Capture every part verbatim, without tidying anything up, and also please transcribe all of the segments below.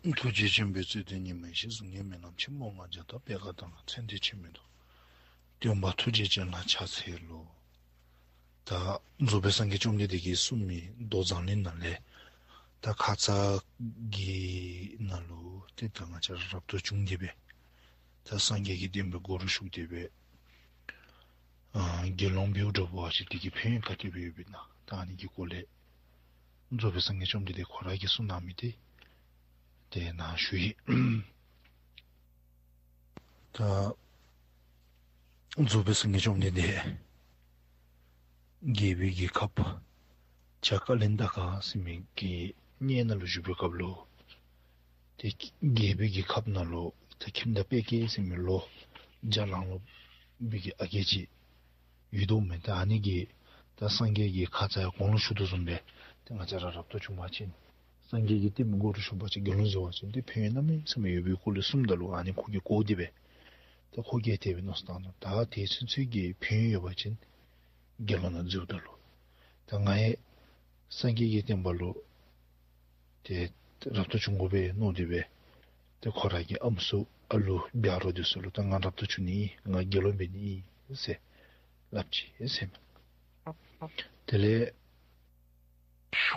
ཐུགས་རྗེ་ཆེན་པོའི་རྩོད་ལྡན་ཉི་མ་བཞིན། གཟུགས་བརྙན་མི་ལམ་ཆེན་མོ་ལྔ་བརྒྱ་དང་པད་དཀར་དང་མཚན་ལྡན་ཆེན་མོའི་མདོ། སྟོན་པ་ཐུགས་རྗེ་ཅན་ལ་ཕྱག་འཚལ་ལོ། ད་རྫོགས་པའི་སངས་རྒྱས་བཅོམ་ལྡན་འདས་ཀྱིས་གསུངས་མི་མདོ་མཛངས་བླུན་ནང་ལས་ད་ཁ་ཙ་གི་ནང་ལུ་ཏེ་ད་ང་བཅས་ར་རབ་ཏུ་བྱུང་སྟེ་སྦེ་ད་སངས་རྒྱས་ཀྱི་བསྟན་པའི་སྒོ་རུ་ཞུགས་ཏེ་སྦེ་ཨ་དགེ་སློང་འབདཝ་འདྲཝ་ཅིག་དེ་གི་ཕན་ཡོན་ག་དེ་སྦེ་ཡོདཔ་ཨིན་ན། ད་ཨ་ནི་གི་སྐོར་ལས་རྫོགས་པའི་སངས་རྒྱས་བཅོམ་ལྡན་འདས་ཁོ་ར་གིས་གསུངས་གནང་མི་དེ་དེ་ནང་ཞུ་ཡི། ད་རྫོགས་པའི་སངས་རྒྱས་བཅོམ་ལྡན་འདས་རྒྱལ་པོའི་གི་ཁབ་བྱ་ཀ་ལན་ད་ཀ་ཟེར་མི་གི་གནས་ནང་ལུ་བཞུགས་པའི་སྐབས་ལུ་ཏེ་རྒྱལ་པོའི་གི་ཁབ་ནང་ལུ་ད་ཁྱིམ་བདག་པད་སྐྱིད་ཟེར་མི་ལོ་བརྒྱ་ལང་ལོང་བའི་གི་ཨ་རྒས་ཅིག་ཡོད་དོ་མས། ད་ཨ་ནི་གིས་ད་སངས་རྒྱས་ཀྱིས་ཁ་ཙ་ཡང་གོང་ལུ་ཞུ་དོ་བཟུམ་སྦེ་ཏེ་ང་བཅས་ར་རབ་ཏུ་བྱུང་པ་ཅིན་སངས་རྒྱས་ཀྱི་བསྟན་པའི་སྒོ་རུ་ཞུགས་པ་ཅིན་དགེ་སློང་འཛུལ་བ་ཅིན་ཏེ་ཕན་ཡོན་གནམ་མེད་ས་མེད་ཡོད་པའི་སྐོར་ལས་གསུངམ་ད་ལུ་ཨ་ནི་ཁོ་གིས་གོ་སྟེ་སྦེ་ད་ཁོ་གིས་དེ་སྦེ་མནོ་བསམ་བཏང་ནུག། ད་དེ་ཚུན་ཚོད་ཀྱི་ཕན་ཡོན་ཡོད་པ་ཅིན་དགེ་སློང་ནང་འཛུལཝ་ད་ལུ་ད་ང་ཡང་སངས་རྒྱས་ཀྱི་བསྟན་པ་ལུ་ཏེ་རབ་ཏུ་བྱུང་དགོ་པས་མནོ་སྟེ་སྦེ་ཏེ་ཁོ་ར་གི་ཨམ་སྲུ་ཨ་ལུ་བྱ་རོག་འདི་ཚུ་ལུ་ད་ང་རབ་ཏུ་བྱུང་ནི་ཨིན། ང་དགེ་སློང་འབད་ནི་ཨིན་ཟེར་སླབ་ཅི་ཟེར་མས། དེ་ལས་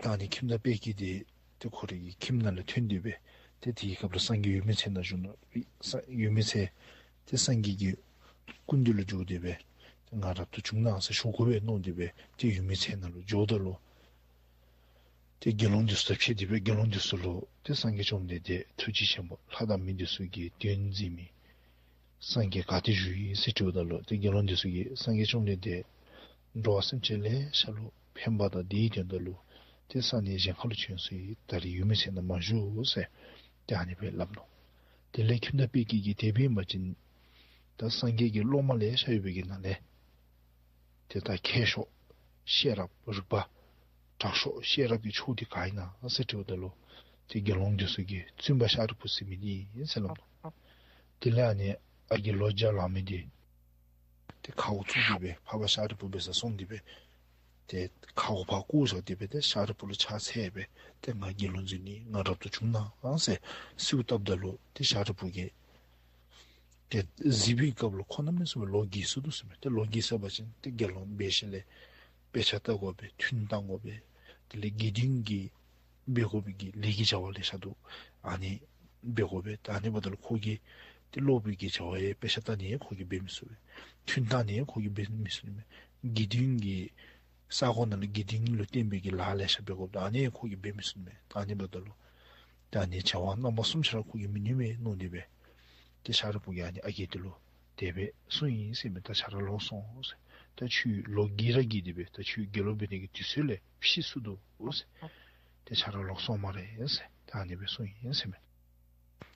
ད་ཨ་ནི་ཁྱིམ་བདག་པད་སྐྱིད་དེ་ཏེ་ཁོ་རའི་གི་ཁྱིམ་ནང་ལས་ཐོན་ཏེ་སྦེ་ཏེ་དེའི་སྐབས་ལུ་སངས་རྒྱས་འོད་མའི་ཚལ་ནང་བཞུགས་ནུག། ས་འོད་མའི་ཚལ་ཏེ་སངས་རྒྱས་ཀྱི་སྐུ་མདུན་ལུ་འགྱོ་སྟེ་སྦེ་ཏེ་ང་རབ་ཏུ་བྱུང་གནང་ཟེར་ཞུ་དགོ་པས་མནོ་སྟེ་སྦེ་ཏེ་འོད་མའི་ཚལ་ནང་ལུ་འགྱོཝ་ད་ལུ་ཏེ་དགེ་སློང་འདི་ཚུ་དང་ཕྱད་དེ་སྦེ་དགེ་སློང་འདི་ཚུ་ལུ་ཏེ་སངས་རྒྱས་བཅོམ་ལྡན་འདས་ཐུགས་རྗེ་ཆེན་པོ་ལྷ་དང་མི་འདི་ཚུ་གིས་དོན་མཛད་མི་སངས་རྒྱས་ག་ཏེ་བཞུགས་ཡི་ཟེར་དྲིཝ་ད་ལུ་ཏེ་དགེ་སློང་འདི་ཚུ་གིས་སངས་རྒྱས་བཅོམ་ལྡན་འདས་འགྲོ་བ་སེམས་ཅན་ལེ་ཤ་ལུ་ཕན་པ་དང་བདེ་བའི་དོན་དག་ལུ་ཏེ་ས་གནས་གཞན་ཁ་ལུ་བྱོན་སོ་ཡི། ད་རེས་འོད་མའི་ཚལ་ནང་མ་བཞུགས་ཟེར་ཏེ་ཨ་ནི་སྦེ་སླབ་ནུག། དེ་ལས་ཁྱིམ་བདག་པད་སྐྱིད་ཀྱིས་དེ་སྦེ་ཨིན་པ་ཅིན་ད་སངས་རྒྱས་ཀྱི་སློབ་མ་ལེ་ཤ་ཡོད་པའི་གི་ནང་ལས་ཏེ་ད་མཁས་མཆོག་ཤེས་རབ་རིག་པ་དྲག་ཤོས་ཤེས་རབ་ཀྱི་མཆོག་འདི་ག་ཨིན་ན་ཟེར་དྲིཝ་ད་ལུ་ཏེ་དགེ་སློང་འདི་ཚུ་གིས་བཙུན་པ་ཤཱ་རིའི་བུ་ཟེར་མི་འདི་ཨིན་ཟེར་སླབ་ནུག། དེ་ལས་ཨ་ནི་ཨ་རྒས་ལོ་བརྒྱ་ལང་མི་འདི་ཏེ་ཁ་དབུགས་བཙུགས་ཏེ་སྦེ་འཕགས་པ་ཤཱ་རིའི་བུ་འབད་སར་སོང་སྟེ་སྦེ་ཏེ་ཁ་དབུགས་ཕར་བཀོ་བཞག་སྟེ་སྦེ་ཏེ་ཤཱ་རིའི་བུ་ལུ་ཕྱག་འཚལ་སྦེ་ཏེ་ང་དགེ་སློང་འཛུལ་ནི་ང་རབ་ཏུ་བྱུང་གནང་ཟེར་གསོལཝ་བཏབ་ད་ལུ་ཏེ་ཤཱ་རིའི་བུ་གིས་ཏེ་གཟིགས་པའི་སྐབས་ལུ་ཁོ་གནམ་མེད་ས་མེད་ལོ་རྒས་སོ་ནུག་ཟེར་མས། ཏེ་ལོ་རྒས་སོ་བ་ཅིན་ཏེ་དགེ་སློང་འབད་ཞིནམ་ལས་དཔེ་ཆ་ལྟ་དགོ་པས། ཐུན་བཏང་དགོ་པས། དེ་ལས་དགེ་འདུན་གྱི་འབད་དགོ་པའི་གི་ལས་ཀྱི་བྱ་བ་ལེ་ཤ་འདུག། ཨ་ནི་འབད་དགོ་པས། ད་ཨ་ནི་འབདཝ་ད་ལུ་ཁོ་གིས་ཏེ་སློབ་དཔོན་གྱི་བྱ་བ་ཡང་དཔེ་ཆ་ལྟ་ནི་ཡང་ཁོ་གིས་འབད་མི་ཚུགས་པས། ཐུན་བཏང་ནི་ཡང་ཁོ་གིས་འབད་མི་ཚུགས་ནི་མས། དགེ་འདུན་གྱི་ས་གོ་ནང་ལུ་དགེ་འདུན་ལུ་བསྟེན་པའི་གི་ལཱ་ལེ་ཤ་འབད་དགོཔ་ད་ཨ་ནི་ཡང་ཁོ་གིས་འབད་མི་ཚུགས་ནི་མས། ད་ཨ་ནི་འབདཝ་ད་ལུ་ད་ཨ་ནི་བྱ་བ་རྣམ་པ་གསུམ་ཆ་ར་ཁོ་གིས་མི་ནུས་པས་མནོ་སྟེ་སྦེ་ཏེ་ཤཱ་རིའི་བུ་གིས་ཨ་ནི་ཨ་རྒས་འདི་ལུ་དེ་སྦེ་གསུངས་ཡི་ཟེར་མས། ད་ཁྱོད་ར་ལོག་སོང་ཟེར། ད་ཁྱོད་ལོ་རྒས་ར་རྒས་ཏེ་སྦེ་ད་ཁྱོད་དགེ་སློང་འབད་ནི་གི་དུས་ཚོད་ལས་ཕྱིས་སོ་ནུག་ཟེར། ཏེ་ཁྱོད་ར་ལོག་སོང་སྨ་རེ་ཟེར་ད་ཨ་ནི་སྦེ་གསུངས་ཡི་ཟེར་མས།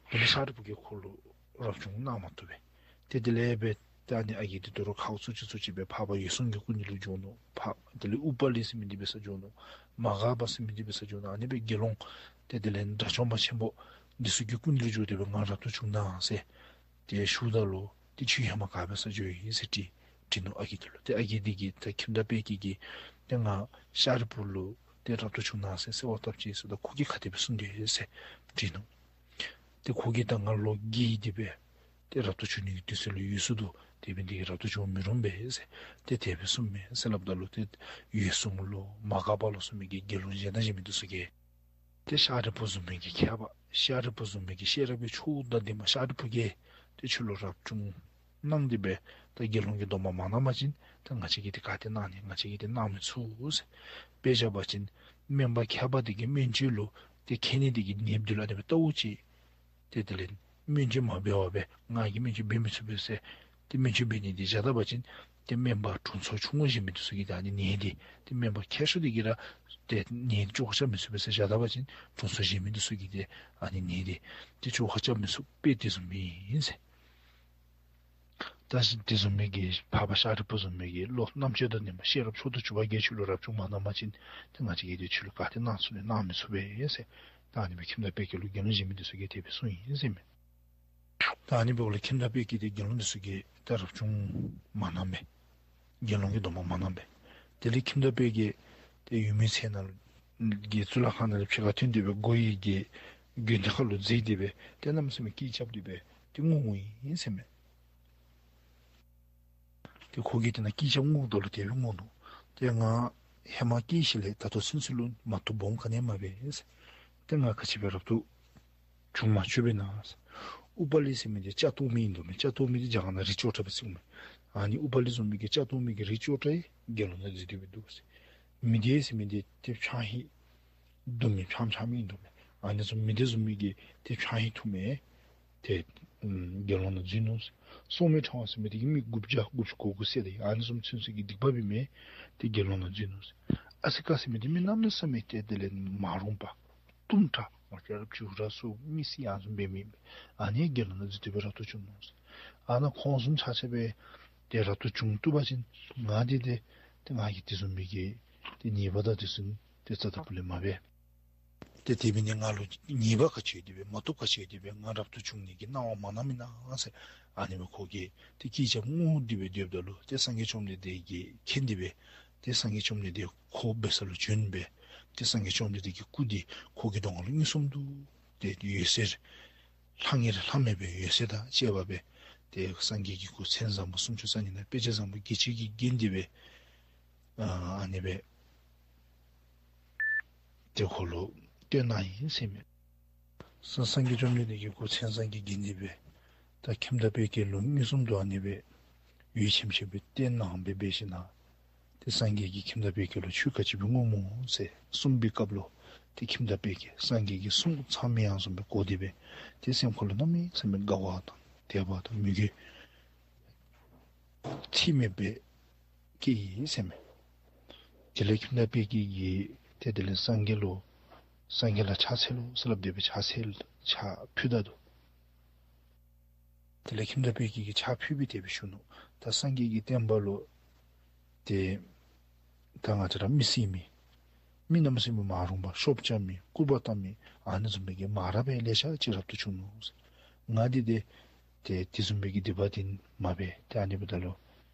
དེ་ལས་ཤཱ་རིའི་བུ་གིས་ཁོ་ལུ་རབ་བྱུང་གནང་མ་བཏུབ་པས། ཏེ་དེ་ལས་སྦེ་ད་ཨ་ནི་ཨ་རྒས་འདི་དོ་རུང་ཁ་དབུགས་བཙུགས་ཅི་བཙུགས་ཅི་སྦེ་འཕགས་པ་འོད་སྲུང་གི་སྐུ་མདུན་ལུ་འགྱོ་ནུག། འཕགས་དེ་ལས་ཨུཏྤ་ལི་ཟེར་མི་འདི་འབད་སར་འགྱོ་ནུག། མ་ག་པ་ཟེར་མི་འདི་འབད་སར་འགྱོ་ནུག། ཨ་ནི་སྦེ་དགེ་སློང་ཏེ་དེ་ལས་དགྲ་བཅོམ་པ་ཆེན་པོ་འདི་ཚུ་གི་སྐུ་མདུན་ལུ་འགྱོ་སྟེ་སྦེ་ང་རབ་ཏུ་བྱུང་གནང་ཟེར་ཏེ་ཞུཝ་ད་ལུ་ཏེ་ཁྱོད་ཧེ་མ་ག་འབད་སར་འགྱོ་ཡི་ཟེར་དྲི་དྲིས་ནུག་ཨ་རྒས་འདི་ལུ། ཏེ་ཨ་རྒས་འདི་གིས་ད་ཁྱིམ་བདག་པད་སྐྱིད་ཀྱིས་ཏེ་ང་ཤཱ་རིའི་བུ་ལུ་ཏེ་རབ་ཏུ་བྱུང་གནང་ཟེར་གསོལ་བ་བཏབ་ཅི་ཟེརཝ་ད་ཁོ་གིས་ག་དེ་སྦེ་གསུངས་ཏེ་ཟེར་དྲིས་ནུག། ཏེ་ཁོ་གིས་ད་ང་ལོ་རྒས་ཏེ་སྦེ་ཏེ་རབ་ཏུ་བྱུང་ནི་གི་དུས་ཚོད་ལུ་ཡོལ་སོ་ནུག། དེ་འབད་ནི་དེ་གིས་རབ་ཏུ་བྱུང་མི་རུང་པས་ཟེར་ཏེ་དེ་སྦེ་གསུངམ་མས་ཟེར་སླབ་ད་ལུ་ཏེ་འོད་སྲུང་ལོ་མ་ག་པ་ལོ་ཟེར་མི་གི་དགེ་སློང་གཞན་དང་གཞན་མི་འདི་ཚུ་གིས་ཏེ་ཤཱ་རིའི་བུ་བཟུམ་མའི་གི་མཁས་པ་ཤཱ་རིའི་བུ་བཟུམ་མའི་གི་ཤེས་རབ་ཀྱི་མཆོག་དང་ལྡན་པ་ཤཱ་རིའི་བུ་གིས་ཏེ་ཁྱོད་ལུ་རབ་བྱུང་གནང་སྟེ་སྦེ་ད་དགེ་སློང་གི་སྡོམ་པ་མ་གནང་པ་ཅིན་ད་ང་བཅས་ཀྱིས་ཏེ་ག་ཏེ་གནང་ནི། ང་བཅས་ཀྱིས་ཏེ་གནང་མི་ཚུགས་ཟེར། དཔེ་བཞག་པ་ཅིན་སྨན་པ་མཁས་པ་དེ་གིས་སྨན་བཅོས་ལུ་ཏེ་མཁས་ནི་དེ་གི་ནདཔ་འདི་ལུ་ཨ་ནི་སྦེ་ལྟཝ་ཅིག། ཏེ་དེ་ལས་སྨན་བཅོས་མ་འབད་བར་སྦེ་ང་གིས་སྨན་བཅོས་འབད་མི་ཚུགས་པས་ཟེར་ཏེ་སྨན་བཅོས་འབད་ནི་དེ་བཞག་ད་པ་ཅིན་ཏེ་སྨན་པ་དྲུང་འཚོ་ཆུང་ངུ་གཞན་མི་འདི་ཚུ་གིས་ད་ཨ་ནི་ནད་དེ་ཏེ་སྨན་པ་མཁས་ཤོས་དེ་གིས་ར་ཏེ་ནད་དེ་བཅོ་ཁ་རྐྱབ་མི་ཚུགས་པས་ཟེར་བཞག་ད་པ་ཅིན་དྲུང་འཚོ་གཞན་མི་འདི་ཚུ་གིས་ཏེ་ཨ་ནི་ནད་དེ་ཏེ་བཅོ་ཁ་རྐྱབ་མི་ཚུགས་པས། དེ་བཟུམ་ཨིན་ཟེར། ད་དེ་བཟུམ་མའི་གི་འཕགས་པ་ཤཱ་རིའི་བུ་བཟུམ་མའི་གི་བློ་རྣམ་དཔྱོད་དང་ལྡན་པ་ཤེས་རབ་མཆོག་ཏུ་གྱུར་པ་གིས་ཁྱོད་ལུ་རབ་བྱུང་མ་གནང་པ་ཅིན་ཏེ་ང་བཅས་ཀྱིས་ཏེ་ཁྱོད་ལུ་ག་ཏེ་གནང་ཚུགས་ནི་གནང་མི་ཚུགས་པས་ཟེར། ད་ཨ་ནི་སྦེ་ཁྱིམ་བདག་པད་སྐྱིད་ལུ་དགེ་སློང་གཞན་མི་འདི་ཚུ་གིས་དེ་སྦེ་གསུངས་ཡི་ཟེར་མས། ད་ཨ་ནི་འབདཝ་ལས་ཁྱིམ་བདག་པད་སྐྱིད་དེ་དགེ་སློང་འདི་ཚུ་གིས་ད་རབ་བྱུང་མ་གནང་པས། དགེ་སློང་གི་སྡོམ་པ་མ་གནང་པས། དེ་ལས་ཁྱིམ་བདག་པད་སྐྱིད་དེ་འོད་མའི་ཚལ་ནང་གི་གཙུག་ལག་ཁང་ནང་ལས་ཕྱི་ཁར་ཐོན་ཏེ་སྦེ་སྒོ་ཡི་གི་ དགོན་སྡེ་ཁ་ལུ་འཛེགས་ཏེ་སྦེ་ཏེ་གནམ་མེད་ས་མེད་སྐད་རྐྱབ་སྟེ་སྦེ་ཏེ་ངུ་ངུ་ཡི་ཟེར་མས། ཏེ་ཁོ་གིས་ཏེ་ནཱ་སྐད་རྐྱབ་ངུཝ་ད་ལུ་དེ་སྦེ་ངུ་ནུག། ཏེ་ང་ཧེ་མ་སྐྱེས་ཞིནམ་ལས་ད་ལྟོ་ཚུན་ཚོད་ལུ་མ་བཏུབ་སྦོམ་ག་ནི་ཡང་མ་འབད་ཟེར། ཏེ་ང་ག་ཅི་སྦེ་རབ་ཏུ་བྱུང་མ་བཅུག་པས་ན་ཟེར། ཨུ་པ་ལི་ཟེར་མི་འདི་སྐྱ་བཏོག་མི་ཨིན་དོ་མས། སྐྱ་བཏོག་མི་འདི་རྒྱ་གར་ནང་རི་ཅོ་ཏྲ་སྦེ་ཟེར་མས། ཨ་ནི་ཨུ་པ་ལི་བཟུམ་མའི་གི་སྐྱ་བཏོག་མི་གི་རི་ཅོ་ཏྲ་ཡང་དགེ་སློང་ནང་འཛུལ་ཏེ་སྦེ་འདུག་ཟེར། མི་སྡེ་ཟེར་མི་འདི་ཏེ་ཕྱགས་སྙིགས་བསྡུ་མི་ཕྱགས་ཕྱགས་མི་ཨིན་དོ་མས། ཨ་ནི་བཟུམ་མི་སྡེ་བཟུམ་མའི་གི་ཏེ་ཕྱགས་སྙིགས་འཐུ་མི་ཏེ་ཨམ་དགེ་སློང་ནང་འཛུལ་ནུག་ཟེར། སྲོག་མེད་ཕྲེང་བ་ཟེར་མི་འདི་གིས་མི་དགུ་བརྒྱ་དགུ་བཅུ་གོ་དགུ་བསད་དེ་ཨ་ནི་བཟུམ་ཚུན་ཚོད་ཀྱི་སྡིག་པ་འབད་མི་ཏེ་དགེ་སློང་ནང་འཛུལ་ནུག་ཟེར། ཨ་སི་ཀ་ཟེར་མི་འདི་མི་གནམ་མེད་ས་མེད་ཏེ་དེ་ལས་མ་རུངས་པ་གཏུམ་དྲགས་ང་བཅས་ར་བྱུ་ར་ཚུ་མི་བསད་ཨ་ནི་བཟུམ་འབད་མི་ཨ་ནི་དགེ་སློང་ནང་འཛུལ་ཏེ་སྦེ་རབ་ཏུ་བྱུང་ནུག་ཟེར། ཨ་ནཱ་ཁོང་བཟུམ་ཆ་ཁྱབ་སྦེ་ཏེ་རབ་ཏུ་བྱུང་བཏུབ་པ་ཅིན་ང་འདི་ཏེ་ཏེ་ང་གིས་དེ་བཟུམ་མའི་གི་ཏེ་ཉེས་པ་དང་དེ་ཚུ་ཏེ་རྩ་དང་པོ་ལས་མ་འབད། ཏེ་དེ་འབད་ནི་ང་ལུ་ཉེས་པ་ག་ཅི་ཡོད་དེ་སྦེ་མ་བཏུབ་ག་ཅི་ཡོད་དེ་སྦེ་ང་རབ་ཏུ་བྱུང་ནི་གི་གནང་བ་མ་གནངམ་ཨིན་ན་ཟེར། ཨ་ནི་སྦེ་ཁོ་གིས་ཏེ་སྐད་རྐྱབ་ངུ་སྟེ་སྦེ་སྡོདཔ་ད་ལུ་ཏེ་སངས་རྒྱས་བཅོམ་ལྡན་འདས་ཀྱིས་མཁྱེན་ཏེ་སྦེ་ཏེ་སངས་རྒྱས་བཅོམ་ལྡན་འདས་ཁོ་འབད་ས་ལུ་བྱོན་སྦེ་ཏེ་སངས་རྒྱས་བཅོམ་ལྡན་འདས་ཀྱི་སྐུ་འདི་ཁོ་གི་གདོང་ཁ་ལུ་མངོན་སུམ་དུ་ཏེ་འོད་ཟེར་ལྷང་ངེར་ལྷམ་མེ་སྦེ་འོད་ཟེར་དང་བཅས་པ་སྦེ་ཏེ་སངས་རྒྱས་ཀྱི་སྐུ་མཚན་བཟང་པོ་སུམ་ཅུ་རྩ་གཉིས་དང་དཔེ་བྱད་བཟང་པོ་བརྒྱད་ཅུ་གིས་བརྒྱན་ཏེ་སྦེ་ཨ་ཨ་ནི་སྦེ་ཏེ་ཁོ་ལུ་སྟོན་གནང་ཡི་ཟེར་མས། ས་སངས་རྒྱས་བཅོམ་ལྡན་འདས་ཀྱི་སྐུ་མཚན་བཟང་གིས་བརྒྱན་ཏེ་སྦེ་ད་ཁྱིམ་བདག་དཔལ་སྐྱེས་ལུ་མངོན་སུམ་དུ་ཨ་ནི་སྦེ་འོད་ཆེམ་ཆེམ་སྦེ་སྟོན་གནང་སྦེ་འབད་ཞིནམ་ལས་ཏེ་སངས་རྒྱས་ཀྱིས་ཁྱིམ་བདག་དཔལ་སྐྱེས་ལུ་ཁྱོད་ག་ཅི་སྦེ་ངུཝ་སྨོ་ཟེར་གསུངས་པའི་སྐབས་ལུ་ཏེ་ཁྱིམ་བདག་དཔལ་སྐྱེས་སངས་རྒྱས་ཀྱིས་གསུངས་ཚར་མི་ཡང་གསུངས་སྦེ་གོ་སྟེ་སྦེ་ཏེ་སེམས་ཁ་ལུ་གནམ་མེད་ས་མེད་དགའ་བ་དང་དད་པ་དང་མོས་གུས་ཚད་མེད་པའི་སྐྱེས་ཡི་ཟེར་མས། དེ་ལས་ཁྱིམ་བདག་དཔལ་སྐྱེས་ཀྱིས་ཏེ་དེ་ལས་སངས་རྒྱས་ལུ་སངས་རྒྱས་ལ་ཕྱག་འཚལ་ལོ་ཟེར་སླབ་སྟེ་སྦེ་ཕྱག་འཚལ་ཕྱག་ཕུལ་ད་ནུག། དེ་ལས་ཁྱིམ་བདག་དཔལ་སྐྱེས་ཀྱིས་ཕྱག་ཕུལ་སྦེ་དེ་སྦེ་ཞུ་ནུག། ད་སངས་རྒྱས་ཀྱི་བསྟན་པ་ལུ་ཏེ་ད་ང་བཅས་ར་མི་བསད་མི་མི་གནམ་མེད་ས་མེད་མ་རུངས་པ་ཤོབ་རྐྱབ་མི་སྐུར་པ་བཏང་མི་ཨ་ནི་བཟུམ་མའི་གི་མ་རབས་པའི་ལེ་ཤ་ཅིག་རབ་ཏུ་བྱུང་ནུག། ང་འདི་ཏེ་ཏེ་དེ་བཟུམ་མའི་གི་སྡིག་པ་འདི་མ་འབད། ཏེ་ཨ་ནི་འབདཝ་ད་ལུ་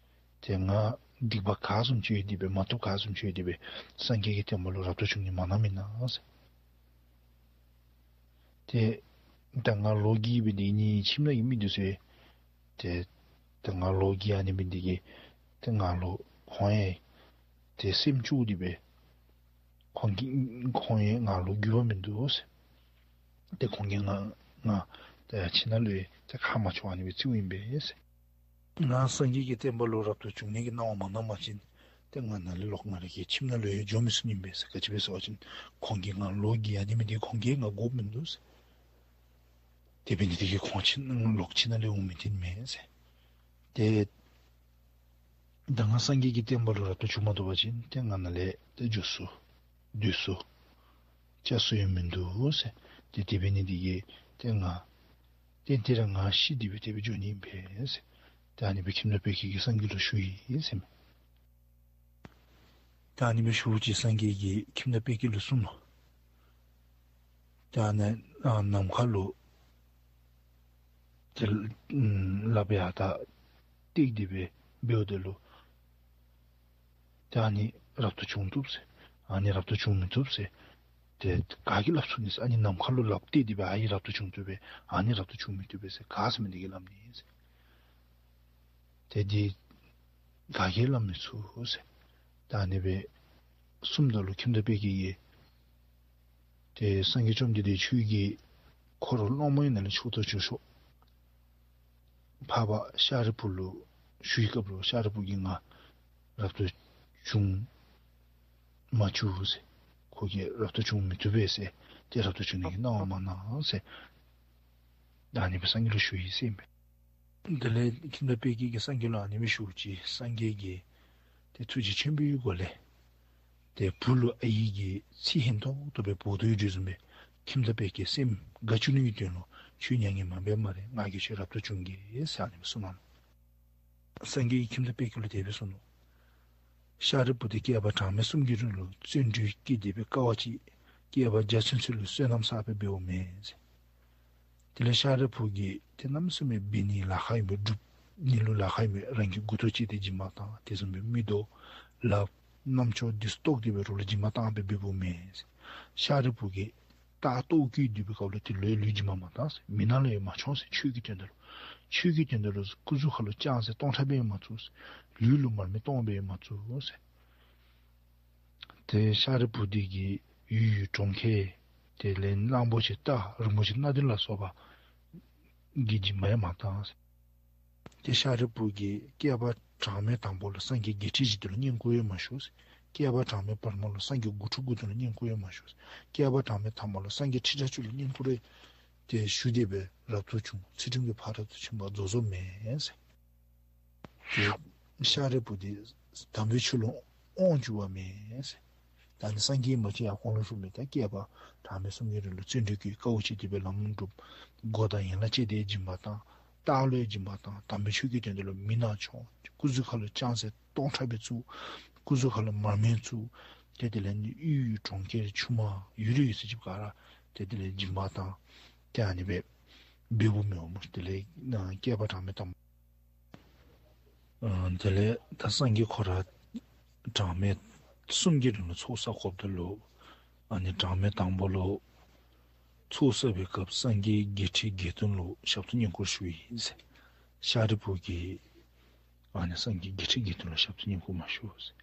ཏེ་ང་སྡིག་པ་ག་བཟུམ་ཅིག་ཡོད་དེ་སྦེ་མ་བཏུབ་ག་བཟུམ་ཅིག་ཡོད་དེ་སྦེ་སངས་རྒྱས་ཀྱི་བསྟན་པ་ལུ་རབ་ཏུ་བྱུང་ནི་མ་གནངམ་ཨིན་ན་ཟེར། ཏེ་ད་ང་ལོ་རྒས་སྦེ་འདི་ནི་ཁྱིམ་ནང་གི་མི་འདི་ཚུ་ཏེ་ད་ང་ལོ་རྒས་ཨ་ནི་སྦེ་འདི་གིས་ཏེ་ང་ལུ་ཁོང་ཡང་ཏེ་སེམས་སྐྱོ་སྟེ་སྦེ་ཁོང་གིས་ཁོང་ཡང་ང་ལུ་འགྱོད་པ་མིན་འདུག་ཟེར། ཏེ་ཁོང་གིས་ང་ང་ཏེ་ཁྱིམ་ནང་ལུ་ཡང་ཏེ་ཁ་མ་ཕྱེ་ཨ་ནི་སྦེ་བརྩིཝ་ཨིན་པས་ཟེར། ང་སངས་རྒྱས་ཀྱི་བསྟན་པ་ལུ་རབ་ཏུ་བྱུང་ནི་གི་གནང་བ་མ་གནང་པ་ཅིན་ཏེ་ང་ནཱ་ལས་ལོག་ང་རའི་གི་ཁྱིམ་ནང་ལུ་ཡང་འགྱོ་མི་ཚུགས་ནི་ཨིན་པས་ཟེར། ག་ཅི་སྦེ་ཟེར་བ་ཅིན་ཁོང་གིས་ང་ལོ་རྒས་ཨ་ནི་སྦེ་འདི་ཁོང་གིས་ང་དགོཔ་མིན་འདུག་ཟེར། དེ་འབད་ནི་དེ་གིས་ཁོང་ཁྱིམ་ནང་ལོག་ཁྱིམ་ནང་ལས་འོང་མི་འདི་མེན་ཟེར། ཏེ་ད་ང་སངས་རྒྱས་ཀྱི་བསྟན་པ་ལུ་རབ་ཏུ་བྱུང་མ་བཏུབ་པ་ཅིན་ཏེ་ང་ནཱ་ལས་ཏེ་འགྱོ་ས་སྡོད་ས་བཅའ་ས་ཡང་མིན་འདུག་ཟེར། ཏེ་དེ་འབད་ནི་དེ་གིས་ཏེ་ང་ཏེ་འདི་ར་ང་ཤི་སྟེ་སྦེ་དེ་སྦེ་འགྱོ་ནི་ཨིན་པས་ཟེར། ཏེ་ཨ་ནི་སྦེ་ཁྱིམ་བདག་དཔལ་སྐྱེས་ཀྱིས་སངས་རྒྱས་ལུ་ཞུ་ཡི་ཟེར་མས། ད་ཨ་ནི་སྦེ་ཞུཝ་ཅིག་སངས་རྒྱས་ཀྱིས་ཁྱིམ་བདག་དཔལ་སྐྱེས་ལུ་གསུངས་ནུག། ད་ཨ་ནི་ཨ་ནམ་མཁའ་ལུ་ཏེ་ལགཔ་ཡར་ལྟ་བཏེགས་ཏེ་སྦེ་འབདཝ་ད་ལུ་ད་ཨ་ནི་རབ་ཏུ་བྱུང་བཏུབ་ཟེར། ཨ་ནི་རབ་ཏུ་བྱུང་མི་བཏུབ་ཟེར། ཏེ་ག་གིས་སླབ་ཚུགས་ནི་ཟེར། ཨ་ནི་ནམ་མཁའ་ལུ་ལགཔ་བཏེགས་ཏེ་སྦེ་ཨ་ནི་རབ་ཏུ་བྱུང་མི་བཏུབ་པས་ཟེར། ག་ཟེར་མི་འདི་གིས་སླབ་ནི་ཟེར། ཏེ་འདི་ག་གིས་སླབ་མི་ཚུགས་ཟེར། ད་ཨ་ནི་སྦེ་གསུངམ་ད་ལུ་ཁྱིམ་བདག་དཔལ་སྐྱེས་ཀྱིས་ཏེ་སངས་རྒྱས་བཅོམ་ལྡན་འདས་ཁྱོད་ཀྱིས་འཁོར་སློབ་མ་ཡི་ནང་ལས་མཆོག་ཏུ་གྱུར་ཤོག། འཕགས་པ་ཤཱ་རིའི་བུ་ལུ་ཞུ་བའི་སྐབས་ལུ་ཤཱ་རིའི་བུ་གིས་ང་རབ་ཏུ་བྱུང་མ་བཅུག་ཟེར། ཁོ་གིས་རབ་ཏུ་བྱུང་མི་བཏུབ་པས་ཟེར། ཏེ་རབ་ཏུ་བྱུང་ནི་གི་གནང་བ་མ་གནང་ཟེར། ཨ་ནི་སྦེ་སངས་རྒྱས་ལུ་ཞུ་ཡི་ཟེར་ཨིན་པས། དེ་ལས་ཁྱིམ་བདག་དཔལ་སྐྱེས་ཀྱིས་སངས་རྒྱས་ལུ་ཨ་ནི་སྦེ་ཞུཝ་ཅིག་སངས་རྒྱས་ཀྱིས་ཏེ་ཐུགས་རྗེ་ཆེན་པོའི་སྒོ་ལས་ཏེ་བུ་ལུ་ཨའི་གིས་ཚིག་སྙན་ཏོག་ཏོ་སྦེ་འབོ་དོ་ཡོད་དོ་བཟུམ་སྦེ་ཁྱིམ་བདག་དཔལ་སྐྱེས་སེམས་དགའ་བཅུག་ནི་གི་དོན་ལུ་ཁྱོད་མྱ་ངན་མ་འབད་སྨ་རེ། ང་གིས་ཁྱོད་རབ་ཏུ་བྱུང་གེ་ཟེར་ཨ་ནི་སྦེ་གསུངས་ནུག། སངས་རྒྱས་ཀྱིས་ཁྱིམ་བདག་དཔལ་སྐྱེས་ལུ་དེ་སྦེ་གསུངས་ནུག། ཤཱ་རིའི་བུ་འདི་བསྐལ་པ་གྲངས་མེད་གསུམ་གྱི་རིང་ལུ་བརྩོན་འགྲུས་བསྐྱེད་དེ་སྦེ་དཀའ་བ་སྤྱད། བསྐལ་པ་བརྒྱ་ཚུན་ཚོད་ལུ་བསོད་ནམས་བསགས་སྦེ་འབདཝ་མས་ཟེར། དེ་ལས་ཤཱ་རིའི་བུ་གིས་ཏེ་གནམ་མེད་ས་མེད་འབད་ནི་ལཱ་ཁག་ཨིན་པས། སྒྲུབ་ནི་ལུ་ལཱ་ཁག་ཨིན་པས། རང་གི་མགུ་ཏོ་བཅད་དེ་སྦྱིན་པ་བཏང་། དེ་བཟུམ་སྦེ་མིག་ཏོ་ལགཔ་རྣམ་ཅོ་འདི་ཚུ་བཏོགས་ཏེ་སྦེ་རོགས་ལུ་སྦྱིན་པ་བཏང་སྦེ་འབདཝ་མས་ཟེར། ཤཱ་རིའི་བུ་གིས་ རྟགས་རྟོགས་བསྐྱེད་འདི་སྦེ་སྐབས་ལུ་དེ་ལུ་ལུས་སྦྱིན་པ་མ་བཏང་ཟེར། མི་ནག་ལུ་ཡང་མ་མཆོང་ཟེར། ཆོས་ཀྱི་དོན་དག་ལུ། ཆོས་ཀྱི་དོན་དག་ལུ་སྐུ་གཟུགས་ཁ་ལུ་ལྕང་ཟེར་སྟོང་ཕྲག་སྦེ་ཡང་མ་བཙུགས་ཟེར། ལུས་ལུ་མར་མེ་སྟོང་སྦེ་ཡང་མ་བཙུགས་ཟེར། ཏེ་ཤཱ་རིའི་བུ་འདི་གིས་ཡུལ་ཡུལ་གྲོང་ཁྱེར་དེ་ལས་གླང་པོ་ཆེ་རྟ་རིན་པོ་ཆེ་སྣ་བདུན་ལ་སོགས་པ་གི་སྦྱིན་པ་ཡང་མ་བཏང་ཟེར། ཏེ་ཤཱ་རིའི་བུ་གིས་བསྐལ་པ་གྲངས་མེད་དང་པོ་ལུ་སངས་རྒྱས་བརྒྱད་ཁྲི་བཞི་སྟོང་ལུ་བསྙེན་བཀུར་ཡང་མ་ཞུ་ཟེར། བསྐལ་པ་གྲངས་མེད་བར་མ་ལུ་སངས་རྒྱས་དགུ་ཁྲི་དགུ་སྟོང་ལུ་བསྙེན་བཀུར་ཡང་མ་ཞུ་ཟེར། བསྐལ་པ་གྲངས་མེད་ཐ་མ་ལུ་སངས་རྒྱས་ཁྲི་ཕྲག་བཅུ་ལུ་བསྙེན་བཀུར་ཡང་ཏེ་ཞུ་སྟེ་སྦེ་རབ་ཏུ་བྱུང་། ཚུལ་ཁྲིམས་ཀྱི་ཕ་རབ་ཏུ་བྱུང་བ་རྫོགས་རྫོགསཔ་མེན་ཟེར། ཏེ་ཤཱ་རིའི་བུ་འདི་དམ་པའི་ཆོས་ལུ་དབང་བསྒྱུར་བ་མེན་ཟེར། ད་ནི་སངས་རྒྱས་མ་བྱོན་ཡར་གོང་ལུ་ཞུ་མི་ད་བསྐལ་པ་གྲངས་མེད་གསུམ་གྱི་རིང་ལུ་བརྩོན་འགྲུས་ཀྱིས་དཀའཝ་སྤྱད་དེ་སྦེ་ལམ་སྒྲུབ། སྒོ་དང་ཡན་ལག་བཅས་ཏེ་སྦྱིན་པ་བཏང་། རྟགས་ལུ་ཡང་སྦྱིན་པ་བཏང་། དམ་པའི་ཆོས་ཀྱི་དོན་དག་ལུ་མི་ནག་མཆོང་། སྐུ་གཟུགས་ཁ་ལུ་ལྕང་ཟེར་སྟོང་ཕྲག་སྦེ་བཙུགས། སྐུ་གཟུགས་ཁ་ལུ་མར་མེ་བཙུགས། ཏེ་དེ་ལས་ནི་ཡུལ་ཡུལ་གྲོང་ཁྱེར་ཆུ་དམག་ཡུལ་རེ་ཡོད་ས་ཅིག་ག་ར་ཏེ་དེ་ལས་སྦྱིན་པ་བཏང་། ཏེ་ཨ་ནི་སྦེ་འབདཝ་མས་སྨོ། དེ་ལས་ན་བསྐལ་པ་གྲངས་མེད་ཐམ། ཨ་དེ་ལས་ད་སངས་རྒྱས་ཁོ་ར་གྲངས་མེད་གསུམ་གྱི་རིང་ལུ་ཚོགས་བསགས་དགོཔ་ད་ལུ་ཨ་ནི་གྲངས་མེད་དང་པོ་ལུ་ཚོགས་བསགས་པའི་སྐབས་སངས་རྒྱས་བརྒྱད་ཁྲི་བརྒྱད་སྟོང་ལུ་ཞབས་ཏོག་བསྙེན་བཀུར་ཞུ་ཡི་ཟེར། ཤཱ་རིའི་བུ་གིས་ཨ་ནི་སངས་རྒྱས་བརྒྱད་ཁྲི་བརྒྱད་སྟོང་ལུ་ཞབས་ཏོག་བསྙེན་བཀུར་མ་ཞུ་ཟེར།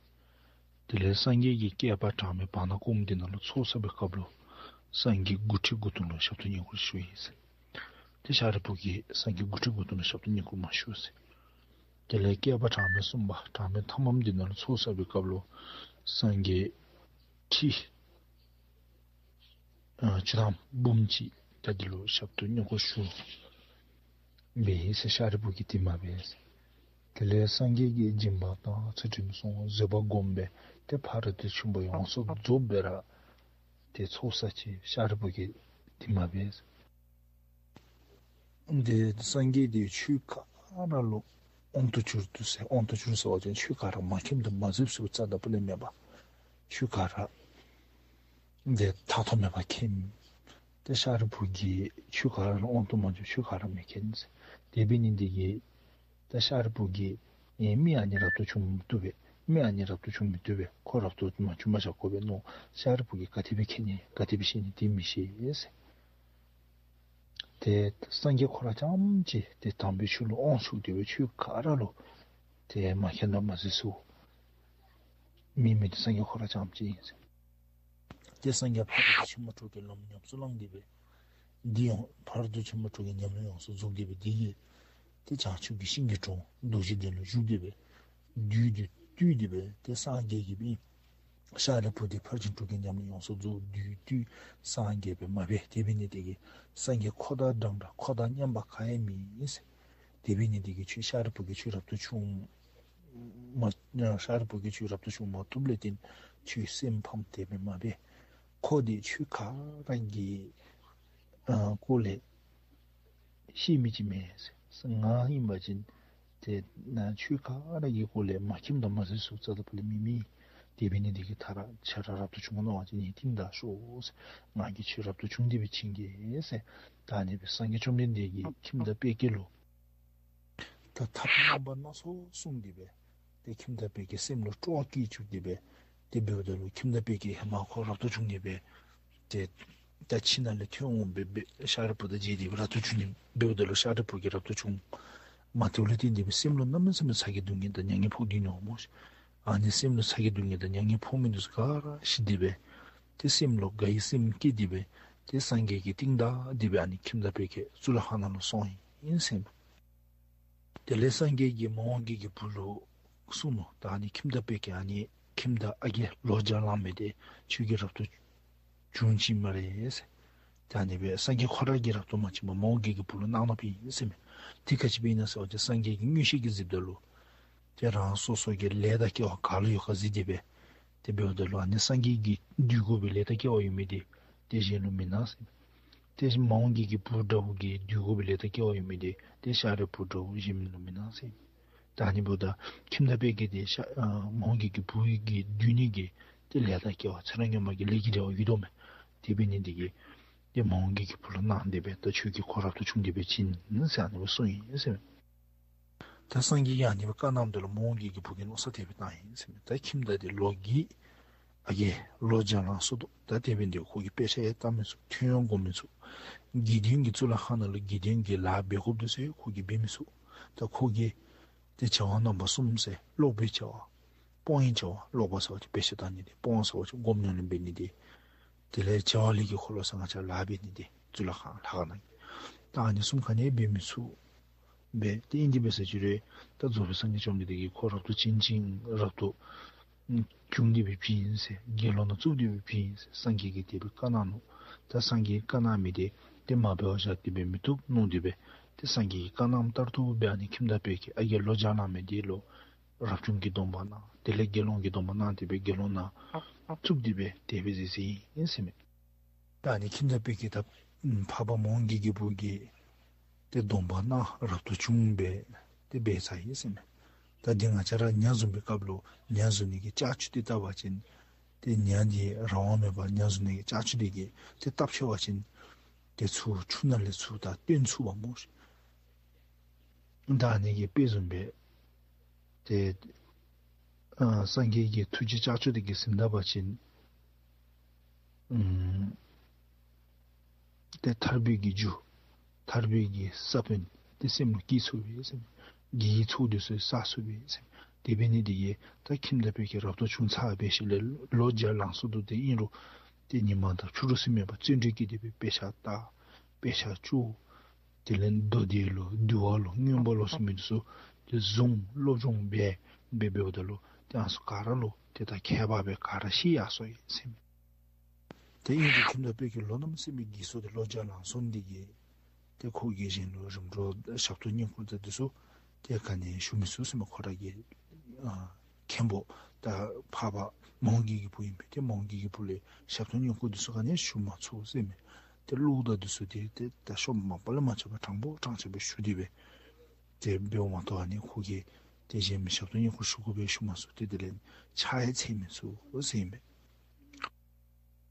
དེ་ལས་སངས་རྒྱས་ཀྱིས་བསྐལ་པ་གྲངས་མེད་བར་ན་སྐུ་འདི་ནང་ལུ་ཚོགས་བསགས་པའི་སྐབས་ལུ་སངས་རྒྱས་དགུ་ཁྲི་དགུ་སྟོང་ལུ་ཞབས་ཏོག་བསྙེན་བཀུར་ཞུ་ཡི་ཟེར། ཏེ་ཤཱ་རིའི་བུ་གིས་སངས་རྒྱས་དགུ་ཁྲི་དགུ་སྟོང་ལུ་ཞབས་ཏོག་བསྙེན་བཀུར་མ་ཞུ་ཟེར། དེ་ལས་བསྐལ་པ་གྲངས་མེད་གསུམ་པ་གྲངས་མེད་ཐ་མམ་འདི་ནང་ལུ་ཚོགས་བསགས་པའི་སྐབས་ལུ་སངས་རྒྱས་ཁྲི་ཨ་བཅུ་ཐམ་འབུམ་གཅིག་ད་འདི་ལུ་ཞབས་ཏོག་བསྙེན་བཀུར་ཞུ་འབད་ཟེར། ཤཱ་རིའི་བུ་གིས་དེ་མ་འབད་ཟེར། དེ་ལས་སངས་རྒྱས་ཀྱིས་སྦྱིན་པ་དང་ཚུལ་ཁྲིམས་སྲུང་བཟོད་པ་བསྒོམས་སྦེ་ཏེ་ཕ་རོལ་ཏུ་ཕྱིན་པ་ཡོངས་སུ་རྫོགས་པའི་ར་ཏེ་ཚོགས་བསགས་ཅི། ཤཱ་རིའི་བུ་གིས་དེ་མ་འབད་ཟེར། ཏེ་སངས་རྒྱས་འདི་ཆོས་ག་ར་ལུ་དབང་དུ་གྱུར་ཏོ་ཟེར། དབང་དུ་གྱུར་ཟེར་བ་ཅིན་ཆོས་ག་ར་མ་མཁྱེནམ་དང་མ་གཟིགསཔ་ཟེར་རྩ་དང་པོ་ལས་མེད་པ། ཆོས་ག་ར་ཏེ་ཐག་ཐོག་མེད་པར་མཁྱེན། ཏེ་ཤཱ་རིའི་བུ་གིས་ཆོས་ག་ར་ལུ་དབང་དུ་མ་གྱུར། ཆོས་ག་ར་མི་མཁྱེན་ཟེར། དེ་འབད་ནི་འདི་གིས་ད་ཤཱ་རིའི་བུ་གིས་ཨེ་མི་ཨ་ནི་རབ་ཏུ་བྱུང་མི་བཏུབ་པས། མི་ཨ་ནི་རབ་ཏུ་བྱུང་མི་བཏུབ་པས། ཁོ་རབ་ཏུ་མ་བྱུང་པར་བཞག་དགོ་པས་མནོ། ཤཱ་རིའི་བུ་གིས་ག་དེ་སྦེ་མཁྱེན་ནི་ག་དེ་སྦེ་ཤེས་ནི་དེ་མི་ཤེས་ཟེར། ཏེ་སངས་རྒྱས་ཁོ་ར་རྐྱངམ་གཅིག་ཏེ་དམ་པའི་ཆོས་ལུ་དབང་ཕྱུག་སྟེ་སྦེ་ཆོས་ག་ར་ལུ་ཏེ་མ་མཁྱེན་དང་མ་གཟིགསཔ་མི་མེད་དེ་སངས་རྒྱས་ཁོ་ར་རྐྱངམ་གཅིག་ཨིན་ཟེར། ཏེ་སངས་རྒྱས་ཕ་རོལ་ཏུ་ཕྱིན་པ་དྲུག་གི་ལམ་ཉམས་སུ་བླངས་ཏེ་སྦེ་འདི་ཡང་ཕ་རོལ་ཏུ་ཕྱིན་པ་དྲུག་གི་ཉམས་ལེན་ཡོངས་སུ་རྫོགས་ཏེ་སྦེ་འདི་གིས་ཏེ་བྱང་ཆུབ་ཀྱི་ཤིང་གི་དྲུང་རྡོ་རྗེ་གདན་ལུ་བཞུགས་ཏེ་སྦེ་བདུད་བཏུལ་ཏེ་སྦེ་ཏེ་སངས་རྒྱས་ཀྱི་སྦེ་ཤཱ་རིའི་བུ་འདི་ཕར་ཕྱིན་དྲུག་གི་ཉམས་ལེན་ཡོངས་སུ་རྫོགས། བདུད་བཏུལ། སངས་རྒྱས་སྦེ་མ་འབད། དེ་འབད་ནི་འདི་གིས་སངས་རྒྱས་ཁོ་དང་འདྲན་འདྲ་ཁོ་དང་མཉམ་པ་ག་ཡང་མེད་ཟེར། དེ་འབད་ནི་འདི་གིས་ཁྱོད་ཤཱ་རིའི་བུ་གིས་ཁྱོད་རབ་ཏུ་བྱུང་མ་ཤཱ་རིའི་བུ་གིས་ཁྱོད་རབ་ཏུ་བྱུང་མ་བཏུབ་ལས་བརྟེན་ཁྱོད་སེམས་ཕམ་སྟེ་སྦེ་མ་འབད། ཁོ་འདི་ཁྱོད་ག་ར་གི་ཨ་སྐོར་ལས་ཤེས་མི་ཅིག་མེད་ཟེར། ང་ཨིན་པ་ཅིན་ཏེ་ན་ཁྱོད་ག་ར་གི་སྐོར་ལས་མ་མཁྱེནམ་དང་མ་གཟིགསཔ་རྩ་དང་པོ་ལས་མི་མེད། དེ་འབད་ནི་འདི་གིས་ད་ར་ཁྱོད་ར་རབ་ཏུ་བྱུང་མནོ་བ་ཅིན་ནི་ཐིམ་ད་ཤོག་ཟེར། ང་གིས་ཁྱོད་རབ་ཏུ་བྱུང་སྟེ་སྦེ་བྱིན་གེ་ཟེར། ད་ཨ་ནི་སྦེ་སངས་རྒྱས་བཅོམ་ལྡན་འདས་ཀྱིས་ཁྱིམ་བདག་དཔལ་སྐྱེས་ལུ་ད་ཐབས་རྣམ་པ་སྣ་ཚོགས་གསུངས་ཏེ་སྦེ་ཏེ་ཁྱིམ་བདག་དཔལ་སྐྱེས་སེམས་ལུ་སྤྲོ་བ་སྐྱེ་བཅུག་སྟེ་སྦེ་ཏེ་འབདཝ་ད་ལུ་ཁྱིམ་བདག་དཔལ་སྐྱེས་ཧེ་མ་ཁོ་རབ་ཏུ་བྱུང་ནི་སྦེ་ཏེ་ད་ཕྱི་ནང་ལས་ཐོན་འོང་སྦེ་སྦེ་ཤཱ་རིའི་བུ་དང་མཇལ་ཏེ་སྦེ་རབ་ཏུ་བྱུང་ནི་འབདཝ་ད་ལུ་ཤཱ་རིའི་བུ་གིས་རབ་ཏུ་བྱུང་མ་བཏུབ་ལས་བརྟེན་ཏེ་སྦེ་སེམས་ལུ་གནམ་མེད་ས་མེད་ཚ་གྱང་སྡུག་བསྔལ་དང་མྱ་ངན་ཕོག་སྟེ་ནུག་སྨོ་ཤིག། ཨ་ནི་སེམས་ལུ་ཚ་གྱང་སྡུག་བསྔལ་དང་མྱ་ངན་ཕོག་མི་འདི་ཚུ་ག་ར་ཞི་སྟེ་སྦེ་ཏེ་སེམས་ལུ་དགའ་བའི་སེམས་སྐྱེས་ཏེ་སྦེ་ཏེ་སངས་རྒྱས་ཀྱི་རྟིང་བདའ་སྟེ་སྦེ་ཨ་ནི་ཁྱིམ་བདག་དཔལ་སྐྱེས་གཙུག་ལག་ཁང་ནང་ལུ་སོང་ཡི་ཟེར་མས། དེ་ལས་སངས་རྒྱས་ཀྱིས་མ་འོངས་བརྒྱད་ཀྱི་བུ་ལུ་གསུངས་ནུག། ད་ཨ་ནི་ཁྱིམ་བདག་དཔལ་སྐྱེས་ཨ་ནི་ཁྱིམ་བདག་ཨ་རྒས་ལོ་བརྒྱ་ལང་མི་འདི་ཁྱོད་ཀྱིས་རབ་ཏུ་བྱུང་ཅི་སྨ་རེ་ཟེར། ད་ཨ་ནི་སྦེ་སངས་རྒྱས་ཁོ་ར་གིས་རབ་ཏུ་མ་བྱུང་བར་མ་འོངས་བརྒྱད་ཀྱི་བུ་ལུ་གནང་གནངམ་ཨིན་ཟེར་མས། དེ་ག་ཅི་སྦེ་ཨིན་ན་ཟེར་བ་ཅིན་སངས་རྒྱས་ཀྱིས་མངོན་ཤེས་ཀྱིས་གཟིགསཔ་ད་ལུ་ཏེ་རང་སོ་སོ་གི་ལས་དང་སྐལ་བ་ག་ལུ་ཡོད་ག་གཟིགས་ཏེ་སྦེ་ཏེ་འབདཝ་ད་ལུ་ཨ་ནི་སངས་རྒྱས་ཀྱིས་འདུལ་དགོ་པའི་ལས་དང་སྐལ་བ་ཡོད་མི་འདི་ཏེ་གཞན་ལུ་མི་གནང་ཟེར་མས། ཏེ་མ་འོངས་བརྒྱད་ཀྱི་བུ་འདྲཝ་གིས་འདུལ་དགོ་པའི་ལས་དང་སྐལ་བ་ཡོད་མི་འདི་ཏེ་ཤཱ་རིའི་བུ་འདྲཝ་གཞན་ལུ་མི་གནང་ཟེར་མས། ད་ཨ་ནི་འབདཝ་ད་ཁྱིམ་བདག་དཔལ་སྐྱེས་འདི་ཤཱ་ཨ་མ་འོངས་བརྒྱད་ཀྱི་བུ་གིས་འདུལ་ནི་གི་ཏེ་ལས་དང་སྐལ་བ་ཚེ་རབས་སྔོན་མ་གི་ལས་ཀྱི་འབྲེལ་བ་ཡོད་དོ་མས། དེ་འབད་ནི་འདི་གིས་ཏེ་མ་འོངས་བརྒྱད་ཀྱི་བུ་ལུ་གནང་སྟེ་སྦེ་ད་ཁྱོད་ཀྱིས་ཁོ་རབ་ཏུ་བྱུང་སྟེ་སྦེ་བྱིན་ཟེར་ཨ་ནི་སྦེ་གསུངས་ཡི་ཟེར་མས། ད་སངས་རྒྱས་ཀྱིས་ཨ་ནི་སྦེ་བཀའ་གནངམ་ད་ལུ་མ་འོངས་བརྒྱད་ཀྱི་བུ་གིས་མནོ་བསམ་དེ་སྦེ་བཏང་ཡི་ཟེར་མས། ད་ཁྱིམ་བདག་འདི་ལོ་གི་ ཨ་རྒས་ལོ་བརྒྱ་ལང་སོང་འདུག། ད་དེ་འབད་ནི་འདི་ཁོ་གིས་དཔེ་ཆ་ཡང་བལྟ་མི་ཚུགས། ཐུན་ཡང་སྒོམ་མི་ཚུགས། དགེ་འདུན་གྱི་གཙུག་ལག་ཁང་ནང་ལུ་དགེ་འདུན་གྱི་ལཱ་འབད་དགོཔ་འདི་ཚུ་ཁོ་གིས་འབད་མི་ཚུགས། ད་ཁོ་གིས་ཏེ་བྱ་བ་རྣམ་པ་གསུམ་ཟེར། ཀློག་པའི་བྱ་བ། སྤོང་བའི་བྱ་བ། ཀློག་པ་ཟེར་བ་ཅིན་དཔེ་ཆ་བལྟ་ནི་འདི། སྤོང་བ་ཟེར་བ་ཅིན་སྒོམ་ཉམས་ལེན་འབད་ནི་འདི། དེ་ལས་བྱ་བ་ལས་ཀྱི་འཁོར་ལོ་ཟེར་ང་བཅས་ལཱ་འབད་ནི་འདི། གཙུག་ལག་ཁང་ལྷ་ཁང་ནང་གི། ད་ཨ་ནི་གསུམ་ག་ནི་འབད་མི་ཚུགས། འབད་དེ་ཨིན་དེ་འབད་ས་ཅིག་རུང་ད་རྫོགས་པའི་སངས་རྒྱས་བཅོམ་ལྡན་འདས་ཀྱིས་ཁོ་རབ་ཏུ་བྱུང་ཅིང་རབ་ཏུ་བྱུང་སྟེ་སྦེ་བྱོན་ཟེར། དགེ་སློང་ནང་བཙུགས་ཏེ་སྦེ་བྱོན་ཟེར། སངས་རྒྱས་ཀྱིས་དེ་སྦེ་བཀའ་གནང་ནུག། ད་སངས་རྒྱས་བཀའ་གནང་མི་དེ་ཏེ་མ་འབད་བར་བཞག་སྟེ་སྦེ་མི་བཏུབ་མནོ་སྟེ་སྦེ་ཏེ་སངས་རྒྱས་ཀྱིས་བཀའ་གནངམ་ལྟར་དུ་སྦེ་ཨ་ནི་ཁྱིམ་བདག་དཔལ་སྐྱེས་ཨ་རྒས་ལོ་བརྒྱ་ལང་མི་དེ་ལུ་རབ་བྱུང་གི་སྡོམ་པ་གནང་། དེ་ལས་དགེ་སློང་གི་སྡོམ་པ་གནང་སྟེ་སྦེ་དགེ་སློང་ནང་བཙུགས་ཏེ་སྦེ་དེ་སྦེ་མཛད་མཛདཔ་ཨིན་ཟེར་མས། ད་ཨ་ནི་ཁྱིམ་བདག་དཔལ་སྐྱེས་ད་འཕགས་པ་མོའུ་འགལ་གྱི་བུ་གིས་ཏེ་སྡོམ་པ་གནང་རབ་ཏུ་བྱུང་སྦེ་ཏེ་འབད་ཚར་ཡི་ཟེར་མས། ད་འདི་ང་བཅས་ར་ཉ་བཟུང་པའི་སྐབས་ལུ་ཉ་བཟུང་ནི་གི་ལྕགས་ཀྱུ་འདི་བཏགས་པ་ཅིན་ཏེ་ཉ་འདི་རང་དབང་མེད་པར་ཉ་བཟུང་ནི་གི་ལྕགས་ཀྱུ་འདི་གིས་ཏེ་བཏབ་ཆོག་པ་ཅིན་ཏེ་ཚུར་ཆུ་ནང་ལས་ཚུར་ད་བཏོན་ཚུགས་པས་སྨོ་ཤིག། ད་ཨ་ནི་གི་དཔེ་བཟུམ་སྦེ་ཏེ་ཨ་སངས་རྒྱས་ཀྱི་ཐུགས་རྗེ་ལྕགས་ཀྱུ་འདི་གིས་ཟིན་ད་པ་ཅིན་ཨམ་ཏེ་ཐར་པའི་གི་རྒྱུ་ཐར་པའི་གི་ས་བོན་ཏེ་སེམས་ལུ་སྐྱེ་ཚུགས་པས་ཟེར། དགེ་བའི་ཚོགས་འདི་ཚུ་བསགས་ཚུགས་པས་ཟེར། དེ་འབད་ནི་འདི་གིས་ད་ཁྱིམ་བདག་དཔལ་སྐྱེས་རབ་ཏུ་བྱུང་ཚར་བའི་ཤུལ་ལས་ལོ་བརྒྱ་ལང་སོང་འདུག། དེ་ཨིན་རུང་ཏེ་ཉིན་མ་དང་ཕྱི་རུ་ཟེར་མེད་པར་བརྩོན་འགྲུས་བསྐྱེད་དེ་སྦེ་དཔེ་ཆ་བལྟ། དཔེ་ཆ་ཅོག། དེ་ལས་མདོ་སྡེ་ལོ་འདུལ་བ་ལོ་མངོན་པ་ལོ་ཟེར་མི་འདི་ཚུ་ཏེ་བཟུང་སློབ་སྦྱོང་འབད་འབད་འབདཝ་ད་ལུ་ཏེ་ཨ་ནི་ཚུ་ག་ར་ལུ་ཏེ་ད་མཁས་པ་སྦེ་ག་ར་ཤེས་ཡར་སོ་ཡི་ཟེར་མས། ཏེ་ཨིན་རུང་ཁྱིམ་བདག་དཔལ་སྐྱེས་ལོ་གནམ་མེད་ས་མེད་རྒས་སོ་ཏེ་ལོ་བརྒྱ་ལང་སོང་འདི་གིས་ཏེ་ཁོ་གིས་གཞན་ལུ་རིམ་གྲོ་ཞབས་ཏོག་བསྙེན་བཀུར་དང་འདི་ཚུ་ཏེ་ག་ནི་ཞུ་མི་ཚུགས་ཟེར་མས། ཁོ་ར་གི་ཨ་མཁན་པོ་ད་འཕགས་པ་མོའུ་འགལ་གྱི་བུ་ཨིན་པས། ཏེ་མོའུ་འགལ་གྱི་བུ་ལས་ཞབས་ཏོག་བསྙེན་བཀུར་འདི་ཚུ་ག་ནི་ཞུ་མ་ཚུགས་ཟེར་མས། ཏེ་བློ་དང་འདི་ཚུ་ཏེ་ཏེ་ད་ཤོབ་མ་པ་ལས་མ་ཆགས་པར་དྲང་པོ་དྲང་ཆ་སྦེ་ཞུ་སྟེ་སྦེ་ཏེ་འབདཝ་མ་གཏོགས་ཨ་ནི་ཁོ་གིས་ཏེ་གཞན་མི་ཞབས་ཏོག་བསྙེན་བཀུར་ཞུ་དགོ་པས་ཞུ་མ་ཚུགས། ཏེ་དེ་ལས་ཕྱག་ཡང་འཚལ་མི་ཚུགས་ཟེར་ཨིན་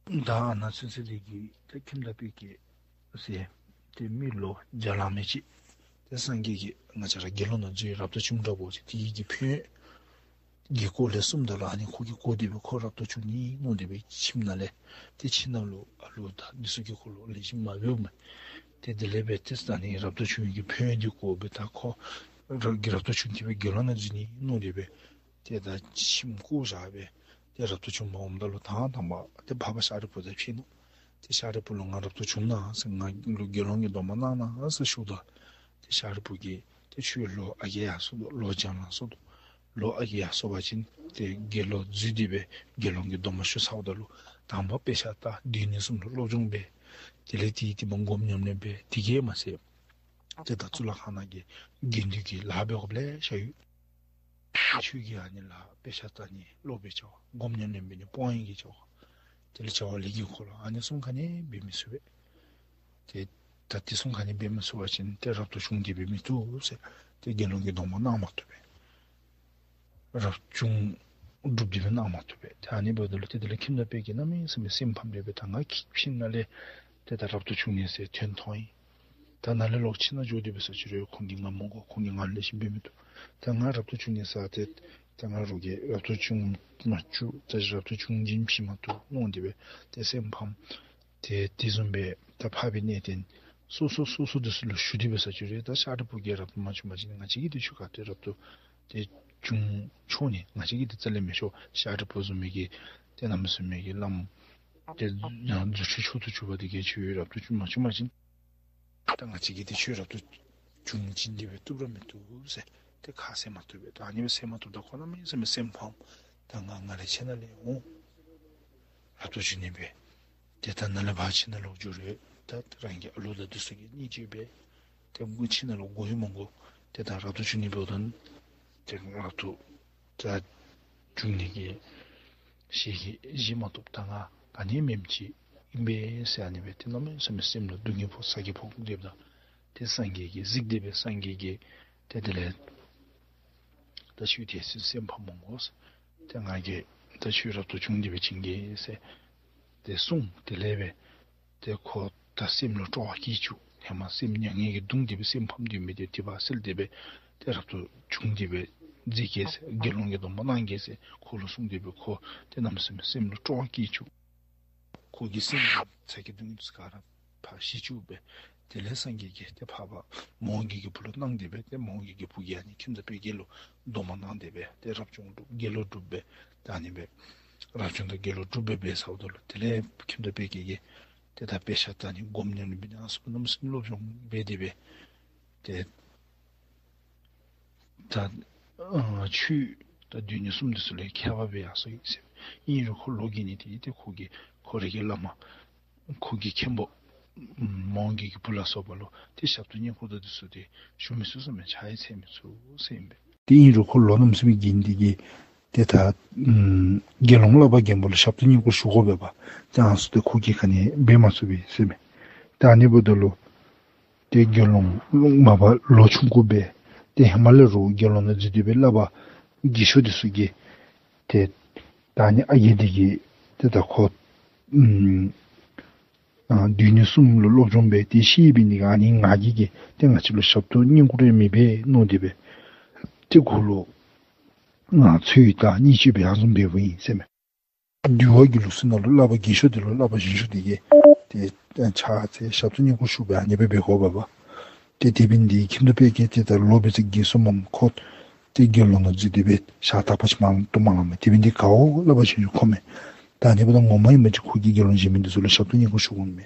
པས། ད་ཨ་ནཱ་ཚུན་ཚོད་འདི་གིས་ད་ཁྱིམ་བདག་དཔལ་སྐྱེས་ཟེར་ཏེ་མི་ལོ་བརྒྱ་ལང་མི་ཅིག་ཏེ་སངས་རྒྱས་ཀྱིས་ང་བཅས་ར་དགེ་སློང་ནང་འཛུལ་རབ་ཏུ་བྱུང་འདྲཝ་ཅིག་དེ་གི་ཕན་ཡོན་གྱི་སྐོར་ལས་གསུངམ་ད་ལུ་ཨ་ནི་ཁོ་གིས་གོ་སྟེ་སྦེ་ཁོ་རབ་ཏུ་བྱུང་ནི་མནོ་སྟེ་སྦེ་ཁྱིམ་ནང་ལས་ཏེ་ཁྱིམ་ནང་ལུ་ཨ་ལོ་དང་འདི་ཚུ་གི་སྐོར་ལུ་ལེགས་ཤོམ་མ་འབདཝ་མས། ཏེ་དེ་ལས་སྦེ་ཏེ་ཨ་ནི་རབ་ཏུ་བྱུང་གི་ཕན་ཡོན་འདི་གོ་སྦེ་ད་ཁོ་ར་གིས་རབ་ཏུ་བྱུང་སྟེ་སྦེ་དགེ་སློང་ནང་འཛུལ་ནི་མནོ་སྟེ་སྦེ་ཏེ་ད་ཁྱིམ་བཀོ་བཞག་སྦེ་ཏེ་རབ་ཏུ་བྱུང་པར་འོངམ་ད་ལུ་ད་དང་པ་ཏེ་འཕགས་པ་ཤཱ་རིའི་བུ་དང་ཕྱད་ནུག། ཏེ་ཤཱ་རིའི་བུ་ལུ་ང་རབ་ཏུ་བྱུང་ནུག་ཟེར། ང་ལུ་དགེ་སློང་གི་སྡོམ་པ་གནང་གནང་ཟེར་ཞུཝ་ད་ཏེ་ཤཱ་རིའི་བུ་གིས་ཏེ་ཁྱོད་ལོ་ཨ་རྒས་ཡར་སོང་འདུག། ལོ་བརྒྱ་ལང་སོང་འདུག། ལོ་ཨ་རྒས་ཡར་སོང་པ་ཅིན་ཏེ་དགེ་སློང་འཛུལ་ཏེ་སྦེ་དགེ་སློང་གི་སྡོམ་པ་ཞུ་ཚརཝ་ད་ལུ་དང་པ་དཔེ་ཆ་བལྟ། དེ་ནས་གསུམ་ལུ་སློབ་སྦྱོང་འབད། དེ་ལས་དེའི་རྟིང་མ་སྒོམ་ཉམས་ལེན་འབད། དེ་གིས་མ་ཚད་ཏེ་ད་གཙུག་ལག་ཁང་ནང་གི་དགེ་འདུན་གྱི་ལཱ་འབད་དགོཔ་ལེ་ཤ་ཡོད། ཆོས་ཀྱི་ཨ་ནི་ལཱ་དཔེ་ཆ་བལྟ་ནི་ཀློག་པའི་བྱ་བ་སྒོམ་ཉམས་ལེན་འབད་ནི་སྤོང་བའི་གི་བྱ་བ་དེ་ལས་བྱ་བ་ལས་ཀྱི་འཁོར་ལོ་ཨ་ནི་གསུམ་ག་ནི་འབད་མི་ཚུགས་པས། ཏེ་ད་དེ་གསུམ་ག་ནི་འབད་མི་ཚུགས་པ་ཅིན་ཏེ་རབ་ཏུ་བྱུང་སྟེ་འབད་མི་བཏུབ་ཟེར། ཏེ་དགེ་སློང་གི་སྡོམ་པ་གནང་མ་བཏུབ་པས། རབ་བྱུང་སྒྲུབ་སྟེ་འབད་གནང་མ་བཏུབ་པས། ཏེ་ཨ་ནི་འབདཝ་ད་ལུ་ཏེ་དེ་ལས་ཁྱིམ་བདག་དཔལ་སྐྱེས་གནམ་མེད་ས་མེད་སེམས་ཕམ་སྟེ་སྦེ་ད་ང་ཁྱིམ་ནང་ལས་ཏེ་ད་རབ་ཏུ་བྱུང་ནི་ཟེར་ཐོན་ཐོན་ཡི། ད་ནཱ་ལས་ལོག་ཁྱིམ་ནང་འགྱོ་སྟེ་འབད་ས་ཅིག་རུང་ཁོང་གིས་ང་མི་དགོ། ཁོང་གིས་ང་ལུ་ལེགས་ཤོམ་འབད་མི་བཏུབ། ད་ང་རབ་ཏུ་བྱུང་ནི་ཟེར་ཏེ་ད་ང་རོགས་ཀྱིས་རབ་ཏུ་བྱུང་མ་བཅུག། ད་རབ་ཏུ་བྱུང་བྱིན་བྱིན་མ་བཏུབ་མནོ་སྟེ་སྦེ་ཏེ་སེམས་ཕམ། ཏེ་དེ་བཟུམ་སྦེ་ད་འཕགས་པའི་གནས་བརྟན་སོ་སོ་སོ་སོ་འདི་ཚུ་ལུ་ཞུ་སྟེ་འབད་ས་ཅིག་རུང་ད་ཤཱ་རིའི་བུ་གིས་རབ་ཏུ་མ་བྱུང་པ་ཅིན་ང་བཅས་ཀྱིས་ཏེ་ཁྱོད་ག་ཏེ་རབ་ཏུ་ཏེ་བྱུང་ཆོག་ནི། ང་བཅས་ཀྱིས་ཏེ་རྩ་ལས་མི་ཆོག། ཤཱ་རིའི་བུ་བཟུམ་མའི་གི་ཏེ་གནམ་མེད་ས་མེད་ཀྱི་བླམ་ཏེ་ཡང་རྫུ་འཕྲུལ་མཆོག་ཏུ་གྱུར་པ་འདི་གིས་ཁྱོད་རབ་ཏུ་བྱུང་མ་བྱུང་པ་ཅིན་ད་ང་བཅས་ཀྱིས་ཏེ་ཁྱོད་རབ་ཏུ་བྱུང་བྱིན་ཏེ་སྦེ་བཏུབ་ར་མི་བཏུབ་ཟེར་ཏེ་ཁ་བཟེད་མ་བཏུབ་པས། ད་ཨ་ནི་སྦེ་བཟེད་མ་བཏུབ་ད་ཁོ་གནམ་མེད་ས་མེད་སེམས་ཕམ། ད་ང་ང་རའི་ཁྱིམ་ནང་ལས་འོང་རབ་ཏུ་བྱུང་ནི་སྦེ་ཏེ་ད་ནཱ་ལས་ཕར་ཁྱིམ་ནང་ལོག་འགྱོ་རུང་ད་རང་གི་ཨ་ལོ་དང་འདི་ཚུ་གིས་སྙིང་རྗེ་སྦེ་ཏེ་ཁྱིམ་ནང་ལུ་དགོ་ཡི་མི་དགོ། ཏེ་ད་རབ་ཏུ་བྱུང་ནི་འབདཝ་ད་ཏེ་རབ་ཏུ་ད་བྱུང་ནི་གི་ཤེས་ཀྱི་བཞེས་མ་བཏུབ། ད་ང་ཨ་ནི་མེནམ་ཅིག་ཨིན་པས་ཟེར་ཨ་ནི་སྦེ་ཏེ་གནམ་མེད་ས་མེད་སེམས་ལུ་སྡུག་བསྔལ་ཕོག་ཚ་གྱང་ཕོག་སྟེ་སྦེ་ད་ཏེ་སངས་རྒྱས་ཀྱིས་གཟིགས་ཏེ་སྦེ་སངས་རྒྱས་ཀྱིས་ཏེ་དེ་ལས་ད་ཁྱོད་དེ་སེམས་ཕམ་མི་དགོ་ཟེར། ཏེ་ང་གིས་ད་ཁྱོད་རབ་ཏུ་བྱུང་སྟེ་སྦེ་བྱིན་གེ་ཟེར་ཏེ་གསུངས། དེ་ལས་སྦེ་ཏེ་ཁོ་ད་སེམས་ལུ་སྤྲོ་བ་སྐྱེས་བཅུག། ཧེ་མ་སེམས་མྱ་ངན་གྱིས་གདུང་སྟེ་སྦེ་སེམས་ཕམ་སྡོད་མི་དེ་དེ་བ་སེལ་ཏེ་སྦེ་ཏེ་རབ་ཏུ་བྱུང་སྟེ་སྦེ་ མཛད་གེ་ཟེར། དགེ་སློང་གི་སྡོམ་པ་གནང་གེ་ཟེར་ཁོ་ལུ་གསུངས་ཏེ་སྦེ་ཁོ་ཏེ་གནམ་མེད་ས་མེད་སེམས་ལུ་སྤྲོ་བ་སྐྱེས་བཅུག། ཁོ་གི་སེམས་ལུ་ཚ་གྱང་སྡུག་བསྔལ་འདི་ཚུ་ག་ར་ཕར་ཞི་བཅུག་སྦེ། དེ་ལས་སངས་རྒྱས་ཀྱིས་ཏེ་འཕགས་པ་མོའུ་འགལ་གྱི་བུ་ལུ་གནང་སྟེ་སྦེ་ཏེ་མོའུ་འགལ་གྱི་བུ་གིས་ཨ་ནི་ཁྱིམ་བདག་དཔལ་དགེ་ལུ་སྡོམ་པ་གནང་སྟེ་སྦེ་ཏེ་རབ་བྱུང་སྒྲུབ་དགེ་སློང་སྒྲུབ་སྦེ་ད་ཨ་ནི་སྦེ་རབ་བྱུང་དང་དགེ་སློང་སྒྲུབ་སྦེ་འབད་ཚརཝ་ད་ལུ་དེ་ལས་ཁྱིམ་བདག་དཔལ་དགེ་གིས་ཏེ་ད་དཔེ་ཆ་ད་ཨ་ནི་སྒོམ་ནི་ལུ་འབད་ནི་ཨ་ནི་ཚུ་གནམ་མེད་ས་མེད་སློབ་སྦྱོང་འབད་དེ་སྦེ་ཏེ་ད་ཨ་ཆོས་ད་སྡེ་སྣོད་གསུམ་འདི་ཚུ་ལས་ཁྱད་པར་སྦེ་ཡར་སོང་ཡི་ཟེར། ཨིན་རུང་ཁོ་ལོ་རྒས་ནི་དེ་གིས་ཏེ་ཁོ་གིས་ཁོ་རའི་གི་བླ་མ་ཁོ་གི་མཁན་པོ་མོའུ་འགལ་གྱི་བུ་ལ་སོགས་པ་ལུ་ཏེ་ཞབས་ཏོག་བསྙེན་བཀུར་དང་འདི་ཚུ་ཏེ་ཞུ་མི་ཚུགས་ཟེར་མས། ཕྱག་ཡང་འཚལ་མི་ཚུགས་ཟེར་ཨིན་པས། ཏེ་ཨིན་རུང་ཁོ་ལོ་གནམ་མེད་ས་མེད་རྒས་ནི་དེ་གིས་ཏེ་ད་ཨམ་དགེ་སློང་བསླབ་པ་རྒན་པ་ལུ་ཞབས་ཏོག་བསྙེན་བཀུར་ཞུ་དགོ་པས་པ། ཏེ་ཨ་ནི་ཚུ་ཏེ་ཁོ་གིས་ག་ནི་འབད་མ་ཚུགས་པས་ཟེར་མས། ཏེ་ཨ་ནི་འབདཝ་ད་ལུ་ཏེ་དགེ་སློང་མ་པ་ལོ་ཆུང་ཀུ་སྦེ་ཏེ་ཧེ་མ་ལས་ར་དགེ་སློང་ནང་འཛུལ་ཏེ་སྦེ་བསླབ་པ་རྒས་ཤོས་འདི་ཚུ་གིས་ཏེ་ད་ཨ་ནི་ཨ་རྒས་འདི་གིས་ཏེ་ད་ཁོ་ཨམ་ཨ་སྡེ་སྣོད་གསུམ་ལུ་སློབ་སྦྱོང་འབད་དེ་ཤེས་པའི་ནི་གིས་ཨ་ནི་ང་རྒྱལ་གྱིས་ཏེ་ང་བཅས་ལུ་ཞབས་ཏོག་བསྙེན་བཀུར་ཡང་མི་འབད་མནོ་སྟེ་སྦེ་ཏེ་ཁོ་ལུ་ང་ཚོད་ཡོད་དང་བརྙས་བཅོས་འབད་ཨ་ནི་བཟུམ་འབདཝ་ཨིན་ཟེར་མས། འདུལ་བ་གི་ལུགས་སྲོལ་ནང་ལུ་བསླབ་པ་རྒས་ཤོས་འདི་ལུ་བསླབ་པ་གཞོན་ཤོས་འདི་གིས་ཏེ་ཕྱག་འཚལ་ཞབས་ཏོག་བསྙེན་བཀུར་ཞུ་སྦེ་ཨ་ནི་སྦེ་འབད་དགོ་པས་པ། ཏེ་དེ་འབད་ནི་དེ་གིས་ཁྱིམ་བདག་དཔལ་དགེ་ཏེ་ད་ལོ་སྦེ་ཚེ་རྒས་སོངམ་མས། ཁོ་ཏེ་དགེ་སློང་ནང་འཛུལ་ཏེ་སྦེ་ཞག་དག་པ་ཅིག་མ་གཏོགས་མ་ལང་མས། དེ་འབད་ནི་དེ་གིས་ཁོ་བསླབ་པ་གཞོན་ཤོས་ཁོ་མས། ད་ཨ་ནི་འབདཝ་ད་ངོ་མ་ཨིན་པ་ཅིན་ཁོ་གིས་དགེ་སློང་གཞན་མི་འདི་ཚུ་ལུ་ཞབས་ཏོག་བསྙེན་བཀུར་ཞུ་དགོ་མས།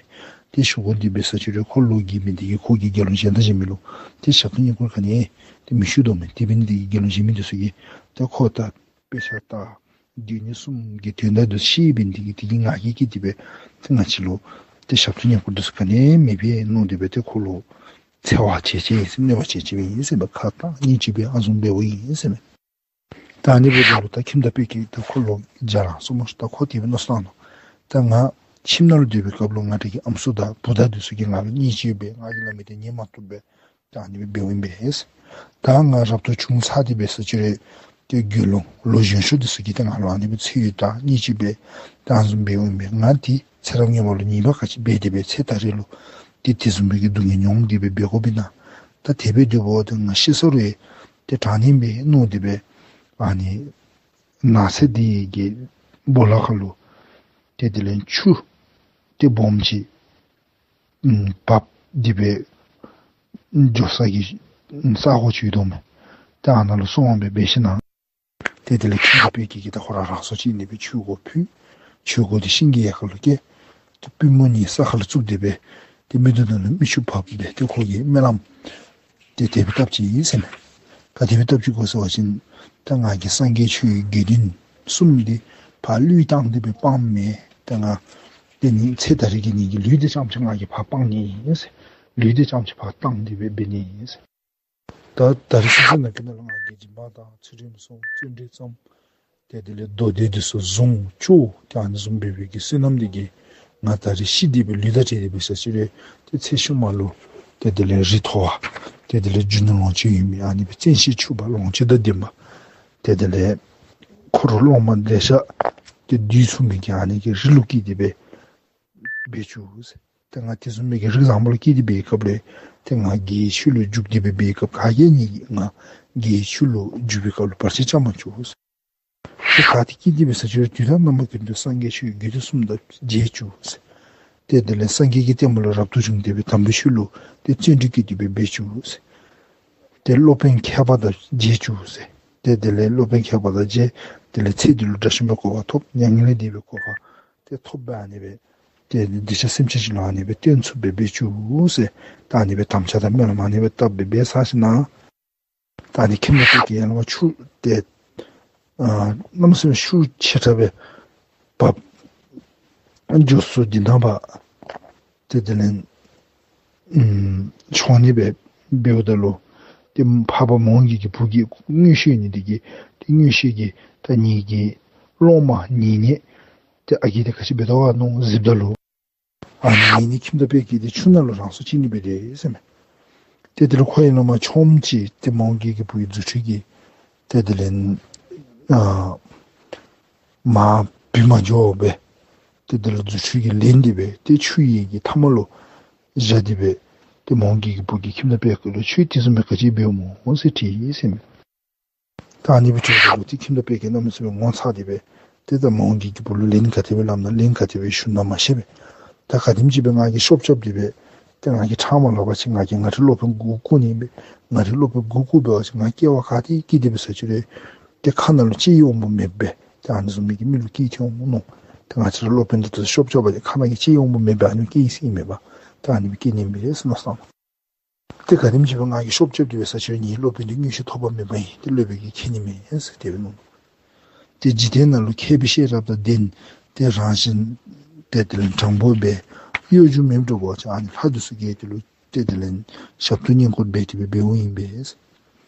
ཏེ་ཞུ་དགོ་འདི་འབད་ས་ཅིག་རུང་ཁོ་ལོ་རྒས་མི་འདི་གིས་ཁོ་གིས་དགེ་སློང་གཞན་དང་གཞན་མི་ལུ་ཏེ་ཞབས་ཏོག་བསྙེན་བཀུར་ག་ནི་ཏེ་མི་ཞུ་དོ་མས། དེ་འབད་ནི་དེ་གིས་དགེ་སློང་གཞན་མི་འདི་ཚུ་གིས་ཏེ་ཁོ་ད་དཔེ་ཆ་ལྟ་སྡེ་སྣོད་གསུམ་གྱི་དོན་དག་འདི་ཤེས་པའི་ནི་དེ་གིས་དེ་གིས་ང་རྒྱལ་གྱིས་དེ་སྦེ་ཏེ་ང་བཅས་ལུ་ཏེ་ཞབས་ཏོག་བསྙེན་བཀུར་འདི་ཚུ་ག་ནི་མི་འབད་མནོ་སྟེ་སྦེ་ཏེ་ཁོ་ལུ་འཚེ་བ་བྱེད་བྱེད་ཨིན་ཟེར་མས། གནོད་པ་བྱེད་བྱེད་ཨིན་ཟེར་མས། ཁ་གཏང་བརྙས་བཅོས་འབད་ཨ་ནི་བཟུམ་འབདཝ་ཨིན་ཟེར་མས། ད་ཨ་ནི་འབདཝ་ད་ལུ་ད་ཁྱིམ་བདག་དཔལ་དགེ་ད་ཁོ་ལོ་བརྒྱ་ལང་སོངམ་མས། ད་ཁོ་དེ་སྦེ་མནོ་བསམ་བཏང་ནུག། ད་ང་ཁྱིམ་ནང་ལུ་སྡོད་པའི་སྐབས་ལུ་ང་རའི་གི་ཨམ་སྲུ་དང་བུ་དང་འདི་ཚུ་གིས་ང་ལུ་བརྙས་བཅོས་འབད་ང་གིས་སླབ་མི་འདི་ཉན་མ་བཏུབ་པས། ད་ཨ་ནི་སྦེ་འབདཝ་ཨིན་པས། ད་ང་རབ་ཏུ་བྱུང་ཚར་ཏེ་འབད་ས་ཅིག་རུང་ཏེ་དགེ་སློང་ལོ་གཞོན་ཤོས་འདི་ཚུ་གིས་ཏེ་ང་ལུ་ཨ་ནི་སྦེ་འཚེ་བ་དང་བརྙས་བཅོས་འབད་ད་ཨ་ནི་བཟུམ་འབདཝ་ཨིན་པས། ང་འདི་ཚེ་རབས་སྔོན་མ་ལུ་ཉེས་པ་ག་ཅི་འབད་དེ་སྦེ་ཚེ་ད་རེས་ལུ་ཏེ་དེ་བཟུམ་མའི་གི་སྡུག་བསྔལ་མྱོང་སྟེ་སྦེ་འབད་དགོཔ་ཨིན་ན། ད་དེ་སྦེ་སྡོདཔ་ད་ང་ཤི་སོང་རུང་ཏེ་དྲག་ནི་མེད་མནོ་སྟེ་སྦེ་ཨ་ནི་ནགས་ཚལ་འདི་གི་སྦོ་ལོགས་ཁ་ལུ་ཏེ་དེ་ལས་ཆུ་ཏེ་སྦོམ་ཅིག་ཨམ་བབས་ཏེ་སྦེ་འགྱོ་ས་གི་ས་གོ་ཅིག་ཡོད་དོ་མས། ཏེ་ཨ་ནཱ་ལུ་སོང་སྦེ་འབད་ཞིན་ན་ཏེ་དེ་ལས་ཁྱིམ་བདག་དཔལ་དགེ་གིས་ད་ཁོ་ར་རང་སྲོག་བཅད་ནི་སྦེ་ཆོས་གོས་ཕུད། ཆོས་གོས་འདི་ཤིང་གི་ཡལ་ག་ལུ་བཀལ། ཏེ་པུས་མོ་གཉིས་ས་ཁ་ལུ་བཙུགས་ཏེ་སྦེ་ཏེ་མིག་ཏོ་ནང་ལུ་མིག་ཆུ་བབས་སྦེ་ཏེ་ཁོ་གིས་སྨོན་ལམ་ཏེ་དེ་སྦེ་བཏབ་ཅི་ཨིན་ཟེར་མས། ག་དེ་སྦེ་བཏབ་ཅི་གོ་ཟེར་བ་ཅིན་ད་ང་གིས་སངས་རྒྱས་ཆོས་དགེ་འདུན་གསུམ་འདི་ཕར་བློས་བཏང་སྟེ་སྦེ་སྤང་མི་ད་ང་ཏེ་ནི་ཚེ་ད་རེས་ཀྱི་ནི་གི་ལུས་འདི་རྐྱངམ་ཅིག་ང་གིས་ཕར་སྤང་ནི་ཨིན་ཟེར། ལུས་འདི་རྐྱངམ་ཅིག་ཕར་བཏང་སྟེ་སྦེ་འབད་ནི་ཨིན་ཟེར། ད་ད་རེས་སོ་སོ་ནང་གི་ནང་ལུ་ང་གིས་སྦྱིན་པ་དང་ཚུལ་ཁྲིམས་སྲུང་བརྩོན་འགྲུས་བརྩམས། ཏེ་དེ་ལས་མདོ་སྡེ་འདི་ཚུ་བཟུང་བཅུག། ཏེ་ཨ་ནི་བཟུམ་འབད་བའི་གི་བསོད་ནམས་འདི་གིས་ང་ད་རེས་ཤི་སྟེ་སྦེ་ལུས་དང་བྲལ་ཏེ་འབད་ས་ཅིག་རུང་ཏེ་ཚེ་ཤུལ་མ་ལུ་ཏེ་དེ་ལས་རིགས་མཐོ་བ་ཏེ་དེ་ལས་རྒྱུ་ནོར་ལོངས་སྤྱོད་ཡོད་མི་ཨ་ནི་སྦེ་བཙན་ཤེད་ཕྱུག་པ་ལོངས་སྤྱོད་དང་ལྡན་པ་ཏེ་དེ་ལས་འཁོར་སློབ་མ་ལེ་ཤ་ཏེ་འདུས་ཚུགས་མི་གི་ཨ་ནི་གི་རིགས་ལུ་སྐྱེས་ཏེ་སྦེ་འབད་བཅུག་ཟེར། ཏེ་ང་དེ་བཟུམ་མའི་གི་རིགས་བཟང་པོ་ལུ་སྐྱེས་ཏེ་འབད་བའི་སྐབས་ལས་ཏེ་ང་དགེ་བའི་ཆོས་ལུ་འཇུག་སྟེ་སྦེ་འབད་བའི་སྐབས་ག་གིས་ནི་ང་དགེ་བའི་ཆོས་ལུ་འཇུག་པའི་སྐབས་ལུ་བར་ཆད་རྐྱབ་མ་བཅུག་ཟེར། ཏེ་ག་ཏེ་སྐྱེས་ཏེ་འབད་ས་ཅིག་རུང་དུས་དང་རྣམ་པ་ཀུན་ཏུ་སངས་རྒྱས་ཆོས་དགེ་འདུན་གསུམ་དང་མཇལ་བཅུག་ཟེར། ཏེ་དེ་ལས་སངས་རྒྱས་ཀྱི་བསྟན་པ་ལུ་རབ་ཏུ་བྱུང་སྟེ་སྦེ་དམ་པའི་ཆོས་ལུ་ཏེ་བརྩོན་འགྲུས་བསྐྱེད་དེ་སྦེ་འབད་བཅུག་ཟེར། ཏེ་སློབ་དཔོན་མཁས་པ་དང་མཇལ་བཅུག་ཟེར། ཏེ་དེ་ལས་སློབ་དཔོན་མཁས་པ་དང་མཇལ། དེ་ལས་ཚེ་འདི་ལུ་དགྲ་བཅོམ་པའི་གོ་འཕང་ཐོབ། མྱ་ངན་ལས་འདས་པའི་གོ་འཕང་ཏེ་ཐོབ་སྦེ་ཨ་ནི་སྦེ་ཏེ་གདུལ་བྱ་སེམས་ཅན་ཅིག་ལུ་ཨ་ནི་སྦེ་སྟོན་ཚུགསཔ་སྦེ་འབད་བཅུག་ཟེར། ད་ཨ་ནི་སྦེ་དམ་བཅའ་དང་སྨོན་ལམ་ཨ་ནི་སྦེ་བཏབ་སྦེ་འབད་ཚར་ཞིན་ན་ད་ཨ་ནི་ཁྱིམ་བདག་དཔལ་དགེ་ཡང་ལ་མ་ཆུ་ཏེ་ཨ་གནམ་མེད་ས་མེད་ཤུགས་ཆེ་དྲགས་སྦེ་བབས་འགྱོ་ས་འདི་ནང་ཕར་ཏེ་དེ་ལས་ཨམ་མཆོང་ནི་སྦེ་འབདཝ་ད་ལུ་ཏེ་འཕགས་པ་མོའུ་འགལ་གྱི་བུ་གིས་མངོན་ཤེས་ནི་འདི་གིས་ཏེ་མངོན་ཤེས་ཀྱིས་ད་ངེ་གི་སློབ་མ་ཉེ་གནས་ཏེ་ཨ་རྒས་འདི་ག་ཅི་འབད་དོ་ག་མནོ་གཟིགསཔ་ད་ལུ་ཨ་ནི་ངེ་གི་ཁྱིམ་བདག་དཔལ་དགེ་འདི་ཆུ་ནང་ལུ་རང་སྲོག་བཅད་ནི་སྦེ་སྡོད་ཟེར་མས། ཏེ་དེ་ལས་ཁོ་ཡང་ལ་མ་མཆོངམ་ཅིག་ཏེ་མོའུ་འགལ་གྱི་བུ་གི་རྫུ་འཕྲུལ་གྱིས་ཏེ་དེ་ལས་ཨ་མར་བུད་མ་འགྱོ་བར་ཏེ་དེ་ལས་རྫུ་འཕྲུལ་གྱིས་ལེན་ཏེ་སྦེ་ཏེ་ཆུ་ཡི་གི་མཐའ་མ་ལུ་བཞག་སྟེ་སྦེ་ཏེ་མོའུ་འགལ་གྱི་བུ་གིས་ཁྱིམ་བདག་དཔལ་དགེ་ལུ་ཁྱོད་དེ་བཟུམ་སྦེ་ག་ཅི་འབདཝ་སྨོ་ཟེར་དྲིས་ཟེར་མས། ད་ཨ་ནི་སྦེ་འགྱོཝ་ད་ལུ་ཏེ་ཁྱིམ་བདག་དཔལ་སྐྱེས་གནམ་མེད་ས་མེད་ངོ་ཚ་སྟེ་སྦེ་ཏེ་ད་མ་འོངས་ཀྱི་གི་བུ་ལུ་ལན་ག་དེ་སྦེ་སླབ་ན་ལན་ག་དེ་སྦེ་ཞུ་ན་མ་ཤེས་པས། ད་ག་དེམ་ཅིག་སྦེ་ང་གིས་ཤོབ་རྐྱབ་སྟེ་སྦེ་ཏེ་ང་གིས་ཕྲང་མ་ལོག་པ་ཅིན་ང་གིས་ང་བཅས་སློབ་དཔོན་མགུ་སྐོར་ནི་ཨིན་པས། ང་བཅས་སློབ་དཔོན་མགུ་སྐོར་འབད་བ་ཅིན་ང་སྐྱེ་བ་ག་ཏེ་སྐྱེས་ཏེ་འབད་ས་ཅིག་རུང་ཏེ་ཁ་ནང་ལུ་ལྕེ་ཡི་དབང་པོ་མེདཔ་སྦེ་ཏེ་ཨ་ནི་བཟུམ་མའི་གི་མི་ལུ་སྐྱེ་སྟེ་འོང་མནོ། ཏེ་ང་བཅས་ར་སློབ་དཔོན་འདི་ཚུ་ཤོབ་རྐྱབ་པ་ཅིན་ཁ་ནང་གི་ལྕེ་ཡི་དབང་པོ་མེདཔ་སྦེ་ཨ་ནི་སྐྱེ་ཡི་ཟེར་ཨིན་མས་པ། ཏེ་ཨ་ནི་སྦེ་སྐྱེ་ནི་མས་ཟེར་མནོ་བསམ། ཏེ་ག་དེམ་ཅིག་སྦེ་ང་གིས་ཤོབ་རྐྱབ་སྟེ་འབད་ས་ཅིག་རུང་ངེའི་སློབ་དཔོན་འདི་དངོས་གཞི་ཐོབ་པ་མེདཔ་ཨིན། ཏེ་སློབ་དཔོན་གྱིས་མཁྱེན་ནི་མས་ཟེར་དེ་སྦེ་མནོ། ཏེ་འཇིག་རྟེན་ནང་ལུ་མཁས་པའི་ཤེས་རབ་དང་ལྡན་ཏེ་རང་བཞིན་ཏེ་དེ་ལས་དྲང་པོ་སྦེ་གཡོ་སྒྱུ་མེདཔ་འདྲཝ་ཅིག་ཨ་ནི་ལྷ་འདི་ཚུ་གིས་དེ་ལུ་ཏེ་དེ་ལས་ཞབས་ཏོག་བསྙེན་བཀུར་འབད་དེ་སྦེ་འབདཝ་ཨིན་པས།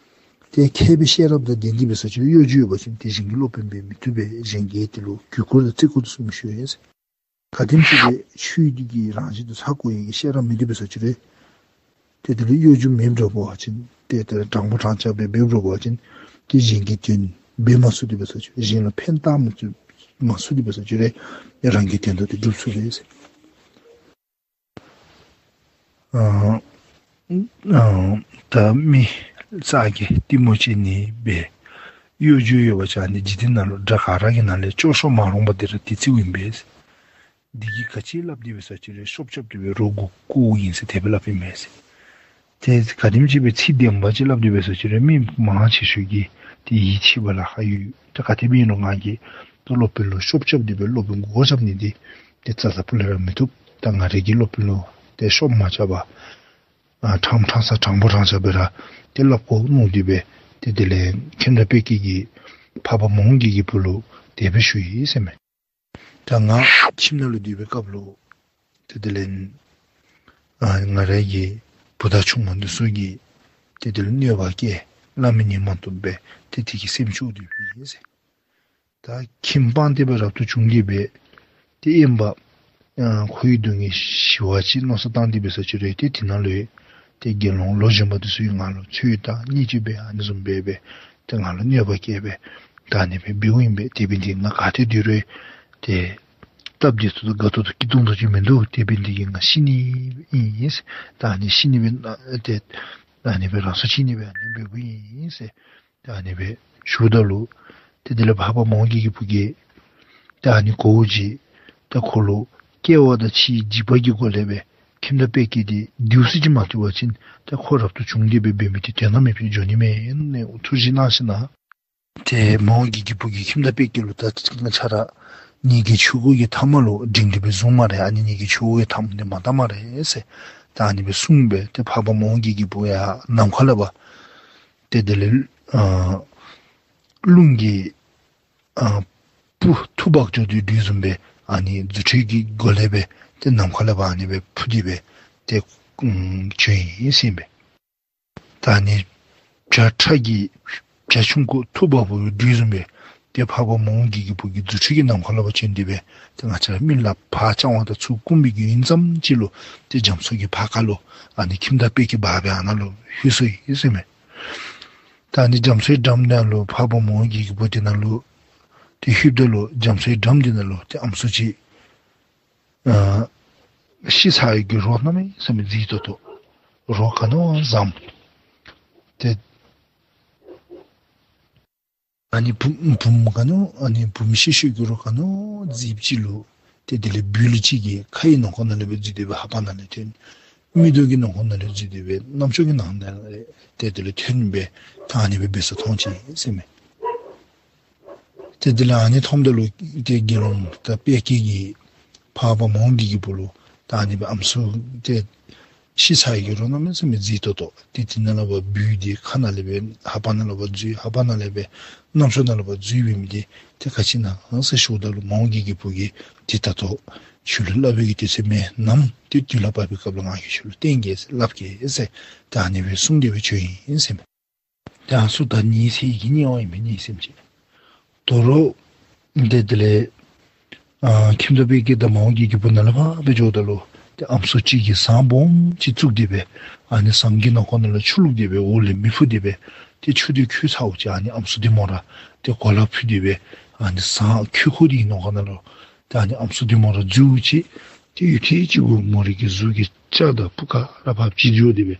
ཏེ་མཁས་པའི་ཤེས་རབ་དང་ལྡན་ཏེ་འབད་ས་ཅིག་རུང་གཡོ་སྒྱུ་ཡོད་པ་ཅིན་ཏེ་གཞན་གྱིས་སློབ་དཔོན་འབད་མི་བཏུབ་པས། གཞན་གྱིས་དེ་ལུ་གུས་བཀུར་དང་བརྩི་བཀུར་དེ་ཚུ་མི་ཞུ་བས། ག་དེམ་ཅིག་སྦེ་ཆོས་འདི་གི་རང་བཞིན་དུ་ཚ་དགོ་ཡི་གི་ཤེས་རབ་མེད་དེ་འབད་ས་ཅིག་རུང་ཏེ་དེ་ལུ་གཡོ་སྒྱུ་མེདཔ་འདྲཝ་ཅིག་ཏེ་དེ་དྲང་པོ་དྲང་བཞག་སྦེ་འབདཝ་འདྲཝ་ཅིག་ཏེ་གཞན་གྱི་དོན་འབད་མ་ཚུགས་ཏེ་འབད་ས་ཅིག་རུང་གཞན་ལུ་ཕན་བཏགས་མ་ཚུགས་མ་ཚུགས་ཏེ་འབད་ས་ཅིག་རུང་རང་གི་དོན་དག་དེ་སྒྲུབ་ཚུགས་པས། ཨ་ཨ་ད་མི་ས་གི་གཏི་མུག་ཅན་ནི་སྦེ་གཡོ་སྒྱུ་ཡོད་པ་ཅིན་ཨ་ནི་འཇིག་རྟེན་ནང་ལུ་དགྲ་ག་ར་གི་ནང་ལས་སྐྱོ་ཤོས་མ་རུངས་པ་འདི་ར་དེ་རྩིཝ་ཨིན་པས། འདི་གིས་ག་ཅི་སླབ་དེ་འབད་ས་ཅིག་རུང་ཤོབ་རྐྱབ་སྟེ་སྦེ་རོགས་མགུ་སྐོརཝ་ཨིན་ཟེར་དེ་སྦེ་སླབ་ཨིན་མས། ཏེ་ག་དེམ་ཅིག་སྦེ་ཚིག་བདེན་པ་ཅིག་སླབ་དེ་འབད་ས་ཅིག་རུང་མི་མང་ཆེ་ཤོས་ཀྱིས་ཏེ་ཡིད་ཆེས་པར་ལཱ་ཁག་ཡོད། ཏེ་ག་དེ་སྦེ་ཨིན་རུང་ང་གིས་ཏེ་སློབ་དཔོན་ལུ་ཤོབ་རྐྱབ་སྟེ་སྦེ་སློབ་དཔོན་མགུ་སྐོར་རྐྱབ་ནི་འདི་ཏེ་རྩ་ལས་སྤུ་ལས་ར་མི་བཏུབ། ད་ང་རའི་གི་སློབ་དཔོན་ལུ་ཏེ་ཤོབ་མ་རྐྱབ་པར་ཨ་ཕྲང་ཕྲང་ས་དྲང་པོ་དྲང་བཞག་སྦེ་ར་ཏེ་སླབ་དགོ་མནོ་སྟེ་སྦེ་ཏེ་དེ་ལས་ཁྱིམ་བདག་དཔལ་སྐྱེས་ཀྱིས་འཕགས་པ་མ་འོངས་རྒྱལ་གྱི་བུ་ལུ་དེ་སྦེ་ཞུ་ཡི་ཟེར་མས། ད་ང་ཁྱིམ་ནང་ལུ་སྡོད་པའི་སྐབས་ལུ་ཏེ་དེ་ལས་ཨ་ང་རའི་གི་བུ་དང་ཆུང་མ་འདི་ཚུ་གིས་ཏེ་དེ་ལས་གནོད་པ་བསྐྱལ། སླབ་མི་ཉན་མ་བཏུབ་སྦེ་ཏེ་དེ་གིས་སེམས་སྐྱོ་སྟེ་སྦེ་ཨིན་ཟེར། ད་ཁྱིམ་སྤངས་ཏེ་སྦེ་རབ་ཏུ་བྱུང་སྟེ་སྦེ་ཏེ་དབེན་པ་ཨ་ཁོ་གི་སྡུག་བསྔལ་ཞི་བ་ཅིག་མནོ་བསམ་བཏང་སྟེ་འབད་ས་ཅིག་རུང་ཏེ་དེ་ནང་ལུ་ཏེ་དགེ་སློང་ལོ་གཞོན་པ་འདི་ཚུ་གིས་ང་ལུ་ཚོད་དང་བརྙས་བཅོས་འབད་ཨ་ནི་བཟུམ་འབད་སྦེ་ཏེ་ང་ལུ་གནོད་པ་བསྐྱལ་སྦེ་ད་ཨ་ནི་སྦེ་འབདཝ་ཨིན་པས། དེ་འབད་ནི་འདི་ང་ག་ཏེ་སྡོད་རུང་ཏེ་སྟབས་བདེ་ཏོག་ཏོ་དགའ་ཏོག་ཏོ་སྐྱིད་ཏོང་ཏོ་ཅིག་མིན་འདུག། དེ་འབད་ནི་འདི་གིས་ང་ཤི་ནི་ཨིན་ཟེར། ད་ཨ་ནི་ཤི་ནི་སྦེ་ཨ་ཏེ་ད་ཨ་ནི་སྦེ་རང་སྲོག་བཅད་ནི་སྦེ་ཨ་ནི་འབདཝ་ཨིན་ཟེར། ད་ཨ་ནི་སྦེ་ཞུཝ་ད་ལུ་ཏེ་དེ་ལས་འཕགས་པ་མ་འོངས་རྒྱལ་གྱི་བུ་གིས་ད་ཨ་ནི་གོ་བ་ཅིག་ད་ཁོ་ལུ་སྐྱེ་བ་དང་འཆི་བའི་འཇིགས་པ་གི་སྒོ་ལས་སྦེ་ཁྱིམ་བདག་དཔལ་སྐྱེས་འདི་བདེཝ་ཅིག་ཅིག་མ་ཐོབ་པ་ཅིན་ད་ཁོ་རབ་ཏུ་བྱུང་སྟེ་སྦེ་འབད་མི་འདི་དོན་དག་མེདཔ་སྦེ་འགྱོ་ནི་མས་ཟེར་ཐུགས་བཞེད་གནང་ཞིནམ་ལས་ཏེ་མ་འོངས་རྒྱལ་གྱི་བུ་གིས་ཁྱིམ་བདག་དཔལ་སྐྱེས་ལུ་ད་ང་བཅས་ར་ཉིས་བརྒྱ་བཅུ་དགུ་གི་ཐ་མ་ལུ་འབྲིང་རིམ་སྦེ་བཟུང་སྨ་རེ། ཨ་ནི་ཉིས་བརྒྱ་བཅུ་དགུ་གི་ཐ་མ་འདི་མ་བཏང་སྨ་རེ་ཟེར། ད་ཨ་ནི་སྦེ་གསུངས་སྦེ་ཏེ་འཕགས་པ་མ་འོངས་རྒྱལ་གྱི་བུ་ཡར་ནམ་མཁའ་ལས་ཕར་ཏེ་དེ་ལས་ཨ་རླུང་གིས་ཨ་སྤུ་ཐུར་འབག་འགྱོ་དོ་བཟུམ་སྦེ་ཨ་ནི་རྫུ་འཕྲུལ་གྱི་སྒོ་ལས་སྦེ་ཏེ་ནམ་མཁའ་ལས་ཕར་ཨ་ནི་སྦེ་འཕུར་ཏེ་སྦེ་ཏེ་ཨམ་བྱོན་ཡི་ཟེར་ཨིན་པས། ད་ཨ་ནི་བྱ་ཁྲ་གི་བྱ་ཆུང་ཀུ་ཐུར་འབག་འབགཔ་འདི་བཟུམ་སྦེ་ཏེ་འཕགས་པ་མ་འོངས་རྒྱལ་གྱི་བུ་གིས་རྫུ་འཕྲུལ་གྱིས་ནམ་མཁའ་ལས་ཕར་བྱོན་ཏེ་སྦེ་ཏེ་ང་བཅས་ར་མི་ལུ་ཕར་བཅར་བ་དང་ཚུར་བཀུམ་པའི་གི་ཡུན་ཙམ་ཅིག་ལུ་ཏེ་རྒྱ་མཚོ་གི་ཕར་ཁ་ལུ་ཨ་ནི་ཁྱིམ་བདག་དཔལ་སྐྱེས་འབག་སྦེ་ཨ་ནཱ་ལུ་ལྷོད་སོ་ཡི་ཟེར་ཨིན་མས། ད་ཨ་ནི་རྒྱ་མཚོའི་འགྲམ་ནང་ལུ་འཕགས་པ་མ་འོངས་རྒྱལ་གྱི་བུ་དེ་ནང་ལུ་ཏེ་ལྷོདཔ་ད་ལུ་རྒྱ་མཚོའི་འགྲམ་དེ་ནང་ལུ་ཏེ་ཨམ་སྲུ་ཅིག་ཨ་ཤི་ཚར་ཡི་གི་རོ་གནམ་མེད་ས་མེད་མཛེས་ཏོག་ཏོ་རོ་ག་ནི་བ་བཟངམ་ཏེ་ཨ་ནི་བུམོ་བུམོ་ག་ནི་བ་ཨ་ནི་བུམོ་ཤི་ཤོས་ཀྱི་རོ་ག་ནི་བ་མཛེསཔ་ཅིག་ལུ་ཏེ་དེ་ལས་སྦུལ་ལུ་ཅིག་གིས་ཁའི་ནང་ཁོག་ནང་ལས་སྦེ་འཛུལ་ཏེ་སྦེ་ལྷ་པ་ནང་ལས་ཐོན། མིག་ཏོ་གི་ནང་ཁོག་ནང་ལས་འཛུལ་ཏེ་སྦེ་རྣམ་ཅོ་གི་ནང་ན་ལས་ཏེ་དེ་ལས་ཐོན་སྦེ་ད་ཨ་ནི་སྦེ་འབད་ས་མཐོང་ཅི་ཟེར་ཨིན་མས། ཏེ་དེ་ལས་ཨ་ནི་མཐོངམ་ད་ལུ་ཏེ་དགེ་སློང་དཔལ་སྐྱེས་ཀྱིས་འཕགས་པ་མ་འོངས་རྒྱལ་གྱི་བུ་ལུ་ད་ཨ་ནི་སྦེ་ཨམ་སྲུ་ཏེ་ཤི་ཚར་ཡི་གི་རོ་གནམ་མེད་ས་མེད་མཛེས་ཏོག་ཏོ་ཏེ་དེ་ནང་ལས་ཕར་སྦུལ་འདི་ཁ་ནང་ལས་སྦེ་ལྷ་པ་ནང་ལས་ཕར་འཛུལ་ལྷ་པ་ནང་ལས་སྦེ་རྣམ་ཅོ་ནང་ལས་ཕར་འཛུལ་འབད་མི་འདི་ཏེ་ག་ཅི་ཨིན་ན་ཟེར་ཞུཝ་ད་ལུ་མ་འོངས་རྒྱལ་གྱི་བུ་གིས་ཏེ་ད་ལྟོ་ཁྱོད་ལུ་སླབ་པའི་གི་དུས་ཚོད་མེད། ནམ་ཏེ་དུས་ལ་བབ་པའི་སྐབས་ལུ་ང་གིས་ཁྱོད་ལུ་བསྟན་གེ་ཟེར་སླབ་གེ་ཟེར་ད་ཨ་ནི་སྦེ་གསུངས་ཏེ་སྦེ་བྱོན་ཡི་ཟེར་ཨིན་མས། ད་ཨ་ནི་ཚུ་ད་ཉི་ཚེ་གི་དམྱལ་བ་ཨིན་པས་ཉི་ཚེ་ཟེར་མི་ཅིག། དོ་རུང་ཏེ་དེ་ལས་ཨ་ཁྱིམ་བདག་དཔལ་སྐྱེས་དང་མ་འོངས་རྒྱལ་གྱི་བུ་ནཱ་ལས་ཕར་སྦེ་འགྱོཝ་ད་ལུ་ཏེ་ཨམ་སྲུ་ཅིག་གིས་ཟངས་སྦོམ་ཅིག་བཙུགས་ཏེ་སྦེ་ཨ་ནི་ཟངས་ཀྱི་ནང་ཁོག་ནང་ལུ་ཆུ་བླུགས་ཏེ་སྦེ་འོག་ལས་མེ་ཕུ་སྟེ་སྦེ་ཏེ་ཆུ་འདི་ཁོལ་ཚརཝ་ཅིག་ཨ་ནི་ཨམ་སྲུ་འདི་མོ་ར་ཏེ་གོ་ལ་ཕུད་དེ་སྦེ་ཨ་ནི་ཟངས་ཁོལ་ཁོལ་འདི་གི་ནང་ཁོག་ནང་ལུ་ཏེ་ཨ་ནི་ཨམ་སྲུ་འདི་མོ་ར་འཛུལཝ་ཅིག་ཏེ་ཡུད་ཐེངས་ཅིག་གུ་མོ་རའི་གི་གཟུགས་ཀྱི་སྐྱ་དང་སྤུ་ག་ར་ཕར་བྱི་འགྱོ་སྟེ་སྦེ་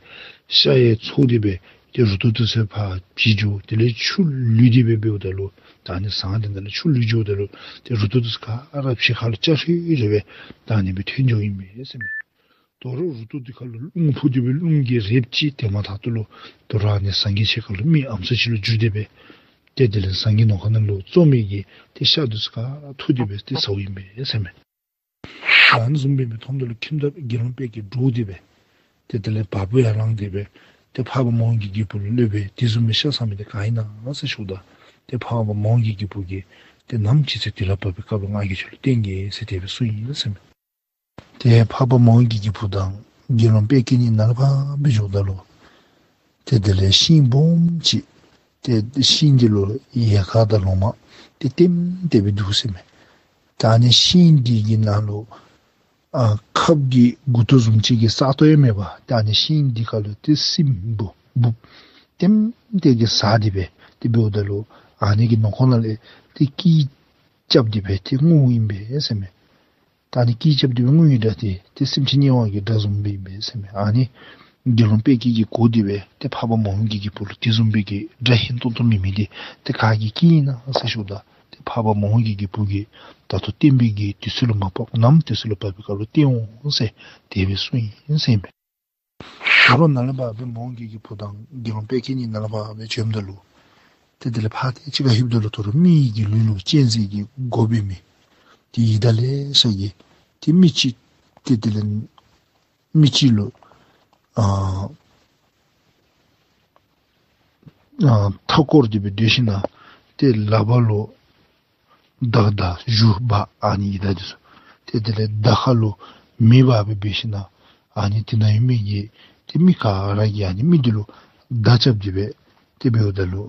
ཤ་ཡང་ཚོར་ཏེ་སྦེ་ ཏེ་རུ་ཏོ་འདི་ཚུ་ཕར་བྱི་འགྱོ། དེ་ལས་ཆུ་ལུད་དེ་སྦེ་འབདཝ་ད་ལུ་ད་ཨ་ནི་ཟངས་དེ་ནང་ལས་ཆུ་ལུད་འགྱོཝ་ད་ལུ་ཏེ་རུ་ཏོ་འདི་ཚུ་ག་ར་བྱི་ཁ་ལུ་སྐྱ་ཧྲེ་ཧྲེ་སྦེ་ད་ཨ་ནི་སྦེ་ཐོན་འགྱོཝ་ཨིན་པས་ཟེར་མས། དོ་རུང་རུ་ཏོ་འདི་ཁ་ལུ་རླུང་འཕུ་སྟེ་སྦེ་རླུང་གིས་རེགཔ་ཅིག་དེ་མ་ཐག་ཏུ་ལུ་དོ་རུང་ཨ་ནི་ཟངས་ཀྱི་ཕྱེད་ཀ་ལུ་མི་ཨམ་སྲུ་ཅིག་ལུ་འགྱུར་ཏེ་སྦེ་ཏེ་དེ་ལས་ཟངས་ཀྱི་ནང་ཁོག་ནང་ལུ་བཙོ་མི་གི་ཏེ་ཤ་འདི་ཚུ་ག་ར་འཐུ་སྟེ་སྦེ་ཏེ་ཟཝ་ཨིན་པས་ཟེར་མས། ཨ་ནི་བཟུམ་སྦེ་མཐོངམ་ད་ལུ་ཁྱིམ་བདག་དགེ་སློང་དཔལ་སྐྱེས་འདྲོགས་ཏེ་སྦེ་ཏེ་དེ་ལས་བ་སྤུ་ཡར་ལངས་ཏེ་སྦེ་ཏེ་འཕགས་པ་མོའུ་འགལ་གྱི་བུ་ལུ་སླབ་སྦེ་དེ་བཟུམ་མའི་ཤ་ཟ་མི་འདི་ག་ཨིན་ན་ཟེར་ཞུཝ་ད་ཏེ་འཕགས་པ་མོའུ་འགལ་གྱི་བུ་གིས་ཏེ་ནམ་ཅིག་ཚེ་དུས་ལ་བབ་པའི་སྐབས་ལུ་ང་གིས་ཁྱོད་ལུ་སྟོན་གེ་ཟེར་དེ་སྦེ་གསུངས་ཡི་ཟེར་མས། ཏེ་འཕགས་པ་མོའུ་འགལ་གྱི་བུ་དང་དགེ་སློང་དཔལ་སྐྱེས་གཉིས་ནཱ་ལས་ཕར་སྦེ་འགྱོཝ་ད་ལུ་ཏེ་དེ་ལས་ཤིང་སྦོམ་ཅིག་ཏེ་ཤིང་འདི་ལུ་ཡལ་ག་དང་ལོ་མ་ཏེ་ལྟེམ་ལྟེ་སྦེ་འདུག་ཟེར་མས། ད་ཨ་ནི་ཤིང་འདི་གི་ནང་ལུ་ཨ་ཁབ་ཀྱི་མགུ་ཏོ་བཟུམ་ཅིག་གི་ས་སྟོང་ཡང་མེད་པར་ད་ཨ་ནི་ཤིང་འདི་ཁ་ལུ་ཏེ་སྲིནམོ་སྦུབ་ལྟེམ་ལྟེ་གིས་ཟ་སྟེ་སྦེ་ཏེ་འབདཝ་ད་ལུ་ཨ་ནི་གི་ནང་ཁོག་ནང་ལས་ཏེ་སྐད་རྐྱབ་སྟེ་སྦེ་ཏེ་ངུཝ་ཨིན་པས་ཟེར་མས། ད་ཨ་ནི་སྐད་རྐྱབ་སྟེ་སྦེ་ངུ་ནི་འདྲ་ཏེ་ཏེ་སེམས་ཅན་དམྱལ་བ་གི་སྒྲ་བཟུམ་སྦེ་ཨིན་པས་ཟེར་མས། ཨ་ནི་དགེ་སློང་དཔལ་སྐྱེས་ཀྱིས་གོ་སྟེ་སྦེ་ཏེ་འཕགས་པ་མོའུ་འགལ་གྱི་བུ་ལུ་དེ་བཟུམ་སྦེ་གི་སྒྲ་ཧན་ཏོང་ཏོ་མེད་མི་འདི་ཏེ་ག་གི་སྐད་ཨིན་ན་ཟེར་ཞུཝ་ད་ཏེ་འཕགས་པ་མོའུ་འགལ་གྱི་བུ་གིས་ད་ལྟོ་སྟོན་པའི་གི་དུས་ཚོད་ལུ་མ་བབ་ནམ་དུས་ཚོད་ལུ་བབ་པའི་སྐབས་ལུ་སྟོན་འོང་ཟེར་དེ་སྦེ་གསུངས་ཡི་ཟེར་མས། དོ་རུང་ནཱ་ལས་ཕར་སྦེ་མོའུ་འགལ་གྱི་བུ་དང་དགེ་སློང་དཔལ་སྐྱེས་གཉིས་ནཱ་ལས་ཕར་སྦེ་བྱོནམ་ད་ལུ་ཏེ་དེ་ལས་ཕར་ཏེ་གཅིག་ཁར་ལྷོདཔ་ད་ལུ་དོ་རུང་མི་གི་ལུས་ལུ་གཅན་གཟན་གྱི་མགོ་འབད་མི་ཏེ་ཡི་དྭགས་ལེ་ཤ་གི་ཏེ་མི་ཅིག་ཏེ་དེ་ལས་མི་ཅིག་ལུ་ཨ་ཨ་མཐའ་བསྐོར་ཏེ་སྦེ་སྡོད་ཞིན་ན་ཏེ་ལག་པ་ལུ་མདའ་དང་གཞུ་འབག། ཨ་ནི་ཡི་དྭགས་འདི་ཚུ་ཏེ་དེ་ལས་མདའ་ཁ་ལུ་མེ་འབག་སྦེ་འབད་ཞིན་ན་ཨ་ནི་དེ་ནང་ཡོད་མི་གི་ཏེ་མི་ག་ར་གིས་ཨ་ནི་མི་འདི་ལུ་མདའ་རྐྱབ་སྟེ་སྦེ་ཏེ་འབདཝ་ད་ལུ་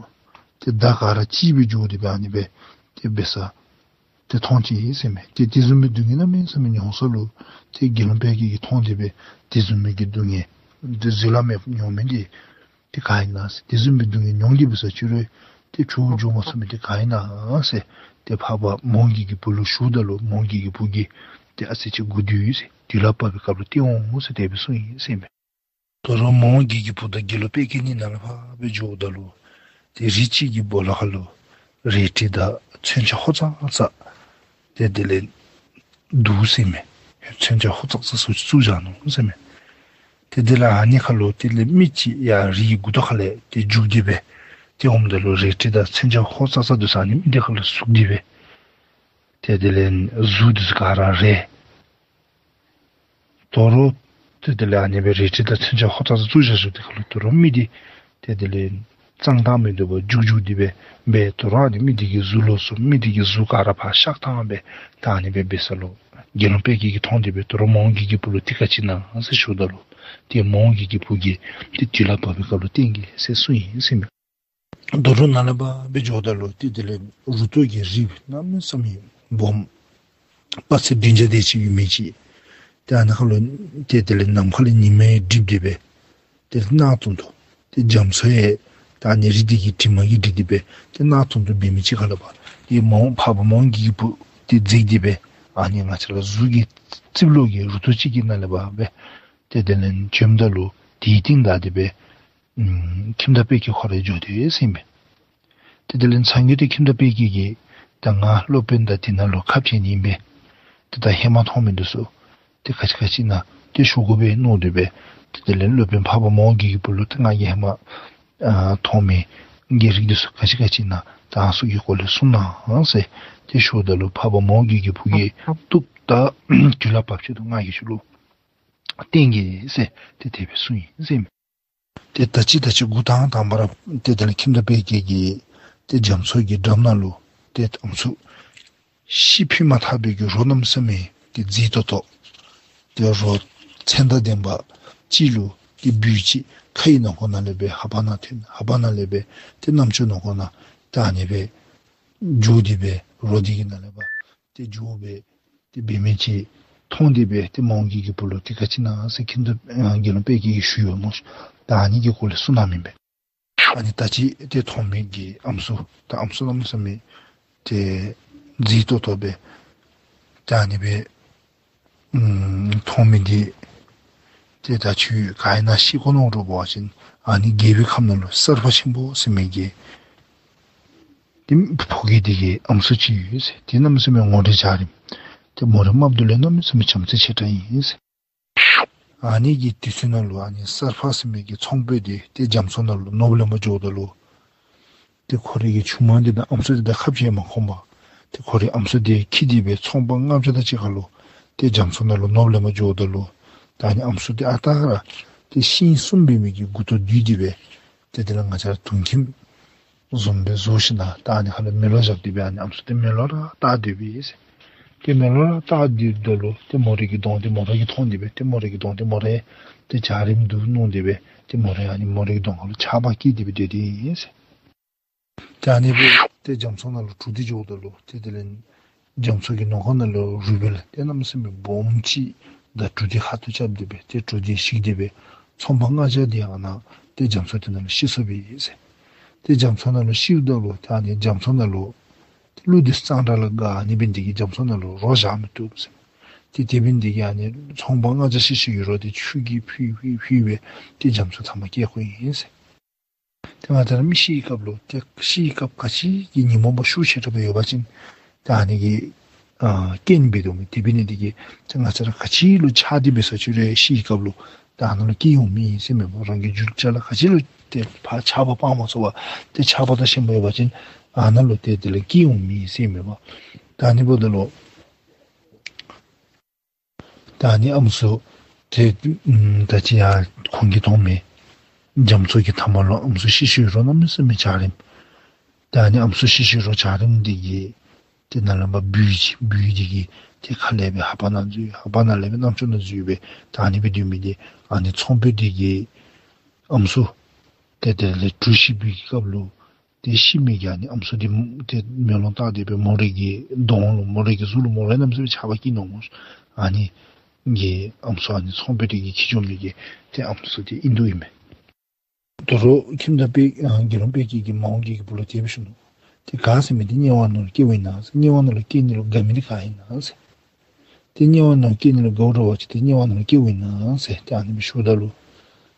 ཏེ་མདའ་ག་ར་གཅིག་སྦེ་འགྱོ་སྟེ་སྦེ་ཨ་ནི་སྦེ་ཏེ་འབད་ས་ཏེ་མཐོང་ཅི་ཟེར་མས། ཏེ་དེ་བཟུམ་མའི་སྡུག་བསྔལ་གནམ་མེད་ས་མེད་མྱོང་ས་ལུ་ཏེ་དགེ་སློང་དཔལ་སྐྱེས་ཀྱིས་མཐོང་སྟེ་སྦེ་དེ་བཟུམ་མའི་གི་སྡུག་བསྔལ་ཏེ་གཟུགས་ལུ་མེད་མྱོང་མི་འདི་ཏེ་ག་ཨིན་ན་ཟེར། དེ་བཟུམ་མའི་སྡུག་བསྔལ་མྱོང་སྟེ་འབད་ས་ཅིག་རུང་ཏེ་བྱོག་འགྱོ་མ་ཚུགས་མི་འདི་ག་ཨིན་ན་ཟེར་ཏེ་འཕགས་པ་མོའུ་འགལ་གྱི་བུ་ལུ་ཞུཝ་ད་ལུ་མོའུ་འགལ་གྱི་བུ་གིས་ཏེ་ཨ་ཙི་ཅིག་སྒུག་སྡོད་ཟེར། དུས་ལ་བབ་པའི་སྐབས་ལུ་སྟོན་འོང་ཟེར་དེ་སྦེ་གསུངས་ཡི་ཟེར་མས། དོ་རུང་མོའུ་འགལ་གྱི་བུ་དང་དགེ་སློང་དཔལ་སྐྱེས་གཉིས་ནཱ་ལས་ཕར་སྦེ་འགྱོཝ་ད་ལུ་ཏེ་རི་ཅིག་གི་སྦོ་ལོགས་ཁ་ལུ་རལ་གྲི་དང་མཚོན་ཆ་ཧོ་ཙག་ཙག་ཏེ་དེ་ལས་འདུག་ཟེར་མས། མཚོན་ཆ་ཧོ་ཙག་ཙག་ཚུ་བཙུགས་བཞག་ནུག་ཟེར་མས། ཏེ་དེ་ལས་ཨ་ནི་ཁ་ལུ་དེ་ལས་མི་ཅིག་ཡར་རིའི་མགུ་ཏོ་ཁ་ལས་ཏེ་རྒྱུག་སྟེ་སྦེ་ཏེ་འོངམ་ད་ལུ་རལ་གྲི་དང་མཚོན་ཆ་ཧོ་ཙག་ཙག་འདི་ཚུ་ཨ་ནི་མི་འདི་ཁ་ལུ་ཟུག་སྟེ་སྦེ་ཏེ་དེ་ལས་གཟུགས་འདི་ཚུ་ག་ར་རལ། དོ་རུང་ཏེ་དེ་ལས་ཨ་ནི་སྦེ་རལ་གྲི་དང་མཚོན་ཆ་ཧོ་ཙག་ཙག་བཙུགས་བཞག་བཞགཔ་འདི་ཁ་ལུ་དོ་རུང་མི་འདི་ཏེ་དེ་ལས་གཙང་ཐང་མི་བཏུབ་པར་རྒྱུག་རྒྱུག་སྟེ་སྦེ་འབད། དོ་རུང་ཨ་ནི་མི་འདི་གི་གཟུགས་ལོགས་སུ་མི་འདི་གི་གཟུགས་ག་ར་ཕར་གཤག་བཏང་སྦེ་ད་ཨ་ནི་སྦེ་འབད་ས་ལུ་དགེ་སློང་དཔལ་སྐྱེས་ཀྱིས་མཐོང་སྟེ་སྦེ་དོ་རུང་མོའུ་འགལ་གྱི་བུ་ལུ་འདི་ག་ཅི་ཨིན་ན་ཟེར་ཞུཝ་ད་ལུ་ཏེ་མོའུ་འགལ་གྱི་བུ་གིས་ཏེ་དུས་ལ་བབ་པའི་སྐབས་ལུ་སྟོན་གེ་ཟེར་གསུངས་ཡི་ཟེར་མས། དོ་རུང་ནཱ་ལས་ཕར་སྦེ་འགྱོཝ་ད་ལུ་ཏེ་དེ་ལས་རུ་ཏོ་གི་རི་གནམ་མེད་ས་མེད་སྦོམ་དཔག་ཚད་བདུན་བརྒྱ་དེ་ཅིག་ཡོད་མི་ཅིག། ཏེ་ཨ་ནཱ་ཁ་ལུ་ཏེ་དེ་ལས་ནམ་མཁའ་ལས་ཉི་མ་ཡང་འགྲིབ་སྟེ་སྦེ་ཏེ་གནག་དུང་དུང་ཏེ་རྒྱ་མཚོ་ཡང་ད་ཨ་ནི་རི་འདི་གི་གྲིབ་མ་གིས་འགྲིབ་སྟེ་སྦེ་ཏེ་གནག་དུང་དུང་འབད་མི་ཅིག་ཁ་ལས་ཕར་ཏེ་མོའུ་འཕགས་པ་མོའུ་འགལ་གྱི་བུ་ཏེ་འཛེགས་ཏེ་སྦེ་ཨ་ནི་ང་བཅས་ར་གཟུགས་ཀྱི་རྩིབ་ལོགས་ཀྱི་རུ་ཏོ་ཅིག་གི་ནང་ལས་ཕར་སྦེ་ཏེ་དེ་ལས་བྱོནམ་ད་ལུ་དེའི་རྟིང་བདའ་སྟེ་སྦེ་ཨམ་ཁྱིམ་བདག་དཔལ་སྐྱེས་ཁོ་ར་འགྱོ་དེས་ཟེར་མས། ཏེ་དེ་ལས་མཚན་གྱི་ཏེ་ཁྱིམ་བདག་དཔལ་སྐྱེས་ཀྱིས་ད་ང་སློབ་དཔོན་དང་དེ་ནང་ལུ་ཁ་འཕྱལ་ནི་ཨིན་པས། ཏེ་ད་ཧེ་མ་མཐོང་མི་འདི་ཚུ་ཏེ་ག་ཅི་ག་ཅི་ཨིན་ན་ཏེ་ཞུ་དགོ་པས་མནོ་སྟེ་སྦེ་ཏེ་དེ་ལས་སློབ་དཔོན་འཕགས་པ་མོའུ་འགལ་གྱི་བུ་ལུ་ཏེ་ང་གིས་ཧེ་མ་ཨ་མཐོང་མི་གི་རིགས་འདི་ཚུ་ག་ཅི་ག་ཅི་ཨིན་ན་ད་ཨ་ནི་ཚུ་གི་སྐོར་ལས་གསུང་གནང་ཟེར་ཏེ་ཞུཝ་ད་ལུ་འཕགས་པ་མོའུ་འགལ་གྱི་བུ་གིས་བཏུབ། ད་དུས་ལ་བབ་ཅི་རུང་ང་གིས་ཁྱོད་ལུ་སྟོན་གེ་ཟེར་ཏེ་དེ་སྦེ་གསུངས་ཡི་ཟེར་མས། ཏེ་ད་ཅི་ད་ཅི་འགོ་དང་དང་པ་ར་ཏེ་དེ་ལས་ཁྱིམ་བདག་དཔལ་སྐྱེས་ཀྱིས་ཏེ་རྒྱ་མཚོ་གི་འགྲམ་ནང་ལུ་ཏེ་ཨམ་སྲུ་ཤི་འཕོས་མ་ཐག་པའི་གི་རོ་གནམ་མེད་ས་མེད་ཏེ་མཛེས་ཏོག་ཏོ་ཏེ་རོ་མཚན་རྟགས་ལྡན་པ་ཅིག་ལུ་ཏེ་སྦུལ་ཅིག་ཁའི་ནང་ཁོག་ནང་ལས་སྦེ་ཧ་པ་ནང་ཐོན། ཧ་པ་ནང་ལས་སྦེ་ཏེ་རྣམ་ཅོ་ནང་ཁོག་ནང་ད་ཨ་ནི་སྦེ་འགྱོ་སྟེ་སྦེ་རོ་འདི་གི་ནང་ལས་ཕར་ཏེ་འགྱོ་སྦེ་ཏེ་འབད་མི་ཅིག་མཐོང་སྟེ་སྦེ་ཏེ་མོའུ་འགལ་གྱི་བུ་ལུ་ཏེ་ག་ཅི་ཨིན་ན་ཟེར་ཁྱིམ་བདག་ཨ་དགེ་སློང་དཔལ་སྐྱེས་ཀྱིས་ཞུ་ཡོད་མོ། ད་ཨ་ནི་གི་སྐོར་ལས་གསུང་གནངམ་ཨིན་པས། ཨ་ནི་ད་ཅི་ཏེ་མཐོང་མི་གི་ཨམ་སྲུ་ད་ཨམ་སྲུ་གནམ་མེད་ས་མེད་ཏེ་མཛེས་ཏོག་ཏོ་སྦེ་ད་ཨ་ནི་སྦེ་ཨམ་མཐོང་མི་འདི་ ཏེ་ད་ཁྱོད་ག་ཨིན་ན་ཤེས་དགོ་མནོ་རུང་འབད་བ་ཅིན་ཨ་ནི་རྒྱལ་པོའི་ཁབ་ནང་ལུ་གསར་པ་ཆེན་པོ་ཟེར་མི་གི་ཏེ་ཕོ་རྒྱས་དེ་གི་ཨམ་སྲུ་ཅིག་ཡོད་ཟེར། ཏེ་གནམ་མེད་ས་མེད་ངོ་འདྲིས་འཇའ་རིསམོ་ཏེ་མོ་རའི་རྨགཔ་དེ་ལས་གནམ་མེད་ས་མེད་བྱམས་བརྩེ་ཆེ་དྲགས་ཨིན་ཟེར། ཨ་ནི་གི་དུས་ཚོད་ནང་ལུ་ཨ་ནི་གསར་པ་ཟེར་མི་གི་ཚོང་དཔོན་དེ་ཏེ་རྒྱ་མཚོ་ནང་ལུ་ནོར་བུ་ལེན་པར་འགྱོཝ་ད་ལུ་ཏེ་ཁོ་རའི་གི་ཆུང་མ་དེ་དང་ཨམ་སྲུ་དེ་དང་ཁ་འབྱལ་མ་ཁོམ་པར་ཏེ་ཁོ་རའི་ཨམ་སྲུ་དེ་འཁྱིད་དེ་སྦེ་ཚོང་པ་ལྔ་བརྒྱ་དང་གཅིག་ཁར་ལུ་ཏེ་རྒྱ་མཚོ་ནང་ལུ་ནོར་བུ་ལེན་པར་འགྱོཝ་ད་ལུ་ད་ཨ་ནི་ཨམ་སྲུ་དེ་ཨ་རྟག་ར་ཏེ་ཤིང་གསུམ་འབད་མི་གི་མགུ་ཏོ་བསྡུས་ཏེ་སྦེ་ཏེ་དེ་ལས་ང་བཅས་ར་དུང་ཁྱིམ་བཟུམ་སྦེ་བཟོ་ཞིནམ་ད་ཨ་ནི་ཁ་ལུ་མེ་ལོང་བཞག་སྟེ་སྦེ་ཨ་ནི་ཨམ་སྲུ་དེ་མེ་ལོང་ར་བཏགས་སྡོདཔ་ཨིན་ཟེར། ཏེ་མེ་ལོང་ར་བཏགས་སྡོདཔ་ད་ལུ་ཏེ་མོ་རའི་གི་གདོང་དེ་མོ་ར་གིས་མཐོང་སྟེ་སྦེ་ཏེ་མོ་རའི་གི་གདོང་དེ་མོ་ར་ཏེ་འཇའ་རིསམོ་འདུག་མནོ་སྟེ་སྦེ་ཏེ་མོ་ར་ཨ་ནི་མོ་རའི་གི་གདོང་ཁ་ལུ་ཆགས་པ་སྐྱེས་ཏེ་སྦེ་སྡོད་དེ་ཨིན་ཟེར། ཏེ་ཨ་ནི་སྦེ་ཏེ་རྒྱ་མཚོ་ནང་ལུ་གྲུ་འདི་འགྱོཝ་ད་ལུ་ཏེ་དེ་ལས་རྒྱ་མཚོ་གི་ནང་ཁོག་ནང་ལུ་རུས་སྦལ་ཏེ་གནམ་མེད་ས་མེད་སྦོམ་ཅིག་དང་གྲུ་འདི་ཁ་ཐུག་རྐྱབ་སྟེ་སྦེ་ཏེ་གྲུ་འདི་བཤིག་སྟེ་སྦེ་ཚོང་པ་ལྔ་བརྒྱ་དེ་ཡང་ན་ཏེ་རྒྱ་མཚོ་དེ་ནང་ལུ་ཤི་སོཔ་ཨིན་ཟེར། ཏེ་རྒྱ་མཚོ་ནང་ལུ་ཤིཝ་ད་ལུ་ཏེ་ཨ་ནི་རྒྱ་མཚོ་ནང་ལུ་ཏེ་ཀླུ་འདི་གཙང་སྦྲ་ལུ་དགའ་ནི་འབད་ནི་དེ་གིས་རྒྱ་མཚོ་ནང་ལུ་རོ་བཞག་མི་བཏུབ་ཟེར། ཏེ་དེ་འབད་ནི་དེ་གིས་ཨ་ནི་ཚོང་པ་ལྔ་བརྒྱ་ཤི་ཤི་ཡོད་རོགས་དེ་ཆུ་གིས་ཕུད་ཕུད་ཕུད་སྦེ་ཏེ་རྒྱ་མཚོ་ཐ་མ་སྐྱེལ་དགོཔ་ཨིན་ཟེར། ཏེ་ང་བཅས་ར་མི་ཤི་བའི་སྐབས་ལུ་ཏེ་ཤི་བའི་སྐབས་ག་ཅི་གི་ཉོན་མོངས་པ་ཤུགས་ཆེ་དྲགས་སྦེ་ཡོད་པ་ཅིན་ཏེ་ཨ་ནི་གི་ཨ་རྐྱེན་འབད་དོ་མས། དེ་འབད་ནི་དེ་གིས་ཏེ་ང་བཅས་ར་ག་ཅི་ལུ་ཆགས་ཏེ་འབད་སོང་ཅི་རུང་ཤི་བའི་སྐབས་ལུ་ཏེ་ཨ་ནཱ་ལུ་སྐྱེ་འོང་མི་ཨིན་ཟེར་མས་པ། རང་གི་རྒྱུ་ཆ་ལ་ག་ཅི་ལུ་ཏེ་ཕར་ཆགས་པ་སྤང་མ་ཚུགས་པར་ཏེ་ཆགས་པ་དང་ཞེན་པ་ཡོད་པ་ཅིན་ཨ་ནཱ་ལུ་ཏེ་དེ་ལས་སྐྱེ་འོང་མི་ཨིན་ཟེར་མས་པ། ཏེ་ཨ་ནི་འབདཝ་ད་ལུ་ད་ཨ་ནི་ཨམ་སྲུ་དེ་ད་ཅི་ཡང་ཁོང་གིས་མཐོང་མས། རྒྱ་མཚོ་གི་མཐའ་མ་ལུ་ཨམ་སྲུ་ཤི་ཤི་རོ་གནམ་མེད་ས་མེད་འཇའ་རིསམོ། ད་ཨ་ནི་ཨམ་སྲུ་ཤི་ཤི་རོ་འཇའ་རིསམོ་འདི་གིས་ཏེ་ནཱ་ལས་ཕར་སྦུལ་ཅིག་སྦུལ་འདི་གིས་ཏེ་ཁ་ལས་སྦེ་ལྷ་པ་ནང་འཛུལ་ལྷ་པ་ནང་ལས་སྦེ་རྣམ་ཅོ་ནང་འཛུལ་སྦེ་ད་ཨ་ནི་སྦེ་སྡོད་མི་འདི་ཨ་ནི་ཚོང་དཔོན་འདི་གིས་ཨམ་སྲུ་ཏེ་དེ་ལས་གྲུ་བཤིག་པའི་སྐབས་ལུ་ཏེ་ཤི་མི་གི་ཨ་ནི་ཨམ་སྲུ་འདི་ཏེ་མེ་ལོང་བཏགས་ཏེ་སྦེ་མོ་རའི་གི་གདོང་ལུ་མོ་རའི་གི་གཟུགས་ལུ་མོ་རའི་གནམ་མེད་ས་མེད་ཆགས་པ་སྐྱེས་ནུག་སྨོ། ཨ་ནི་གི་ཨམ་སྲུ་ཨ་ནི་ཚོང་དཔོན་འདི་གིས་འཁྱིད་འགྱོ་མི་གི་ཏེ་ཨམ་སྲུ་འདི་ཨིན་དོ་ཨིན་མས། དོ་རུང་ཁྱིམ་བདག་དཔལ་ཨ་དགེ་སློང་དཔལ་སྐྱེས་ཀྱིས་མ་འོངས་རྒྱལ་གྱི་བུ་ལུ་དེ་སྦེ་ཞུ་ནུག། ཏེ་ག་ཟེར་མི་འདི་དམྱལ་བ་ནང་ལུ་སྐྱེཝ་ཨིན་ན་ཟེར། དམྱལ་བ་ནང་ལུ་སྐྱེ་ནི་ལུ་དགའ་མི་འདི་ག་ཨིན་ན་ཟེར། ཏེ་དམྱལ་བ་ནང་སྐྱེ་ནི་ལུ་དགའཝ་འདྲ་བ་ཅིན་ཏེ་དམྱལ་བ་ནང་ལུ་སྐྱེཝ་ཨིན་ན་ཟེར་ཏེ་ཨ་ནི་སྦེ་ཞུཝ་ད་ལུ་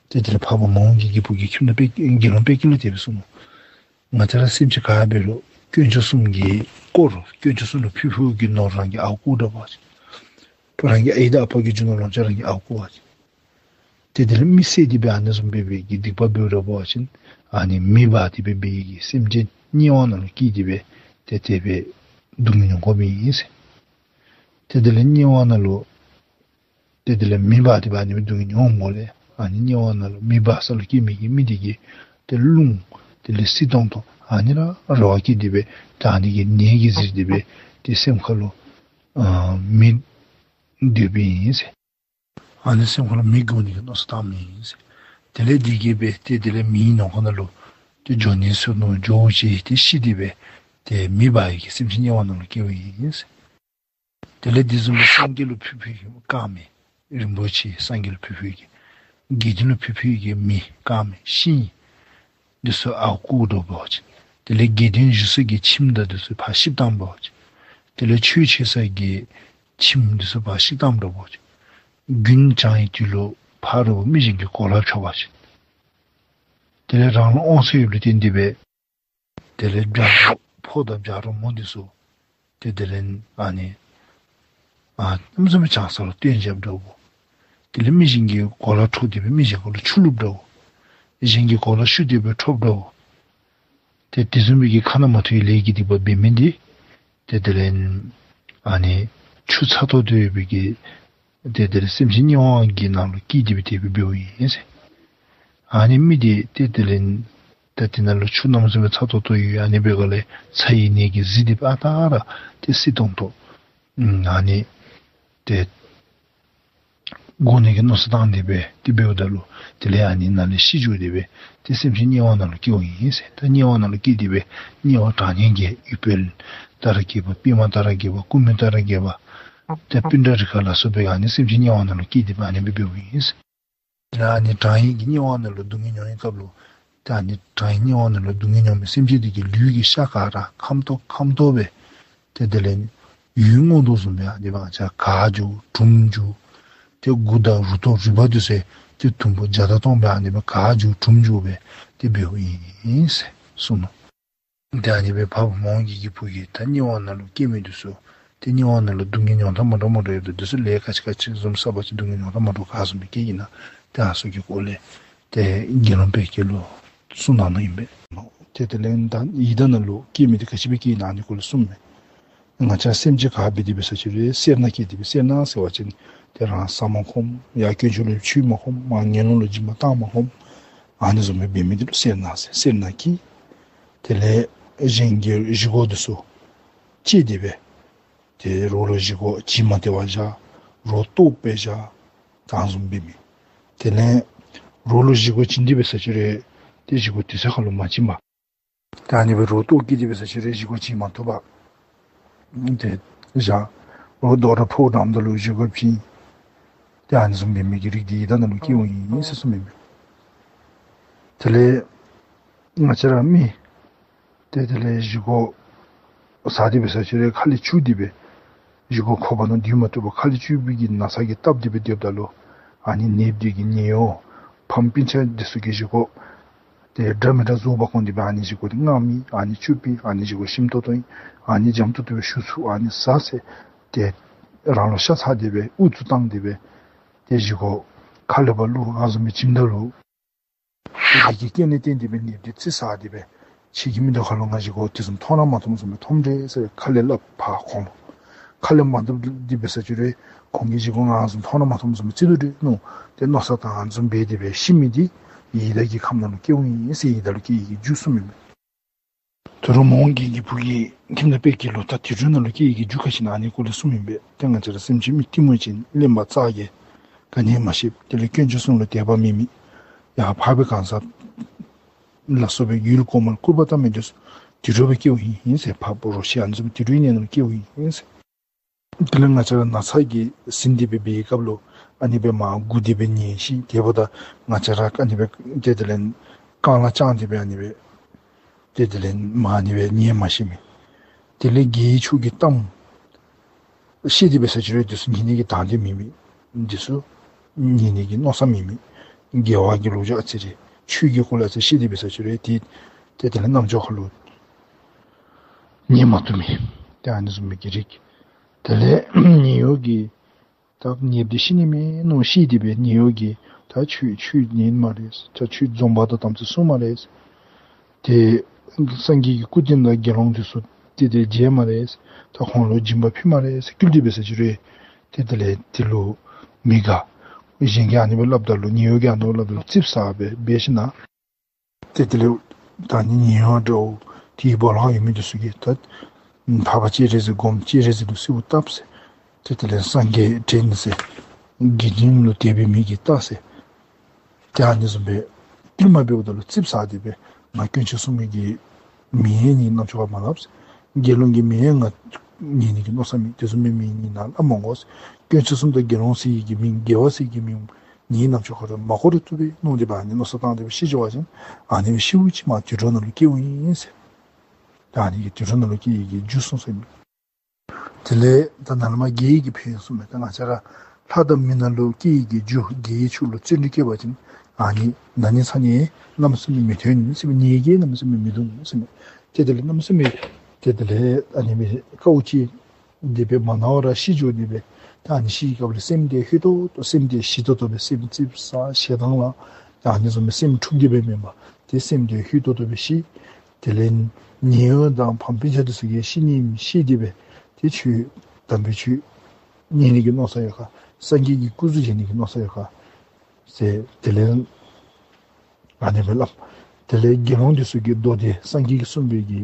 ཏེ་དེ་ལས་འཕགས་པ་མ་འོངས་རྒྱལ་གྱི་བུ་གིས་ཁྱིམ་བདག་དཔལ་དགེ་སློང་དཔལ་སྐྱེས་ལུ་དེ་སྦེ་གསུངས་ནུག། ང་བཅས་ར་སེམས་ཅན་ག་འབད་རུང་དཀོན་མཆོག་གསུམ་གྱིས་བསྐོར་རུང་དཀོན་མཆོག་གསུམ་ལུ་ཕུལ་ཕུལཝ་གི་ནོར་རང་གི་ཨརཝ་བརྐུ་འདྲ་བ་ཅིན་རང་གི་ཨའི་དང་ཨ་པ་གི་རྒྱུ་ནོར་ལོངས་སྤྱོད་རང་གི་ཨརཝ་བརྐུ་བ་ཅིན་ཏེ་དེ་ལས་མི་བསད་དེ་སྦེ་ཨ་ནི་བཟུམ་སྦེ་སྦེ་གི་སྡིག་པ་འབདཝ་འདྲ་བ་ཅིན་ཨ་ནི་མེ་འབར་ཏེ་སྦེ་སྦེ་གི་སེམས་ཅན་དམྱལ་བ་ནང་ལུ་སྐྱེས་ཏེ་སྦེ་ཏེ་དེ་སྦེ་སྡུག་བསྔལ་མྱོང་དགོཔ་ཨིན་ཟེར། ཏེ་དེ་ལས་དམྱལ་བ་ནང་ལུ་ཏེ་དེ་ལས་མེ་འབར་ཏེ་སྦེ་ཨ་ནི་སྦེ་སྡུག་བསྔལ་མྱོང་འོང་ལས་ཨ་ནི་དམྱལ་བ་ནང་ལུ་མེ་འབར་ས་ལུ་སྐྱེ་མི་གི་མི་དེ་གིས་ཏེ་རླུང་དེ་ལས་བསིལ་ཏོང་ཏོ་ཨ་ནི་ར་རེ་བ་བསྐྱེད་དེ་སྦེ་ད་ཨ་ནི་གི་ནད་ཀྱིས་གཟིར་ཏེ་སྦེ་ཏེ་སེམས་ཁ་ལུ་ཨ་མེ་སྡོདཔ་ཨིན་ཟེར། ཨ་ནི་སེམས་ཁ་ལུ་མེ་འགོ་ནི་གི་མནོ་བསམ་བཏངམ་ཨིན་ཟེར། དེ་ལས་དེ་གིས་སྦེ་ཏེ་དེ་ལས་མེའི་ནང་ཁོག་ནང་ལུ་ཏེ་འགྱོ་ནི་ཚུགས་ནུག། འགྱོ་བཅུག་སྟེ་ཤི་སྟེ་སྦེ་ཏེ་མེ་འབར་ཡི་གི་སེམས་ཅན་དམྱལ་བ་ནང་ལུ་སྐྱེཝ་ཨིན་ཟེར། དེ་ལས་དེ་བཟུམ་སྦེ་སངས་རྒྱས་ལུ་ཕུལ་ཕུལ་གྱི་དཀར་མེ་རིན་པོ་ཆེ་སངས་རྒྱས་ལུ་ཕུལ་ཕུལ་གྱི་དགེ་འདུན་ལུ་ཕུལ་ཕུལ་གྱི་མེ་དཀར་མེ་ཤིང་འདི་ཚུ་ཨརཝ་བརྐུ་འདྲ་བ་ཅིན་དེ་ལས་དགེ་འདུན་བཞུགས་ས་གི་ཁྱིམ་དང་འདི་ཚུ་ཕར་བཤིག་བཏངམ་འདྲ་བ་ཅིན་དེ་ལས་ཆོས་བྱེད་ས་གི་ཁྱིམ་འདི་ཚུ་ཕར་བཤིག་བཏངམ་འདྲ་བ་ཅིན་རྒྱུན་བསྐྱངས་ཡི་དུས་ལུ་ཕ་རོལ་པོ་མི་གཞན་གྱི་གོ་ལ་འཕྱོག་པ་ཅིན་དེ་ལས་རང་ལུ་དབང་ཚད་ཡོདཔ་ལུ་བརྟེན་ཏེ་སྦེ་དེ་ལས་བྱ་རོག་ཕོ་དང་བྱ་རོག་མོ་འདི་ཚུ་ཏེ་དེ་ལས་ཨ་ནི་ཨ་གནམ་མེད་ས་མེད་བྱང་ས་ལུ་བཏོན་བཞགཔ་འདྲ་བོ། དེ་ལས་མི་གཞན་གྱི་གོ་ལ་འཕྲོག་སྟེ་སྦེ་མི་གཞན་གོ་ལུ་ཆུ་བླུགསཔ་འདྲ་བོ། གཞན་གྱི་གོ་ལ་བཤུ་སྟེ་སྦེ་འཕྲོགཔ་འདྲ་བོ། ཏེ་དེ་བཟུམ་མའི་གི་ཁ་ན་མ་ཐོ་བའི་ལས་ཀྱི་སྡིག་པ་འབད་མི་འདི་ཏེ་དེ་ལས་ཨ་ནི་ཆུ་ཚ་ཏོག་ཏོ་ཡོད་པའི་གི་ཏེ་དེ་ལས་སེམས་ཅན་དམྱལ་བ་གི་ནང་ལུ་སྐྱེས་ཏེ་སྦེ་དེ་སྦེ་འབདཝ་ཨིན་ཟེར། ཨ་ནི་མི་འདི་ཏེ་དེ་ལས་ད་དེ་ནང་ལུ་ཆུ་གནམ་མེད་ས་མེད་ཚ་ཏོག་ཏོ་ཡོད། ཨ་ནི་འབད་ག་ལས་ཚ་ཡི་ནད་ཀྱིས་གཟིར་ཏེ་སྦེ་ཨ་རྟག་ར་ཏེ་བསིལ་ཏོང་ཏོ་ཨ་ནི་ཏེ་དགོ་ནི་གི་མནོ་བསམ་བཏང་སྟེ་སྦེ་དེ་འབདཝ་ད་ལུ་དེ་ལས་ཨ་ནི་ནང་ལས་ཤི་འགྱོ་སྟེ་སྦེ་ཏེ་སེམས་ཅན་དམྱལ་བ་ནང་ལུ་སྐྱེཝ་ཨིན་ཟེར། ད་དམྱལ་བ་ནང་ལུ་སྐྱེས་ཏེ་སྦེ་དམྱལ་བ་གྲངས་སྙེད་བརྒྱད་ཨུཏྤལ་ཏ་ར་གི་པ་པདྨ་ཏ་ར་གི་པ་ཀུ་མུད་ཏ་ར་གི་པ་ཏེ་པུཎྜ་རི་ཀ་ལ་སོགས་པའི་ཨ་ནི་སེམས་ཅན་དམྱལ་བ་ནང་ལུ་སྐྱེས་ཏེ་སྦེ་ཨ་ནི་སྦེ་འབདཝ་ཨིན་ཟེར། ད་ཨ་ནི་གྲངས་སྙེད་ཀྱི་དམྱལ་བ་ནང་ལུ་སྡུག་བསྔལ་མྱོང་བའི་སྐབས་ལུ་ད་ཨ་ནི་གྲངས་སྙེད་དམྱལ་བ་ནང་ལུ་སྡུག་བསྔལ་མྱོང་མི་སེམས་ཅན་དེ་གི་ལུས་ཀྱི་ཤ་ག་ར་ཁམ་ཏོག་ཁམ་ཏོག་སྦེ་ཏེ་དེ་ལས་ཡུལ་སྔོ་དོ་བཟུམ་སྦེ་ཨ་ནི་སྦེ་ང་བཅས་ག་འགྱོ་དྲུམ་འགྱོ་ ཏེ་དགུ་དང་རུ་ཏོག་རུས་པ་འདི་ཚུ་ཏེ་དུམ་བུ་བརྒྱ་དང་སྟོང་སྦེ་ཨ་ནི་སྦེ་ག་འགྱོ་གྲུམ་འགྱོ་སྦེ་ཏེ་འབདཝ་ཨིན་ཟེར་གསུངས་ནུག། ཏེ་ཨ་ནི་སྦེ་འཕགས་པ་མ་འོངས་ཀྱི་གི་བུ་གིས་ད་དམྱལ་བ་ནང་ལུ་སྐྱེ་མི་འདི་ཚུ་ཏེ་དམྱལ་བ་ནང་ལུ་སྡུག་བསྔལ་མྱོང་ཐངས་མ་འདྲཝ་མ་འདྲཝ་ཡོདཔ་འདི་ཚུ་ལས་ག་ཅི་ག་ཅི་བཟུམ་བསགས་པ་ཅིན་སྡུག་བསྔལ་མྱོང་ཐངས་མ་འདྲཝ་ག་བཟུམ་སྦེ་སྐྱེ་ཨིན་ན་ཏེ་ཨ་ཚུ་གི་སྐོར་ལས་ཏེ་དགེ་སློང་བེ་ཀེ་ལུ་གསུངས་གནང་ནུག་ཨིན་པས། ཏེ་དེ་ལས་ད་ཡི་དྭགས་ནང་ལུ་སྐྱེ་མི་འདི་ག་ཅི་སྦེ་སྐྱེ་ཨིན་ན་ཨ་ནི་སྐོར་ལས་གསུངས་མས། ང་བཅས་སེམས་ཅན་ག་འབད་དེ་འབད་ས་ཅིག་རུང་སེར་སྣ་སྐྱེ་དེ་སྦེ་སེར་སྣ་ཟེར་བ་ཅིན་ཏེ་རང་ས་མ་ཁོམ་ཡང་དཀོན་མཆོག་ལུ་ཆོས་མ་ཁོམ་མར་ངན་སློང་ལུ་སྦྱིན་པ་བཏང་མ་ཁོམ་ཨ་ནི་བཟུམ་སྦེ་འབད་མི་འདི་ལུ་སེར་སྣ་ཟེར། སེར་སྣ་སྐྱེ། དེ་ལས་གཞན་གྱི་བཞེས་སྒོ་འདི་ཚུ་བཅད་དེ་སྦེ་ཏེ་རོགས་ལུ་བཞེས་སྒོ་བྱིན་མ་སྟེར་བར་བཞག། རོགས་ལྟོགས་སྦེ་བཞག། ད་ཨ་ནི་བཟུམ་འབད་མི། དེ་ལས་རོགས་ལུ་བཞེས་སྒོ་བྱིན་ཏེ་འབད་ས་ཅིག་རུང་ཏེ་བཞེས་སྒོ་དུས་ཚོད་ཁར་ལུ་མ་བྱིན་པར། ད་ཨ་ནི་སྦེ་རོགས་ལྟོགས་སྐྱེས་ཏེ་འབད་ས་ཅིག་རུང་བཞེས་སྒོ་བྱིན་མ་བཏུབ་པར་ཏེ་བཞག། རོགས་རྡོག་ར་ཕོཝ་འགྲངམ་ད་ལུ་བཞེས་སྒོ་བྱིན། ཏེ་ཨ་ནི་བཟུམ་འབད་མི་གི་རིགས་འདི་ཡི་དྭགས་ནང་ལུ་སྐྱེཝ་ཨིན་ཟེར་གསུངས་མི་མས། དེ་ལས་ང་བཅས་ར་མི་ཏེ་དེ་ལས་བཞེས་སྒོ་ཟ་སྟེ་འབད་ས་ཅིག་རུང་ཁ་ལས་སྐྱུག་སྟེ་སྦེ་བཞེས་སྒོ་ཁོག་པ་ནང་སྡོད་མ་བཏུབ་པར་ཁ་ལས་སྐྱུག་པའི་གི་ན་ཚ་གིས་བཏབ་སྟེ་སྦེ་སྡོདཔ་ད་ལུ་ཨ་ནི་ནདཔ་འདི་གིས་ཉེ་འོང་ཕམ་སྤུན་ཆ་འདི་ཚུ་གི་བཞེས་སྒོ་ཏེ་འདྲ་མི་འདྲ་བཟོ་བར་འོང་སྟེ་སྦེ་ཨ་ནི་བཞེས་སྒོ་འདི་མངར་མི་ཨ་ནི་སྐྱུག་པའི་ཨ་ནི་བཞེས་སྒོ་ཞིམ་ཏོང་ཏོ་ཨིན་ཨ་ནི་འཇམ་ཏོང་ཏོ་སྦེ་ཞུ་ཚུགས་ཨ་ནི་ཟ་ཟེར་ཏེ་རང་ལུ་ཤ་ཚ་སྟེ་སྦེ་ཨུ་ཚུགས་བཏང་སྟེ་སྦེ་ཏེ་བཞེས་སྒོ་ཁ་ལས་ཕར་བླུག་ཨ་ནི་བཟུམ་སྦེ་བྱིནམ་ད་ལུ་དེ་གི་རྐྱེན་ལས་བརྟེན་ཏེ་སྦེ་ནདཔ་འདི་ཙིགཔ་ཟ་སྟེ་སྦེ་ཕྱི་གི་མིག་ཏོ་ཁར་ལུ་ང་བཞེས་སྒོ་དེ་བཟུམ་མཐོང་ར་མ་མཐོངམ་བཟུམ་སྦེ་མཐོངམ་འདྲས་ཟེར་ཁ་ལས་སླབ་ཕར་ཁོང་ལུ། ཁ་ལས་མ་བཏབ་སྟེ་འབད་ས་ཅིག་རུང་ཁོང་གི་བཞེས་སྒོ་ང་བཟུམ་མཐོང་ར་མ་མཐོངམ་བཟུམ་སྦེ་ཅིག་འདུག་འདྲས་མནོ་སྟེ་མནོ་བསམ་བཏང་ཨ་ནི་བཟུམ་འབད་དེ་སྦེ་ཤི་མི་འདི་ཡི་དྭགས་ཀྱི་ཁམས་ནང་ལུ་སྐྱེཝ་ཨིན་ཟེར་ཡི་དྭགས་ལུ་སྐྱེ་ནི་གི་རྒྱུ་གསུངམ་ཨིན་པས། ད་རུང་མ་འོངས་ཀྱི་གི་བུ་གིས་ཁྱིམ་བདག་བེ་ཀེ་ལུ་ད་དུད་འགྲོ་ནང་ལུ་སྐྱེ་ནི་གི་རྒྱུ་ག་ཅི་ཨིན་ན་ཨ་ནི་སྐོར་ལས་གསུངམ་ཨིན་པས། ཏེ་ང་བཅས་ར་སེམས་ཅན་མི་གཏི་མུག་ཅན་གླེན་པ་ཚ་གྱང་ག་ནི་མ་ཤེས། དེ་ལས་དཀོན་མཆོག་གསུམ་ལུ་དད་པ་མེད་མི་ཡང་འཕགས་པའི་གང་ཟག་ལ་སོགས་པའི་ཡུལ་གོང་མར་སྐུར་པ་བཏབ་མི་འདི་ཚུ་དུད་འགྲོ་སྦེ་སྐྱེཝ་ཨིན་ཟེར། འཕགས་པ་རོ་ཤི་ཨ་ནི་བཟུམ་དུད་འགྲོའི་གནས་ནང་ལུ་སྐྱེཝ་ཨིན་ཟེར། དེ་ལས་ང་བཅས་ར་ན་ཚ་གིས་ཟིན་ཏེ་སྦེ་འབད་བའི་སྐབས་ལུ་ཨ་ནི་སྦེ་མར་སྒུར་ཏེ་སྦེ་ཉལ་ཤི། དེ་འབདཝ་ད་ང་བཅས་ར་ཨ་ནི་སྦེ་ཏེ་དེ་ལས་རྐང་ལག་བརྐྱངས་ཏེ་སྦེ་ཨ་ནི་སྦེ་ཏེ་དེ་ལས་མར་ཨ་ནི་སྦེ་ཉལ་མ་ཤེས་མི། དེ་ལས་དགེ་བའི་ཕྱོགས་ཀྱི་གཏམ་བཤད་དེ་འབད་ས་ཅིག་རུང་འདི་ཚུ་ཉན་ནི་གི་དང་འདོད་མེད་མི་འདི་ཚུ་ཉན་ནི་གི་མནོ་བསམ་མེད་མི། དགེ་བ་གི་ལོ་རྒྱུས་ཨ་ཙི་རེ་ཆོས་ཀྱི་སྐོར་ལས་ཨ་ཙི་བཤད་དེ་འབད་ས་ཅིག་རུང་ཏེ་ཏེ་དེ་ལས་རྣམ་ཅོ་ཁར་ལུ་ཉན་མ་བཏུབ་མི། ཏེ་ཨ་ནི་བཟུམ་མའི་གི་རིགས། དེ་ལས་ཉེ་འོང་གི་ད་ནདཔ་འདི་ཤི་ནི་མས་མནོ་ཤེས་ཏེ་སྦེ་ཉེ་འོང་གི་ད་ཁྱོད་ཁྱོད་ཉན་སྨ་རེ། ད་ཁྱོད་འཛོམས་དཔང་དང་དམ་ཚིག་སྲུང་སྨ་རེ། ཏེ་སངས་རྒྱས་ཀྱི་སྐུ་རྟེན་དང་དགེ་སློང་འདི་ཚུ་ཏེ་དེ་མཇལ་སྨ་རེ། ད་ཁོང་ལུ་སྦྱིན་པ་ཕུལ་སྨ་རེ་ཟེར་བསྐུལ་ཏེ་འབད་ས་ཅིག་རུང་ཏེ་དེ་ལས་དེ་ལུ་མི་དགའ། གཞན་གྱིས་ཨ་ནི་སྦེ་སླབ་ད་ལུ་ཉེ་འོང་གིས་ཨ་ནི་སྦེ་སླབ་ད་ལུ་ཙིགཔ་ཟ་སྦེ་འབད་ཞིན་ན་ཏེ་དེ་ལས་ད་ཨ་ནི་ཉེ་འོང་འདྲཝ་དེའི་སྦོ་ལོགས་ཡོད་མི་འདི་ཚུ་གིས་ད་འཕགས་པ་སྤྱན་རས་གཟིགས་སྒོམ། སྤྱན་རས་གཟིགས་ལུ་གསོལཝ་བཏབ་ཟེར། ཏེ་དེ་ལས་སངས་རྒྱས་དྲན་ཟེར། དགེ་འདུན་ལུ་དད་པའི་མིག་གིས་བལྟ་ཟེར། ཏེ་ཨ་ནི་བཟུམ་སྦེ་བསྐུལ་མ་འབདཝ་ད་ལུ་ཙིགཔ་ཟ་སྟེ་སྦེ་ང་དཀོན་མཆོག་གསུམ་གྱི་མིང་ཡང་ངེའི་རྣམ་ཅོ་ཁར་མ་སླབ་ཟེར། དགེ་སློང་གི་མིང་ཡང་ང་ངེས་ནི་གི་མནོ་བསམ་མེད། དེ་བཟུམ་མའི་མིང་ངེའི་ནང་སླབ་མ་དགོ་ཟེར། དཀོན་མཆོག་གསུམ་དང་དགེ་སློང་ཟེར་བའི་གི་མིང་དགེ་བ་ཟེར་བའི་གི་མིང་ངེའི་རྣམ་ཅོ་ཁར་མ་བཀོ་རུང་བཏུབ་པས་མནོ་སྟེ་སྦེ་ཨ་ནི་མནོ་བསམ་བཏང་སྟེ་སྦེ་ཤི་འགྱོ་བ་ཅིན་ཨ་ནི་སྦེ་ཤིཝ་ཅིག་མར་དུད་འགྲོ་ནང་ལུ་སྐྱེཝ་ཨིན་ཟེར། ད་ཨ་ནི་གིས་དུད་འགྲོ་ནང་ལུ་སྐྱེ་ནི་གི་རྒྱུ་གསུངས་སོ་ཨིན་མས། དེ་ལས་ད་ནཱ་ལས་མར་དགེ་བའི་གི་ཕན་ཡོན་གསུངས་མས། ད་ང་བཅས་ར་ལྷ་དང་མི་ནང་ལུ་སྐྱེ་ནི་གི་རྒྱུ་དགེ་བའི་ཕྱོགས་ལུ་བརྩོན་འགྲུས་བསྐྱེད་པ་ཅིན་ཨ་ནི་ན་ནི་ཚ་ནི་གནམ་མེད་ས་མེད་མི་ཐོན་ཟེར་མས། ནད་ཀྱིས་གནམ་མེད་ས་མེད་མི་གདུང་ཟེར་མས། ཏེ་དེ་ལས་གནམ་མེད་ས་མེད་ཏེ་དེ་ལས་ཨ་ནི་མི་དཀའཝ་སྤྱད་དེ་སྦེ་མ་ན་བར་ཤི་འགྱོ་ནི་སྦེ། ད་ཨ་ནི་ཤི་བའི་སྐབས་ལུ་སེམས་འདི་ལྷོད་ཏོག་ཏོ་སེམས་འདི་ཞི་ཏོག་ཏོ་སྦེ་སེམས་ཙིགཔ་ཟ་ཞེ་སྡང་ལང་ད་ཨ་ནི་བཟུམ་སྦེ་སེམས་འཁྲུགས་ཏེ་སྦེ་མེན་པར་ཏེ་སེམས་འདི་ལྷོད་ཏོག་ཏོ་སྦེ་ཤི། དེ་ལས་ཉེ་འོང་དང་ཕམ་སྤུན་ཆ་འདི་ཚུ་གིས་ཤི་ནི་ཤེས་ཏེ་སྦེ་ཏེ་ཆོས་དམ་པའི་ཆོས་ཉན་ནི་གི་མནོ་བསམ་ཡོད་ག། སངས་རྒྱས་ཀྱི་སྐུ་གཟུགས་མཇལ་ནི་གི་མནོ་བསམ་ཡོད་ག་ཟེར། དེ་ལས་ཨ་ནི་སྦེ་སླབ། དེ་ལས་དགེ་སློང་འདི་ཚུ་གིས་མདོ་སྡེ་སངས་རྒྱས་ཀྱིས་གསུངས་པའི་གི་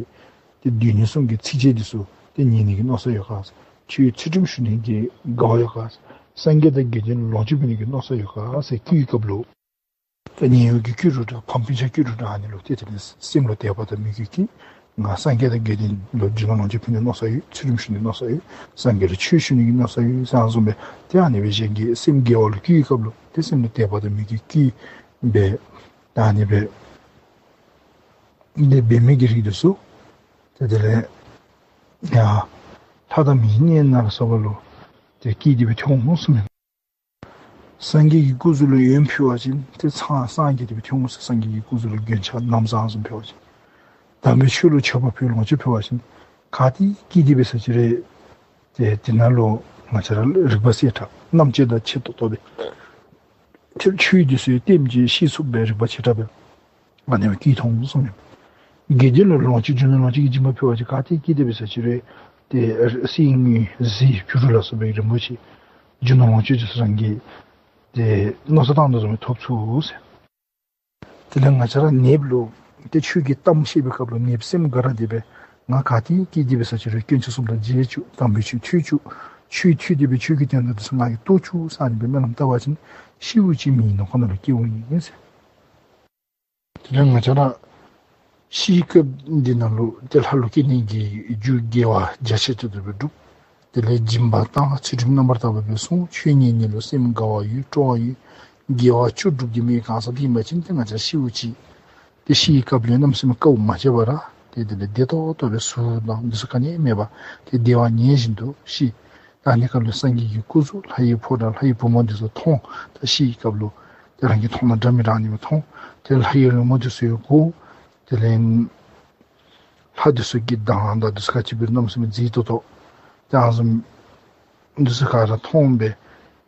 ཏེ་སྡེ་སྣོད་གསུམ་གྱི་ཚིགས་བཅད་འདི་ཚུ་ཏེ་ཉན་ནི་གི་མནོ་བསམ་ཡོད་ག། ཆོས་ཚུལ་ཁྲིམས་ཞུ་ནི་གི་དགའ་བ་ཡོད་ག། སངས་རྒྱས་དང་དགེ་འདུན་ལོངས་སྤྱོད་ཕུལ་ནི་གི་མནོ་བསམ་ཡོད་ག་ཟེར་བསྐུལ་བའི་སྐབས་ལུ། ད་ཉེ་འོང་གིས་བསྐུལ་རུང་འདྲ་ཕམ་སྤུན་ཆ་བསྐུལ་རུང་འདྲ་ཨ་ནི་ལུ་ཏེ་དེ་ལས་སེམས་ལུ་དད་པ་དང་མོས་གུས་སྐྱེ། ང་སངས་རྒྱས་དང་དགེ་འདུན་ལུ་སྦྱིན་པ་ལོངས་སྤྱོད་ཕུལ་ནི་མནོ་བསམ་ཡོད། ཚུལ་ཁྲིམས་ཞུ་ནི་མནོ་བསམ་ཡོད། སངས་རྒྱས་ལུ་ཆོས་ཞུ་ནི་གི་མནོ་བསམ་ཡོད་ཟེར་ཨ་ནི་བཟུམ་སྦེ་ཏེ་ཨ་ནི་སྦེ་གཞན་གྱི་སེམས་དགེ་བ་ལུ་བསྐུལ་བའི་སྐབས་ལུ་ཏེ་སེམས་ལུ་དད་པ་དང་མོས་གུས་སྐྱེ་སྦེ་ད་ཨ་ནི་སྦེ་འདི་འབད་མི་གི་རིགས་འདི་ཚུ་ཏེ་དེ་ལས་ཡར་ལྷ་དང་མིའི་གནས་ནང་ལ་སོགས་པ་ལུ་ཏེ་སྐྱེས་ཏེ་སྦེ་ཐོན་འོང་གསུངས་མས། སངས་རྒྱས་ཀྱི་སྐུ་གཟུགས་ལུ་ཡོན་ཕུལ་བ་ཅིན་ཏེ་ཚང་སངས་རྒྱས་ཏེ་སྦེ་ཐོན་འོང་ཟེར། སངས་རྒྱས་ཀྱི་སྐུ་གཟུགས་ལུ་མགོན་ཆ་ན་བཟའ་བཟུམ་ཕུལ་བ་ཅིན། དམ་པའི་ཆོས་ལུ་མཆོད་པ་ཕུལ་ལོངས་སྤྱོད་ཕུལ་བ་ཅིན་ག་ཏེ་སྐྱེས་ཏེ་སྦེ་ས་ཅིག་རུང་ཏེ་དེ་ནང་ལུ་ང་བཅས་ར་རིག་པ་གསལ་དྲགས་རྣམ་དཔྱོད་དང་ཆེ་ཏོག་ཏོ་སྦེ་ཏེ་ཆོས་འདི་ཚུ་ཡང་ལྟདམོ་ཅིག་ཤེས་ཚུགསཔ་སྦེ་རིག་པ་ཆེ་དྲགས་སྦེ་ཨ་ནི་སྦེ་སྐྱེས་འོང་གསུངམ་མས། དགེ་འདུན་ལུ་ལོངས་སྤྱོད་རྒྱུ་ནོར་ལོངས་སྤྱོད་ཀྱི་སྦྱིན་པ་ཕུལ་བ་ཅིན་ག་ཏེ་སྐྱེས་ཏེ་སྦེ་ས་ཅིག་རུང་ཏེ་གསེར་དངུལ་གཟི་བྱུ་རུ་ལ་སོགས་པའི་རིན་པོ་ཆེ་རྒྱུ་ནོར་ལོངས་སྤྱོད་འདི་ཚུ་རང་གིས་ཏེ་མནོ་བསམ་བཏང་དོ་བཟུམ་སྦེ་ཐོབ་ཚུགས་ཟེར། དེ་ལས་ང་བཅས་ར་ནདཔ་ལུ་ཏེ་ཆོས་ཀྱི་གཏམ་བཤད་པའི་སྐབས་ལུ་ནདཔ་སེམས་དགའ་ར་དེ་སྦེ་ང་ག་ཏེ་སྐྱེས་ཏེ་སྦེ་ས་ཅིག་རུང་དཀོན་མཆོག་གསུམ་དང་མཇལ་བཅུག། དམ་པའི་ཆོས་ཐོས་བཅུག། ཆོས་ཐོས་ཏེ་སྦེ་ཆོས་ཀྱི་དོན་དག་འདི་ཚུ་ང་གིས་རྟོགས་བཅུག་ཟེར་ཨ་ནི་སྦེ་སྨོན་ལམ་བཏབ་པ་ཅིན་ཤིཝ་ཅིག་མེའི་ནང་ཁོག་ནང་ལུ་སྐྱེ་འོང་ཡི་ཟེར། དེ་ལས་ང་བཅས་ར་ཤི་བའི་སྐབས་འདི་ནང་ལུ་ཏེ་ལྷ་ལུ་སྐྱེ་ནི་གི་རྒྱུ་དགེ་བ་རྒྱ་ཆེ་ཏོག་ཏོ་སྦེ་སྒྲུབ། དེ་ལས་སྦྱིན་པ་བཏང་། ཚུལ་ཁྲིམས་རྣམ་པར་དག་པ་སྦེ་སྲུང་། ཆོས་ཉན་ནི་ལུ་སེམས་དགའ་བ་ཡོད། སྤྲོ་བ་ཡོད། དགེ་བ་བཅུ་སྒྲུབ་སྟེ་མི་གང་ཟག་འདི་ཨིན་པ་ཅིན་ཏེ་ང་བཅས་ཤིཝ་ཅིག་ཏེ་ཤི་བའི་སྐབས་ལུ་གནམ་མེད་ས་མེད་དཀའཝ་མ་སྤྱད་པར་ཏེ་དེ་ལས་བདེ་ཏོག་ཏོ་སྦེ་ཟུག་དང་འདི་ཚུ་ག་ནི་མེད་པར་ཏེ་བདེ་བ་ཉལ་བཞིན་དུ་ཤི། ཨ་ནི་སྐབས་ལུ་སངས་རྒྱས་ཀྱི་སྐུ་གཟུགས་ལྷ་ཡི་ཕོ་དང་ལྷ་ཡི་བུ་མོ་འདི་ཚུ་མཐོང་། ད་ཤི་བའི་སྐབས་ལུ་ཏེ་རང་གིས་མཐོང་ན་འདྲ་མི་འདྲ་ཨ་ནི་སྦེ་མཐོང་། ཏེ་ལྷ་ཡི་རོལ་མོ་འདི་ཚུ་ཡང་གོ། དེ་ལས་ལྷ་འདི་ཚུ་གི་གདངས་དང་འདི་ཚུ་ག་ཅི་སྦེ་གནམ་མེད་ས་མེད་མཛེས་ཏོག་ཏོ། ཏེ་ཨ་ནི་བཟུམ་འདི་ཚུ་ག་ར་མཐོང་སྦེ་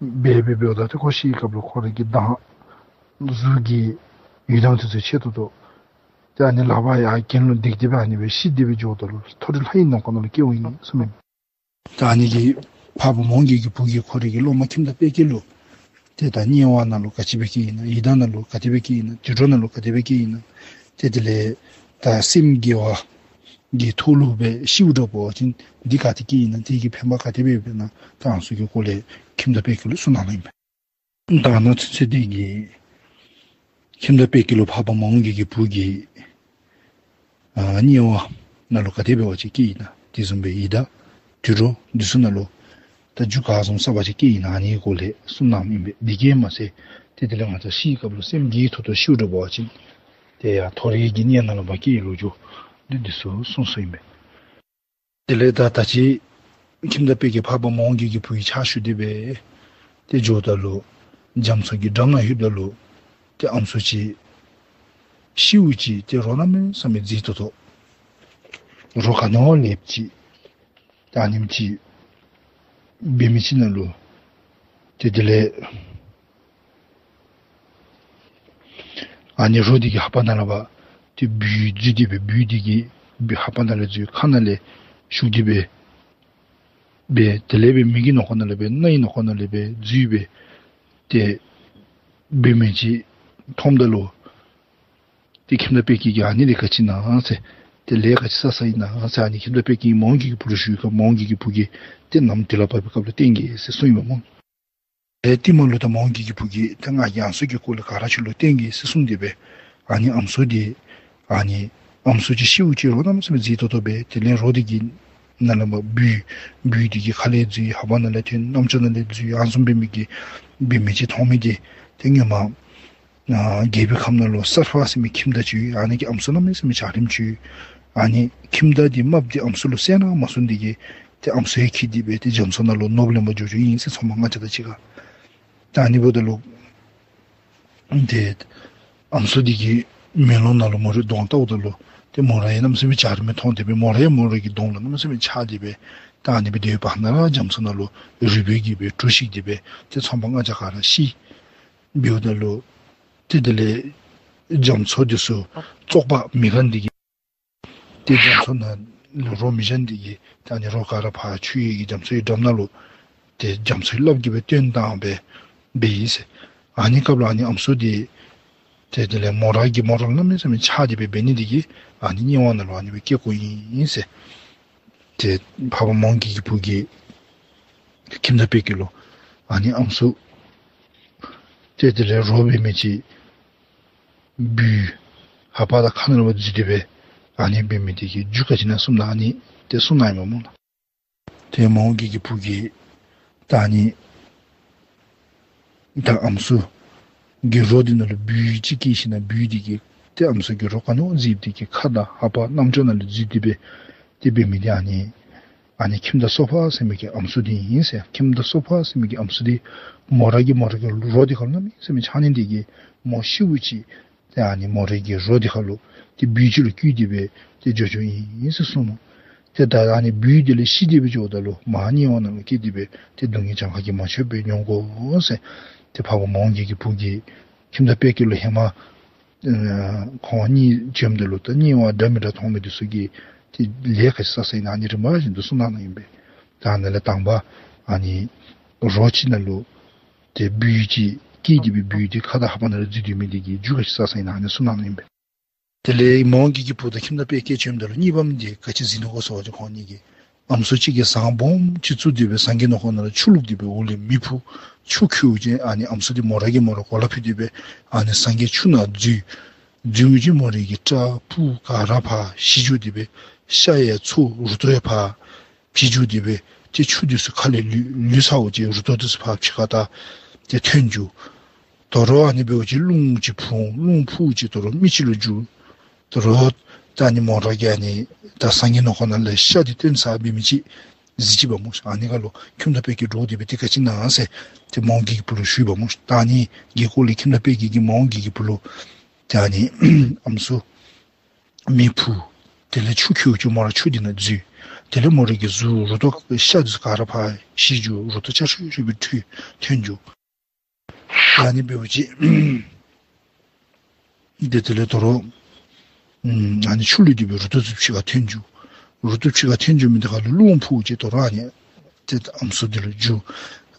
འབད་འབད་འབདཝ་ད་ཏེ་ཁོ་ཤི་བའི་སྐབས་ལུ་ཁོ་རའི་གི་གདངས་གཟུགས་ཀྱི་ཡུལ་ལྡང་འདི་ཚུ་ཆེ་ཏོག་ཏོ། ཏེ་ཨ་ནི་ལག་པ་ཡར་གྱེན་ལུ་བརྡེག་སྟེ་སྦེ་ཨ་ནི་སྦེ་ཤི་སྟེ་སྦེ་འགྱོཝ་ད་ལུ་མཐོ་རིས་ལྷ་ཡི་ནང་ཁོག་ནང་ལུ་སྐྱེ་འོང་ཡི་གསུངམ་མས། ད་ཨ་ནི་གི་འཕགས་པ་མོའུ་འགལ་གྱི་བུ་གིས་ཁོ་རའི་གི་སློབ་མ་ཁྱིམ་བདག་དཔལ་སྐྱེས་ལུ་ཏེ་ད་དམྱལ་བ་ནང་ལུ་ག་ཅི་སྦེ་སྐྱེ་ཡི་ན། ཡི་དྭགས་ནང་ལུ་ག་དེ་སྦེ་སྐྱེ་ཡི་ན། དུད་འགྲོ་ནང་ལུ་ག་དེ་སྦེ་སྐྱེ་ཡི་ན། ཏེ་དེ་ལས་ད་སེམས་དགེ་བ་གི་ཐོག་ལུ་སྦེ་ཤིཝ་འདྲཝ་འབད་བ་ཅིན་འདི་ག་ཏེ་སྐྱེ་ཡི་ན། དེ་གི་ཕན་པ་ག་དེ་སྦེ་ཡོདཔ་ཨིན་ན། ད་ཨ་ནི་ཚུ་གི་སྐོར་ལས་ཁྱིམ་བདག་དཔལ་སྐྱེས་ལུ་གསུངས་གནང་ནུག་ཨིན་པས། ད་ཨ་ནི་ཚུན་ཚོད་འདི་གིས་ཁྱིམ་བདག་དཔལ་སྐྱེས་ལུ་འཕགས་པ་མོའུ་འགལ་གྱི་བུ་གིས་ཨ་དམྱལ་བ་ནང་ལུ་ག་དེ་སྦེ་བ་ཅིན་སྐྱེ་ཡི་ན། དེ་བཟུམ་སྦེ་ཡི་དྭགས་དུད་འགྲོ་འདི་ཚུ་ནང་ལུ་ད་རྒྱུ་ག་བཟུམ་བསགས་པ་ཅིན་སྐྱེ་ཡི་ན། ཨ་ནི་སྐོར་ལས་གསུངས་གནངམ་ཨིན་པས། འདི་གིས་མ་ཚད་ཏེ་དེ་ལས་ང་བཅས་ཤི་བའི་སྐབས་ལུ་སེམས་བདེ་ཏོག་ཏོ་ཤིཝ་འདྲཝ་འབད་བ་ཅིན་ཏེ་ཡར་མཐོ་རིས་ཀྱི་གནས་ནང་ལུ་མར་སྐྱེ་ལོ་རྒྱུས་འདི་འདི་ཚུ་གསུངས་གསུངསམ་ཨིན་པས། དེ་ལས་ད་ད་ཅི་ཁྱིམ་བདག་དཔལ་སྐྱེས་འཕགས་པ་མོའུ་འགལ་གྱི་བུ་གི་ཕྱག་ཞུ་སྟེ་སྦེ་ཏེ་འགྱོཝ་ད་ལུ་རྒྱ་མཚོ་གི་འགྲམ་ནང་ལྷོདཔ་ད་ལུ་ཏེ་ཨམ་སྲུ་ཅིག་ཤིཝ་ཅིག་ཏེ་རོ་གནམ་མེད་ས་མེད་མཛེས་ཏོག་ཏོ་རོ་ག་ནི་བ་ལེགསཔ་ཅིག་ད་ཨ་ནེམ་ཅིག་འབད་མི་ཅིག་ནང་ལུ་ཏེ་དེ་ལས་ཨ་ནི་རོ་འདི་གི་ལྷ་པ་ནང་ལས་ཕར་ཏེ་སྦུལ་འཛུལ་ཏེ་སྦེ་སྦུལ་འདི་གིས་སྦུལ་ལྷ་པ་ནང་ལས་འཛུལ་ཁ་ནང་ལས་ཞུགས་ཏེ་སྦེ་སྦེ་དེ་ལས་སྦེ་མི་གི་ནང་ཁོག་ནང་ལས་སྦེ་རྣ་ཡི་ནང་ཁོག་ནང་ལས་སྦེ་འཛུལ་སྦེ་ཏེ་འབད་མི་ཅིག་མཐོངམ་ད་ལུ་ཏེ་ཁྱིམ་བདག་དཔལ་སྐྱེས་ཀྱིས་ཨ་ནི་འདི་ག་ཅི་ཨིན་ན་ཟེར། ཏེ་ལས་ག་ཅི་བསགས་བསགསཔ་ཨིན་ན་ཟེར་ཨ་ནི་ཁྱིམ་བདག་དཔལ་སྐྱེས་ཀྱིས་མོའུ་འགལ་གྱི་བུ་ལུ་ཞུཝ་ད་མོའུ་འགལ་གྱི་བུ་གིས་ཏེ་ནམ་དུས་ལ་བབ་པའི་སྐབས་ལུ་བསྟན་གེ་ཟེར་གསུངས་ཡི་པ་སྨོ། ཏེ་རྟིང་མ་ལུ་ད་མོའུ་འགལ་གྱི་བུ་གིས་ཏེ་ང་གིས་ཨམ་སྲུ་གི་སྐོར་ལས་ག་ར་ཁྱོད་ལུ་བསྟན་གེ་ཟེར་གསུངས་ཏེ་སྦེ་ཨ་ནི་ཨམ་སྲུ་འདི་ཨ་ནི་ཨམ་སྲུ་ཅིག་ཤིཝ་ཅིག་རོ་གནམ་མེད་ས་མེད་མཛེས་ཏོག་ཏོ་སྦེ་དེ་ལས་རོ་འདི་གི་ནང་ལས་མར་སྦུལ་སྦུལ་འདི་གི་ཁ་ལས་འཛུལ་ལྷ་པ་ནང་ལས་ཐོན་རྣམ་ཅོ་ནང་ལས་འཛུལ་ཨ་ནི་བཟུམ་འབད་མི་གི་འབད་མི་ཅིག་མཐོང་མི་འདི་ཏེ་སྔོན་མ་ཨ་རྒྱལ་པོའི་ཁབ་ནང་ལུ་གསར་པ་ཟེར་མི་ཁྱིམ་བདག་ཅིག་ཡོད། ཨ་ནི་གི་ཨམ་སྲུ་གནམ་མེད་ས་མེད་འཇའ་རིསམོ་ཅིག་ཡོད། ཨ་ནི་ཁྱིམ་བདག་འདི་རྨགཔ་འདི་ཨམ་སྲུ་ལུ་བསད་གནང་མ་ཚུགས་ནི་འདི་གིས་ཏེ་ཨམ་སྲུ་ཡང་འཁྱིད་དེ་སྦེ་ཏེ་རྒྱ་མཚོ་ནང་ལུ་ནོར་བུ་ལེན་པར་འགྱོ་འགྱོཝ་ཨིན་ཟེར་ཚོང་པ་ལྔ་བརྒྱ་དང་གཅིག་ཁར། ད་ཨ་ནི་འབདཝ་ད་ལུ་ཏེ་ཨམ་སྲུ་འདི་གི་མེ་ལོང་ནང་ལུ་མོ་རའི་གདོང་བལྟཝ་ད་ལུ་ཏེ་མོ་ར་ཡང་གནམ་མེད་ས་མེད་འཇའ་རིསམོ་མཐོང་སྟེ་སྦེ་མོ་ར་ཡང་མོ་ར་གི་གདོང་ལུ་གནམ་མེད་ས་མེད་ཆགས་ཏེ་སྦེ་ད་ཨ་ནི་སྦེ་སྡོད་པའི་བར་ན་ར་རྒྱ་མཚོ་ནང་ལུ་རུས་སྦལ་གྱིས་སྦེ་དཀྲུགས་ཤིག་སྟེ་སྦེ་ཏེ་ཚོང་པ་ལྔ་བརྒྱ་ག་ར་ཤི། འབདཝ་ད་ལུ་ཏེ་དེ་ལས་རྒྱ་མཚོ་འདི་ཚུ་བཙོག་པ་མི་གང་འདི་གིས་ཏེ་རྒྱ་མཚོ་ནང་ལུ་རོ་མི་བཞག་ནི་འདི་གིས་ད་ཨ་ནི་རོ་ག་ར་ཕར་ཆུ་ཡི་གི་རྒྱ་མཚོ་ཡི་འགྲམ་ནང་ལུ་ཏེ་རྒྱ་མཚོའི་རླབས་ཀྱིས་སྦེ་བཏོན་བཏང་སྦེ་འབད་ཡི་ཟེར། ཨ་ནི་སྐབས་ལུ་ཨ་ནི་ཨམ་སྲུ་འདི་ཏེ་དེ་ལས་མོ་ར་གིས་མོ་ར་ལུ་གནམ་མེད་ས་མེད་ཆགས་ཏེ་སྦེ་འབད་ནི་འདི་གིས་ཨ་ནི་དམྱལ་བ་ནང་ལུ་ཨ་ནི་སྦེ་སྐྱེ་དགོཔ་ཨིན་ཟེར། ཏེ་འཕགས་པ་མོའུ་འགལ་གྱི་བུ་གིས་ཁྱིམ་བདག་དཔལ་སྐྱེས་ལུ་ཨ་ནི་ཨམ་སྲུ་ཏེ་དེ་ལས་རོ་འབད་མི་ཅིག་སྦུལ་ལྷ་པ་དང་ཁ་ནང་ལུ་འཛུལ་ཏེ་སྦེ་ཨ་ནི་འབད་མི་འདི་གི་རྒྱུ་ག་ཅི་ཨིན་ན་གསུངམ་ད་ཨ་ནི་ཏེ་གསུངས་གནང་ཡི་པ་སྨོ་ལགས། ཏེ་མོའུ་འགལ་གྱི་བུ་གིས་ད་ཨ་ནི་ད་ཨམ་སྲུ་གི་རོ་འདི་ནང་ལུ་སྦུལ་ཅིག་སྐྱེས་ཞིནམ་ལས་སྦུལ་འདི་གིས་ཏེ་ཨམ་སྲུ་གི་རོ་ག་ནི་བ་མཛེསཔ་འདི་གིས་ཁ་དང་ལྷ་པ་རྣམ་ཅོ་ནང་ལུ་འཛུལ་ཏེ་སྦེ་ཏེ་འབད་མི་འདི་ཨ་ནི་ཨ་ནི་ཁྱིམ་བདག་སོ་པ་ཟེར་མི་གི་ཨམ་སྲུ་འདི་ཨིན་ཟེར། ཁྱིམ་བདག་སོ་པ་ཟེར་མི་གི་ཨམ་སྲུ་འདི་ མོ་ར་གི་མོ་ར་གི་རོ་འདི་ཁར་ལུ་གནམ་མེད་ས་མེད་ཆང་ནི་འདི་གིས་མོ་ཤིཝ་ཅིག་ཏེ་ཨ་ནི་མོ་རའི་གི་རོ་འདི་ཁར་ལུ་ཏེ་སྦུལ་ཅིག་ལུ་སྐྱེས་ཏེ་སྦེ་ཏེ་འགྱོ་འགྱོཝ་ཨིན་ཟེར་གསུངས་ནུག། ཏེ་ད་ཨ་ནི་སྦུལ་འདི་ལས་ཤི་སྟེ་སྦེ་འགྱོཝ་ད་ལུ་མར་དམྱལ་བ་ནང་ལུ་སྐྱེས་ཏེ་སྦེ་ཏེ་སྡུག་བསྔལ་གྱངས་ཁ་གིས་མ་ཆོདཔ་སྦེ་མྱོང་དགོ་ཟེར། ཏེ་འཕགས་པ་མོའུ་འགལ་གྱི་བུ་གིས་ཁྱིམ་བདག་དཔལ་སྐྱེས་ལུ་ཧེ་མ་ཨ་ཁོང་གཉིས་བྱོནམ་ད་ལུ་ད་དམྱལ་བ་འདྲ་མི་འདྲ་མཐོང་མི་འདི་ཚུ་གིས་ཏེ་ལས་ག་ཅི་བསགས་བསགསཔ་ཨིན་ན་ཨ་ནི་རིམ་པ་བཞིན་དུ་གསུངས་གནང་ནུག་ཨིན་པས། ད་ཨ་ནི་ལས་དང་པ་ཨ་ནི་རོ་ཅིག་ནང་ལུ་ཏེ་སྦུལ་ཅིག་སྐྱེས་ཏེ་སྦེ་སྦུལ་འདི་ཁ་དང་ལྷ་པ་ནང་ལུ་འཛུལ་སྡོད་མི་འདི་གི་རྒྱུ་ག་ཅི་བསགས་བསགསཔ་ཨིན་ན་ཨ་ནི་གསུངས་གནང་ནུག་ཨིན་པས། དེ་ལས་མོའུ་འགལ་གྱི་བུ་དང་ཁྱིམ་བདག་དཔལ་སྐྱེས་བྱོནམ་ད་ལུ་གཉིས་པམ་འདི་ག་ཅི་གཟིགས་ནུག་གོ་ཟེར་བ་ཅིན་ཁོང་གཉིས་ཀྱིས་ཨམ་སྲུ་གཅིག་གིས་ཟངས་སྦོམ་ཅིག་བཙུགས་ཏེ་སྦེ་སངས་རྒྱས་ནང་ཁོག་ནང་ལུ་ཆུ་བླུགས་ཏེ་སྦེ་འོག་ལས་མེ་ཕུ་ཆུ་ཁོལཝ་ཅིག་ཨ་ནི་ཨམ་སྲུ་འདི་མོ་ར་གིས་མོ་ར་གོ་ལ་ཕུད་དེ་སྦེ་ཨ་ནི་སངས་རྒྱས་ཆུ་ནང་འཛུལ། འཛུལཝ་ཅིག་མོ་རའི་གི་སྐྲ་སྤུ་ག་ར་ཕར་ཞིག་འགྱོ་སྟེ་སྦེ་ཤ་ཡང་ཚོ་རུ་ཏོ་ཡང་ཕར་ཕྱེ་འགྱོ་སྟེ་སྦེ་ཏེ་ཆུ་འདི་ཚུ་ཁ་ལས་ལུད་ལུད་ཚརཝ་ཅིག་རུ་ཏོ་འདི་ཚུ་ཕར་ཕྱི་ཁར་ད་ཏེ་ཐོན་འགྱོ། དོ་རུང་ཨ་ནི་འབདཝ་ཅིག་རླུང་ཅིག་ཕུ་འོང་། རླུང་ཕུཝ་ཅིག་དོ་རུང་མི་ཅིག་ལུ་འགྱུར། དོ་རུང་ད་ཨ་ནི་མོ་ར་གིས་ཨ་ནི་ད་སངས་རྒྱས་ནང་ཁོག་ནང་ལས་ཤ་འདི་བཏོན་ཚར་བའི་མི་ཅིག་གཟིགས་ཅི་པ་སྨོ་ཤིག། ཨ་ནི་ཁར་ལུ་ཁྱིམ་བདག་དཔལ་སྐྱེས་འདྲོག་སྟེ་སྦེ་ཏེ་ག་ཅི་ཨིན་ན་ཟེར་ཏེ་མོའུ་འགལ་གྱི་བུ་ལུ་ཞུཝ་པ་སྨོ་ཤིག། ད་ཨ་ནི་གི་སྐོར་ལས་ཁྱིམ་བདག་དཔལ་སྐྱེས་ཀྱིས་མོའུ་འགལ་གྱི་བུ་ལུ་ད་ཨ་ནི་ཨམ་སྲུ་མེ་ཕུ། དེ་ལས་ཆུ་ཁོལཝ་ཅིག་མོ་ར་ཆུ་འདི་ནང་འཛུལ། དེ་ལས་མོ་རའི་གི་གཟུགས་རུ་ཏོ་ཤ་འདི་ཚུ་ག་ར་ཕར་ཞིག་འགྱོ། རུ་ཏོ་ཆ་ཤུ་ཤུ་སྦེ་ཐོན་ཐོན་འགྱོ། ཨ་ནི་འབདཝ་ཅིག་ཏེ་དེ་ལས་དོ་རུང་ཨ་ནི་ཆུ་ལུད་དེ་སྦེ་རུ་ཏོ་ཚུ་ཕྱི་ཁར་ཐོན་འགྱོ། རུ་ཏོ་ཕྱི་ཁར་ཐོན་འགྱོ་མི་འདི་ཁར་ལུ་རླུང་ཕུཝ་ཅིག་དོ་རུང་ཨ་ནི་ཏེ་ཨམ་སྲུ་འདི་ལུ་འགྱུར།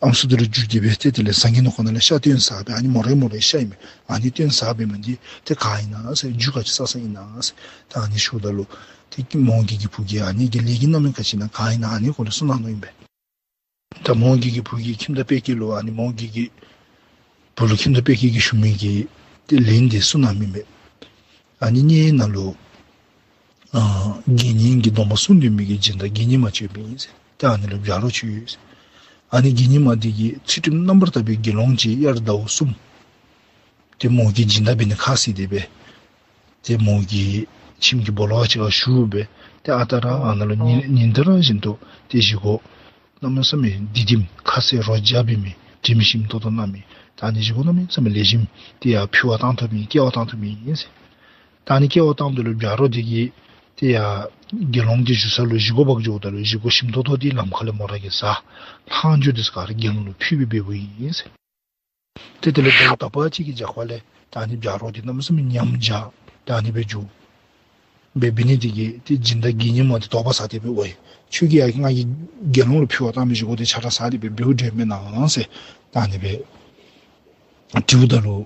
ཨམ་སྲུ་འདི་ལུ་འགྱུར་ཏེ་སྦེ་ཏེ་དེ་ལས་སངས་རྒྱས་ནང་ཁོག་ནང་ལས་ཤ་བཏོན་ཚར་བའི་ཨ་ནི་མོ་རའི་མོ་རའི་ཤ་ཨིན་མས། ཨ་ནི་བཏོན་ཚར་བའི་མི་འདི་ཏེ་ག་ཨིན་ན་ཟེར་རྒྱུ་ག་ཅི་བསགས་བསགསཔ་ཨིན་ན་ཟེར་ད་ཨ་ནི་ཞུཝ་ད་ལུ་ཏེ་མོའུ་འགལ་གྱི་བུ་གིས་ཨ་ནི་གི་ལས་ཀྱི་རྣམ་སྨིན་ག་ཅི་ཨིན་ན་ག་ཨིན་ན་ཨ་ནི་སྐོར་ལས་གསུངས་གནང་ནུག་ཨིན་པས། ད་མོའུ་འགལ་གྱི་བུ་གིས་ཁྱིམ་བདག་དཔལ་སྐྱེས་ལུ་ཨ་ནི་མོའུ་འགལ་གྱི་བུ་ལུ་ཁྱིམ་བདག་དཔལ་སྐྱེས་ཀྱིས་ཞུ་མི་གི་ཏེ་ལན་འདི་གསུངས་གནངམ་ཨིན་པས། ཨ་ནི་དམྱལ་ནང་ལུ་ཨ་དགེ་བསྙེན་གྱི་སྡོམ་པ་སྲུང་སྡོད་མི་གི་སྦྱིན་བདག་དགེ་བསྙེན་མ་ཅིག་ཡོདཔ་ཨིན་ཟེར། ཏེ་ཨ་ནི་ལུ་བྱ་རོག་ཅིག་ཡོད་ཟེར། ཨ་ནི་དགེ་བསྙེན་མ་འདི་གིས་ཚུལ་ཁྲིམས་རྣམ་པར་དག་པའི་དགེ་སློང་ཅིག་དབྱར་ཟླཝ་གསུམ་ཏེ་མོ་གིས་སྦྱིན་བདག་འབད་ནི་ཁ་བཟེད་དེ་སྦེ་ཏེ་མོ་གི་ཁྱིམ་གྱི་སྦོ་ལོགས་ཅིག་ཁར་བཞུགས་སྦེ་ཏེ་ཨ་རྟག་ར་ཨ་ནཱ་ལུ་ཉིན་ཉིན་ལྟར་བཞིན་དུ་ཏེ་བཞེས་སྒོ་གནམ་མེད་ས་མེད་སྡིག་སྒྲིམ་ཁ་ཟས་རོ་བརྒྱ་འབད་མི་དྲིམ་ཞིམ་ཏོག་ཏོ་གནང་མི་ད་ཨ་ནི་བཞེས་སྒོ་གནམ་མེད་ས་མེད་ལེགས་ཤོམ་ཏེ་ཡར་ཕུལ་བར་བཏང་དོ་མི་སྐྱེལ་བར་བཏང་དོ་མི་ཨིན་ཟེར། ད་ཨ་ནི་སྐྱེལ་བར་བཏངམ་ད་ལུ་བྱ་རོག་འདི་གིས་ཏེ་ཡར་དགེ་སློང་འདི་བཞུགས་ས་ལུ་བཞེས་སྒོ་འབག་འགྱོཝ་ད་ལུ་བཞེས་སྒོ་ཞིམ་ཏོག་ཏོ་འདི་ལམ་ཁ་ལས་མོ་ར་གིས་ཟ། ལྷག་འགྱོ་འདི་ཚུ་ག་ར་དགེ་སློང་ལུ་ཕུལ་སྦེ་འབདཝ་ཨིན་ཟེར། ཏེ་དེ་ལས་ཟླཝ་དག་པ་ཅིག་གི་རྒྱབ་ཁ་ལས་ད་ཨ་ནི་བྱ་རོག་འདི་གནམ་མེད་ས་མེད་ཉམས་བཞག་ད་ཨ་ནི་སྦེ་འགྱོ། སྦེ་འབད་ནི་འདི་གིས་ཏེ་སྦྱིན་བདག་དགེ་བསྙེན་མ་འདི་དོགས་པ་ཟ་སྟེ་སྦེ་ཝའེ་ཁྱོད་ཀྱིས་ཡར་ང་གིས་དགེ་སློང་ལུ་ཕུལ་བར་བཏང་མི་བཞེས་སྒོ་འདི་ཆ་ར་ཟ་སྟེ་སྦེ་འབདཝ་འདྲས་མེན་ན་ཟེར་ད་ཨ་ནི་སྦེ་དྲིཝ་ད་ལུ་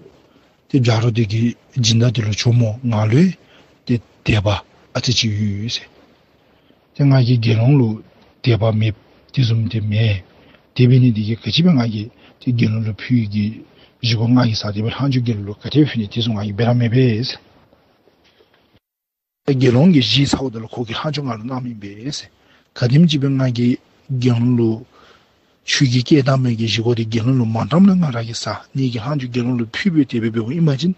ཏེ་བྱ་རོག་འདི་གིས་སྦྱིན་བདག་འདི་ལུ་ཇོ་མོ་ང་ལུ་ཏེ་དད་པ་ཨ་ཙི་ཅིག་ཡོད་ཟེར། ཏེ་ང་གིས་དགེ་སློང་ལུ་དད་པ་མེདཔ་དེ་བཟུམ་འདི་མེད། དེ་འབད་ནི་འདི་གིས་ག་ཅི་སྦེ་ང་གིས་ཏེ་དགེ་སློང་ལུ་ཕུལ་གྱི་བཞེས་སྒོ་ང་གིས་ཟ་སྟེ་སྦེ་ལྷག་འགྱོ་དགེ་སློང་ལུ་ག་དེ་སྦེ་ཕུལ་ནི་དེ་བཟུམ་ང་གིས་འབད་ར་མི་འབད་ཟེར། དགེ་སློང་གིས་བཞེས་ཚརཝ་ད་ལུ་ཁོ་གིས་ལྷག་འགྱོ་ང་ལུ་གནང་མི་འབད་ཟེར། ག་དེམ་ཅིག་སྦེ་ང་གིས་དགེ་སློང་ལུ་ཁྱོད་ཀྱིས་བསྐྱལ་བཏང་མི་གི་བཞེས་སྒོ་འདི་དགེ་སློང་ལུ་མ་འགྲངམ་ལས་ང་ར་གིས་ཟ། ངེ་གི་ལྷག་འགྱོ་དགེ་སློང་ལུ་ཕུལ་སྦེ་དེ་སྦེ་འབདཝ་ཨིན་པ་ཅིན་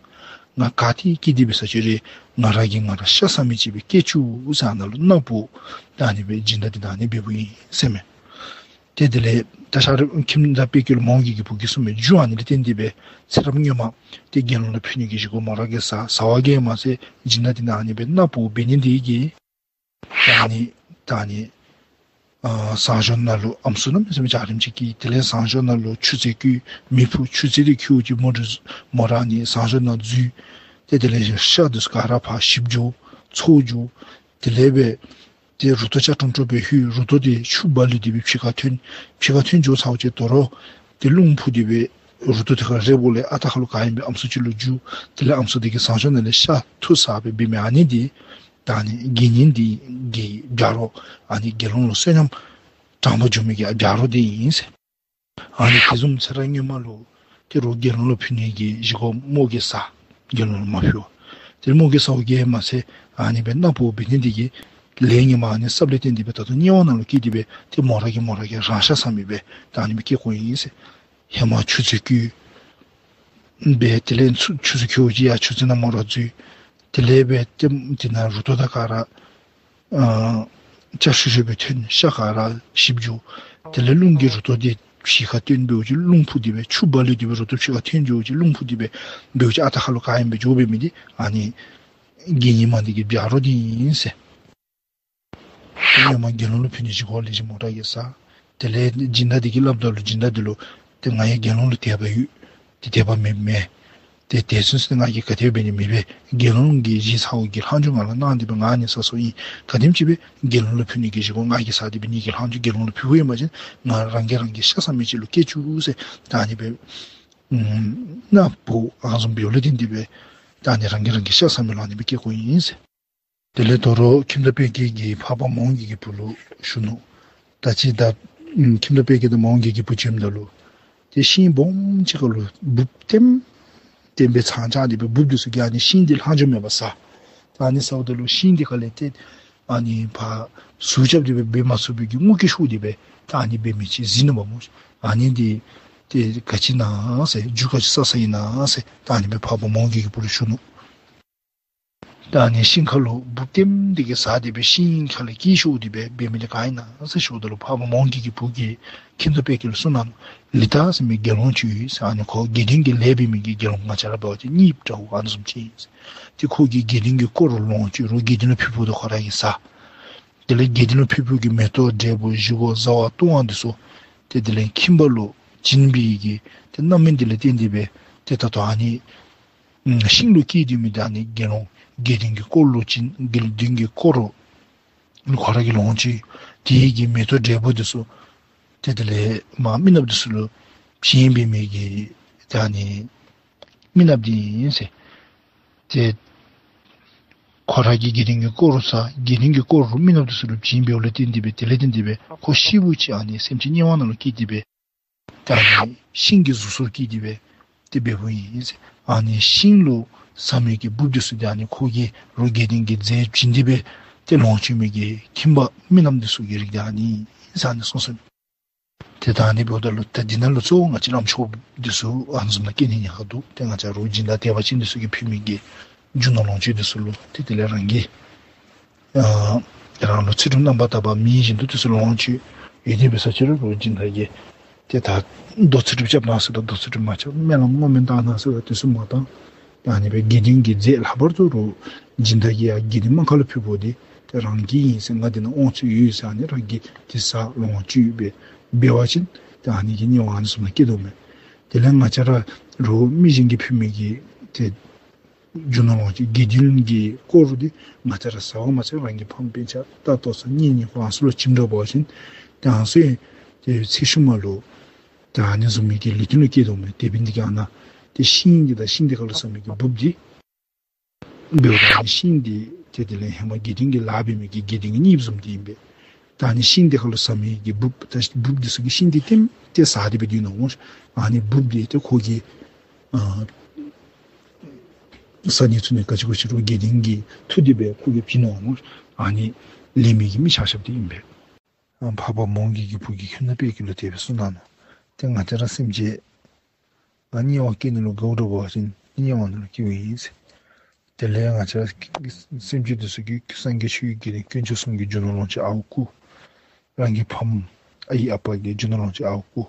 ང་ག་ཏེ་སྐྱེས་ཏེ་འབད་ས་ཅི་རུང་ང་ར་གིས་ང་ར་ཤ་ཟ་མི་ཅིག་སྦེ་སྐྱེ་བཅུག་ཟེར་ཨ་ནཱ་ལུ་མནའ་བོར་ད་ཨ་ནི་སྦེ་སྦྱིན་བདག་འདི་ད་ཨ་ནི་འབདཝ་ཨིན་ཟེར་མས། ཏེ་དེ་ལས་ད་ཤར་ཁྱིམ་བདག་དཔལ་སྐྱེས་ལུ་མོའུ་འགལ་གྱི་བུ་གིས་གསུངས་མི་རྒྱུ་ཨ་ནི་ལས་བརྟེན་ཏེ་སྦེ་ཚེ་རབས་སྔོན་མ་ཏེ་དགེ་སློང་ལུ་ཕུལ་ནི་གི་བཞེས་སྒོ་མོ་ར་གིས་ཟ། ཟ་བ་གིས་མ་ཚད་སྦྱིན་བདག་འདི་ད་ཨ་ནི་སྦེ་མནའ་བོར་འབད་ནི་འདི་གིས་ད་ཨ་ནི་ད་ཨ་ནི་ཨ་ཟངས་གཞོང་ནང་ལུ་ཨམ་སྲུ་གནམ་མེད་ས་མེད་འཇའ་རིསམོ་ཅིག་སྐྱེས། དེ་ལས་ཟངས་གཞོང་ནང་ལུ་ཆུ་རྩི་ཁོལ། མེ་ཕུ་ཆུ་རྩི་འདི་ཁོལཝ་ཅིག་མོ་ར་མོ་ར་ཨ་ནི་ཟངས་གཞོང་ནང་འཛུལ། ཏེ་དེ་ལས་ཤ་འདི་ཚུ་ག་ར་ཕར་ཞིབ་འགྱོ་ཚོ་འགྱོ། དེ་ལས་སྦེ་ཏེ་རུ་ཏོ་ཆ་ཀྲུང་ཀྲུང་སྦེ་ལྷོད། རུ་ཏོ་འདི་ཆུ་འབག་ལུད་དེ་སྦེ་ཕྱི་ཁར་ཐོན། ཕྱི་ཁར་ཐོན་འགྱོ་ཚརཝ་ཅིག་དོ་རུང་ཏེ་རླུང་འཕུ་སྟེ་སྦེ་རུ་ཏོ་འདི་ཁར་རེགཔ་ལས་ཨ་རྟག་ཁར་ལུ་ག་ཨིན་པས་ཨམ་སྲུ་ཅིག་ལུ་འགྱུར། དེ་ལས་ཨམ་སྲུ་འདི་གིས་ཟངས་གཞོང་ནང་ལས་ཤ་འཐུ་ཟ་སྦེ་འབད་མི་ཨ་ནི་འདི་ད་ཨ་ནི་དགེ་བསྙེན་འདི་གི་བྱ་རོག་ཨ་ནི་དགེ་སློང་ལུ་བསོད་སྙོམས་དྲང་པོ་འཇུག་མི་གི་བྱ་རོག་འདི་ཨིན་ཟེར། ཨ་ནི་དེ་བཟུམ་ཚེ་རབས་སྔོན་མ་ལུ་ཏེ་རོགས་དགེ་སློང་ལུ་ཕུལ་ནི་གི་བཞེས་སྒོ་མོ་གིས་ཟ། དགེ་སློང་ལུ་མ་ཕུལ་བར། ཏེ་མོ་གིས་ཟཝ་གིས་མ་ཚད་ཨ་ནི་སྦེ་མནའ་བོར་འབད་ནི་འདི་གིས་ལས་ངན་མ་ཨ་ནི་བསགསཔ་ལས་བརྟེན་ཏེ་སྦེ་ད་ལྟོ་དམྱལ་བ་ནང་ལུ་སྐྱེས་ཏེ་སྦེ་ཏེ་མོ་ར་གིས་མོ་ར་གིས་རང་ཤ་ཟ་མི་སྦེ་ད་ཨ་ནི་སྦེ་སྐྱེ་དགོཔ་ཨིན་ཟེར། ཧེ་མ་ཆུ་རྩི་ཁོལ་སྦེ་དེ་ལས་ཆུ་ཆུ་རྩི་ཁོལཝ་ཅིག་ཡར་ཆུ་རྩི་ནང་མོ་ར་འཛུལ། དེ་ལས་སྦེ་ཏེ་དེ་ནང་རུ་ཏོ་དང་ག་ར་ཨ་ཆ་ཤུ་ཤུ་སྦེ་ཐོན། ཤ་ག་ར་ཞིབ་འགྱོ། དེ་ལས་རླུང་གིས་རུ་ཏོ་འདི་ ཕྱི་ཁར་བཏོན་འབདཝ་ཅིག་རླུང་འཕུ་སྟེ་སྦེ་ཆུ་འབག་ལས་ཏེ་སྦེ་རུ་ཏོ་ཕྱི་ཁར་ཐོན་འགྱོཝ་ཅིག་རླུང་འཕུ་སྟེ་སྦེ་འབདཝ་ཅིག་ཨ་རྟག་ཁ་ལུ་ག་ཨིནམ་སྦེ་འགྱོ་འབད་མི་འདི་ཨ་ནི་དགེ་བསྙེན་མ་འདི་གིས་འབྱར་རོ་འདི་ཨིན་ཟེར། ཏེ་ཧེ་མ་དགེ་སློང་ལུ་ཕུལ་ནི་བཞེས་སྒོ་ལེགས་ཤོམ་མོ་ཊ་གིས་བཟའ། དེ་ལས་སྦྱིན་བདག་འདི་གིས་སླབ་ད་ལུ་སྦྱིན་བདག་འདི་ལུ་ཏེ་ང་ཡང་དགེ་སློང་ལུ་དད་པ་ཡོད། ཏེ་དད་པ་མེདཔ་མེན། ཏེ་དེ་ཚུན་ཚོད་ང་གིས་ག་དེ་འབད་ནི་མེད་པས། དགེ་སློང་གིས་བཞེས་ཚརཝ་གི་ལྷག་མཇུག་ང་ལུ་གནང་སྟེ་སྦེ་ང་ཨ་ནི་བཟའ་སོ་ཨིན། ག་དེམ་ཅིག་སྦེ་དགེ་སློང་ལུ་ཕུལ་ནི་གི་བཞེས་སྒོ་ང་གིས་བཟའ་སྟེ་སྦེ་ངེ་གི་ལྷག་མཇུག་དགེ་སློང་ལུ་ཕུལཝ་ཨིན་པ་ཅིན་ང་རང་གིས་རང་གི་ཤ་ཟ་མི་ཅིག་ལུ་སྐྱེ་བཅུག་ཟེར། ད་ཨ་ནི་སྦེ་ཨམ་ན་བུ་ཨ་ནི་བཟུམ་འབདཝ་ལས་བརྟེན་ཏེ་སྦེ་ད་ཨ་ནི་རང་གིས་རང་གི་ཤ་ཟ་མི་ལུ་ཨ་ནི་སྦེ་སྐྱེ་དགོཔ་ཨིན་ཟེར། དེ་ལས་དོ་རུང་ཁྱིམ་བདག་དཔལ་སྐྱེས་ཀྱིས་འཕགས་པ་མོའུ་འགལ་གྱི་བུ་ལུ་ཞུ་ནུག། ད་ཅི་ད་ཨམ་ཁྱིམ་བདག་དཔལ་སྐྱེས་དང་མོའུ་འགལ་གྱི་བུ་བྱོནམ་ད་ལུ་ཏེ་ཤིང་སྦོམ་ཅིག་ཁ་ལུ་འབུཔ་ལྟེམ་ལྟེམ་སྦེ་ཚང་བཅའ་སྟེ་སྦེ་འབུཔ་འདི་ཚུ་གིས་ཨ་ནི་ཤིང་འདི་ལྷག་མཇུག་མེད་པར་ཟ། ད་ཨ་ནི་ཟཝ་ད་ལུ་ཤིང་འདི་ཁ་ལས་ཏེ་ཨ་ནི་ཕར་ཟུག་རྐྱབ་སྟེ་སྦེ་འབད་མ་ཚུགས་པའི་གི་རྔུལ་སྐྱེ་ཤོར་ཏེ་སྦེ་ད་ཨ་ནི་འབད་མི་ཅིག་གཟིགས་ནུག་པ་སྨོ། ཨ་ནི་འདི་ཏེ་ག་ཅི་ཨིན་ན་ཟེར་རྒྱུ་ག་ཅི་བསགས་བསགསཔ་ཨིན་ན་ཟེར་ད་ཨ་ནི་སྦེ་འཕགས་པ་མོའུ་འགལ་གྱི་བུ་ལུ་ཞུ་ནུག། ད་ཨ་ནི་ཤིང་ཁ་ལུ་འབུཔ་ལྟེམ་འདི་གིས་ཟ་སྟེ་སྦེ་ཤིང་ཁ་ལས་སྐྱེས་ཤོར་ཏེ་སྦེ་འབད་མི་འདི་ག་ཨིན་ན་ཟེར་ཞུཝ་ད་ལུ་འཕགས་པ་མོའུ་འགལ་གྱི་བུ་གིས་ཁྱིམ་བདག་དཔལ་སྐྱེས་ལུ་གསུངས་གནང་ནུག། ལི་ཏ་ཟེར་མི་དགེ་སློང་ཅིག་ཡོད་ཟེར། ཨ་ནི་ཁོ་དགེ་འདུན་གྱི་ལས་འབད་མི་གི་དགེ་སློང་ང་བཅས་ར་འབད་བ་ཅིན་གཉེན་འདྲཝ་ཨ་ནི་བཟུམ་ཅིག་ཨིན་ཟེར། ཏེ་ཁོ་གིས་དགེ་འདུན་གྱི་དཀོར་རོ་ལོངས་སྤྱོད་རོགས་དགེ་འདུན་ལུ་ཕུལ་ཕུལཝ་ད་ཁོ་ར་གིས་ཟ། དེ་ལས་དགེ་འདུན་ལུ་ཕུལ་ཕུལཝ་གི་མེ་ཏོག་འབྲས་བུ་བཞེས་སྒོ་བཟའ་བ་བཏུང་བ་འདི་ཚུ་ཏེ་དེ་ལས་ཁྱིམ་པ་ལུ་བྱིན་པའི་གི་ཏེ་རྣམ་སྨིན་འདི་ལས་བརྟེན་ཏེ་སྦེ་ཏེ་ད་ལྟོ་ཨ་ནི་ཨམ་ཤིང་ལུ་སྐྱེས་ཏེ་མི་འདི་ཨ་ནི་དགེ་སློང་དགེ་འདུན་གྱི་དཀོར་ལུ་བྱིན་དགེ་འདུན་གྱི་དཀོར་རོ་ལུ་ཁོ་ར་གི་ལོངས་སྤྱོད་དེ་གི་མེ་ཏོག་འབྲས་བུ་འདི་ཚུ་ཏེ་དེ་ལས་མར་མི་ནགཔ་འདི་ཚུ་ལུ་བྱིན་འབད་མི་གི་ཏེ་ཨ་ནི་མི་ནགཔ་འདི་ཨིན་ཟེར། ཏེ་ཁོ་ར་གིས་དགེ་འདུན་གྱི་དཀོར་རོ་ཟ། དགེ་འདུན་གྱི་དཀོར་རོ་མི་ནགཔ་འདི་ཚུ་ལུ་བྱིན་འབདཝ་ལས་བརྟེན་ཏེ་སྦེ་དེ་ལས་བརྟེན་ཏེ་སྦེ་ཁོ་ཤི་བའི་ཤུལ་ཨ་ནི་སེམས་ཅན་དམྱལ་བ་ནང་ལུ་སྐྱེས་ཏེ་སྦེ་ཏེ་ཨ་ནི་ཤིང་གི་གཟུགས་སུ་སྐྱེས་ཏེ་སྦེ་ཏེ་འབདཝ་ཨིན་ཟེར། ཨ་ནི་ཤིང་ལུ་ཟ་མི་གི་འབུཔ་འདི་ཚུ་འདི་ཨ་ནི་ཁོ་གིས་རོགས་དགེ་འདུན་གྱི་རྫས་བྱིན་ཏེ་སྦེ་ཏེ་ལོངས་སྤྱོད་མི་གི་ཁྱིམ་པ་མི་ནགཔ་འདི་ཚུ་གི་རིགས་འདི་ཨ་ནི་ཨིན་ཟེར་ཨ་ནི་གསུངས་སོ་ནུག། ཏེ་ད་ཨ་ནི་འབདཝ་ད་ལུ་ད་འདི་ནང་ལུ་གཙོ་བོ་ང་བཅས་བླམ་ཆོསཔ་འདི་ཚུ་ཨ་ནི་བཟུམ་ནང་སྐྱེ་ནི་ཉེན་ཁ་འདུག། ཏེ་ང་བཅས་རོགས་སྦྱིན་བདག་དད་པ་ཅན་འདི་ཚུ་གིས་ཕུལ་མི་གི་རྒྱུ་ནོར་ལོངས་སྤྱོད་འདི་ཚུ་ལུ་ཏེ་དེ་ལས་རང་གིས་ཨ་རང་ལུ་ཚུལ་ཁྲིམས་རྣམ་པར་དག་པ་མེད་བཞིན་དུ་འདི་ཚུ་ལོངས་སྤྱོད་ཡོད་དེ་འབད་ས་ཅིག་རུང་རོགས་སྦྱིན་བདག་གིས་ཏེ་ད་མདོ་ཚུལ་ཁྲིམས་རྐྱབ་གནང་ཟེར་རུང་མདོ་ཚུལ་ཁྲིམས་མ་རྐྱབ། སྨོན་ལམ་བསྔོ་སྨོན་བཏང་གནང་ཟེར་རུང་འདི་ཚུ་མ་བཏང་། ད་ཨ་ནི་སྦེ་དགེ་འདུན་གྱི་རྫས་ལྷག་པར་དུ་རོགས་སྦྱིན་བདག་གིས་ཡང་དགེ་འདུན་དམངས་ཁར་ལུ་ཕུལ་ཕུལཝ་འདི་ཏེ་རང་གི་ཨིན་ཟེར་ང་འདི་ནང་དབང་ཚད་ཡོད་ཟེར་ཨ་ནི་རང་གིས་ཏེ་ཟ་ལོངས་སྤྱོད་འབད་འབད་བ་ཅིན་ཏེ་ཨ་ནི་གི་དམྱལ་བ་ཨ་ནི་བཟུམ་ནང་སྐྱེ་དོ་མས། དེ་ལས་ང་བཅས་ར་རོགས་མི་གཞན་གྱིས་ཕུལ་མི་གི་ཏེ་རྒྱུ་ནོར་ལོངས་སྤྱོད་དགེ་འདུན་གྱི་དཀོར་རོ་འདི་ང་བཅས་ར་ཟ་བ་མ་ཚད་རང་གི་ཕམ་སྤུན་ཆ་ལྟོ་ཚང་གཉེན་ཉེ་འབངས་ཚུ་ལུ་བྱིན་འགྱོ་བ་ཅིན་ཏེ་ཨ་ནི་ཚུ་ཡང་ཏེ་ཚེ་ཤུལ་མ་ལུ་ཏེ་ཨ་ནི་བཟུམ་མའི་གི་ལུས་རྟེན་ལུ་སྐྱེ་དོ་མས། དེ་འབད་ནི་འདི་གིས་ཨ་ནཱ་ཏེ་ཤིང་འདི་དང་ཤིང་འདི་ཁ་ལུ་ཟ་མི་གི་འབུཔ་འདི་འབདཝ་ད་ཨ་ནི་ཤིང་འདི་ཏེ་དེ་ལས་ཧེ་མ་དགེ་འདུན་གྱི་ལཱ་འབད་མི་གི་དགེ་འདུན་གྱི་གཉེན་བཟུམ་འདི་ཨིན་པས། ད་ཨ་ནི་ཤིང་འདི་ཁ་ལུ་ཟ་མི་གི་འབུཔ་ད་འབུཔ་འདི་ཚུ་གིས་ཤིང་འདི་ལྟེམ་ལྟེ་ཟ་སྟེ་སྦེ་སྡོད་ནུག་སྨོ། ཨ་ནི་འབུཔ་འདི་ཏེ་ཁོ་གིས་ཨ་ཟ་ནི་འཐུང་ནི་ག་ཅི་ག་ཅི་རོགས་དགེ་འདུན་གྱིས་འཐུ་སྟེ་སྦེ་ཁོ་གིས་བྱིན་ནུག་སྨོ། ཨ་ནི་ལེན་མི་གི་མི་ཆ་ཁྱབ་འདི་ཨིན་པས། ཨ་འཕགས་པ་མོའུ་འགལ་གྱི་བུ་གིས་ཁྱིམ་བདག་དཔལ་སྐྱེས་ལུ་དེ་སྦེ་གསུངས་གནང་ནུག། ཏེ་ང་བཅས་ར་སེམས་ཅན་ང་དམྱལ་བ་སྐྱེ་ནི་ལུ་དགའཝ་འདྲཝ་འབད་བ་ཅིན་དམྱལ་བ་ནང་ལུ་སྐྱེཝ་ཨིན་ཟེར། དེ་ལས་ང་བཅས་ར་སེམས་ཅན་འདི་ཚུ་གིས་སངས་རྒྱས་ཆོས་ཀྱི་དགེ་འདུན་དཀོན་མཆོག་གསུམ་གྱི་རྒྱུ་ནོར་ལོངས་སྤྱོད་ཨརཝ་རྐུ། རང་གི་ཕམ་ཨའི་ཨ་པ་གི་རྒྱུ་ནོར་ལོངས་སྤྱོད་ཨརཝ་རྐུ།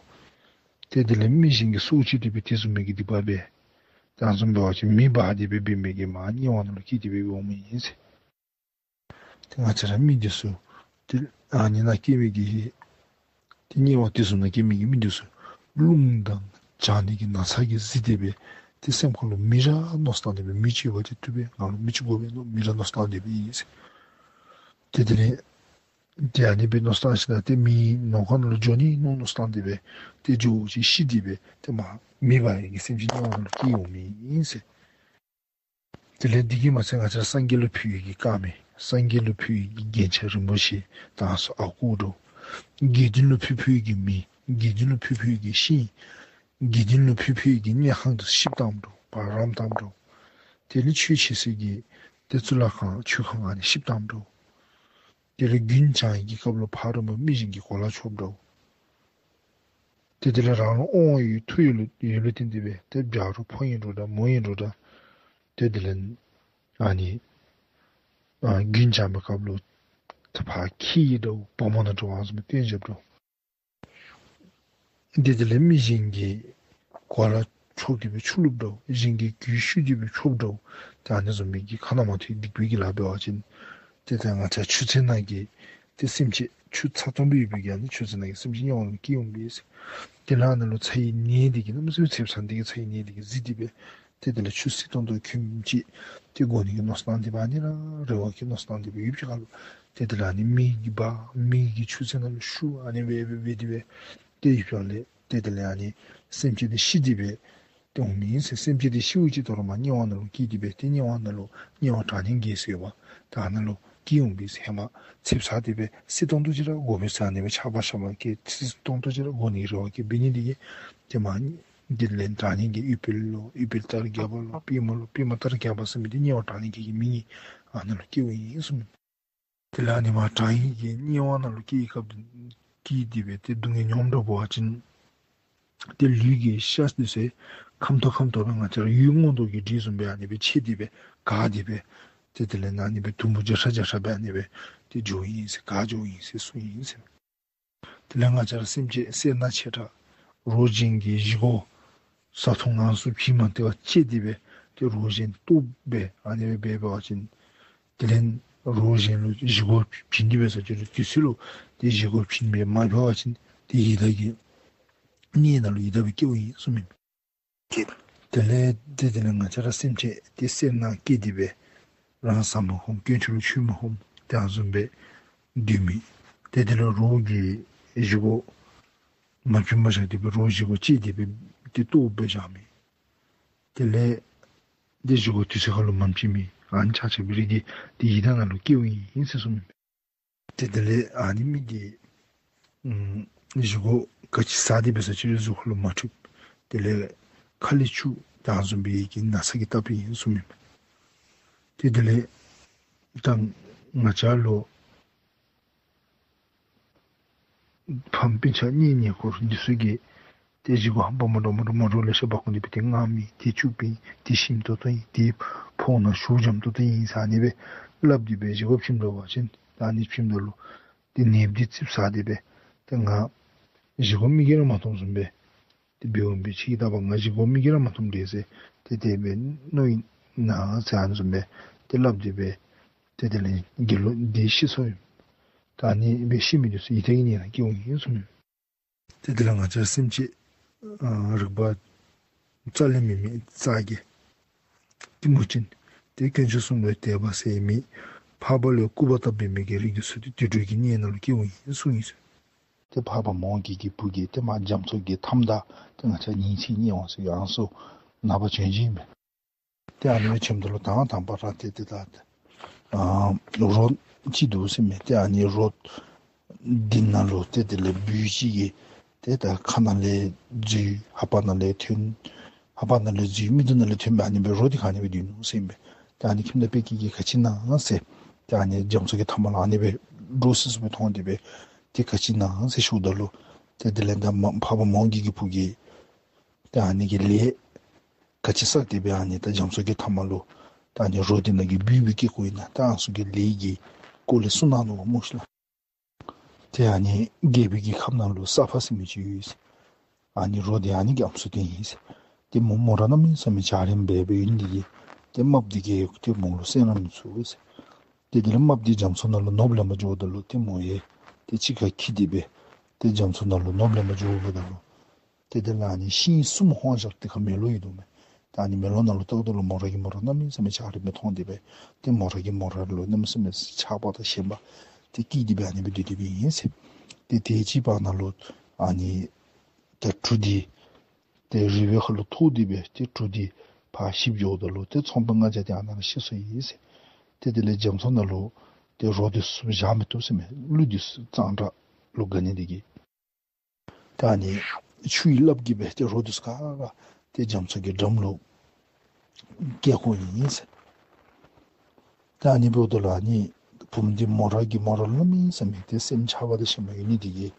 ཏེ་དེ་ལས་མི་གཞན་གྱི་སྲོག་བཅད་དེ་སྦེ་དེ་བཟུམ་མའི་གི་སྡིག་པ་འབད། ད་ཨ་ནི་བཟུམ་འབད་བ་ཅིན་མེ་འབར་ཏེ་སྦེ་འབད་མི་གིས་མར་དམྱལ་བ་ནང་ལུ་སྐྱེས་ཏེ་སྦེ་འོང་མི་ཨིན་ཟེར། ཏེ་ང་བཅས་ར་མི་འདི་ཚུ་ཏེ་ཨ་ནི་ནང་སྐྱེ་མི་གི་ཏེ་དམྱལ་བ་དེ་ཚུ་ནང་སྐྱེ་མི་གི་མི་འདི་ཚུ་རླུང་དང་བྱང་ནི་གི་ན་ཚ་གིས་གཟིར་ཏེ་སྦེ་ཏེ་སེམས་ཁར་ལུ་མི་ར་མནོ་བསམ་བཏང་སྟེ་སྦེ་མི་ཅིག་འབད་བ་ཅིན་བཏུབ་པས། ང་ལུ་མི་ཅིག་དགོ་པས་མནོ་མི་ར་མནོ་བསམ་བཏང་སྟེ་སྦེ་ཨིན་ཟེར། ཏེ་དེ་ལས་ཏེ་ཨ་ནི་སྦེ་མནོ་བསམ་བཏང་ཞིནམ་ཏེ་མི་ནང་ཁོག་ནང་ལུ་འགྱོ་ནི་མནོ་མནོ་བསམ་བཏང་སྟེ་སྦེ་ཏེ་འགྱོཝ་ཅིག་ཤི་སྟེ་སྦེ་ཏེ་མར་མེ་འབར་ཡི་གི་སེམས་ཅན་དམྱལ་བ་ནང་ལུ་སྐྱེ་འོང་མི་ཨིན་ཟེར། དེ་ལས་འདི་གིས་མ་ཚད་ང་བཅས་ར་སངས་རྒྱས་ལུ་ཕུལ་ཡི་གི་དཀར་མེ་སངས་རྒྱས་ལུ་ཕུལ་ཡི་གི་རྒྱན་ཆ་རིན་པོ་ཆེ་དང་སོགས་ཨརཝ་རྐུ་འདྲཝ། དགེ་འདུན་ལུ་ཕུལ་ཕུལ་ཡི་གི་མེ་དགེ་འདུན་ལུ་ཕུལ་ཕུལ་ཡི་གི་ཤིང་དགེ་འདུན་ལུ་ཕུལ་ཕུལ་ཡི་གི་གཉན་ཁང་དུ་ཤིབ་བཏངམ་འདྲཝ་བར་རམ་བཏངམ་འདྲཝ། དེ་ལས་ཆོས་བྱེད་སའི་གི་ཏེ་གཙུག་ལག་ཁང་ཆོས་ཁང་ཨ་ནི་ཤིབ་བཏངམ་འདྲཝ། དེ་ལས་རྒྱུན་བཅང་ཡི་གི་སྐབས་ལུ་ཕ་རོལ་པོ་མི་གཞན་གྱིས་གོ་ལ་ཆོདཔ་འདྲཝ། ཏེ་དེ་ལས་རང་ལུ་དབང་ཡོད་མཐུ་ཡོད་ལུ་ཡོད་ལུ་བརྟེན་ཏེ་སྦེ་ཏེ་བྱ་རོགས་ཕོ་ཨིན་རུང་འདྲ་མོ་ཨིན་རུང་འདྲ་ཏེ་དེ་ལས་ཨ་ནི་ཨ་རྒྱུན་བཅང་བའི་སྐབས་ལུ་ཏེ་ཕར་ཁྱི་ཨིན་འདྲཝ་བ་མོ་ནང་འདྲཝ་ཨ་ནི་བཟུམ་སྟོན་བཞགཔ་འདྲཝ། ཏེ་དེ་ལས་མི་གཞན་གྱི་གོ་ལ་འཕྱོག་སྟེ་སྦེ་ཆུ་བླུགཔ་འདྲཝ་གཞན་གྱི་གོས་བཤུ་སྟེ་སྦེ་འཕྱོགཔ་འདྲཝ་ཏེ་ཨ་ནི་བཟུམ་མའི་གི་ཁ་ན་མ་ཐོ་བའི་སྡིག་པའི་གི་ལཱ་འབད་བ་ཅིན་ཏེ་ད་ང་བཅས་ཆུ་ཚན་ནང་གི་ཏེ་སེམས་ཅན་ཆུ་ཚ་ཏོམ་སྦེ་ཡོད་པའི་གི་ཨ་ནི་ཆུ་ཚན་ནང་གི་སེམས་ཅན་དམྱལ་བ་ལུ་སྐྱེ་འོང་པས་ཟེར། དེ་ལས་ཨ་ནཱ་ལུ་ཚ་བའི་ནད་འདི་གིས་གནམ་མེད་ས་མེད་ཚེ་བསགས་ནི་འདི་གིས་ཚ་བའི་ནད་འདི་གིས་གཟིར་ཏེ་སྦེ་ཏེ་དེ་ལས་ཆུ་བསིལ་ཏོང་ཏོ་ཁྱོད་ཅིག་ཏེ་དགོ་ནི་གི་མནོ་བསམ་བཏང་སྟེ་སྦེ་ཨ་ནི་ར་རེ་བ་གི་མནོ་བསམ་བཏང་སྟེ་སྦེ་ཡུདཔ་ཅིག་ཁར་ལུ་ཏེ་དེ་ལས་ཨ་ནི་མེ་གི་འབར་མེ་གི་ཆུ་ཚན་ནང་ལུ་བཤུ་ཨ་ནི་སྦེ་སྦེ་འབད་དེ་སྦེ་ཏེ་ཡུདཔ་ཅིག་ལས་ཏེ་དེ་ལས་ཨ་ནི་སེམས་ཅན་འདི་ཤི་སྟེ་སྦེ་ཏེ་འོང་མི་ཨིན་ཟེར། སེམས་ཅན་འདི་ཤིཝ་ཅིག་དོ་རུང་མར་དམྱལ་བ་ནང་ལུ་སྐྱེས་ཏེ་སྦེ་ཏེ་དམྱལ་བ་ནང་ལུ་དམྱལ་བ་གྲང་དམྱལ་བརྒྱད་ཟེར་བ་ད་ཨ་ནཱ་ལུ་སྐྱེ་འོང་པས་ཟེར། ཧེ་མ་ཚེ་བསགས་ཏེ་སྦེ་བསིལ་ཏོང་ཏོ་ཅིག་ར་དགོ་པས་ཟེར་ཨ་ནི་སྦེ་ཆགས་པ་ཤར་བ་གི་བསིལ་ཏོང་ཏོ་ཅིག་ར་དགོ་ནི་རེ་བ་གི་འབད་ནི་འདི་གིས་ཏེ་མར་དེ་ལས་གྲང་དམྱལ་གྱི་ཨུཏྤལ་ལོ་ཨུཏྤལ་དར་བརྒྱ་པ་ལོ་པདྨ་ལོ་པདྨ་དར་བརྒྱ་པ་ཟེར་མི་འདི་དམྱལ་བ་གྲང་དམྱལ་གྱི་མི་ཨིན། ཨ་ནཱ་ལུ་སྐྱེཝ་ཨིན་གསུངས་མས། དེ་ལས་ཨ་ནི་མར་གྲང་དམྱལ་གྱི་དམྱལ་བ་ནང་ལུ་སྐྱེ་བའི་སྐབས་སྐྱེས་ཏེ་སྦེ་ཏེ་སྡུག་བསྔལ་མྱོངམ་འདྲཝ་འབད་བ་ཅིན་ཏེ་ལུས་ཀྱི་ཤ་འདི་ཚུ་ཁམ་ཏོག་ཁམ་ཏོག་སྦེ་ང་བཅས་ར་ཡུལ་སྔོ་འདོགས་ཀྱི་འབྲས་བཟུམ་སྦེ་ཨ་ནི་སྦེ་ཆད་དེ་སྦེ་འགག་སྟེ་སྦེ་ཏེ་དེ་ལས་ཨ་ནི་སྦེ་དུམ་བུ་བརྒྱ་ཕྲག་བརྒྱ་ཕྲག་སྦེ་ཨ་ནི་སྦེ་ཏེ་འགྱོཝ་ཨིན་ཟེར་འགག་འགྱོཝ་ཨིན་ཟེར་གསུངས་ཡི་ཟེར། དེ་ལས་ང་བཅས་ར་སེམས་ཅན་སེར་སྣ་ཆེ་དྲགས་རོ་གཞན་གྱི་བཞེས་སྒོ་བཟའ་འཐུང་ངལ་གསོ་བྱིན་མ་སྟེར་བར་བཅད་དེ་སྦེ་ཏེ་རོ་གཞན་བཏོག་སྦེ་ཨ་ནི་སྦེ་འབད་བ་ཅིན་དེ་ལས་རོ་གཞན་ལུ་བཞེས་སྒོ་བྱིན་ཏེ་སྦེ་ཟེར་ཅི་རུང་དུས་ཚོད་ལུ་ཏེ་བཞེས་སྒོ་བྱིན་སྦེ་མ་འབད་བ་ཅིན་ཏེ་ཡི་དྭགས་ཀྱི་གནས་ནང་ལུ་ཡི་དྭགས་སྦེ་སྐྱེཝ་ཨིན་གསུངས་མས། དེ་ལས་ཏེ་དེ་ལས་ང་བཅས་ར་སེམས་ཅན་ཏེ་སེར་སྣ་སྐྱེས་ཏེ་སྦེ་རང་བཟའ་མ་ཁོམ་དཀོན་མཆོག་ལུ་མཆོད་མ་ཁོམ་ཏེ་ཨ་བཟུམ་སྦེ་སྡོད་མི། ཏེ་དེ་ལས་རོ་གི་བཞེས་སྒོ་མ་བྱིན་པར་བཞག་སྟེ་སྦེ་རོ་བཞེས་སྒོ་བཅད་དེ་སྦེ་ཏེ་བཏོག་སྦེ་བཞག་མི། དེ་ལས་ཏེ་བཞེས་སྒོ་དུས་ཚོད་ཁར་ལུ་མ་བྱིན་མི་ཨ་ནི་ཆ་ཁྱབ་རིགས་འདི་ཏེ་ཡི་དྭགས་ནང་ལུ་སྐྱེཝ་ཨིན་ཟེར་གསུངས་མས། ཏེ་དེ་ལས་ཨ་ནི་མི་འདི་ཨམ་བཞེས་སྒོ་ག་ཅི་བཟའ་སྟེ་སྦེ་ཟེར་ཅི་རུང་གཟུགས་ཁར་ལུ་མ་འཁྲུགས། དེ་ལས་ཁ་ལས་ཆུ་ད་ཨ་བཟུམ་སྦེ་གི་ན་ཚ་གིས་བཏབ་པའི་ཨིན་གསུངས་མས། ཏེ་དེ་ལས་ད་ང་བཅས་ལུ་ཕམ་སྤུན་ཆ་གཉེན་ཉེ་འཁོར་འདི་ཚུ་གིས་ཏེ་བཞེས་སྒོ་ཧམ་པ་མ་འདྲཝ་མ་འདྲཝ་མ་འདྲཝ་ལེ་ཤ་འབག་འོང་སྟེ་སྦེ་ཏེ་མངར་མི་ཏེ་བྱུག་པའི་ཏེ་ཞིམ་ཏོག་ཏོ་ཨིན་ཏེ་ཕོཝ་ནང་ཞུ་འཇམ་ཏོག་ཏོ་ཨིན་ཟེར་ཨ་ནི་སྦེ་སླབ་སྟེ་སྦེ་བཞེས་སྒོ་བྱིནམ་འདྲ་བ་ཅིན་ད་ཨ་ནི་བྱིནམ་ད་ལུ་ཏེ་ནདཔ་འདི་ཙིགཔ་ཟ་སྟེ་སྦེ་ཏེ་ང་བཞེས་སྒོ་མིག་གིས་ར་མ་མཐོང་བཟུམ་སྦེ་ཏེ་འབད་འོང་པས། ཁྱོད་ཀྱིས་ད་པ་ང་བཞེས་སྒོ་མིག་གིས་ར་མ་མཐོང་དེས་ཟེར་ཏེ་དེ་སྦེ་མནོ་ཡི་ན་ཟེར་ཨ་ནི་བཟུམ་སྦེ་ཏེ་སླབ་སྟེ་སྦེ་ཏེ་དེ་ལས་དགེ་སློང་འདི་ཤི་སོ་ཡི། ད་ཨ་ནི་སྦེ་ཤི་མི་འདི་ཚུ་ཡི་དྭགས་ཀྱི་གནས་ནང་སྐྱེ་འོང་ཡི་གསུངས་མས། ཏེ་དེ་ལས་ང་བཅས་སེམས་ཅན་ཨ་རིག་པ་རྩ་ལས་མེད་མི་རྩ་རྒས་ཏེ་མུ་སྟེགས་ཏེ་དཀོན་མཆོག་གསུམ་ལུ་དད་པ་ཟད་མི་འཕགས་པ་ལུ་སྐུར་པ་བཏབ་པའི་མི་གི་རིགས་འདི་ཚུ་ཏེ་དུད་འགྲོ་གི་གནས་ནང་ལུ་སྐྱེ་འོང་ཡི་གསུངས་ཡི་ཟེར། ཏེ་འཕགས་པ་མོའུ་འགལ་གྱི་བུ་གིས་ཏེ་མར་རྒྱ་མཚོ་གི་མཐའམ་དང་ཏེ་ང་བཅས་ཉིན་གཅིག་གཉིས་འོང་ཟེར་ཡང་སུ་ནངས་པ་བྱོན་ཅི་ཨིན་པས། ཏེ་ཨ་ནི་སྦེ་བྱོནམ་ད་ལུ་དང་དང་པ་ར་ཏེ་ཏེ་ད་ཨ་རོ་ཅིག་འདུག་ཟེར་མས། ཏེ་ཨ་ནི་རོ་འདི་ནང་ལུ་ཏེ་དེ་ལས་སྦུལ་ཅིག་གིས་ཏེ་ད་ཁ་ནང་ལས་འཛུལ་ལྷ་པ་ནང་ལས་ཐོན་ལྷ་པ་ནང་ལས་འཛུལ་མིག་ཏོ་ནང་ལས་ཐོན་སྦེ་ཨ་ནི་སྦེ་རོ་འདི་ག་ནི་སྦེ་སྡོད་ནུག་ཟེར་མས། ཏེ་ཨ་ནི་ཁྱིམ་བདག་དཔལ་སྐྱེས་ཀྱིས་ག་ཅི་ཨིན་ན་ཟེར་ཏེ་ཨ་ནི་རྒྱ་མཚོ་གི་མཐའ་མ་ལུ་ཨ་ནི་སྦེ་འདྲོག་སི་སི་སྦེ་མཐོང་སྟེ་སྦེ་ཏེ་ག་ཅི་ཨིན་ན་ཟེར་ཞུཝ་ད་ལུ་ཏེ་དེ་ལས་ད་མ་འཕགས་པ་མོའུ་འགལ་གྱི་བུ་གིས་ཏེ་ཨ་ནི་གི་ལས་ག་ཅི་བསགས་ཏེ་སྦེ་ཨ་ནི་ད་རྒྱ་མཚོ་གི་མཐའ་མ་ལུ་ད་ཨ་ནི་རོ་འདི་ནང་གི་སྦུལ་སྦེ་སྐྱེ་དགོཔ་ཨིན་ན་ད་ཨ་ནི་ཚུ་གི་ལས་ཀྱི་སྐོར་ལས་གསུངས་གནང་ནུག་སྨོ་ཤིག་ལགས། ཏེ་ཨ་ནི་རྒྱལ་པོའི་གི་ཁབ་ནང་ལུ་ས་ཕག་ཟེར་མི་ཅིག་ཡོད་ཟེར། ཨ་ནི་རོ་འདི་ཨ་ནི་གི་ཨམ་སྲུ་འདི་ཨིན་ཟེར། ཏེ་མོ་མོ་ར་གནམ་མེད་ས་མེད་འཇའ་རིསམོ་སྦེ་སྦེ་ཡོད་ནི་འདི་གིས་ཏེ་རྨགཔ་འདི་གིས་ཏེ་མོ་ལུ་གསན་ར་མི་ཚུགས་ཟེར། ཏེ་དེ་ལས་རྨགཔ་འདི་རྒྱ་མཚོ་ནང་ལུ་ནོར་བུ་ལེན་པར་འགྱོཝ་ད་ལུ་ཏེ་མོ་ཡང་ཏེ་གཅིག་ཁར་འཁྱིད་དེ་སྦེ་ཏེ་རྒྱ་མཚོ་ནང་ལུ་ནོར་བུ་ལེན་པར་འགྱོཝ་ད་ལུ་ཏེ་དེ་ལས་ཨ་ནི་ཤིང་གསུམ་ཧོང་བཞག་སྟེ་ཁར་མེ་ལོང་ཡོད་དོ་མས། ད་ཨ་ནི་མེ་ལོང་ནང་ལུ་བལྟཝ་ད་ལུ་མོ་ར་གིས་མོ་ར་གནམ་མེད་ས་མེད་འཇའ་རིསམོ་སྦེ་མཐོང་སྟེ་སྦེ་ཏེ་མོ་ར་གིས་མོ་ར་ལུ་གནམ་མེད་ས་མེད་ཆགས་པ་དང་ཞེན་པ་ཏེ་སྐྱེས་ཏེ་སྦེ་ཨ་ནི་སྦེ་སྡོད་སྡོདཔ་ཨིན་ཟེར། ཏེ་དེ་ཅིག་བར་ན་ལུ་ཨ་ནི་ཏེ་གྲུ་འདི་ཏེ་རི་བོའི་ཁ་ལུ་ཐོགས་ཏེ་སྦེ་ཏེ་གྲུ་འདི་ཕར་ཞིབ་འགྱོཝ་ད་ལུ་ཏེ་ཚོང་དཔོན་ལྔ་བརྒྱ་འདི་ཨ་ནཱ་ར་ཤི་སོ་ཡི་ཟེར། ཏེ་དེ་ལས་རྒྱ་མཚོ་ནང་ལུ་ཏེ་རོ་འདི་ཚུ་བཞག་མི་བཏུབ་ཟེར་མས། ཀླུ་འདི་ཚུ་གཙང་སྦྲ་ལུ་དགའ་ནི་འདི་གིས། ད་ཨ་ནི་ཆུའི་རླབས་ཀྱིས་སྦེ་ཏེ་རོ་འདི་ཚུ་ག་ར་ཏེ་རྒྱ་མཚོ་གི་འགྲམ་ལུ་བསྐྱལ་དགོཔ་ཨིན་ཟེར། ད་ཨ་ནི་འབདཝ་ད་ལུ་ཨ་ནི་བུམོ་འདི་མོ་ར་གིས་མོ་ར་གནམ་མེད་ས་མེད་ཏེ་སེམས་ཆགས་པ་དང་ཞེན་པ་ཡོད་ནི་འདི་གིས་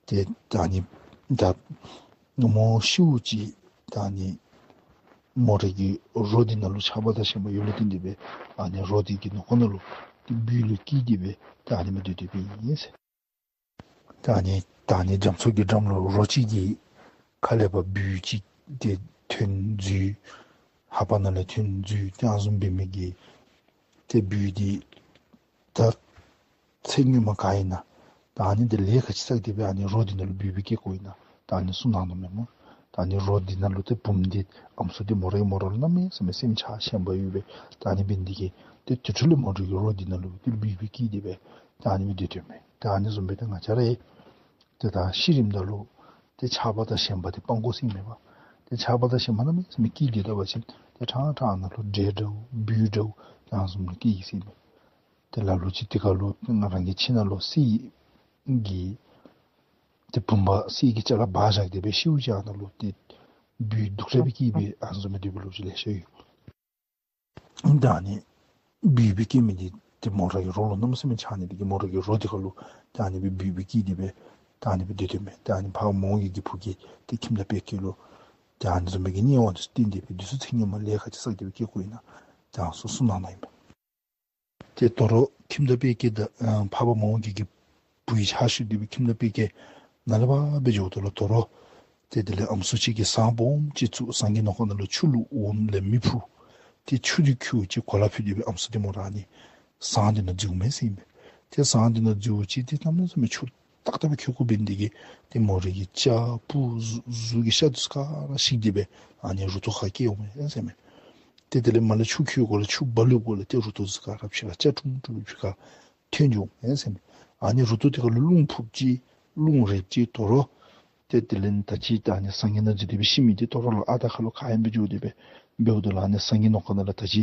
ཏེ་ད་ཨ་ནི་ད་མོ་ཤིཝ་ཅིག་ད་ཨ་ནི་མོ་ར་གི་རོ་འདི་ནང་ལུ་ཆགས་པ་དང་ཞེན་པ་ཡོད་ལུགས་བརྟེན་ཏེ་སྦེ་ཨ་ནི་རོ་འདི་གི་ནང་ཁོག་ནང་ལུ་ཏེ་སྦུལ་ལུ་སྐྱེས་ཏེ་སྦེ་ད་ཨ་ནི་སྦེ་སྡོད་སྡོདཔ་ཨིན་ཟེར། ད་ཨ་ནི་ད་ཨ་ནི་རྒྱ་མཚོ་གི་འགྲམ་ལུ་རོ་ཅིག་གི་ཁ་ལས་ཕར་སྦུལ་ཅིག་ཏེ་ཐོན་འཛུལ། ལྷ་པ་ནང་ལས་ཐོན་འཛུལ་ཏེ་ཨ་ནི་བཟུམ་འབད་མི་གི་ཏེ་སྦུལ་འདི་ད་ཚེ་སྔོན་མ་ག་ཨིན་ན་ད་ཨ་ནི་འདི་ལས་ག་ཅི་བསགས་ཏེ་སྦེ་ཨ་ནི་རོ་འདི་ནང་ལུ་སྦུལ་སྦེ་སྐྱེ་དགོཔ་ཨིན་ན་ད་ཨ་ནི་གསུངས་གནང་ནུག་མེན་སྨོ། ད་ཨ་ནི་རོ་འདི་ནང་ལུ་ཏེ་བུམོ་འདི་ཨམ་སྲུ་འདི་མོ་རའི་མོ་ར་ལུ་གནམ་མེད་ས་མེད་སེམས་ཆགས་ཞེན་པ་ཡོད་པས། ད་ཨ་ནི་འབད་ནི་འདི་གིས་ཏེ་དེ་འཕྲོ་ལས་མོ་རའི་གི་རོ་འདི་ནང་ལུ་ཏེ་སྦུལ་སྦེ་སྐྱེས་ཏེ་སྦེ་ད་ཨ་ནི་སྦེ་སྡོད་དོ་མས། ད་ཨ་ནི་བཟུམ་སྦེ་ད་ང་བཅས་ར་ཡང་ཏེ་ད་ཤི་རནམ་ད་ལུ་ཏེ་ཆགས་པ་དང་ཞེན་པ་འདི་སྤང་དགོ་ཟེར་ཨིན་མས་པ། ཏེ་ཆགས་པ་དང་ཞེན་པ་གནམ་མེད་ས་མེད་སྐྱེས་ཏེ་སྡོད་པ་ཅིན་ཏེ་ཕྲང་ཕྲང་ནང་ལུ་འདྲེ་འདྲཝ་སྦུལ་འདྲཝ་ད་ཨ་ནི་བཟུམ་ལུ་སྐྱེ་ཡི་ཟེར་ཨིན་མས། ཏེ་ལ་ལུ་ཅིག་དེ་ཁར་ལུ་ང་རང་གི་ཁྱིམ་ནང་ལུ་གསེར་གྱི་ཏེ་བུམ་པ་གསེར་གྱི་ཅ་ལ་སྦ་བཞག་སྟེ་སྦེ་ཤིཝ་ཅིག་ཨ་ནཱ་ལུ་ཏེ་སྦུལ་གདུག་དྲགས་སྦེ་སྐྱེས་སྦེ་ཨ་ནི་བཟུམ་སྦེ་སྡོད་པའི་ལོ་རྒྱུས་ལེ་ཤ་ཡོད། ད་ཨ་ནི་སྦུལ་སྦེ་སྐྱེ་མི་འདི་ཏེ་མོ་ར་གི་རོ་ལུ་གནམ་མེད་ས་མེད་ཆགས་ནི་འདི་གིས་མོ་ར་གི་རོ་འདི་ཁར་ལུ་ད་ཨ་ནི་སྦེ་སྦུལ་སྦེ་སྐྱེས་ཏེ་སྦེ་ད་ཨ་ནི་སྦེ་སྡོད་དོ་མས། ད་ཨ་ནི་འཕགས་པ་མོའུ་འགལ་གྱི་བུ་གིས་ཏེ་ཁྱིམ་བདག་དཔལ་སྐྱེས་ལུ་ད་ཨ་ནི་བཟུམ་མའི་གི་དམྱལ་བ་འདི་ཚུ་བསྟན་ཏེ་སྦེ་འདི་ཚུ་ཚེ་སྔོན་མ་ལས་ག་ཅི་བསགས་ཏེ་སྦེ་སྐྱེ་དགོཔ་ཨིན་ན་ད་ཨ་ནི་ཚུ་གསུངས་གནང་ནུག་ཨིན་མས། ཏེ་དོ་རུང་ཁྱིམ་བདག་དཔལ་སྐྱེས་དང་ཨ་འཕགས་པ་མོའུ་འགལ་གྱི་བུ་ཡང་ཕྱག་ཞུ་སྟེ་སྦེ་ཁྱིམ་བདག་དཔལ་སྐྱེས་ནཱ་ལས་ཕར་སྦེ་འགྱོཝ་ད་ལུ་དོ་རུང་ཏེ་དེ་ལས་ཨམ་སྲུ་ཅིག་གིས་ཟངས་སྦོམ་ཅིག་བཙུགས། ཟངས་ཀྱི་ནང་ཁོག་ནང་ལུ་ཆུ་བླུགས། འོག་ལས་མེ་ཕུ། ཏེ་ཆུ་འདི་ཁོལཝ་ཅིག་གོ་ལ་ཕུད་དེ་སྦེ་ཨམ་སྲུ་འདི་མོ་ར་ཨ་ནི་ཟངས་འདི་ནང་འཛུལཝ་མས་ཟེར་ཨིན་མས། ཏེ་ཟངས་འདི་ནང་འཛུལཝ་ཅིག་ཏེ་གནམ་མེད་ས་མེད་ཆུ་ཏག་ཏག་སྦེ་ཁོལ་ཁོལཝ་འབད་ནི་འདི་གིས་ཏེ་མོ་རའི་གི་སྐྱ་སྤུ་གཟུགས་གཟུགས་ཀྱི་ཤ་འདི་ཚུ་ག་ར་བཤིག་སྟེ་སྦེ་ཨ་ནི་རུ་ཏོ་ཁར་སྐྱེཝ་མས་ཟེར་ཨིན་མས། ཏེ་དེ་ལས་མར་ལས་ཆུ་ཁོལ་གོ་ལས་ཆུ་སྦ་ལུགས་གོ་ལས་ཏེ་རུ་ཏོ་འདི་ཚུ་ག་ར་ཕྱི་ཁར་སྐྱ་ཀྲུམ་ཀྲུམ་སྦེ་ཕྱི་ཁར་ཐོན་འགྱོཝ་མས་ཟེར་ཨིན་མས། ཨ་ནི་རུ་ཏོ་འདི་ཁར་ལུ་རླུང་ཕུབ་ཅིག་རླུང་རེག་ཅིག་དོ་རུང་ཏེ་དེ་ལས་ད་ཅི་ད་ཨ་ནི་ཟངས་ཀྱི་ནང་འཛུལ་ཏེ་སྦེ་ཤི་མི་འདི་དོ་རུང་ལུ་ཨ་རྟག་ཁར་ལུ་ག་ཨིནམ་སྦེ་འགྱོ་སྟེ་སྦེ་འབདཝ་ད་ལུ་ཨ་ནི་ཟངས་ཀྱི་ནང་ཁོག་ནང་ལུ་ད་ཅི་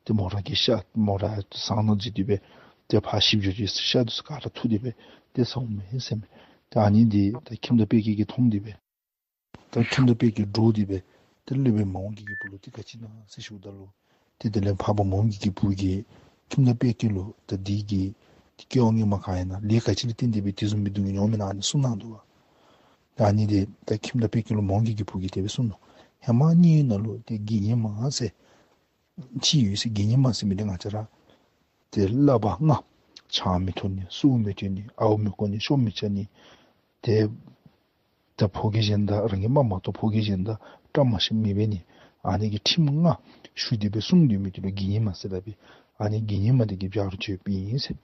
ཏེ་མོ་ར་གི་ཤ་མོ་ར་ཟངས་ནང་འཛུལ་ཏེ་སྦེ་ཏེ་ཕར་ཤི་འགྱོ་ཅི་ཤ་འདི་ཚུ་ག་ར་འཐུ་སྟེ་སྦེ་ཏེ་ཟཝ་མས་ཟེར་ཨིན་མས། ཏེ་ཨ་ནི་འདི་ད་ཁྱིམ་བདག་དཔལ་སྐྱེས་ཀྱིས་མཐོང་སྟེ་སྦེ་ད་ཁྱིམ་བདག་དཔལ་སྐྱེས་འདྲོགས་ཏེ་སྦེ་ཏེ་སློབ་དཔོན་མོའུ་འགལ་གྱི་བུ་ལུ་འདི་ག་ཅི་ཨིན་ན་ཟེར་ཞུཝ་ད་ལུ་ཏེ་དེ་ལས་འཕགས་པ་མོའུ་འགལ་གྱི་བུ་གིས་ཁྱིམ་བདག་དཔལ་སྐྱེས་ལུ་ད་འདི་གི་ཏེ་སྐྱེ་བ་སྔོན་མ་ག་ཨིན་ན་ལས་ག་ཅི་ལུ་བརྟེན་ཏེ་སྦེ་དེ་བཟུམ་སྦེ་སྡུག་བསྔལ་མྱོང་མི་ན་ཨ་ནི་གསུངས་གནང་འདུག་པ། ད་ཨ་ནི་འདི་ད་ཁྱིམ་བདག་དཔལ་སྐྱེས་ལུ་མོའུ་འགལ་གྱི་བུ་གིས་དེ་སྦེ་གསུངས་ནུག། ཧེ་མ་གཉིས་ནང་ལུ་ཏེ་དགེ་བསྙེན་མ་ཟེར་ཅིག་ཡོད་ཟེར། དགེ་བསྙེན་མ་ཟེར་མི་འདི་ང་བཅས་ར་ཏེ་བསླབ་པ་ལྔ་ཆང་མི་འཐུང་ནི་སྲོག་མི་གཅད་ནི་ཨརཝ་མི་རྐོ་ནི་ཤོབ་མི་རྐྱབ་ནི་ཏེ་ད་ཕོ་སྐྱེས་གཞན་དང་རང་གི་མ་མ་གཏོགས་ཕོ་སྐྱེས་གཞན་དང་བཀྲ་མ་ཤིས་མི་འབད་ནི་ཨ་ནི་གི་ཁྲིམས་ལྔ་ཞུ་སྟེ་སྦེ་བསྲུང་སྡོད་མི་འདི་ལུ་དགེ་བསྙེན་མ་ཟེར་སླབ་པས། ཨ་ནི་དགེ་བསྙེན་མ་འདི་གིས་བྱ་རོག་ཅིག་ཡོདཔ་ཨིན་ཟེར།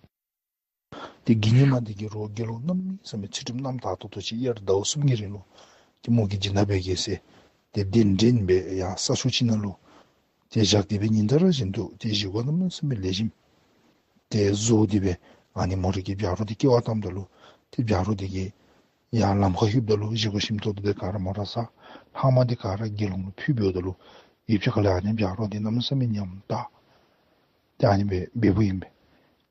ཏེ་དགེ་བསྙེན་མ་འདི་གིས་རོགས་དགེ་སློང་གནམ་མེད་ས་མེད་ཚུལ་ཁྲིམས་རྣམ་དག་ཏོག་ཏོ་ཅིག་དབྱར་ཟླཝ་གསུམ་གྱི་རིང་ལུ་ཏེ་མོ་གིས་སྦྱིན་བདག་འབད་གེ་ཟེར་ཏེ་གདན་འདྲེན་འབད་ཡར་ས་ཕྱོགས་ཅིག་ནང་ལུ་ཏེ་བཞག་སྟེ་སྦེ་ཉིན་ལྟར་བཞིན་དུ་ཏེ་བཞེས་སྒོ་གནམ་མེད་ས་མེད་ལེགས་ཤོམ་ཏེ་བཟོ་སྟེ་སྦེ་ཨ་ནི་མོ་རའི་གི་བྱ་རོག་འདི་སྐྱེ་བ་བཏངམ་ད་ལུ་ཏེ་བྱ་རོག་འདི་གིས་ཡར་ལམ་ཁར་ལྷོདཔ་ད་ལུ་བཞེས་སྒོ་ཞིམ་ཏོང་ཏོ་འདི་ག་ར་མོ་ར་ཟ། ལྷག་མ་འདི་ག་ར་དགེ་སློང་ལུ་ཕུལ་འབདཝ་ད་ལུ་ཡུདཔ་ཅིག་ཁ་ལས་ཨ་ནི་བྱ་རོག་འདི་གནམ་མེད་ས་མེད་ཉམས་དག་ཏེ་ཨ་ནི་སྦེ་འབདཝ་ཨིན་པས།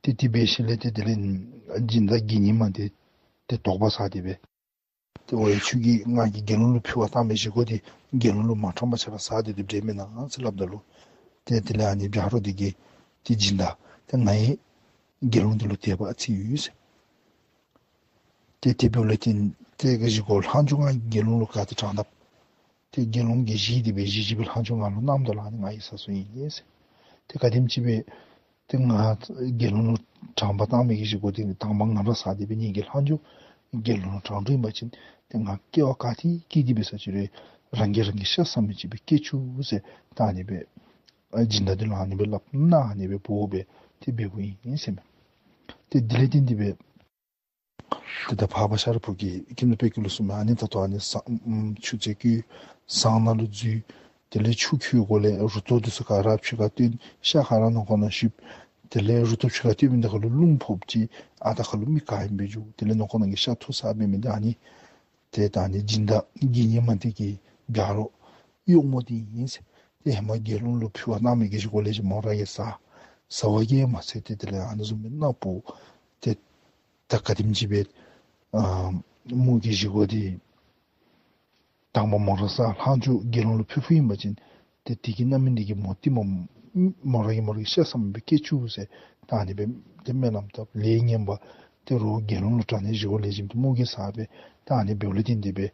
ཏེ་དེ་འབད་ཞིནམ་ལས་ཏེ་དེ་ལས་སྦྱིན་བདག་དགེ་བསྙེན་མ་འདི་ཏེ་དོགས་པ་ཟ་སྟེ་སྦེ་ཏེ་འོ་ཡ་ཁྱོད་ཀྱིས་ང་གིས་དགེ་སློང་ལུ་ཕུལ་བར་བཏང་མི་བཞེས་སྒོ་འདི་དགེ་སློང་ལུ་མ་དྲངས་པར་ཁྱོད་ར་ཟ་སྟེ་སྡོད་དེ་འདྲས་མེན་ན་ཟེར་སླབ་ད་ལུ་ཏེ་དེ་ལས་ཨ་ནི་བྱ་རོག་འདི་གིས་ཏེ་སྦྱིན་བདག་ཏེ་ང་ཡང་དགེ་སློང་འདི་ལུ་དད་པ་ཨ་ཙི་ཡོད་ཟེར། ཏེ་དེ་འབདཝ་ལས་བརྟེན་ཏེ་གི་བཞེས་སྒོ་ལྷག་མཇུག་ང་དགེ་སློང་ལུ་ག་ཏེ་དྲངས་ད་ཏེ་དགེ་སློང་གིས་བཞེས་ཏེ་སྦེ་བཞེས་བཞེས་པའི་ལྷག་མཇུག་ང་ལུ་གནངམ་ད་ལུ་ཨ་ནི་ང་ཡང་ཟ་སོང་ཡི་ཟེར། ཏེ་ག་དེམ་ཅིག་སྦེ་ཏེ་ང་དགེ་སློང་ལུ་དྲངས་པར་བཏང་མི་གི་བཞེས་སྒོ་འདི་དང་པ་ང་ར་ཟ་སྟེ་སྦེ་ངེ་གི་ལྷག་མཇུག་དགེ་སློང་ལུ་དྲངས་དོ་ཨིན་པ་ཅིན་ཏེ་ང་སྐྱེ་བ་ག་ཏེ་སྐྱེས་ཏེ་སྦེ་ཟ་ཅི་རུང་རང་གིས་རང་གི་ཤ་ཟ་མི་ཅིག་སྦེ་སྐྱེ་བཅུག་ཟེར། ད་ཨ་ནི་སྦེ་ཨ་སྦྱིན་བདག་འདི་ལུ་ཨ་ནི་སྦེ་སླབ་གནང་ཨ་ནི་སྦེ་འབོ་སྦེ་ཏེ་འབདཝ་ཨིན་ཟེར་མས། ཏེ་དེ་ལས་བརྟེན་ཏེ་སྦེ་ཏེ་ད་འཕགས་པ་ཤཱ་རིའི་བུ་གིས་ཁྱིམ་བདག་དཔལ་སྐྱེས་ལུ་གསུངས་མས། ཨ་ནི་ད་ལྟོ་ཨ་ནི་ཟངས་ཨམ་ཆུ་རྩེ་བསྐོལ། ཟངས་ནང་ལུ་འཛུལ། དེ་ལས་ཆུ་ཁོལ་གོ་ལས་རུ་ཏོ་འདི་ཚུ་ག་ར་ཕྱི་ཁར་བཏོན། ཤ་ག་ར་ནང་ཁོག་ནང་ཤུབ། དེ་ལས་རུ་ཏོ་ཕྱི་ཁར་བཏོན་མི་འདི་ཁར་ལུ་རླུང་ཕོགཔ་ཅིག་ཨ་རྟག་ཁར་ལུ་མི་ག་ཨིནམ་སྦེ་འགྱུར། དེ་ལས་ནང་ཁོག་ནང་གི་ཤ་འཐུ་ཟ་འབད་མི་འདི་ཨ་ནི་ཏེ་ད་ཨ་ནི་སྦྱིན་བདག་དགེ་བསྙེན་མ་འདི་གི་བྱ་རོག་གཡོགམོ་འདི་ཨིན་ཟེར། ཏེ་ཧེ་མ་དགེ་སློང་ལུ་ཕུལ་བར་གནང་མི་གི་བཞེས་སྒོ་ལེགས་ཤོམ་མོ་ར་གིས་ཟ། ཟ་བ་གིས་མ་ཚད་ཏེ་དེ་ལས་ཨ་ནི་བཟུམ་སྦེ་ནག་པོ་ཏེ་ད་ག་དེམ་ཅིག་སྦེ་ཨ་མོ་གི་བཞེས་སྒོ་འདི་དང་པ་མོ་ར་ཟ། ལྷག་མཇུག་དགེ་སློང་ལུ་ཕུལ་ཕུལཝ་ཨིན་པ་ཅིན་ཏེ་དེ་གི་རྣམ་སྨིན་འདི་གིས་མོ་འདི་མོ་མོ་ར་གིས་མོ་ར་གི་ཤ་ཟ་མི་སྦེ་སྐྱེ་བཅུག་ཟེར། ད་ཨ་ནི་སྦེ་ཏེ་སྨོན་ལམ་བཏབ། ལས་ངན་པ་ཏེ་རོགས་དགེ་སློང་ལུ་དྲངས་ནི་བཞེས་སྒོ་ལེགས་ཤོམ་འདི་མོ་གིས་ཟ་སྦེ་ད་ཨ་ནི་འབདཝ་ལས་བརྟེན་ཏེ་སྦེ་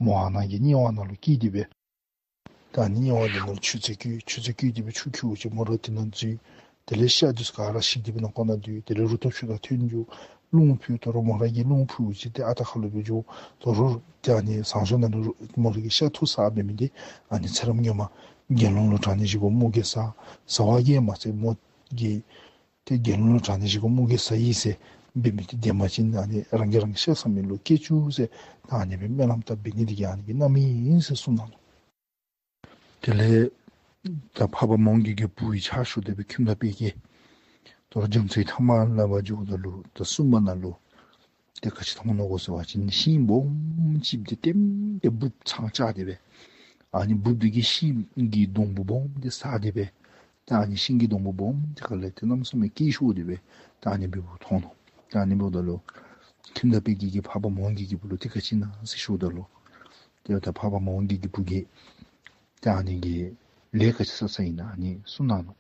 མོ་ཨ་ནཱ་གི་དམྱལ་བ་ནང་ལུ་སྐྱེས་ཏེ་སྦེ་ད་ཨ་ནི་དམྱལ་བ་འདི་ནང་ལུ་ཆུ་རྩེ་བསྐོལ། ཆུ་རྩེ་བསྐོལ་ཏེ་སྦེ་ཆུ་ཁོལཝ་ཅིག་མོ་ར་དེ་ནང་འཛུལ། དེ་ལས་ཤ་འདི་ཚུ་ག་ར་བཤིག་སྟེ་སྦེ་ནང་ཁོག་ནང་འཛུལ། དེ་ལས་རུ་ཏོ་ཕྱི་ཁར་ཐོན་འགྱོ། རླུང་ཕུ་དོ་རུང་མོ་ར་གིས་རླུང་ཕུ་ཅིག་ཏེ་ཨ་རྟག་ཁ་ལུ་སྦེ་འགྱོ་དོ་རུང་ཏེ་ཨ་ནི་ཟངས་གཞོང་ནང་ལུ་མོ་ར་གིས་ཤ་འཐུ་ཟ་འབད་མི་འདི་ཨ་ནི་ཚེ་རབས་སྔོན་མ་དགེ་སློང་ལུ་དྲང་ནི་ཅིག་གུ་མོ་གིས་ཟ་ཟ་བ་གིས་མ་ཚད་མོ་གིས་ཏེ་དགེ་སློང་ལུ་དྲང་ནི་ཅིག་གུ་མོ་གིས་ཟ་ཡི་ཟེར་འབད་མི་འདི་དེམ་ཅིག་ཨ་ནི་རང་གིས་རང་གི་ཤ་ཟ་མི་ལུ་སྐྱེ་བཅུག་ཟེར་ད་ཨ་ནི་སྦེ་སྨོན་ལམ་བཏབ་འབད་ནི་འདི་གིས་ཨ་ནི་གི་རྣམ་སྨིན་ཨིན་ཟེར་གསུངས་གནང་ནུག། དེ་ལས་ད་འཕགས་པ་མོའུ་འགལ་གྱི་བུ་གི་ཕྱག་ཞུ་སྟེ་སྦེ་ཁྱིམ་བདག་དཔལ་སྐྱེས་དོ་རུང་རྒྱ་མཚོའི་མཐའ་མ་ལུ་སྦེ་འགྱོཝ་ད་ལུ་ད་གསུམ་པ་ནང་ལུ་ཏེ་ག་ཅི་མཐོང་ནུག་གོ་ཟེར་བ་ཅིན་ཤིང་སྦོམ་ཅིག་འདི་ལྟེམ་སྟེ་འབུཔ་ཚང་བཅའ་སྟེ་སྦེ་ཨ་ནི་འབུཔ་འདི་གིས་ཤིང་གི་སྡོང་པོ་སྦོམ་འདི་ཟ་སྟེ་སྦེ་ད་ཨ་ནི་ཤིང་གི་སྡོང་པོ་སྦོམ་འདི་ཁ་ལས་ཏེ་གནམ་མེད་ས་མེད་སྐད་ཤོར་ཏེ་སྦེ་ད་ཨ་ནི་སྦེ་འབུཔ་མཐོང་ནུག། ད་ཨ་ནི་འབདཝ་ད་ལུ་ཁྱིམ་བདག་དཔལ་སྐྱེས་ཀྱིས་འཕགས་པ་མོའུ་འགལ་གྱི་བུ་ལུ་ཏེ་ག་ཅི་ཨིན་ན་ཟེར་ཞུཝ་ད་ལུ་ཏེ་ད་འཕགས་པ་མོའུ་འགལ་གྱི་བུ་གིས་ཏེ་ཨ་ནི་གི་ལས་ག་ཅི་བསགས་བསགསཔ་ཨིན་ན་ཨ་ནི་གསུངས་གནང་ནུག།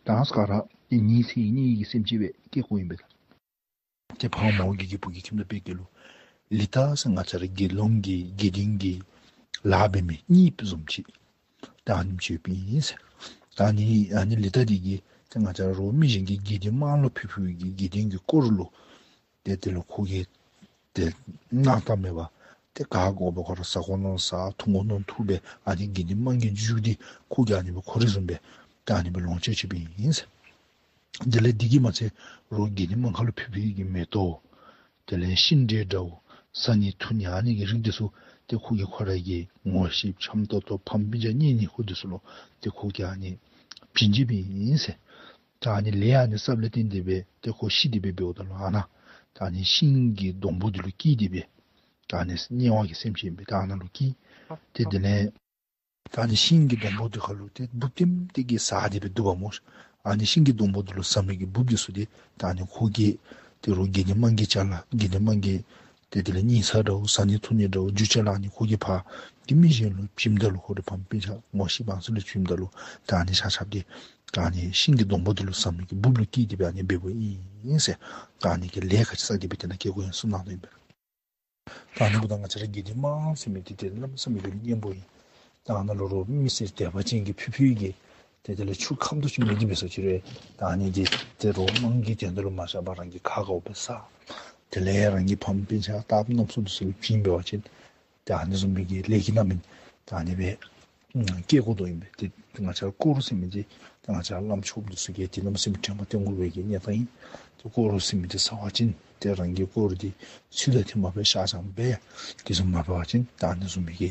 ད་ཨ་ནི་ཁ་ར་ཏེ་ཉི་ཚེ་ཡི་གཉེན་ཉེ་གི་སེམས་ཅན་སྦེ་སྐྱེ་དགོཔ་ཨིན་པས། ཏེ་འཕགས་པ་མོའུ་འགལ་གྱི་བུ་གིས་ཁྱིམ་བདག་དཔལ་སྐྱེས་ལུ་ལི་ཏ་ཟེར་ང་བཅས་ར་དགེ་སློང་གི་དགེ་འདུན་གྱི་ལཱ་འབད་མི་གཉེརཔ་བཟུམ་ཅིག་ད་ཨ་ནེམ་ཅིག་ཡོདཔ་ཨིན་ཟེར། ད་ཨ་ནི་ཨ་ནི་ལི་ཏ་འདི་གིས་ཏེ་ང་བཅས་ར་རོགས་མི་གཞན་གྱིས་དགེ་འདུན་དམངས་ལུ་ཕུལ་ཕུལཝ་གི་དགེ་འདུན་གྱི་དཀོར་ལུ་ཏེ་དེ་ལུ་ཁོ་གིས་ཏེ་གནང་ཐངས་མེད་པར་ཏེ་ག་དགོ་པ་ཁོ་ར་ཟ་དགོ་མནོ་ཟ་འཐུང་དགོ་མནོ་འཐུང་སྦེ་ཨ་ནི་དགེ་འདུན་དམངས་ཀྱི་རྒྱུ་འདི་ཁོ་གིས་ཨ་ནི་སྦེ་ཁོ་རའི་བཟུམ་སྦེ་ད་ཨ་ནི་སྦེ་ལོངས་སྤྱོད་སྤྱོདཔ་ཨིན་ཟེར། དེ་ལས་འདི་གིས་མ་ཚད་རོགས་དགེ་འདུན་དམངས་ཁ་ལུ་ཕུལ་ཕུལཝ་གི་མེ་ཏོག་དེ་ལས་ཤིང་འབྲས་འདྲཝ་ཟ་ནི་འཐུང་ནི་ཨ་ནི་གི་རིགས་འདི་ཚུ་ཏེ་ཁོ་གིས་ཁོ་ར་གི་ངོ་ཤེས་འཆམ་ཏོག་ཏོ་ཕམ་སྤུན་ཆ་གཉེན་ཉེ་འཁོད་འདི་ཚུ་ལུ་ཏེ་ཁོ་གིས་ཨ་ནི་བྱིན་བྱིནམ་ཨིན་ཟེར། ད་ཨ་ནི་ལས་ཨ་ནི་བསགས་ལས་བརྟེན་ཏེ་སྦེ་ཏེ་ཁོ་ཤི་སྟེ་སྦེ་འབདཝ་ད་ལུ་ཨ་ནཱ་ད་ཨ་ནི་ཤིང་གི་སྡོང་པོ་འདི་ལུ་སྐྱེས་ཏེ་སྦེ་ད་ཨ་ནི་དམྱལ་བ་གི་སེམས་ཅན་སྦེ་ད་ཨ་ནཱ་ལུ་སྐྱེས། ཏེ་དེ་ལས་ད་ཨ་ནི་ཤིང་གི་སྡོང་པོ་འདི་ཁ་ལུ་ཏེ་འབུཔ་ལྟེམ་ལྟེ་གིས་ཟ་སྟེ་སྦེ་འདུག་པ་སྨོ། ཨ་ནི་ཤིང་གི་སྡོང་པོ་འདི་ལུ་ཟ་མི་གི་འབུཔ་འདི་ཚུ་ཏེ་ད་ཨ་ནི་ཁོ་གིས་ཏེ་རོགས་དགེ་འདུན་དམངས་ཀྱི་ཅ་ལ་དགེ་འདུན་དམངས་ཀྱི་ཏེ་དེ་ལས་ཉལ་ས་འདྲཝ་ཟ་ནི་འཐུང་ནི་འདྲཝ་རྒྱུ་ཅ་ལ་ཨ་ནི་ཁོ་གིས་ཕར་ཏེ་མི་གཞན་ལུ་བྱིནམ་ད་ལུ་ཁོ་རའི་ཕམ་སྤུན་ཆ་ངོ་ཤེས་པ་ཚུ་ལུ་བྱིནམ་ད་ལུ་ད་ཨ་ནི་ཆ་ཁྱབ་འདི་ད་ཨ་ནི་ཤིང་གི་སྡོང་པོ་འདི་ལུ་ཟ་མི་གི་འབུཔ་ལུ་སྐྱེས་ཏེ་སྦེ་ཨ་ནི་འབདཝ་ཨིན་ཟེར། ད་ཨ་ནི་གི་ལས་ག་ཅི་བསགས་ཏེ་སྦེ་དེ་ནང་སྐྱེ་དགོཔ་ཨིན་གསུངས་གནང་ནུག་ཨིན་པས། ད་ཨ་ནི་འབདཝ་ད་ང་བཅས་ར་དགེ་འདུན་དམངས་ཟེར་མི་འདི་ཏེ་གནམ་མེད་ས་མེད་སྦེ་གཉན་པོ་ཨིན། ད་ཨ་ནཱ་ལུ་རོགས་མི་སེར་དད་པ་ཅན་གྱིས་ཕུལ་ཕུལཝ་གི་ཏེ་དེ་ལས་ཆུ་ཁམ་ཏོག་ཅིག་མེད་དེ་འབད་སོ་ཅི་རུང་ད་ཨ་ནི་འདི་ཏེ་རོགས་དམངས་ཀྱི་དོན་དག་ལུ་མ་བཞག་པར་རང་གིས་ག་དགོ་པའི་ཟ། དེ་ལས་རང་གི་ཕམ་སྤུན་ཆ་རྟག་བུ་རྣམ་གསུམ་འདི་ཚུ་ལུ་བྱིན་འབད་བ་ཅིན་ཏེ་ཨ་ནི་བཟུམ་མའི་གི་ལས་ཀྱི་རྣམ་སྨིན་ད་ཨ་ནི་སྦེ་སྐྱེ་དགོ་དོ་ཨིན་པས། ཏེ་ང་བཅས་ར་དཀོར་ཟེར་མི་འདི་ཏེ་ང་བཅས་ར་བླམ་ཆོསཔ་འདི་ཚུ་གིས་ཏེ་གནམ་མེད་ས་མེད་དྲན་པ་བཏོན་དགོ་པའི་གི་གནས་སྟངས་ཨིན། ཏེ་དཀོར་ཟེར་མི་འདི་ཟ་བ་ཅིན་ཏེ་རང་གི་དཀོར་འདི་ཚུལ་དང་མཐུན་པ་སྦེ་བཤགས་སྦྱང་འབད་དེ་བཟུམ་མ་འབད་བ་ཅིན་ད་ཨ་ནི་བཟུམ་མའི་གི་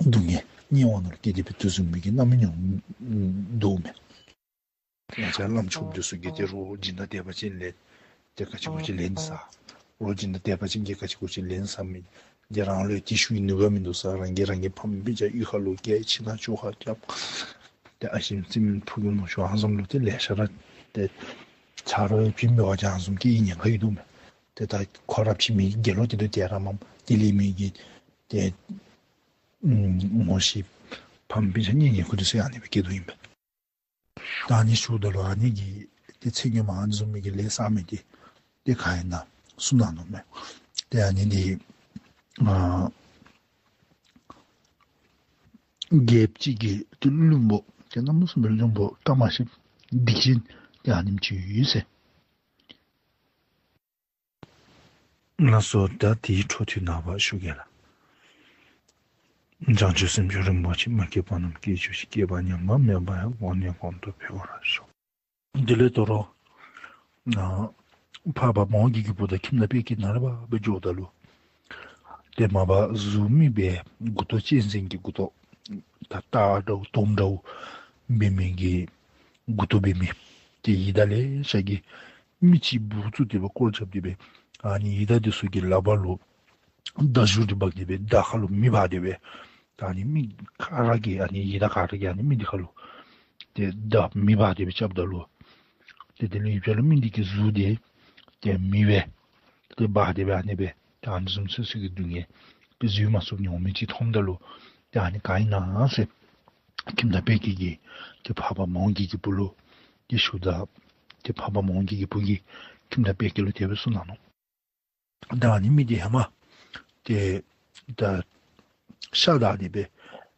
སྡུག་བསྔལ་དམྱལ་བ་ནང་ལུ་སྐྱེས་ཏེ་སྦེ་དེ་བཟུམ་མའི་གི་རྣམ་སྨིན་འོང་དོ་མས། ང་བཅས་བླམ་ཆོསཔ་འདི་ཚུ་གིས་ཏེ་རོགས་སྦྱིན་བདག་དད་པ་ཅན་ལས་ཏེ་ག་ཅི་གུ་ཅི་ལེན་ཟ། རོགས་སྦྱིན་བདག་དད་པ་ཅན་གྱིས་ག་ཅི་གུ་ཅི་ལེན་ཟ་མི་འདི་རང་ལུ་ཏེ་ཤུལ་ནུས་པ་མིན་འདུག་ཟེར་རང་གིས་རང་གི་ཕམ་སྤུན་ཆ་གཡུས་ཁ་ལུ་བསྐྱལ་ཕྱི་ནང་བཅུག་ཁ་རྐྱབ། ཏེ་ཨ་ཞེམོ་རྩེདམོ་ཕུ་གི་མནོ་ཤོ་ཨ་ནི་བཟུམ་ལུ་ཏེ་ལེ་ཤ་ར་ཏེ་ཆ་རོགས་བྱིན་འབད་བ་ཅིན་ཨ་ནི་བཟུམ་སྐྱེ་ནི་ཉེན་ཁ་ཡོད་དོ་མས། ཏེ་ད་ཁོ་ར་བྱིན་མི་གི་དགེ་སློང་དེ་ལུ་ཏེ་ར་མམ་དེ་ལས་མི་གི་ཏེ་ངོ་ཤེས་ཕམ་སྤུན་ཆ་གཉེན་ཉེ་འཁོད་འདི་ཚུ་ཨ་ནི་སྦེ་སྐྱེ་དོ་ཨིན་པས། ད་ཨ་ནི་ཞུཝ་ད་ལུ་ཨ་ནི་གི་ཏེ་ཚེ་སྔོན་མ་ཨ་ནི་བཟུམ་མའི་གི་ལས་བསགས་མི་འདི་ཏེ་ག་ཨིན་ན་གསུངས་གནང་ནུག་མས། ཏེ་ཨ་ནི་འདི་ཨ་རྒྱལཔོ་ཅིག་གི་ཏེ་བློན་པོ་ཏེ་གནམ་མེད་ས་མེད་བློན་པོ་དཀའ་མ་ཤི་སྡིག་ཅན་ཏེ་ཨ་ནེམ་ཅིག་ཡོད་ཟེར། ལགས་སོ། ད་དེའི་འཕྲོ་མཐུད་ནངས་པ་ཞུ་གེ་ལགས། བྱང་ཆུབ་སེམས་མཆོག་རིན་པོ་ཆེ། མ་སྐྱེས་པ་རྣམས་སྐྱེ་གྱུར་ཅིག། སྐྱེས་པ་ཉམས་པ་མེད་པ་ཡང་། འོག་ནས་གོང་དུ་འཕེལ་བར་ཤོག། དེ་ལས་དོ་རུང་ཨ་འཕགས་པ་མོའུ་འགལ་གྱི་བུ་དང་ཁྱིམ་བདག་དཔལ་སྐྱེས་ནཱ་ལས་ཕར་སྦེ་འགྱོཝ་ད་ལུ་ཏེ་མ་པ་གཟུགས་མི་སྦེ་མགུ་ཏོ་གཅན་གཟན་གྱི་མགུ་ཏོ་ད་སྟག་འདྲཝ་དོམ་འདྲཝ་འབད་མི་གི་མགུ་ཏོ་འབད་མི་ཏེ་ཡི་དྭགས་ལེ་ཤ་གིས་མི་གཅིག་འབུ་བཙུགས་ཏེ་སྦེ་སྐོར་རྐྱབ་སྟེ་སྦེ་ཨ་ནི་ཡི་དྭགས་འདི་ཚུ་གི་ལག་པ་ལུ་མདའ་གཞུ་འདི་འབག་སྟེ་སྦེ་མདའ་ཁ་ལུ་མེ་འབར་ཏེ་སྦེ་ད་ཨ་ནི་མི་ག་ར་གིས་ཨ་ནི་ཡི་དྭགས་ག་ར་གིས་ཨ་ནི་མི་འདི་ཁ་ལུ་ཏེ་མདའ་མེ་འབར་ཏེ་སྦེ་རྐྱབ་ད་ལུ་ཏེ་དེ་ལས་ཡུལ་ཕྱོགས་ལུ་མི་འདི་གི་གཟུགས་འདི་ཏེ་མེ་སྦེ་ཏེ་འབར་ཏེ་སྦེ་ཨ་ནི་སྦེ་ད་ཨ་ནི་བཟུམ་ཚུ་ཚུ་གི་སྡུག་བསྔལ་ཏེ་བཟོད་མ་ཚུགསཔ་ནི་འོང་མི་ཅིག་མཐོངམ་ད་ལུ་ཏེ་ཨ་ནི་ག་ཨིན་ན་ཟེར་ཁྱིམ་བདག་དཔལ་སྐྱེས་ཀྱིས་ཏེ་འཕགས་པ་མོའུ་འགལ་གྱི་བུ་ལུ་ཏེ་ཞུཝ་ད་ཏེ་འཕགས་པ་མོའུ་འགལ་གྱི་བུ་གིས་ཁྱིམ་བདག་དཔལ་སྐྱེས་ལུ་དེ་སྦེ་གསུངས་གནང་ནུག། ད་ཨ་ནི་མི་འདི་ཧེ་མ་ཏེ་ད་ཤ་བདའ་སྟེ་སྦེ་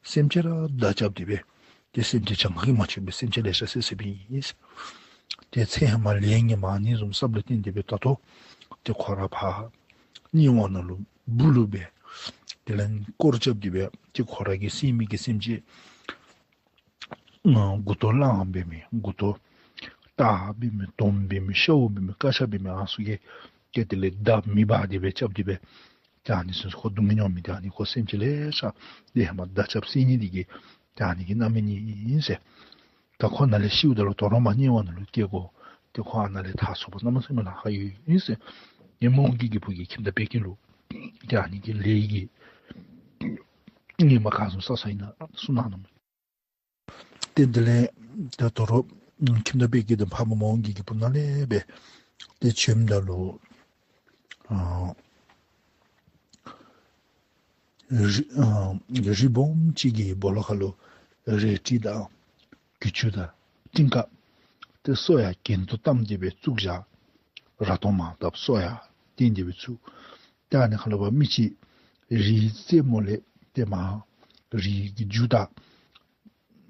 སེམས་ཅན་ར་བདའ་རྐྱབ་སྟེ་སྦེ་ཏེ་སེམས་ཅན་གྱངས་ཁ་གིས་མ་ཆོད་པའི་སེམས་ཅན་ལེ་ཤ་བསད་བསདཔ་ཨིན། ཏེ་ཚེ་ཧེ་མ་ལས་ངན་མ་ཨ་ནི་བཟུམ་བསགས་ལས་བརྟེན་ཏེ་སྦེ་ད་ལྟོ་ཏེ་ཁོ་ར་ཕར་དམྱལ་བ་ནང་ལུ་སྦུག་ལུ་སྦེ་དེ་ལས་སྐོར་རྐྱབ་སྟེ་སྦེ་ཏེ་ཁོ་ར་གི་བསད་མི་གི་སེམས་ཅན་ཨ་མགུ་ཏོ་གླང་འབད་མི་མགུ་ཏོ་སྟག་འབད་མི་དོམ་འབད་མི་ཤཝ་འབད་མི་ཀ་ཤ་འབད་མི་ཨ་ཚུ་གིས་ཏེ་དེ་ལས་མདའ་མེ་འབར་ཏེ་སྦེ་རྐྱབ་སྟེ་སྦེ་ཏེ་ཨ་ནི་ཚུ་ཁོ་སྡུག་བསྔལ་མྱོང་མི་ཏེ་ཨ་ནི་ཁོ་སེམས་ཅན་ལེ་ཤ་ཏེ་ཧེ་མ་མདའ་རྐྱབ་བསད་ནི་འདི་གིས་ཏེ་ཨ་ནི་གི་རྣམ་སྨིན་ཨིན་ཟེར། ད་ཁོ་ནཱ་ལས་ཤིཝ་ད་ལུ་དོ་རུང་མར་དམྱལ་བ་ནང་ལུ་སྐྱེ་དགོ། ཏེ་ཁོ་ཨ་ནཱ་ལས་ཐར་ཚུགས་པར་གནམ་མེད་ས་མེད་ལཱ་ཁག་ཡོད་ཨིན་ཟེར། ཏེ་མོའུ་འགལ་གྱི་བུ་གིས་ཁྱིམ་བདག་པད་སྐྱིད་ལུ་ཏེ་ཨ་ནི་གི་ལས་ཀྱི་ངན་པ་ག་བཟུམ་བསགས་བསགསཔ་ཨིན་ན་གསུངས་གནང་ནུག། ཏེ་དེ་ལས་ད་དོ་རུང་ཁྱིམ་བདག་པད་སྐྱིད་དང་འཕགས་པ་མོའུ་འགལ་གྱི་བུ་ནཱ་ལས་སྦེ་ཏེ་བྱོནམ་ད་ལུ་ཨ་རི་ཨ་རི་སྦོམ་ཅིག་གི་སྦོ་ལོགས་ཁར་ལུ་རལ་གྲི་དང་གྱི་ཅུ་དང་ཀྲིང་ཀ་ཏེ་སོ་ཡང་གྱེན་དུ་བསྡམས་ཏེ་སྦེ་བཙུགས་བཞག། ར་དོང་མར་བཏབ། སོ་ཡང་བཏིང་སྟེ་སྦེ་བཙུགས། ཏེ་ཨ་ནི་ཁར་ལུ་འབད་མི་ཅིག་རིའི་རྩེ་མོ་ལས་ཏེ་མར་རིའི་གི་རྒྱུག་དང་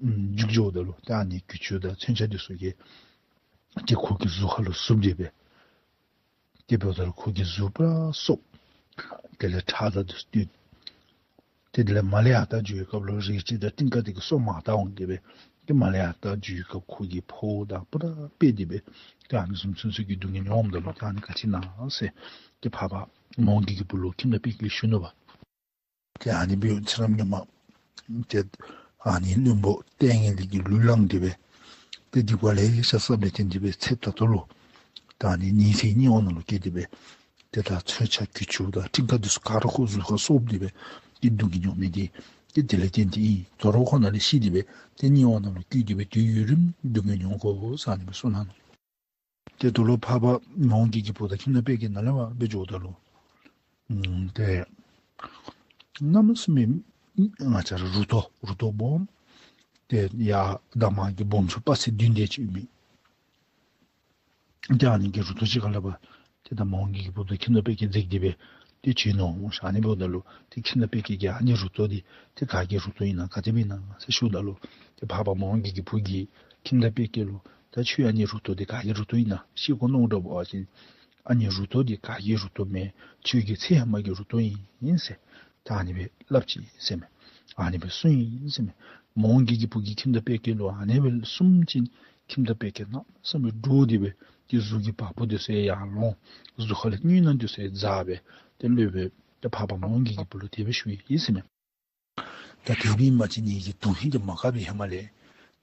རྒྱུག་འགྱོཝ་ད་ལུ་ཏེ་ཨ་ནི་གྱི་ཅུ་དང་མཚོན་ཆ་འདི་ཚུ་གིས་ཏེ་ཁོ་གི་གཟུགས་ཁར་ལུ་ཟུག་སྟེ་སྦེ་ཏེ་འབདཝ་ད་ལུ་ཁོ་གི་གཟུགས་པུ་ར་སོབ། དེ་ལས་ཁྲག་དང་འདི་ཚུ་བཏོན། ཏེ་དེ་ལས་མར་ལས་ཡར་ལྟ་འགྱོ་བའི་སྐབས་ལུ་རལ་གྲི་དང་ཀྲིང་ཀ་འདི་གིས་སོ་མར་བལྟ་འོང་སྟེ་སྦེ་ཏེ་མར་ལས་ཡར་ལྟ་འགྱོ་བའི་སྐབས་ཁོ་གི་ཕོཝ་དང་པུ་ར་འབལ་ཏེ་སྦེ་ཏེ་ཨ་ནི་བཟུམ་ཚུན་ཚོད་ཀྱི་སྡུག་བསྔལ་མྱོངམ་ད་ལུ་ཏེ་ཨ་ནི་ག་ཅི་ཨིན་ན་ཟེར་ཏེ་འཕགས་པ་མོའུ་འགལ་གྱི་བུ་ལུ་ཁྱིམ་བདག་པད་སྐྱིད་ཞུ་ནུག་པ། ཏེ་ཨ་ནི་འབདཝ་ད་ཚེ་རབས་སྔོན་མ་ཏེ་ཨ་ནི་བློན་པོ་ལྟས་ངན་འདི་གིས་ལུས་བླངས་ཏེ་སྦེ་ཏེ་སྡིག་པ་ལེ་ཤ་བསགས་པའི་རྐྱེན་གྱིས་སྦེ་ཚེ་ད་ལྟོ་ལུ་ད་ཨ་ནི་ཉི་ཚེ་དམྱལ་བ་ནང་ལུ་སྐྱེས་ཏེ་སྦེ་ཏེ་ད་མཚོན་ཆ་གྱི་ཅུ་དང་ཀྲིང་ཀ་འདི་ཚུ་ག་ར་ཁོ་གཟུགས་ཁར་སོབ་སྟེ་སྦེ་ཏེ་སྡུག་བསྔལ་མྱོང་མི་འདི་ཏེ་དེ་ལས་བརྟེན་ཏེ་ཨིན། དོ་རུང་ཁོ་ནཱ་ལས་ཤི་སྟེ་སྦེ་ཏེ་དམྱལ་བ་ནང་ལུ་སྐྱེས་ཏེ་སྦེ་ཏེ་ཡུན་རིངམོ་སྡུག་བསྔལ་མྱོང་དགོ་ཟེར་ཨ་ནི་སྦེ་གསུངས་གནང་ནུག། ཏེ་དོ་ལོ་འཕགས་པ་མོའུ་འགལ་གྱི་བུ་དང་ཁྱིམ་བདག་པད་སྐྱིད་ནཱ་ལས་ཕར་སྦེ་འགྱོཝ་ད་ལུ་ཨམ་ཏེ་གནམ་མེད་ས་མེད་ང་བཅས་ར་རུ་ཏོ་རུ་ཏོ་སྦོམ་ཏེ་ཡར་དང་མར་གྱི་སྦོམ་ཆུང་དཔག་ཚད་བདུན་དེ་ཅིག་ཡོད་མི་ཏེ་ཨ་ནི་གི་རུ་ཏོ་ཅིག་ཁར་ལས་ཕར་ཏེ་ད་མོའུ་འགལ་གྱི་བུ་དང་ཁྱིམ་བདག་པད་སྐྱིད་འཛེགས་ཏེ་སྦེ་ཏེ་བྱོན་ནུག། ཨ་ནི་འབདཝ་ད་ལུ་ཏེ་ཁྱིམ་བདག་པད་སྐྱིད་ཀྱིས་ཨ་ནི་རུ་ཏོ་འདི་ཏེ་ག་གི་རུ་ཏོ་ཨིན་ན་ག་དེ་སྦེ་ཨིན་ན་ཟེར་ཞུཝ་ད་ལུ་ཏེ་འཕགས་པ་མོའུ་འགལ་གྱི་བུ་གིས་ཁྱིམ་བདག་པད་སྐྱིད་ལུ་ད་ཁྱོད་ཨ་ནི་རུ་ཏོ་འདི་ག་གི་རུ་ཏོ་ཨིན་ན་ཤེས་དགོ་མནོ་དོ་བ་ཅིན་ཨ་ནི་རུ་ཏོ་འདི་ག་གི་རུ་ཏོ་མེན། ཁྱོད་ཀྱི་ཚེ་ཧེ་མ་གི་རུ་ཏོ་ཨིན་ཟེར་ད་ཨ་ནི་སྦེ་སླབ་ཅི་ཟེར་མས། ཨ་ནི་སྦེ་གསུངས་ཡི་ཟེར་མས། མོའུ་འགལ་གྱི་བུ་གིས་ཁྱིམ་བདག་པད་སྐྱིད་ལུ་ཨ་ནི་སྦེ་གསུངམ་ཅིག་ཁྱིམ་བདག་པད་སྐྱིད་གནམ་མེད་ས་མེད་འདྲོགས་ཏེ་སྦེ་ཏེ་གཟུགས་ཀྱི་བ་སྤུ་འདི་ཚུ་ཡར་ལོང་། གཟུགས་ཁ་ལས་རྔུལ་ནག་འདི་ཚུ་འཛག་སྦེ་ཏེ་སློབ་དཔོན་ཏེ་འཕགས་པ་མོའུ་འགལ་གྱི་བུ་ལུ་དེ་སྦེ་ཞུ་ཡི་ཟེར་མས། ད་དེ་སྦེ་ཨིན་པ་ཅིན་ངེ་གི་དོན་ཧིང་འདི་མ་འགག་པའི་ཧེ་མ་ལས་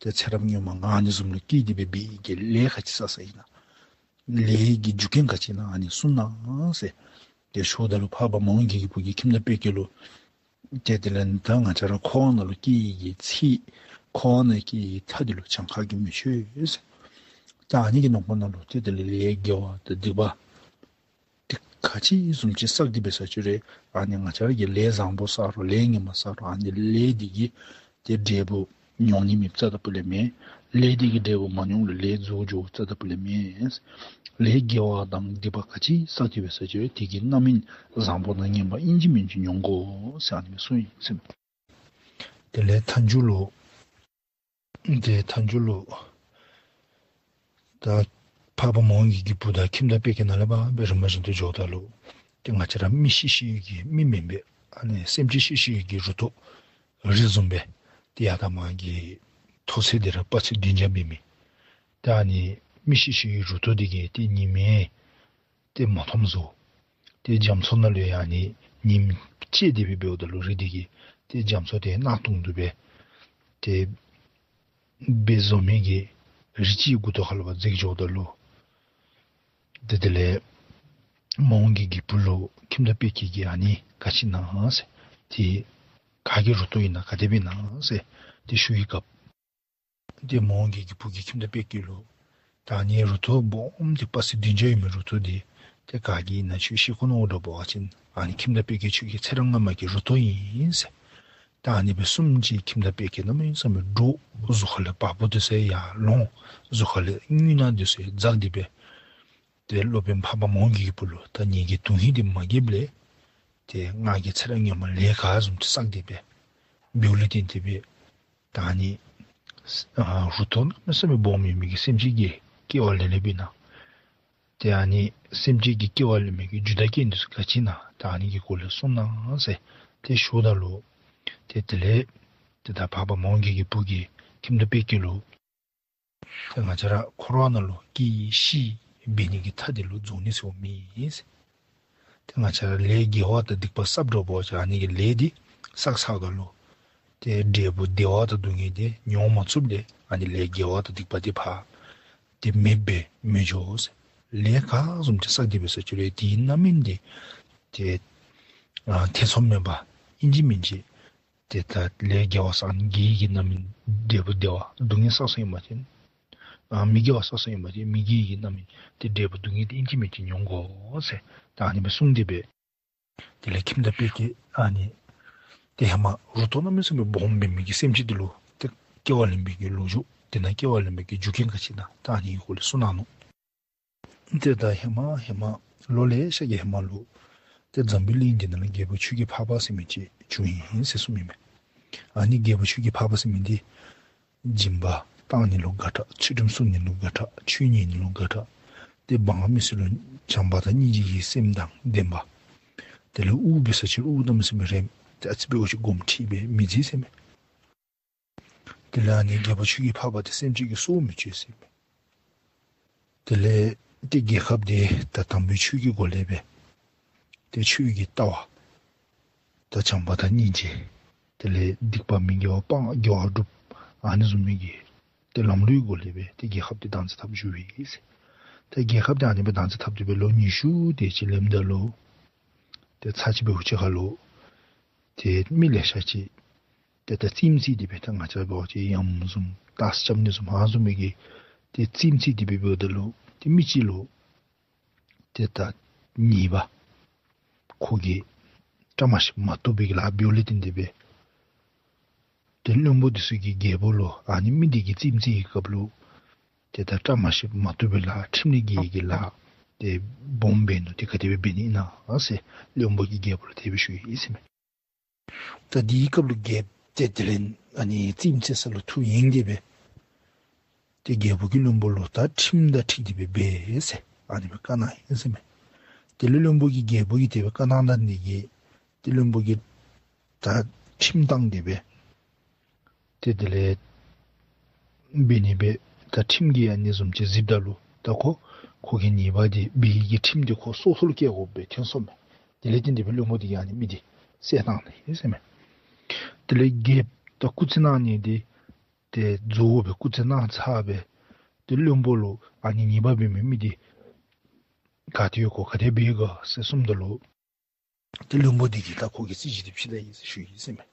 ཏེ་ཚེ་རབས་སྔོན་མ་ང་ཨ་ནི་བཟུམ་ལུ་སྐྱེས་ཏེ་སྦེ་འབད་བའི་གི་ལས་ག་ཅི་བསགས་བསགསཔ་ཨིན་ན། ལས་ཀྱི་རྒྱུ་རྐྱེན་ག་ཅི་ཨིན་ན་ཨ་ནི་གསུངས་གནང་ཟེར། ཏེ་ཞུཝ་ད་ལུ་འཕགས་པ་མོའུ་འགལ་གྱི་བུ་གིས་ཁྱིམ་བདག་པད་སྐྱིད་ལུ་ཏེ་དེ་ལས་ད་ང་བཅས་ར་འཁོར་བ་ནང་ལུ་སྐྱེ་ནི་གི་ཚིག་འཁོར་བ་ནང་སྐྱེ་ནི་གི་མཐའ་འདི་ལུ་གྱངས་ཁ་གིས་མི་ཆོད་ཟེར། ད་ཨ་ནི་གི་ནང་པ་ནང་ལུ་ཏེ་དེ་ལས་ལས་དགེ་བ་དང་སྡིག་པ་ཏེ་ག་ཅི་བཟུམ་ཅིག་བསགས་ཏེ་འབད་ས་ཅི་རུང་ཨ་ནི་ང་བཅས་ར་གིས་ལས་བཟང་པོ་བསགས་རུང་ལས་ངན་པ་བསགས་རུང་ཨ་ནི་ལས་འདི་གི་ཏེ་འབྲས་བུ་མྱོང་ནི་མེདཔ་རྩ་དང་པོ་ལས་མེད། ལས་འདི་གི་འབྲས་བུ་མ་མྱོང་རུང་ལས་རྫོགས་འགྱོ་རྩ་དང་པོ་ལས་མེད། ལས་དགེ་བ་དང་སྡིག་པ་ག་ཅི་བསགས་ཏེ་འབད་ས་ཅི་རུང་དེ་གི་རྣམ་སྨིན་བཟང་པོ་དང་ངན་པ་ཨིན་ཅི་མིན་ཅི་མྱོང་དགོ་ཟེར་ཨ་ནི་སྦེ་གསུངས་ཡི་ཟེར། དེ་ལས་མཐའ་མཇུག་ལུ་ཏེ་མཐའ་མཇུག་ལུ་ད་འཕགས་པ་མོའུ་འགལ་གྱི་བུ་དང་ཁྱིམ་བདག་པད་སྐྱིད་ནཱ་ལས་ཕར་སྦེ་རིམ་པ་བཞིན་དུ་འགྱོཝ་ད་ལུ་ཏེ་ང་བཅས་ར་མི་ཤི་ཤི་གི་མི་མེན་པའི་ཨ་ནི་སེམས་ཅན་ཤི་ཤི་གི་རུ་ཏོ་རི་བཟུམ་སྦེ་ཏེ་ཡར་དང་མར་གྱི་མཐོ་ཚད་འདི་ར་དཔག་ཚད་བདུན་བརྒྱ་འབད་མི་ད་ཨ་ནི་མི་ཤི་ཤི་གི་རུ་ཏོ་འདི་གིས་ཏེ་ཉི་མའི་ཏེ་མ་མཐོངམ་བཟོ། ཏེ་རྒྱ་མཚོ་ནང་ལུ་ཡང་ཨ་ནི་ཉིམ་བཅད་དེ་སྦེ་འབདཝ་ད་ལུ་རི་འདི་གིས་ཏེ་རྒྱ་མཚོ་དེ་གནག་དུང་དུ་སྦེ་ཏེ་སྦེ་བཟོ་མི་གི་རི་ཅིག་མགུ་ཏོ་ཁར་ལུ་ཕར་འཛེགས་འགྱོཝ་ད་ལུ་ཏེ་དེ་ལས་མོའུ་འགལ་གྱི་བུ་ལུ་ཁྱིམ་བདག་པད་སྐྱིད་ཀྱིས་ཨ་ནི་ག་ཅི་ཨིན་ན་ཟེར་ཏེ་ག་གི་རུ་ཏོ་ཨིན་ན་ག་དེ་སྦེ་ཨིན་ན་ཟེར་ཏེ་ཞུ་བའི་སྐབས་ཏེ་མོའུ་འགལ་གྱི་བུ་གིས་ཁྱིམ་བདག་པད་སྐྱིད་ལུ་ད་ཨ་ནི་རུ་ཏོ་སྦོམ་འདི་དཔག་ཚད་བདུན་བརྒྱ་ཡོད་མི་རུ་ཏོ་འདི་ཏེ་ག་གི་ཨིན་ན་ཁྱོད་ཤེས་དགོ་མནོ་དོ་བ་ཅིན་ཨ་ནི་ཁྱིམ་བདག་པད་སྐྱིད་ཁྱོད་ཀྱི་ཚེ་རབས་སྔ་མ་གི་རུ་ཏོ་ཨིན་ཟེར། ད་ཨ་ནི་སྦེ་གསུངམ་ཅིག་ཁྱིམ་བདག་པད་སྐྱིད་གནམ་མེད་ས་མེད་འདྲོག། གཟུགས་ཁ་ལས་བ་སྤུ་འདི་ཚུ་ཡར་ལོང་། གཟུགས་ཁ་ལས་རྔུལ་ནག་འདི་ཚུ་འཛག་སྟེ་སྦེ་ཏེ་སློབ་དཔོན་འཕགས་པ་མོའུ་འགལ་གྱི་བུ་ལུ་ད་ངེ་གི་དོན་ཧིང་འདི་མ་འགགཔ་ལས་ཏེ་ང་གིས་ཚེ་རབས་སྔོན་མ་ལས་ག་བཟུམ་ཅིག་བསགས་ཏེ་སྦེ་འབདཝ་ལས་བརྟེན་ཏེ་སྦེ་ད་ཨ་ནི་ཨ་རུ་ཏོ་གནམ་མེད་ས་མེད་སྦོམ་ཡོད་མི་གི་སེམས་ཅན་གྱི་ སྐྱེ་བ་ལེན་ལེན་པའི་ནང་། ཏེ་ཨ་ནི་སེམས་ཅན་གྱི་སྐྱེ་བ་ལེན་མི་གི་རྒྱུ་དང་རྐྱེན་འདི་ཚུ་ག་ཅི་ཨིན་ན་ད་ཨ་ནི་གི་སྐོར་ལས་གསུངས་གནང་ཟེར་ཏེ་ཞུཝ་ད་ལུ། ཏེ་དེ་ལས་ཏེ་ད་འཕགས་པ་མོའུ་འགལ་གྱི་བུ་གིས་ཁྱིམ་བདག་དཔལ་སྐྱེས་ལུ། ཏེ་ང་བཅས་ར་འཁོར་བ་ནང་ལུ་སྐྱེ་ཤི་འབད་ནི་གི་མཐའ་འདི་ལུ་རྫོགས་ནི་ཟེར་མེད་ཟེར། ཏེ་ང་བཅས་ར་ལས་དགེ་བ་དང་སྡིག་པ་བསགས་འགྱོ་བ་ཅིན་ཨ་ནི་གི་ལས་འདི་བསགས་བསགསཔ་ད་ལུ། ཏེ་འབྲས་བུ་བདེ་བ་དང་སྡུག་བསྔལ་འདི་མྱོང་མ་ཚུགསཔ་ལས་ཨ་ནི་ལས་དགེ་བ་དང་སྡིག་པ་འདི་ཕར་ཏེ་མེདཔ་སྦེ་མི་འགྱོ་ཟེར། ལས་ག་བཟུམ་ཅིག་བསགས་ཏེ་འབད་ས་ཅིག་རུང་དེའི་རྣམ་སྨིན་འདི་ཏེ་ཨ་ཐེ་ཚོམ་མེད་པར་ཨིན་ཅི་མིན་ཅི། ཏེ་ད་ལས་དགེ་བ་བསགས་ནི་དགེ་བའི་གི་རྣམ་སྨིན་འབྲས་བུ་བདེ་བ། སྡུག་བསྔལ་བསགས་སོང་ཡོད་པ་ཅིན་ཨ་མི་དགེ་བ་བསགས་སོང་ཡོད་པ་ཅིན་མི་དགེ་བའི་གི་རྣམ་སྨིན་ཏེ་འབྲས་བུ་སྡུག་བསྔལ་འདི་ཨིན་ཅི་མིན་ཅི་མྱོང་དགོ་ཟེར་ད་ཨ་ནི་སྦེ་གསུངས་ཏེ་འབད། དེ་ལས་ཁྱིམ་བདག་དཔལ་སྐྱེས་ཨ་ནི་ཏེ་ཧེ་མ་རུ་ཏོ་གནམ་མེད་ས་མེད་སྦོམ་འབད་མི་གི་སེམས་ཅན་འདི་ལུ་ཏེ་སྐྱེ་བ་ལེན་པའི་གི་ལོ་རྒྱུས་དེ་ནང་སྐྱེ་བ་ལེན་པའི་གི་རྒྱུ་རྐྱེན་ག་ཅི་ཨིན་ན་ད་ཨ་ནི་གི་སྐོར་ལས་གསུངས་གནང་ནུག། ཏེ་ད་ཧེ་མ་ཧེ་མ་ལོ་ལེ་ཤ་གི་ཧེ་མ་ལུ་ཏེ་འཛམ་བུའི་གླིང་འདི་ནང་ལུ་རྒྱལ་པོ་ཆོས་ཀྱི་འཕགས་པ་ཟེར་མི་ཅིག་བྱུང་ཡི་ཟེར་གསུངམ་ཨིན་མས། ཨ་ནི་རྒྱལ་པོ་ཆོས་ཀྱི་འཕགས་པ་ཟེར་མི་འདི་སྦྱིན་པ་བཏང་ནི་ལུ་དགའ་དྲགས། ཚུལ་ཁྲིམས་སྲུང་ནི་ལུ་དགའ་དྲགས། ཆོས་ཉན་ནི་ལུ་དགའ་དྲགས། ཏེ་འབངས་མི་སེར་ལུ་བྱམས་པ་དང་སྙིང་རྗེ་གི་སེམས་དང་ལྡན་པ། དེ་ལས་དབུགས་འབད་ས་ཅིག་རུང་དབུགས་གནམ་མེད་ས་མེད་རིངམ། ཏེ་ཨ་ཙི་འབད་བ་ཅིན་སྒོམ་ཁྲིད་སྦེ་མི་འཛིན་ཟེར་མས། དེ་ལས་ཨ་ནི་རྒྱལ་པོ་ཆོས་ཀྱི་འཕགས་པ་དེ་སེམས་ཅན་གྱི་སྲོག་མི་གཅོད་ཟེར་མས། དེ་ལས་ཏེ་རྒྱལ་ཁབ་དེ་ད་དམ་པའི་ཆོས་ཀྱི་སྒོ་ལས་སྦེ་ཏེ་ཆོས་ཀྱི་ལྟ་བ་ད་བྱམས་པ་དང་སྙིང་རྗེ། དེ་ལས་སྡིག་པ་མི་དགེ་བ་སྤང་དགེ་བ་སྒྲུབ། ཨ་ནི་བཟུམ་མའི་གི་ཏེ་ལམ་ལུགས་སྒོ་ལས་སྦེ་ཏེ་རྒྱལ་ཁབ་དེ་བདག་འཛིན་འཐབ་བཞུགས་པས་ཟེར། ཏེ་རྒྱལ་ཁབ་དེ་ཨ་ནི་སྦེ་བདག་འཛིན་འཐབ་སྟེ་སྦེ་ལོ་ཉི་ཤུ་དེ་ཅིག་ལེནམ་ད་ལུ་ཏེ་ཚར་གཅིག་འབདཝ་ཅིག་ཁར་ལུ་ཏེ་མི་ལེ་ཤ་ཅིག་ཏེ་ད་རྩེདམོ་རྩེ་སྟེ་སྦེ་ད་ང་བཅས་འབད་བ་ཅིན་ཡམ་བཟུམ་ད་རྩེདམོ་རྩེ་ནི་བཟུམ་ཨ་བཟུམ་མའི་གི་ཏེ་རྩེདམོ་རྩེ་སྟེ་སྦེ་འབདཝ་ད་ལུ་ཏེ་མི་ཅིག་ལུ་ཏེ་ད་ཉེས་པ་ཁོ་གིས་བཀྲ་མ་ཤིསཔ་མ་བཏུབ་པའི་གི་ལཱ་འབདཝ་ལས་བརྟེན་ཏེ་སྦེ་ཏེ་བློན་པོ་འདི་ཚུ་གིས་རྒྱལ་པོ་ལུ་ཨ་ནི་མི་འདི་གིས་རྩེདམོ་རྩེ་བའི་སྐབས་ལུ་ཏེ་ད་བཀྲ་མ་ཤིསཔ་མ་བཏུབ་པའི་ལཱ་ཁྲིམས་ལས་འགལ་བའི་གི་ལཱ་ཏེ་སྦོམ་འབད་ནུག། ཏེ་ག་དེ་སྦེ་འབད་ནི་ཨིན་ན་ཟེར་བློན་པོ་གིས་རྒྱལ་པོ་ལུ་དེ་སྦེ་ཞུ་ཡི་ཟེར་མས། ད་དེའི་སྐབས་ལུ་རྒྱལཔོ་དེ་དེ་ལས་ཨ་ནི་རྩེདམོ་རྩེ་ས་ལུ་ཐུགས་ཡེངས་ཏེ་སྦེ་ཏེ་རྒྱལ་པོ་གིས་བློན་པོ་ལུ་ད་ཁྲིམས་དང་འཁྲིལ་ཏེ་སྦེ་འབད་ཟེར་ཨ་ནི་སྦེ་བཀའ་གནང་ཡི་ཟེར་མས། དེ་ལས་བློན་པོ་གིས་རྒྱལ་པོ་གིས་དེ་སྦེ་བཀའ་གནང་ད་ནི་གིས་ཏེ་བློན་པོ་གིས་ད་ཁྲིམས་བཏང་སྟེ་སྦེ་ཏེ་དེ་ལས་འབད་ནི་སྦེ་ད་ཁྲིམས་ཀྱིས་ཨ་ནི་བཟུམ་ཅིག་གཟིགསཔ་ད་ལུ་ད་ཁོ་ཁོ་གི་ཉེས་པ་འདི་འབད་བའི་གི་ཁྲིམས་འདི་ཁོ་སྲོག་ཐོག་ལུ་བཀལ་དགོཔ་སྦེ་ཐོན་སོང་མས། དེ་ལས་བརྟེན་ཏེ་སྦེ་བློན་པོ་འདི་གིས་ཨ་ནི་མི་འདི་བསད་གནང་ནུག་ཟེར་མས། དེ་ལས་རྒྱལཔོ་ད་སྐུ་རྩེད་གནང་ནི་འདི་ཏེ་རྫོགས་སྦེ་སྐུ་རྩེད་གནང་ཚར་སྦེ་ཏེ་བློན་པོ་ལུ་ཨ་ནི་ཉེས་པ་འབད་མི་མི་འདི་ག་ཏེ་ཡོད་ག་ག་དེ་སྦེ་ཡོད་ག་ཟེར་གསུངམ་ད་ལུ་ཏེ་བློན་པོ་འདི་གིས་ད་ཁོ་གི་རྩོད་གཞི་འདི་ཕྱེ་ད་ཡི་ཟེར་ཞུ་ཡི་ཟེར་མས།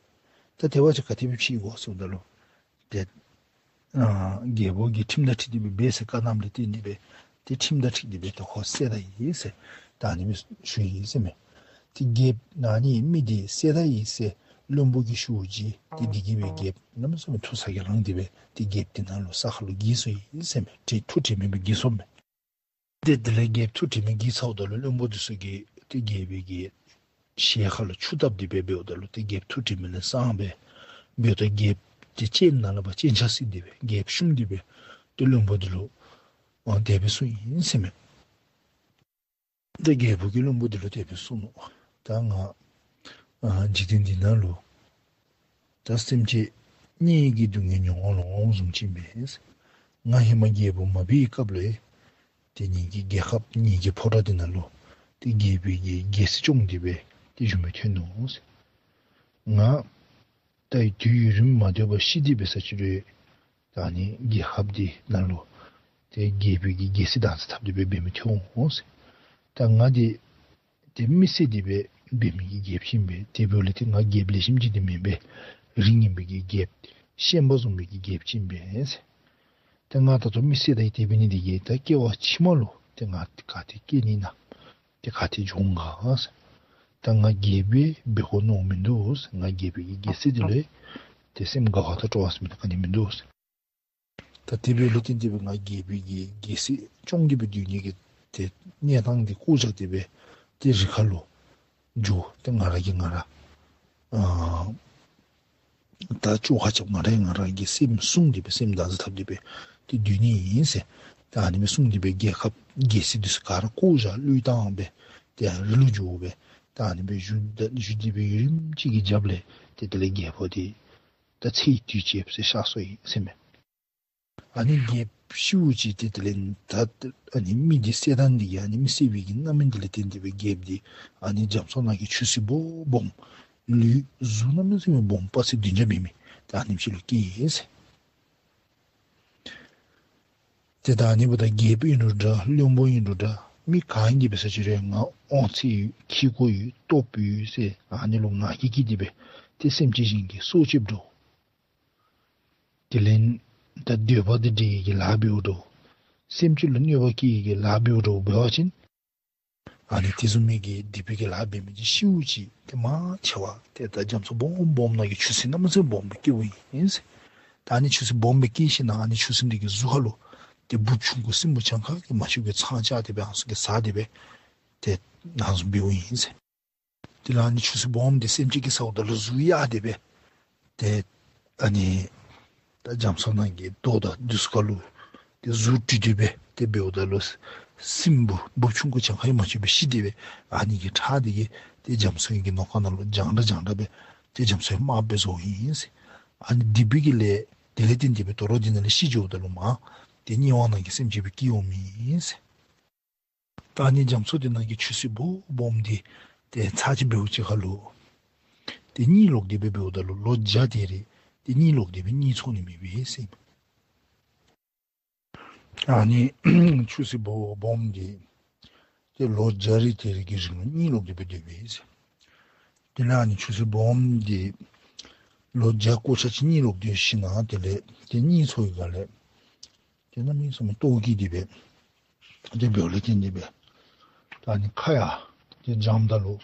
ད་དེ་བ་ཅིན་ག་དེ་སྦེ་ཕྱེ་དགོ་ཟེརཝ་ད་ལུ་ཏེ་ཨ་རྒྱལ་པོ་གིས་ཁྲིམས་དང་འཁྲིལ་ཏེ་སྦེ་འབད་ཟེར་བཀའ་གནངམ་ལས་བརྟེན་ཏེ་སྦེ་ཏེ་ཁྲིམས་དང་འཁྲིལ་ཏེ་སྦེ་ཏེ་ཁོ་བསད་ད་ཡི་ཟེར་ད་ཨ་ནི་སྦེ་ཞུ་ཡི་ཟེར་མས། ཏེ་རྒྱལཔོ་ཨ་ནི་མི་འདི་བསད་ད་ཡི་ཟེར་བློན་པོ་གིས་ཞུཝ་ཅིག་ཏེ་འདི་གིས་སྦེ་རྒྱལཔོ་གནམ་མེད་ས་མེད་ཐུགས་ཚ་གྱང་ལངས་ཏེ་སྦེ་ཏེ་རྒྱལཔོ་དེ་ནང་ལུ་ས་ཁར་ལུ་འགྱེལ་སོང་ཡི་ཟེར་མས། ཏེ་ཐུགས་དྲན་མེད་པར་འགྱེལ་སོང་མས། ཏེ་དེ་ལས་རྒྱལཔོ་ཐུགས་དྲན་མེད་འགྱེལ་ཚརཝ་ད་ལུ་བློན་པོ་འདི་ཚུ་གིས་ཏེ་རྒྱལ་པོའི་གི་ཞལ་ཁ་ལུ་ཆུ་བཏབ་སྟེ་སྦེ་འབདཝ་ད་ལུ་ཏེ་རྒྱལཔོ་ཐུགས་དྲན་མེད་ལས་སངས་སྦེ་འབདཝ་ད་རྒྱལཔོ་ཏེ་སྤྱན་ནང་ལས་ཕར་སྤྱན་ཆབ་གཟིགས་ཏེ་སྦེ་རྒྱལཔོ་བཤུམས་ཏེ་སྦེ་ཏེ་བློན་པོ་འདི་ལུ་ཨ་དེ་སྦེ་གསུངས་ཡི་ཟེར་མས། ཏེ་རྒྱལ་པོ་གིས་བློན་པོ་འདི་ལུ་དེ་སྦེ་གསུངས་ནུག། ད་ང་ཨ་འཇིག་རྟེན་འདི་ནང་ལུ་ད་སེམས་ཅན་གཉེན་གྱི་སྡུག་བསྔལ་མྱོང་བ་ལོང་བཟུམ་ཅིག་མས། ང་ཧེ་མ་རྒྱལ་པོ་མ་འབད་བའི་སྐབས་ལས་ཏེ་ངེ་གི་རྒྱལ་ཁབ་ངེ་གི་ཕོ་བྲང་འདི་ནང་ལུ་ཏེ་རྒྱལ་པོའི་གི་རྒྱལ་སྲིད་སྐྱོང་སྟེ་སྦེ་ཏེ་བཞུགས་མི་ཐོན་ནུག་ཟེར། ང་ད་དུས་ཡུན་རིངམོ་མ་སྡོད་པར་ཤི་སྟེ་འབད་ས་ཅིག་རུང་ད་ཨ་ནི་རྒྱལ་ཁབ་འདི་ནང་ལུ་ཏེ་རྒྱལ་པོའི་གི་རྒྱལ་སྲིད་བདག་འཛིན་འཐབ་སྟེ་སྦེ་འབད་མི་ཐོན་འོང་ཟེར། ད་ང་འདི་ཏེ་མི་བསད་དེ་སྦེ་འབད་མི་གི་རྒྱལཔོ་ཅིག་ཨིན་པས། དེ་འབདཝ་ལས་ཏེ་ང་རྒྱལཔོ་ལེགས་ཤོམ་ཅིག་འདི་མེན་པས། རིགས་ངན་པའི་གི་རྒྱལཔོ་ཤན་པ་བཟུམ་མའི་གི་རྒྱལཔོ་ཅིག་ཨིན་པས་ཟེར། ཏེ་ང་ད་ལྟོ་མི་བསད་ད་ཡི་དེ་འབད་ནི་འདི་གིས་ད་སྐྱེ་བ་ཕྱི་མ་ལུ་ཏེ་ང་ག་ཏེ་སྐྱེ་ནི་ཨིན་ན། ཏེ་ག་ཏེ་འབྱུང་ག་ཟེར། ད་ང་རྒྱལ་པོ་འབད་དགོ་མནོ་མིན་འདུག་ཟེར། ང་རྒྱལ་པོའི་གི་རྒྱལ་སྲིད་འདི་ལུ་ཏེ་སེམས་དགའ་བ་དང་སྤྲོ་བ་ཟེར་མི་འདི་ག་ནི་མིན་འདུག་ཟེར། ད་དེ་འབདཝ་ལས་བརྟེན་ཏེ་སྦེ་ང་རྒྱལ་པོའི་གི་རྒྱལ་སྲིད་སྐྱོང་སྟེ་སྦེ་སྡོད་ནི་གི་ཏེ་གནས་སྟངས་འདི་བཀོ་བཞག་སྟེ་སྦེ་ཏེ་རི་ཁར་ལུ་འགྱོ། ཏེ་ང་ར་གིས་ང་ར་ཨ་ད་བཅོ་ཁ་རྐྱབ། ང་ར་གིས་ང་ར་གི་སེམས་བསྲུང་སྟེ་སྦེ་སེམས་བདག་འཛིན་འཐབ་སྟེ་སྦེ་ཏེ་སྡོད་ནི་ཨིན་ཟེར། ད་ཨ་ནི་སྦེ་གསུངས་ཏེ་སྦེ་རྒྱལ་ཁབ་རྒྱལ་སྲིད་འདི་ཚུ་ག་ར་བཀོ་བཞག་བློས་བཏང་སྦེ་ཏེ་རི་ལུ་འགྱོ་སྦེ་ད་ཨ་ནི་སྦེ་བཞུགས་ད་བཞུགས་ཏེ་སྦེ་ཡུན་རིངམོ་ཅིག་གི་རྒྱབ་ལས་ཏེ་དེ་ལས་རྒྱལ་པོ་འདི་ད་ཚེ་ཡི་དུས་བཅད་ཟེར་གཤགས་སོ་ཡི་ཟེར་མས། ཨ་ནི་རྒྱལཔོ་ཤིཝ་ཅིག་ཏེ་དེ་ལས་ད་ཨ་ནི་མི་འདི་བསད་ད་ནི་འདི་གིས་ཨ་ནི་མི་བསད་པའི་གི་རྣམ་སྨིན་འདི་ལས་བརྟེན་ཏེ་སྦེ་རྒྱལཔོ་འདི་ཨ་ནི་རྒྱ་མཚོ་ནང་གི་ཆུ་སྲིན་སྦོམ་སྦོམ་ལུས་གཟུགས་གནམ་མེད་ས་མེད་སྦོམ་དཔག་ཚད་བདུན་བརྒྱ་འབད་མི་ད་ཨ་ནེམ་ཅིག་ལུ་སྐྱེས་ཡི་ཟེར། ཏེ་ད་ཨ་ནི་འབདཝ་ད་རྒྱལཔོ་ཨིན་རུང་འདྲ་བློན་པོ་ཨིན་རུང་འདྲ་མི་ག་ཨིན་དེ་འབད་ས་ཅིག་རུང་ང་དབང་ཚད་ཡོད་ཁེ་ཀོ་ཡོད་སྟོབས་ཡོད་ཟེར་ཨ་ནི་ལུ་ང་རྒྱལ་སྐྱེས་ཏེ་སྦེ་ཏེ་སེམས་ཅན་གཞན་གྱི་སྲོག་བཅདཔ་འདྲཝ། དེ་ལས་ད་འདོད་པ་དང་འདྲེ་བའི་གི་ལཱ་འབདཝ་འདྲཝ། སེམས་ཅན་ལུ་གནོད་པ་བཀལ་བའི་གི་ལཱ་འབདཝ་འདྲཝ་འབད་བ་ཅིན་ཨ་ནི་དེ་བཟུམ་མའི་གི་སྡིག་པའི་གི་ལཱ་འབད་མི་འདི་ཤིཝ་ཅིག་ཏེ་མང་ཆེ་བ་ཏེ་ད་རྒྱ་མཚོ་སྦོམ་སྦོམ་ནང་གི་ཆུ་སྲིན་གནམ་མེད་ས་མེད་སྦོམ་སྦེ་སྐྱེཝ་ཨིན་ཟེར། ད་ཨ་ནི་ཆུ་སྲིན་སྦོམ་སྦེ་སྐྱེས་ཞིནམ་ཨ་ནི་ཆུ་སྲིན་འདི་གི་གཟུགས་ཁ་ལུ་ཏེ་སྦུབས་ཆུང་ཀུ་སྲིན་བུ་གྱངས་ཁ་གིས་མ་ཆོད་པའི་ཚང་བཅའ་སྟེ་སྦེ་ཨ་ནི་ཚུ་གིས་ཟ་སྟེ་སྦེ་ཏེ་ཨ་ནི་བཟུམ་འབདཝ་ཨིན་ཟེར། དེ་ལས་ཨ་ནི་ཆུ་སྲིན་སྦོམ་འདི་སེམས་ཅན་གྱིས་ཟཝ་ད་ལུ་གཟུགས་གཡའ་སྟེ་སྦེ་ཏེ་ཨ་ནི་ད་རྒྱ་མཚོ་ནང་གི་རྡོ་དང་འདི་ཚུ་ཁ་ལུ་ཏེ་གཟུགས་བྲུས་ཏེ་སྦེ་ཏེ་འབདཝ་ད་ལུ་སྲིན་བུ་སྦུབས་ཆུང་ཀུ་གྱངས་ཁ་གིས་མ་ཆོད་པར་ཤི་སྟེ་སྦེ་ཨ་ནི་གི་ཁྲག་འདི་གིས་ཏེ་རྒྱ་མཚོ་གི་ནོར་ཁང་ནང་ལུ་རྒྱང་གྲགས་རྒྱང་གྲགས་སྦེ་ཏེ་རྒྱ་མཚོ་ཡང་དམརཔོ་སྦེ་བཟོཝ་ཨིན་ཟེར། ཨ་ནི་སྡིག་པའི་གི་ལས་དེ་ལས་བརྟེན་ཏེ་སྦེ་དོ་རུང་འདི་ནང་ལས་ཤི་འགྱོཝ་ད་ལུ་མར་ཏེ་དམྱལ་བ་ནང་གི་སེམས་ཅན་སྦེ་སྐྱེཝ་ཨིན་ཟེར། ད་ཨ་ནི་རྒྱ་མཚོ་འདི་ནང་གི་ཆུ་སྲིན་སྦོམ་སྦོམ་འདི་ཏེ་ཚར་གཅིག་འབདཝ་ཅིག་ཁ་ལུ་ཏེ་གཉིད་ལོག་སྟེ་སྦེ་འབདཝ་ད་ལུ་ལོ་བརྒྱ་དེ་རེ་ཏེ་གཉིད་ལོག་སྟེ་སྦེ་གཉིད་ཚོར་ནི་མེད་པས་ཟེར། ཨ་ནི་ཆུ་སྲིན་སྦོམ་སྦོམ་འདི་ཏེ་ལོ་བརྒྱ་རེ་དེ་རེ་གི་རིང་ལུ་གཉིད་ལོག་སྟེ་སྦེ་སྡོད་པས་ཟེར། དེ་ལས་ཨ་ནི་ཆུ་སྲིན་སྦོམ་འདི་ལོ་བརྒྱ་སྐོར་ཆ་གཅིག་གཉིད་ལོག་སྟེ་ཞིནམ་དེ་ལས་ཏེ་གཉིད་ཚོར་བའི་སྒང་ལས་ཏེ་གནམ་མེད་ས་མེད་ལྟོཝ་བཀྱེས་ཏེ་སྦེ་ཏེ་འབདཝ་ལས་བརྟེན་ཏེ་སྦེ་ད་ཨ་ནི་ཁ་ཡར་ཏེ་བརྐྱངམ་ད་ལུ་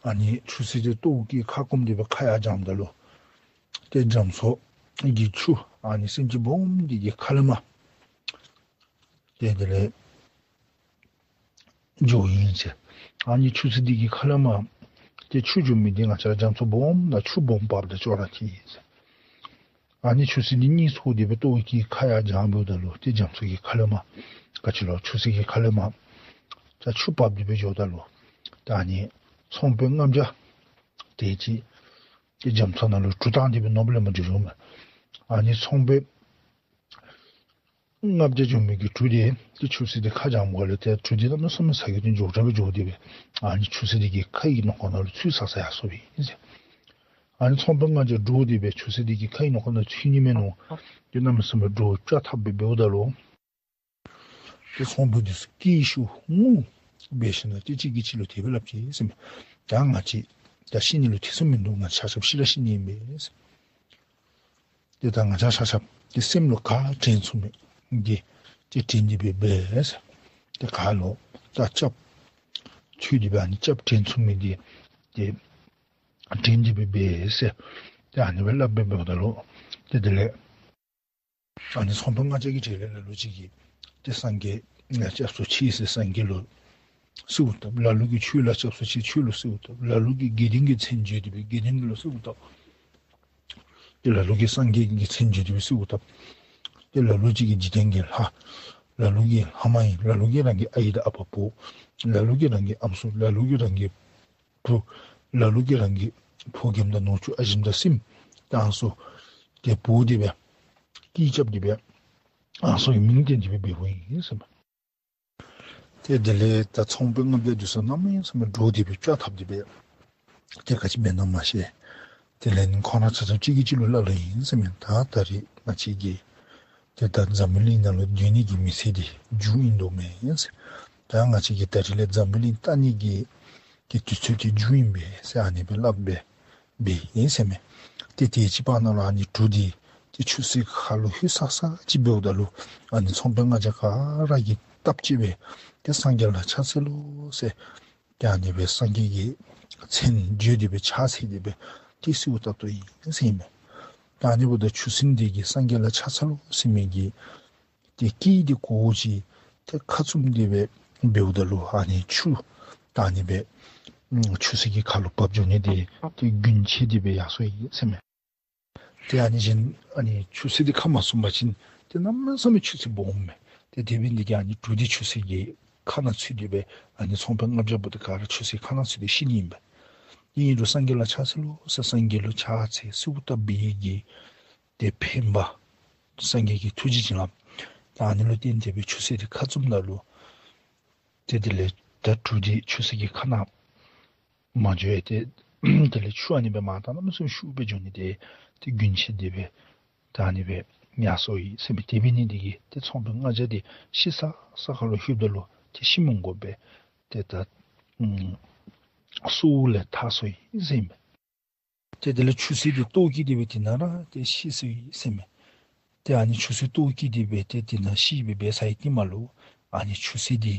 ཨ་ནི་ཆུ་སྲིན་འདི་ལྟོཝ་བཀྱེས་ཁ་སྐོམ་སྟེ་སྦེ་ཁ་ཡར་བརྐྱངམ་ད་ལུ་ཏེ་རྒྱ་མཚོ་གི་ཆུ་ཨ་ནི་སེམས་ཅན་སྦོམ་འདི་གི་ཁ་ལས་མར་ཏེ་དེ་ལས་འགྱོཝ་ཨིན་ཟེར། ཨ་ནི་ཆུ་སྲིན་འདི་གི་ཁ་ལས་མར་ཏེ་ཆུ་འགྱོ་མི་འདི་ང་བཅས་ར་རྒྱ་མཚོ་སྦོམ་དང་ཆུ་སྦོམ་འབབ་དང་ཅོག་ར་འཐད་ཨིན་ཟེར། ཨ་ནི་ཆུ་སྲིན་འདི་གཉིད་ཚོར་ཏེ་སྦེ་ལྟོཝ་བཀྱེས་ཁ་ཡར་བརྐྱངམ་ད་ལུ་ཏེ་རྒྱ་མཚོ་གི་ཁ་ལས་མར་ག་ཅི་ལོ་ཆུ་སྲིན་གྱི་ཁ་ལས་མར་ད་ཆུ་འབབ་སྟེ་སྦེ་འགྱོཝ་ད་ལུ་ད་ཨ་ནི་ཚོང་དཔོན་ལྔ་བརྒྱ་དེ་ཅིག་ཏེ་རྒྱ་མཚོ་ནང་ལུ་གྲུ་བཏང་སྟེ་སྦེ་ནོར་བུ་ལེན་པར་འགྱོ་འགྱོཝ་མས། ཨ་ནི་ཚོང་དཔོན་ལྔ་བརྒྱ་འགྱོ་མི་གི་གྲུ་འདི་ཏེ་ཆུ་སྲིན་འདི་ཁ་བརྐྱངམ་ལས་ཏེ་གྲུ་འདི་གནམ་མེད་ས་མེད་ཟ་གི་འདི་མགྱོགས་དྲགས་སྦེ་འགྱོ་སྟེ་སྦེ་ཨ་ནི་ཆུ་སྲིན་འདི་གི་ཁའི་ནང་ཁོག་ནང་ལུ་ཚུད་ས་ས་ཡར་སོཔ་ཨིན་ཟེར། ཨ་ནི་ཚོང་དཔོན་ལྔ་བརྒྱ་འདྲོག་སྟེ་སྦེ་ཆུ་སྲིན་འདི་གི་ཁའི་ནང་ཁོག་ནང་ཚུད་ནི་མས་མནོ་སྟེ་གནམ་མེད་ས་མེད་འདྲོག་ཅ་ཐབ་སྦེ་འབདཝ་ད་ལུ་ཏེ་ཚོང་དཔོན་འདི་ཚུ་སྐད་ཤུགས་ངུ་སྦེ་ཞིནམ་ཏེ་གཅིག་གིས་གཅིག་ལུ་དེ་སྦེ་སླབ་ཅི་ཟེར་མས། ད་ང་བཅས་ད་ཤི་ནི་ལུ་ཐེ་ཚོམ་མིན་འདུག། ང་ཆ་ཁྱབ་ཤི་ར་ཤི་ནི་ཨིན་པས་ཟེར། ཏེ་ད་ང་བཅས་ཆ་ཁྱབ་ཏེ་སེམས་ལུ་ག་དྲན་ཚུགས་མི་འདི་ཏེ་དྲན་ཏེ་སྦེ་འབད་ཟེར། ཏེ་ཁ་ལུ་ད་སྐྱབས་མཆོད་དེ་སྦེ་ཨ་ནི་སྐྱབས་དྲན་ཚུགས་མི་འདི་ཏེ་དྲན་ཏེ་སྦེ་འབད་ཟེར། ཏེ་ཨ་ནི་སྦེ་སླབ་སྦེ་འབདཝ་ད་ལུ་ཏེ་དེ་ལས་ཨ་ནི་ཚོང་དཔོན་ལྔ་བརྒྱ་གི་གྲལ་ལས་ལ་ལུ་ཅིག་གིས་ཏེ་སངས་རྒྱས་ལ་སྐྱབས་སུ་མཆི་ཟེར་སངས་རྒྱས་ལུ་གསོལཝ་བཏབ། ལ་ལུ་གིས་ཆོས་ལ་སྐྱབས་སུ་མཆི་ཆོས་ལུ་གསོལཝ་བཏབ། ལ་ལུ་གིས་དགེ་འདུན་གྱི་མཚན་བརྗོད་དེ་སྦེ་དགེ་འདུན་ལུ་གསོལཝ་བཏབ། ཏེ་ལ་ལུ་གིས་སངས་རྒྱས་ཀྱི་མཚན་བརྗོད་དེ་སྦེ་གསོལཝ་བཏབ། ཏེ་ལ་ལུ་ཅིག་གིས་འཇིག་རྟེན་གྱི་ལྷ། ལ་ལུ་གིས་ལྷ་མ་ཡིན། ལ་ལུ་གིས་རང་གི་ཨའི་དང་ཨ་པ་བོ། ལ་ལུ་གིས་རང་གི་ཨམ་སྲུ། ལ་ལུ་གིས་རང་གི་བུ། ལ་ལུ་གིས་རང་གི་ཕོ་རྒནམ་དང་ནུ་གཅུང་ཨ་ཞིམ་དང་སྲིངམ་དང་སོགས་ཏེ་འབོ་སྟེ་སྦེ་སྐད་རྐྱབ་སྟེ་སྦེ་ཨ་ནི་ཚུ་གི་མིང་བཏོན་ཏེ་སྦེ་འབདཝ་ཨིན་ཟེར་མས། ཏེ་དེ་ལས་ད་ཚོང་དཔོན་ལྔ་བརྒྱ་འདི་ཚུ་གནམ་མེད་ས་མེད་འདྲོག་སྟེ་སྦེ་ཅ་ཐབ་སྟེ་སྦེ་ཏེ་ག་ཅི་འབད་ན་མ་ཤེས། དེ་ལས་ཁོང་ར་ཆ་ཁྱབ་གཅིག་གིས་གཅིག་ལུ་སླབ་སླབ་ཨིན་ཟེར་མས། ད་ད་རིས་ང་བཅས་ཀྱི་ཏེ་ད་འཛམ་བུ་གླིང་ནང་ལུ་སྡོད་ནི་གི་མི་ཚེ་འདི་མཇུག་ཨིན་དོ་མས་ཟེར། ད་ང་བཅས་ཀྱིས་ད་རིས་ལས་འཛམ་བུ་གླིང་བལྟ་ནི་གི་ཏེ་དུས་ཚོད་འདི་མཇུག་ཨིན་པས་ཟེར་ཨ་ནི་སྦེ་སླབ་སྦེ་འབདཝ་ཨིན་ཟེར་མས། ཏེ་དེ་ཅིག་བར་ན་ལུ་ཨ་ནི་གྲུ་འདི་ཏེ་ཆུ་སྲིན་ཁ་ལུ་ལྷོད་ས་ས་ཅིག་འབདཝ་ད་ལུ་ཨ་ནི་ཚོང་དཔོན་ལྔ་བརྒྱ་ག་ར་གིས་སྟབས་གཅིག་སྦེ་ཏེ་སངས་རྒྱས་ལ་ཕྱག་འཚལ་ལོ་ཟེར་ཏེ་ཨ་ནི་སྦེ་སངས་རྒྱས་ཀྱི་མཚན་བརྗོད་དེ་སྦེ་ཕྱག་འཚལ་ཏེ་སྦེ་ཏེ་གསོལཝ་བཏབ་དོ་ཨིན་ཟེར་མས། ད་ཨ་ནི་འབདཝ་ད་ཆུ་སྲིན་འདི་གིས་སངས་རྒྱས་ལ་ཕྱག་འཚལ་ལོ་ཟེར་མི་གི་ཏེ་སྐད་འདི་གོཝ་ཅིག་ཏེ་ཁ་བཙུམ་སྟེ་སྦེ་འབདཝ་ད་ལུ་ཨ་ནི་ཆུ་ད་ཨ་ནི་སྦེ་ཆུ་སྲིན་གྱི་ཁ་ལུ་བབས་འགྱོ་ནི་འདི་ཏེ་རྒྱུན་ཆད་དེ་སྦེ་ཡར་སོ་ཡི་ཟེར་མས། ཏེ་ཨ་ནི་གཞན་ཨ་ནི་ཆུ་སྲིན་འདི་ཁ་མ་བཙུམ་པ་ཅིན་ཏེ་གནམ་མེད་ས་མེད་ཆུ་སྲིན་སྦོམ་མས། ཏེ་དེ་འབད་ནི་འདི་གིས་ཨ་ནི་གྲུ་འདི་ཆུ་སྲིན་གྱི་ཁ་ནང་ཚུད་དེ་སྦེ་ཨ་ནི་ཚོང་དཔོན་ལྔ་བརྒྱ་པོ་འདི་ག་ར་ཆུ་སྲིན་ཁ་ནང་ཚུད་དེ་ཤི་ནི་ཨིན་པས། ཨིན་རུང་སངས་རྒྱས་ལ་ཕྱག་འཚལ་ལོ་ཟེར་སངས་རྒྱས་ལུ་ཕྱག་འཚལ་གསོལཝ་བཏབ་པའི་གི་ཏེ་འཕེན་པ་སངས་རྒྱས་ཀྱི་ཐུགས་རྗེ་བྱིན་རླབས། ད་ཨ་ནི་ལུ་བརྟེན་ཏེ་སྦེ་ཆུ་སྲིན་འདི་ཁ་བཙུམ་ད་ལུ་ཏེ་དེ་ལས་ད་གྲུ་འདི་ཆུ་སྲིན་གྱི་ཁ་ནང་མ་འགྱོ་བར་ཏེ་དེ་ལས་ཆུ་ཨ་ནི་སྦེ་མར་ད་གནམ་མེད་ས་མེད་ཤུགས་སྦེ་འགྱོ་ནི་དེ་ཏེ་རྒྱུན་ཆད་དེ་སྦེ་ད་ཨ་ནི་སྦེ་ཡར་སོ་ཡི་ཟེར་མས། དེ་འབད་ནི་འདི་གིས་ཏེ་ཚོང་དཔོན་ལྔ་བརྒྱ་འདི་ཤི་ས་ས་ཁར་ལུ་ལྷོདཔ་ད་ལུ་ཏེ་ཤི་མི་དགོ་པར་ཏེ་ད་ཨམ་སྲོག་ལས་ཐར་སོ་ཡི་ཟེར་མས། ཏེ་དེ་ལས་ཆུ་སྲིན་འདི་ལྟོཝ་བཀྱེས་ཏེ་སྦེ་དེ་ནང་ར་ཏེ་ཤི་སོ་ཡི་ཟེར་མས། ཏེ་ཨ་ནི་ཆུ་སྲིན་ལྟོཝ་བཀྱེས་ཏེ་སྦེ་ཏེ་དེ་ནང་ཤི་སྦེ་འབད་ཚར་བའི་རྟིང་མ་ལུ་ཨ་ནི་ཆུ་སྲིན་འདི་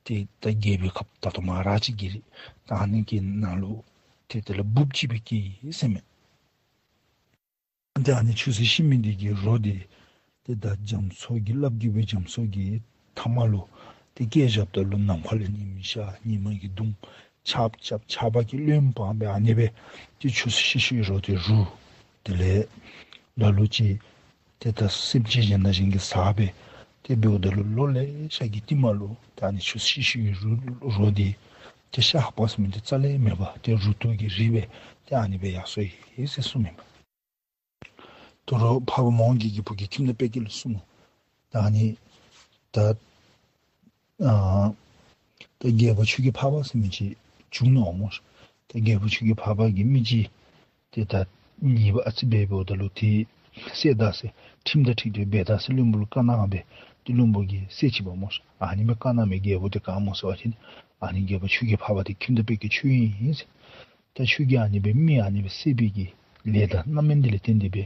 ཏེ་ད་རྒྱལ་པོའི་ཁབ་ད་ལྟོ་མ་ར་ཅིག་གི་རི་ད་ཨ་ནི་གི་ནང་ལུ་ཏེ་དེ་ལས་འབུཔ་ཅིག་སྦེ་སྐྱེས་ཡི་ཟེར་མས། ཏེ་ཨ་ནི་ཆུ་སྲིན་ཤི་མི་འདི་གི་རོ་འདི་ཏེ་ད་རྒྱ་མཚོ་གི་རླབས་རྒྱས་པའི་རྒྱ་མཚོ་གི་མཐའ་མ་ལུ་ཏེ་བསྐྱལ་བཞགཔ་ད་ལུ་ནམ་མཁའ་ལས་ཉིམ་ཤར་ཉི་མ་གིས་གདུང་ཆརཔ་རྐྱབ་ཆར་པ་གིས་རློནམ་སྦེ་ཨ་ནི་སྦེ་ཏེ་ཆུ་སྲིན་ཤི་ཤི་བའི་རོ་འདི་རུལ། དེ་ལས་ལ་ལུ་ཅིག་ཏེ་ད་སེམས་ཅན་གཞན་དང་གཞན་གྱིས་ཟ་སྦེ་ཏེ་འབདཝ་ད་ལུ་ལོ་ལེ་ཤ་གི་རྟིང་མ་ལུ་ད་ཨ་ནི་ཆུ་སྲིན་ཤི་ཤི་བའི་རོ་རོ་འདི་ཏེ་ཤ་ཧ་པ་ཟེར་མི་འདི་རྩ་ལས་མེད་པར་ཏེ་རུ་ཏོ་གི་རི་སྦེ་ཏེ་ཨ་ནི་སྦེ་ཡར་སོ་ཡི་ཟེར་གསུངམ་ཨིན་པས། དོ་རུང་འཕགས་པ་མོའུ་འགལ་གྱི་བུ་གིས་ཁྱིམ་བདག་དཔལ་སྐྱེས་ལུ་གསུངས་ནུག། ད་ཨ་ནི་ད་ཨ་ད་རྒྱལ་པོ་ཆོས་ཀྱི་འཕགས་པ་ཟེར་མི་ཅིག་བྱུང་ནུག་སྨོ། ད་རྒྱལ་པོ་ཆོས་ཀྱི་འཕགས་པ་གིས་མི་ཅིག་ཏེ་ད་ཉེས་པ་ཨ་ཙི་འབད་འབདཝ་ད་ལུ་ཏེ་བསད་ད་ཟེར་ཁྲིམས་དང་འཁྲིལ་ཏེ་འབད་ད་ཟེར་བློན་པོ་ལུ་བཀའ་གནང་སྦེ་ཏེ་བློན་པོ་གིས་བསད་ཅི་པ་སྨོ། ཨ་ནི་སྦེ་བཀའ་གནང་མི་རྒྱལ་པོ་འདི་ག་སྨོ་ཟེར་བ་ཅིན་ཨ་ནི་རྒྱལ་པོ་ཆོས་ཀྱི་འཕགས་པ་འདི་ཁྱིམ་བདག་དཔལ་སྐྱེས་ཁྱོད་ཨིན་ཟེར། ད་ཁྱོད་ཀྱིས་ཨ་ནི་སྦེ་མི་ཨ་ནི་སྦེ་བསད་པའི་གི་ལས་དང་རྣམ་སྨིན་འདི་ལས་བརྟེན་ཏེ་སྦེ་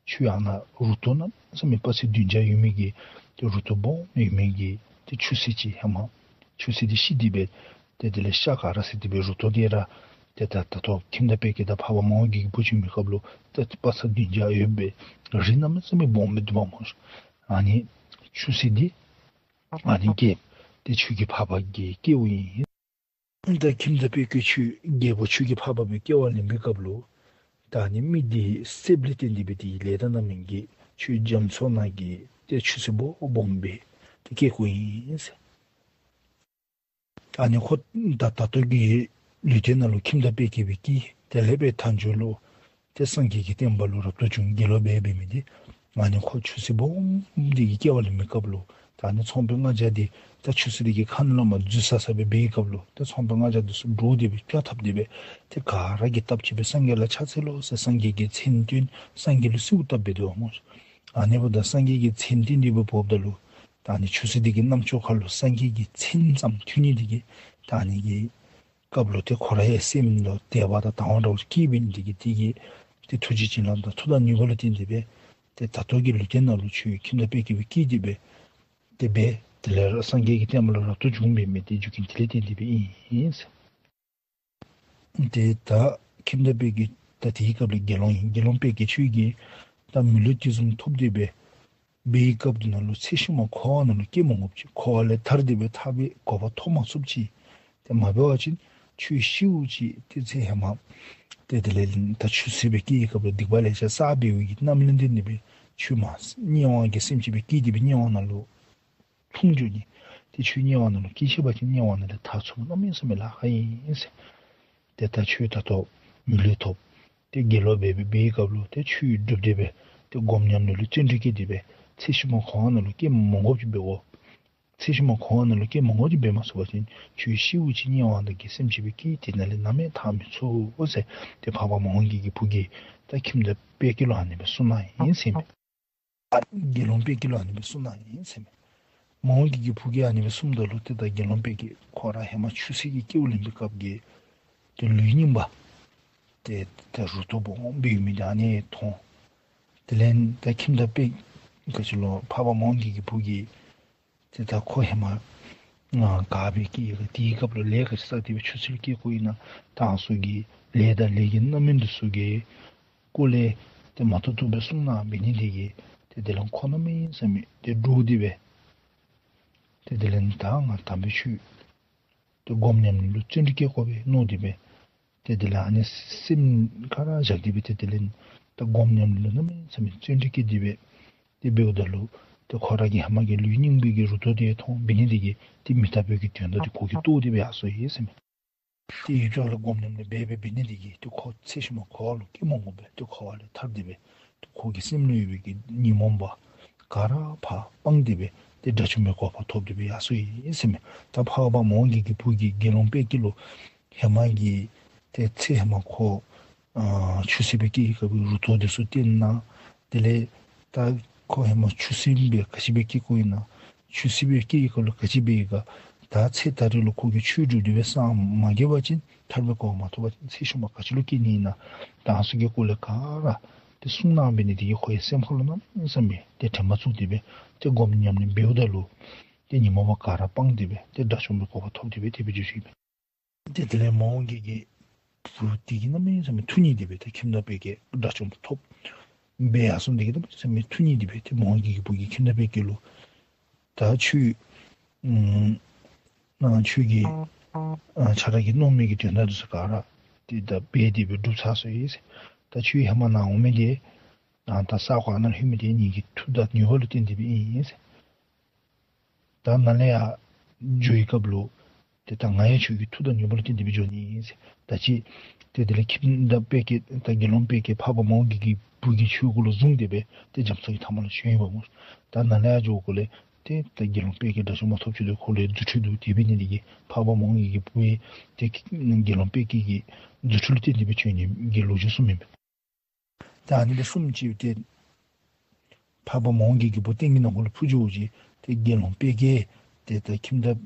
ཁྱོད་ཨ་ནཱ་རུ་ཏོ་གནམ་མེད་ས་མེད་དཔག་ཚད་བདུན་བརྒྱ་ཡོད་མི་གི་ཏེ་རུ་ཏོ་སྦོམ་ཡོད་མི་གི་ཏེ་ཆུ་སྲིན་ཅིག་ཧེ་མ་ཆུ་སྲིན་འདི་ཤི་སྟེ་སྦེ་ཏེ་དེ་ལས་ཤ་ག་ར་བསད་དེ་སྦེ་རུ་ཏོ་འདི་ར་ཏེ་ད་ད་ལྟོ་ཁྱིམ་བདག་དཔལ་སྐྱེས་དང་འཕགས་པ་མོའུ་འགལ་གྱི་བུ་བྱོན་པའི་སྐབས་ལུ་ཏེ་དཔག་ཚད་བདུན་བརྒྱ་ཡོད་པའི་རི་གནམ་མེད་ས་མེད་སྦོམ་སྦེ་འདུག་པ་སྨོ། ཨ་ནི་ཆུ་སྲིན་འདི་ཨ་ནི་གི་ཏེ་ཆོས་ཀྱི་འཕགས་པ་གི་སྐྱེ་བོ་ཨིན། ད་ཁྱིམ་བདག་དཔལ་སྐྱེས་ཁྱོད་རྒྱལ་པོ་ཆོས་ཀྱི་འཕགས་པ་སྦེ་སྐྱེ་བ་ལེན་པའི་སྐབས་ལུ་ད་ཨ་ནི་མི་འདི་བསདཔ་ལས་བརྟེན་ཏེ་སྦེ་དེའི་ལས་དང་རྣམ་སྨིན་གྱིས་ཁྱོད་རྒྱ་མཚོ་ནང་གི་ཏེ་ཆུ་སྲིན་སྦོམ་སྦོམ་སྦེ་ཏེ་སྐྱེ་དགོཔ་ཨིན་ཟེར། ཨ་ནི་ཁོ་ད་ད་ལྟོ་གི་ལུས་རྟེན་ནང་ལུ་ཁྱིམ་བདག་དཔལ་སྐྱེས་སྦེ་སྐྱེས། དེ་ལས་སྦེ་མཐའ་མཇུག་ལུ་ཏེ་སངས་རྒྱས་ཀྱི་བསྟན་པ་ལུ་རབ་ཏུ་བྱུང་དགེ་སློང་སྦེ་འབད་མི་འདི་ཨ་ནི་ཁོ་ཆུ་སྲིན་སྦོམ་འདི་གི་སྐྱེ་བ་ལེན་པའི་སྐབས་ལུ་ད་ཨ་ནི་ཚོང་དཔོན་ལྔ་བརྒྱ་འདི་ད་ཆུ་སྲིན་འདི་གི་ཁ་ནང་ལུ་མར་འཛུལ་ས་ས་སྦེ་འབད་བའི་སྐབས་ལུ་ད་ཚོང་དཔོན་ལྔ་བརྒྱ་འདི་ཚུ་འདྲོག་སྟེ་སྦེ་སྐྱོ་བཏབ་སྟེ་སྦེ་ཏེ་ག་ར་གིས་སྟབས་གཅིག་སྦེ་སངས་རྒྱས་ལ་ཕྱག་འཚལ་ལོ་ཟེར་སངས་རྒྱས་ཀྱི་མཚན་བཏོན་སངས་རྒྱས་ལུ་གསོལཝ་བཏབ་སྦེ་འདུག་སྨོ། ཨ་ནི་འབདཝ་ད་སངས་རྒྱས་ཀྱི་མཚན་བཏོན་ཏེ་སྦེ་འབདཝ་ད་ལུ་ད་ཨ་ནི་ཆུ་སྲིན་འདི་གི་རྣམ་ཅོ་ཁར་ལུ་སངས་རྒྱས་ཀྱི་མཚན་ཙམ་ཐོན་ནི་འདི་གིས་ད་ཨ་ནི་གི་སྐབས་ལུ་ཏེ་ཁོ་རའི་སེམས་ལུ་དད་པ་དང་དང་བ་འདྲཝ་ཅིག་སྐྱེས་པའི་འདི་གིས་དེ་གིས་ཏེ་ཐུགས་རྗེ་བྱིན་རླབས་དང་མཐུ་དང་ནུས་པ་ལུ་བརྟེན་ཏེ་སྦེ་ཏེ་ད་ལྟོ་གི་ལུས་རྟེན་ནང་ལུ་ཁྱོད་ཁྱིམ་བདག་དཔལ་སྐྱེས་སྦེ་སྐྱེས་ཏེ་སྦེ་ཏེ་སྦེ་དེ་ལས་སངས་རྒྱས་ཀྱི་བསྟན་པ་ལུ་རབ་ཏུ་བྱུང་བའི་མི་དེ་རྒྱུ་རྐྱེན་དེ་ལས་བརྟེན་ཏེ་སྦེ་ཨིན་ཟེར། ཏེ་ད་ཁྱིམ་བདག་དཔལ་སྐྱེས་ད་དེའི་སྐབས་ལུ་དགེ་སློང་ཨིན། དགེ་སློང་དཔལ་སྐྱེས་ཁྱོད་ཀྱིས་ད་མི་ལུས་དེ་བཟུམ་ཐོབ་སྟེ་སྦེ་འབད་བའི་སྐབས་དེ་ནང་ལུ་ཚེ་ཤུལ་མ་འཁོར་བ་ནང་ལུ་སྐྱེ་མི་དགོཔ་ཅིག། འཁོར་བ་ལས་ཐར་ཏེ་སྦེ་ཐར་པའི་གོ་འཕང་ཐོབ་མ་ཚུགསཔ་ཅིག། ཏེ་མ་འབད་བ་ཅིན་ཁྱོད་ཤིཝ་ཅིག་ཏེ་ཚེ་ཧེ་མ་ཏེ་དེ་ལས་ད་ཆུ་སྲིན་སྦེ་སྐྱེ་བའི་སྐབས་ལུ་སྡིག་པ་ལེ་ཤ་བསགས་པའི་གི་རྣམ་སྨིན་འདི་ནི་སྦེ་ཁྱོད་མར་དམྱལ་བ་གི་སེམས་ཅིག་སྦེ་སྐྱེས་ཏེ་སྦེ་དམྱལ་བ་ནང་ལུ་ལྷུང་འགྱོ་ནི། ཏེ་ཁྱོད་དམྱལ་བ་ནང་ལུ་སྐྱེ་ཤེས་པ་ཅིན་དམྱལ་བ་ནང་ལས་ཐར་ཚུགས་པ་གནམ་མེད་ས་མེད་ལཱ་ཁག་ཨིན་ཟེར། ཏེ་ད་ཁྱོད་ད་ལྟོ་མི་ལུས་ཐོབ། ཏེ་དགེ་སློང་སྦེ་འབད་བའི་སྐབས་ལུ་ཏེ་ཆོས་སྒྲུབ་སྟེ་སྦེ་ཏེ་སྒོམ་ཉམས་ལེན་ལུ་བརྩོན་འགྲུས་བསྐྱེད་དེ་སྦེ་ཚེ་ཤུལ་མ་འཁོར་བ་ནང་ལུ་སྐྱེ་མི་དགོཔ་ཅིག་འབད་དགོ། ཚེ་ཤུལ་མ་འཁོར་བ་ནང་ལུ་སྐྱེ་མི་དགོཔ་ཅིག་འབད་མ་ཚུགས་པ་ཅིན་ཁྱོད་ཤིཝ་ཅིག་དམྱལ་བ་ནང་གི་སེམས་ཅིག་སྦེ་སྐྱེས་ཏེ་ནཱ་ལས་ནམ་ཡང་ཐར་མི་ཚུགས་ཟེར། ཏེ་འཕགས་པ་མོའུ་འགལ་གྱི་བུ་གིས་ད་ཁྱིམ་བདག་དཔལ་སྐྱེས་ལུ་ཨ་ནི་སྦེ་གསུངས་ནུག་ཨིན་ཟེར་མས། དགེ་སློང་དཔལ་སྐྱེས་ལུ་ཨ་ནི་སྦེ་གསུངས་ནུག་ཨིན་ཟེར་མས། མོའུ་འགལ་གྱི་བུ་གིས་ཨ་ནི་སྦེ་གསུངམ་ད་ལུ་ཏེ་ད་དགེ་སློང་དཔལ་སྐྱེས་ཁོ་ར་ཧེ་མ་ཆུ་སྲིན་གྱི་སྐྱེ་བ་ལེན་པའི་སྐབས་ཀྱི་ཏེ་ལུས་རྙིང་པ་ཏེ་ད་རུ་ཏོ་སྦོམ་སྦེ་ཡོད་མི་འདི་ཨ་ནི་མཐོང་། དེ་ལས་ད་ཁྱིམ་བདག་དཔལ་ག་ཅི་ལོ་འཕགས་པ་མོའུ་འགལ་གྱི་བུ་གིས་ཏེ་ད་ཁོ་ཧེ་མ་ང་ག་སྦེ་སྐྱེ་ཡི་ག་དེའི་སྐབས་ལུ་ལས་ག་ཅི་བསགས་ཏེ་སྦེ་ཆུ་སྲིན་སྐྱེ་དགོཔ་ཨིན་ན་ད་ཨ་ནི་ཚུ་གི་ལས་དང་ལས་ཀྱི་རྣམ་སྨིན་འདི་ཚུ་གི་སྐོར་ལས་ཏེ་མ་ཐུབ་ཐུབ་སྦེ་གསུངས་ནུག། འབད་ནི་འདི་གིས་ཏེ་དེ་ལས་ཁོ་གནམ་མེད་ས་མེད་ཏེ་འདྲོག་སྟེ་སྦེ་ཏེ་དེ་ལས་ད་ང་དམ་པའི་ཆོས་ཏེ་སྒོམ་ཉམས་ལེན་ལུ་བརྩོན་འགྲུས་བསྐྱེད་དགོ་པས་མནོ་སྟེ་སྦེ་ཏེ་དེ་ལས་ཨ་ནི་སེམས་ག་ར་བཞག་སྟེ་སྦེ་ཏེ་དེ་ལས་ད་སྒོམ་ཉམས་ལེན་ལུ་གནམ་མེད་ས་མེད་བརྩོན་འགྲུས་བསྐྱེད་དེ་སྦེ་ཏེ་འབདཝ་ད་ལུ་ ཏེ་ཁོ་ར་གི་ཧེ་མ་གི་ལུས་རྙིང་པའི་གི་རུ་ཏོ་དེ་མཐོང་འབད་ནི་དེ་གིས་ཏེ་མི་རྟག་པའི་གི་དོན་དག་དེ་ཁོ་གིས་རྟོགས་ཏེ་སྦེ་ཡར་སོང་ཡི་ཟེར་མས། ཏེ་ཡུདཔ་ཅིག་ལུ་སྒོམ་ཉམས་ལེན་འབད་འབད་འབད་ནི་དེ་གིས་ཏེ་ཁོ་ཚེ་ཤུལ་མ་འཁོར་བ་ལུ་སྐྱེ་མ་དགོ་པར་ཏེ་འཁོར་བ་ལས་ཐར་ཏེ་སྦེ་ཏེ་ཁོ་གི་སེམས་ལུ་ཡོད་པའི་གི་ཉོན་མོངས་པ་ག་ར་ཕར་སྤངས་ཏེ་སྦེ་ཏེ་དགྲ་བཅོམ་པའི་གོ་འཕང་ཐོབ་སྟེ་སྦེ་ཡར་སོང་ཡི་ཟེར་མས། ད་འཕགས་པ་མོའུ་འགལ་གྱི་བུ་གིས་དགེ་སློང་པད་སྐྱིད་ལུ་ཧེ་མ་གི་ཏེ་ཚེ་ཧེ་མ་ཁོ་ཨ་ཆོས་སྲིད་སྦེ་སྐྱེ་བའི་སྐབས་ཀྱི་རུ་ཏོ་དེ་ཚུ་བསྟན་གནང་། དེ་ལས་ད་ཁོ་ཧེ་མ་ཆོས་སྲིད་སྦེ་ག་ཅི་སྦེ་སྐྱེ་དགོཔ་ཨིན་ན། ཆོས་སྲིད་སྦེ་སྐྱེ་བའི་སྐབས་ལུ་ག་ཅི་འབད་ཡི་ག། ད་ཚེ་ད་རེས་ལུ་ཁོ་གིས་ཆོས་སྒྲུབ་སྟེ་སྦེ་སངས་མ་རྒྱས་པ་ཅིན་ཐར་པའི་གོ་འཕང་མ་ཐོབ་པ་ཅིན་ཚེ་ཤུལ་མ་ག་ཅི་ལུ་སྐྱེ་ནི་ཨིན་ན། ད་ཨ་ནི་ཚུ་གི་སྐོར་ལས་ག་ར་ཏེ་གསུངས་གནང་འབད་ནི་དེ་གིས་ཁོ་གི་སེམས་ཁ་ལུ་གནམ་མེད་ས་མེད་ཏེ་དྲན་པ་བཙུགས་ཏེ་སྦེ་ཏེ་སྒོམ་ཉམས་ལེན་འབདཝ་ད་ལུ་ཏེ་ཉོན་མོངས་པ་ག་ར་སྤངས་ཏེ་སྦེ་ཏེ་དགྲ་བཅོམ་པའི་གོ་འཕང་ཐོབ་སྟེ་སྦེ་དེ་སྦེ་འགྱོ་ཡི་ཟེར་མས། ཏེ་དེ་ལས་མོའུ་འགལ་གྱི་བུ་དེ་གིས་གནམ་མེད་ས་མེད་ཐུགས་མཉེས་ཏེ་སྦེ་ཏེ་ཁྱིམ་བདག་པད་སྐྱིད་དགྲ་བཅོམ་པ་ཐོབ་སྦེ་ཡར་སོང་དེ་གིས་གནམ་མེད་ས་མེད་ཐུགས་མཉེས་ཏེ་སྦེ་ཏེ་མོའུ་འགལ་གྱི་བུ་གིས་ཁྱིམ་བདག་པད་སྐྱིད་ལུ་ད་ཁྱོད་ཨམ་ཨ་ཁྱོད་ཀྱིས་ཨ་ཁྱོད་ར་གིས་མནོ་མི་གི་དོན་དག་དེ་ཚུ་ག་ར་ཏེ་ད་འབད་དེ་སྦེ་སྒྲུབ་ཚར་སོང་ཡི་ཟེར། ད་ཁྱོད་ཧེ་མ་ནཱ་འོང་མི་དེ་ཨ་ད་ས་གོ་ཨ་ནཱ་ལྷོད་མི་དེ་ངེ་གི་མཐུ་དང་ནུས་པ་ལུ་བརྟེན་ཏེ་སྦེ་ཨིན་ཟེར། ད་ནཱ་ལས་ཡར་འགྱོ་བའི་སྐབས་ལུ་ཏེ་ད་ང་ཡང་ཁྱོད་ཀྱི་མཐུ་དང་ནུས་པ་ལུ་བརྟེན་ཏེ་སྦེ་འགྱོ་ནི་ཨིན་ཟེར། ད་ཅི་ཏེ་དེ་ལས་ཁྱིམ་བདག་པད་སྐྱིད་ད་དགེ་སློང་པད་སྐྱིད་འཕགས་པ་མོའུ་འགལ་གྱི་བུ་གིས་ཁྱོད་གུ་ལུ་བཟུང་སྟེ་སྦེ་ཏེ་རྒྱ་མཚོ་གི་མཐའ་མ་ལུ་བྱོན་ཡི་པ་སྨོ། ད་ནཱ་ལས་ཡར་འགྱོ་གུ་ལས་ཏེ་ད་དགེ་སློང་པད་སྐྱིད་དགྲ་བཅོམ་པ་ཐོབ་ཅི་དོ་ཁོ་ལུ་རྫུ་འཕྲུལ་འདུག། དེ་འབད་ནི་དེ་གིས་འཕགས་པ་མོའུ་འགལ་གྱི་བུ་ཡང་ཏེ་དགེ་སློང་པད་སྐྱིད་ཀྱི་རྫུ་འཕྲུལ་ལུ་བརྟེན་ཏེ་སྦེ་བྱོན་ནི་གི་ལོ་རྒྱུས་གསུངམ་ཨིན་པས། ད་ཨ་ནི་སྦེ་གསུངམ་ཅིག་ཏེ་འཕགས་པ་མོའུ་འགལ་གྱི་བུ་སྟེང་གི་ནང་ཁོག་ལུ་འཕུར་འགྱོཝ་ཅིག་ཏེ་དགེ་སློང་པད་སྐྱིད་ཏེ་ད་ཁྱིམ་བདག་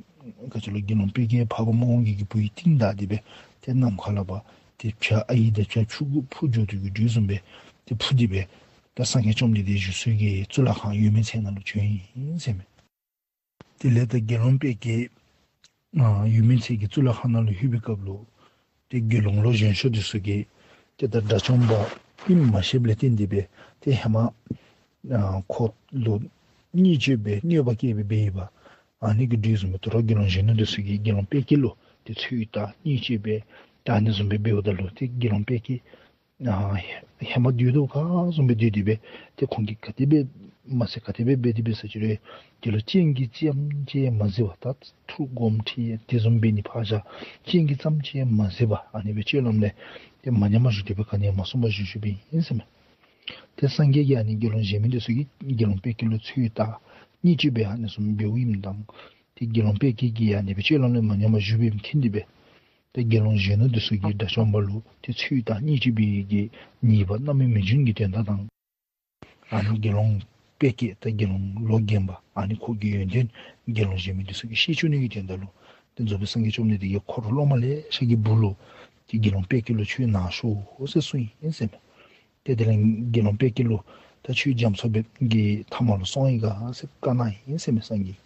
ག་ཅི་ལོ་དགེ་སློང་པད་སྐྱིད་འཕགས་པ་མོའུ་འགལ་གྱི་བུ་ཡི་རྟིང་བདའ་སྟེ་སྦེ་ཏེ་ནམ་མཁའ་ལས་ཕར་ཏེ་བྱ་ཨའི་དང་བྱ་ཕྱུགས་འཕུར་འགྱོ་དོ་གི་དོ་བཟུམ་སྦེ་ཏེ་འཕུར་ཏེ་སྦེ་ད་སངས་རྒྱས་བཅོམ་ལྡན་འདས་བཞུགས་ས་གི་གཙུག་ལག་ཁང་ཡོད་མེད་ཚད་ནང་ལུ་བྱོན་ཡི་ཟེར་མས། དེ་ལས་ད་དགེ་སློང་པད་སྐྱིད་ཨ་ཡོད་མེད་ཚད་ཀྱི་གཙུག་ལག་ཁང་ནང་ལུ་ལྷོད་པའི་སྐབས་ལུ་ཏེ་དགེ་སློང་ལོ་གཞོན་ཤོས་དེ་ཚུ་གིས་ཏེ་ད་དགྲ་བཅོམ་པ་ཨིནམ་མ་ཤེསཔ་ལས་བརྟེན་ཏེ་སྦེ་ཏེ་ཧེ་མ་ཨ་ཁོ་ལུ་བརྙས་བཅོས་འབད་གནོད་པ་བསྐྱལ་སྦེ་འབད་ཡི་པ། ཨ་ནི་གི་དོ་བཟུམ་སྦེ་དོ་རུང་དགེ་སློང་གཞོན་ནུ་དེ་ཚུ་གིས་དགེ་སློང་པད་སྐྱིད་ལུ་ཏེ་ཚོད་ལྟ་བརྙས་བཅོས་འབད་ད་ཨ་ནི་བཟུམ་སྦེ་འབདཝ་ད་ལུ་ཏེ་དགེ་སློང་པད་སྐྱིད་ཨ་ཧེ་མ་སྡོད་དོ་ག་བཟུམ་སྦེ་སྡོད་དེ་སྦེ་ཏེ་ཁོང་གིས་ག་དེ་སྦེ་མ་ཚད་ག་དེ་སྦེ་འབད་དེ་སྦེ་ཟེར་ཅི་རུང་དེ་ལུ་སྤྱན་གྱིས་ཙམ་ཅིག་མ་གཟིགས་པར་ད་ཐུགས་དགོངས་ཁྲེལ་དེ་བཟུམ་འབད་ནི་ཕར་བཞག། སྤྱན་གྱིས་ཙམ་ཅིག་མ་གཟིགས་པར་ཨ་ནི་སྦེ་སྤྱོད་ལམ་ལས་ཏེ་མ་ཉམས་པར་བཞུགས་ཏེ་སྦེ་ག་ནི་ཡང་མ་གསུངས་པར་བཞུགས་བཞུགསཔ་ཨིན་ཟེར་མས། ཏེ་སངས་རྒྱས་ཀྱིས་ཨ་ནི་དགེ་སློང་གཞན་མི་དེ་ཚུ་གིས་དགེ་སློང་པད་སྐྱིད་ལུ་ཚོད་ལྟ་བརྙས་བཅོས་འབད་ཨ་ནི་བཟུམ་འབདཝ་ཨིནམ་དང་ཏེ་དགེ་སློང་པད་སྐྱིད་ཀྱིས་ཨ་ནི་སྦེ་སྤྱོད་ལམ་ལས་མ་ཉམས་པར་བཞུགསཔ་ཨིནམ་མཁྱེན་ཏེ་སྦེ་ཏེ་དགེ་སློང་གཞོན་ནུ་དེ་ཚུ་གིས་དགྲ་བཅོམ་པ་ལུ་ཏེ་ཚོད་ལྟ་བརྙས་བཅོས་འབད་ནི་གི་ཉེས་པ་རྣམ་སྨིན་མི་འབྱུང་གི་དོན་དག་དང་ཨ་ནི་དགེ་སློང་པད་སྐྱིད་ད་དགེ་སློང་ལོ་རྒན་པ་ཨ་ནི་ཁོ་གི་ཡོན་ཏན་དགེ་སློང་གཞན་མི་དེ་ཚུ་གིས་ཤེས་བཅུག་ནི་གི་དོན་དག་ལུ་ཏེ་རྫོགས་པའི་སངས་རྒྱས་བཅོམ་ལྡན་འདས་ཀྱིས་འཁོར་སློབ་མ་ལེ་ཤ་གི་སྦུག་ལུ་ཏེ་དགེ་སློང་པད་སྐྱིད་ལུ་ཁྱོད་ནཱ་ཤོག་ཟེར་གསུངས་ཡི་ཟེར་མས། ཏེ་དེ་ལས་དགེ་སློང་པད་སྐྱིད་ལུ་ད་ཁྱོད་རྒྱ་མཚོ་གི་མཐའ་མ་ལུ་སོང་ཡི་ག་ཟེར་བཀའ་གནང་ཡི་ཟེར་མས་སངས་རྒྱས།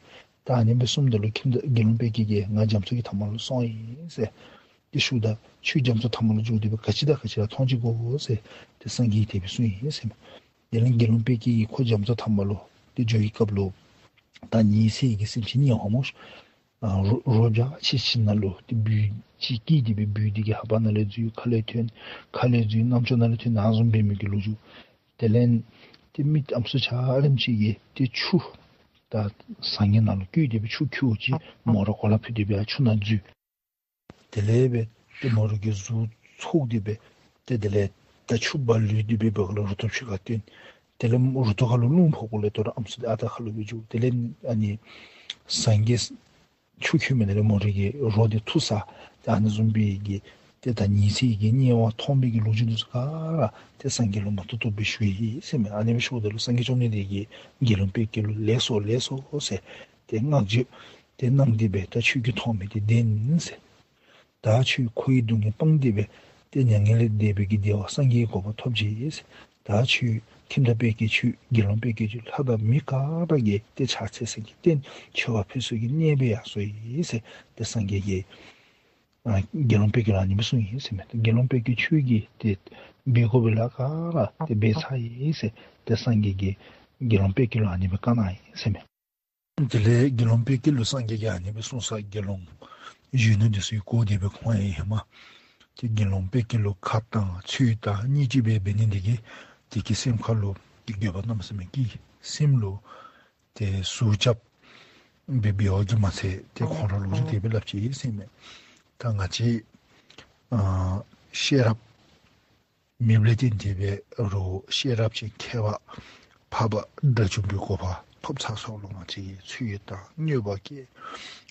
ད་ཨ་ནི་སྦེ་གསུངམ་ད་ལུ་ཁྱིམ་བདག་དགེ་སློང་པད་སྐྱིད་ཀྱིས་ང་རྒྱ་མཚོ་གི་མཐའ་མ་ལུ་སོང་ཡི་ཟེར་ཏེ་ཞུཝ་ད་ཁྱོད་རྒྱ་མཚོ་མཐའ་མ་ལུ་འགྱོ་སྟེ་སྦེ་ག་ཅི་དང་ག་ཅི་ར་མཐོང་ཅི་གོ་ཟེར་ཏེ་སངས་རྒྱས་ཀྱིས་དེ་སྦེ་གསུངས་ཡི་ཟེར་མས། དེ་ལས་དགེ་སློང་པད་སྐྱིད་ཀྱིས་ཁོ་རྒྱ་མཚོ་མཐའ་མ་ལུ་ཏེ་འགྱོ་བའི་སྐབས་ལུ་ད་ཉི་ཚེ་གི་སེམས་ཅན་དམྱལ་བ་སྨོ། ཨ་རོ་རོ་བརྒྱ་ཕྱེད་ཅིག་ནང་ལུ་ཏེ་སྦུལ་ཅིག་སྐྱེས་ཏེ་སྦེ་སྦུལ་དེ་གིས་ལྷ་པ་ནང་ལས་འཛུལ་ཁ་ལས་ཐོན། ཁ་ལས་འཛུལ་གནམ་ལྕགས་ནང་ལས་ཐོན་ཨ་ནི་བཟུམ་འབད་མི་གི་ལོ་རྒྱུས། དེ་ལས་ཏེ་མི་ཨམ་སྲུ་འཇའ་རིསམོ་ཅིག་གིས་ཏེ་ཆུ་ད་ཟངས་ཀྱི་ནང་ལུ་བཀོད་དེ་སྦེ་ཆུ་ཁོལཝ་ཅིག་མོ་ར་གོ་ལ་ཕུད་དེ་སྦེ་ཨ་ཆུ་ནང་འཛུལ། དེ་ལས་སྦེ་ཏེ་མོ་ར་གི་གཟུགས་ཚུགས་ཏེ་སྦེ་ཏེ་དེ་ལས་ད་ཆུ་འབག་ལུས་ཏེ་སྦེ་སྦེ་ག་ལུ་རུ་ཏོ་ཕྱི་ཁར་བཏོན། དེ་ལས་རུ་ཏོ་ཁར་ལུ་རླུང་ཕོགཔ་ལས་དོ་རུང་ཨམ་སྲུ་དེ་ཨ་རྟག་ཁ་ལུ་སྦེ་འགྱོ། དེ་ལས་ཨ་ནི་ཟངས་ཀྱི་ཆུ་ཁོལ་མི་ནང་ལས་མོ་ར་གི་རོ་དེ་འཐུ་ས། ཏེ་ཨ་ནི་བཟུམ་སྦེ་གི་ཏེ་ད་ཉི་ཚེ་གི་དམྱལ་བ་མཐོང་མི་གི་ལོ་རྒྱུས་དེ་ཚུ་ག་ར་ཏེ་སངས་རྒྱས་ལུ་མ་ཐུབ་ཐུབ་སྦེ་ཞུ་ཡི་ཟེར་མས། ཨ་ནི་སྦེ་ཞུཝ་ད་ལུ་སངས་རྒྱས་བཅོམ་ལྡན་འདས་ཀྱིས་དགེ་སློང་པད་སྐྱིད་ལུ་ལེགས་སོ་ལེགས་སོ་ཟེར་ཏེ་བསྔགས་བརྗོད་ཏེ་གནང་སྟེ་སྦེ་ད་ཁྱོད་ཀྱིས་མཐོང་མི་དེ་བདེན་ཟེར། ད་ཁྱོད་འཁོར་བའི་སྡུག་བསྔལ་སྤངས་ཏེ་སྦེ་ཏེ་མྱ་ངན་ལས་འདས་པའི་གི་བདེ་བ་སངས་རྒྱས་ཀྱི་གོ་འཕང་ཐོབ་ཅི་ཟེར། ད་ཁྱོད་ཁྱིམ་བདག་པད་སྐྱིད་ཁྱོད་དགེ་སློང་པད་སྐྱིད་ཁྱོད་ལྷ་དང་མི་ག་ར་གིས་ཏེ་ཕྱག་འཚལ་སེམས་ཀྱི་རྟེན་མཆོད་པ་ཕུལ་ས་གི་གནས་སྦེ་ཡར་སོང་ཡི་ཟེར་ཏེ་སངས་རྒྱས་ཀྱིས་ཨ་དགེ་སློང་པད་སྐྱིད་ལུ་ཨ་ནི་སྦེ་གསུངས་ཡི་ཟེར་མས། དགེ་སློང་པད་སྐྱིད་ཁྱོད་ཀྱིས་ཏེ་འབད་དགོ་པའི་ལཱ་ག་ར་ཏེ་འབད་ཚར་ཡི་ཟེར་ཏེ་སངས་རྒྱས་ཀྱིས་དགེ་སློང་པད་སྐྱིད་ལུ་ཨ་ནི་སྦེ་བཀའ་གནང་ཡི་ཟེར་མས། དེ་ལས་དགེ་སློང་པད་སྐྱིད་ལུ་སངས་རྒྱས་ཀྱིས་ཨ་ནི་སྦེ་གསུངས་ས་དགེ་སློང་གཞོན་ནུ་དེ་ཚུ་གིས་གོ་སྟེ་སྦེ་ཁོང་ཡང་ཧེ་མ་ཏེ་དགེ་སློང་པད་སྐྱིད་ལུ་ཁ་བཏང་ཚོད་བལྟ་བརྙས་བཅོས་འབད་འབད་ནི་དེ་གིས་དེ་གིས་སེམས་ཁ་ལུ་ཏེ་འགྱོད་པ་གནམ་མེད་ས་མེད་སྐྱེས། སེམས་ལུ་ ཏེ་ཟུར་རྐྱབ་སྦེ་འབད་བ་གིས་མ་ཚད་ཏེ་ཁོང་ར་ལུ་ཏེ་སྦེ་སླབ་ཅི་ཟེར་མས། ད་ང་བཅས་ཨ་ཤེས་རབ་མེདཔ་ལས་བརྟེན་ཏེ་སྦེ་རོགས་ཤེས་རབ་ཅན་མཁས་པ་འཕགས་པ་དགྲ་བཅོམ་པའི་གོ་འཕང་ཐོབ་ཚར་སོང་ལོ། ང་བཅས་ཀྱིས་ཚོད་བཏང་གནོད་པ་བསྐྱལ་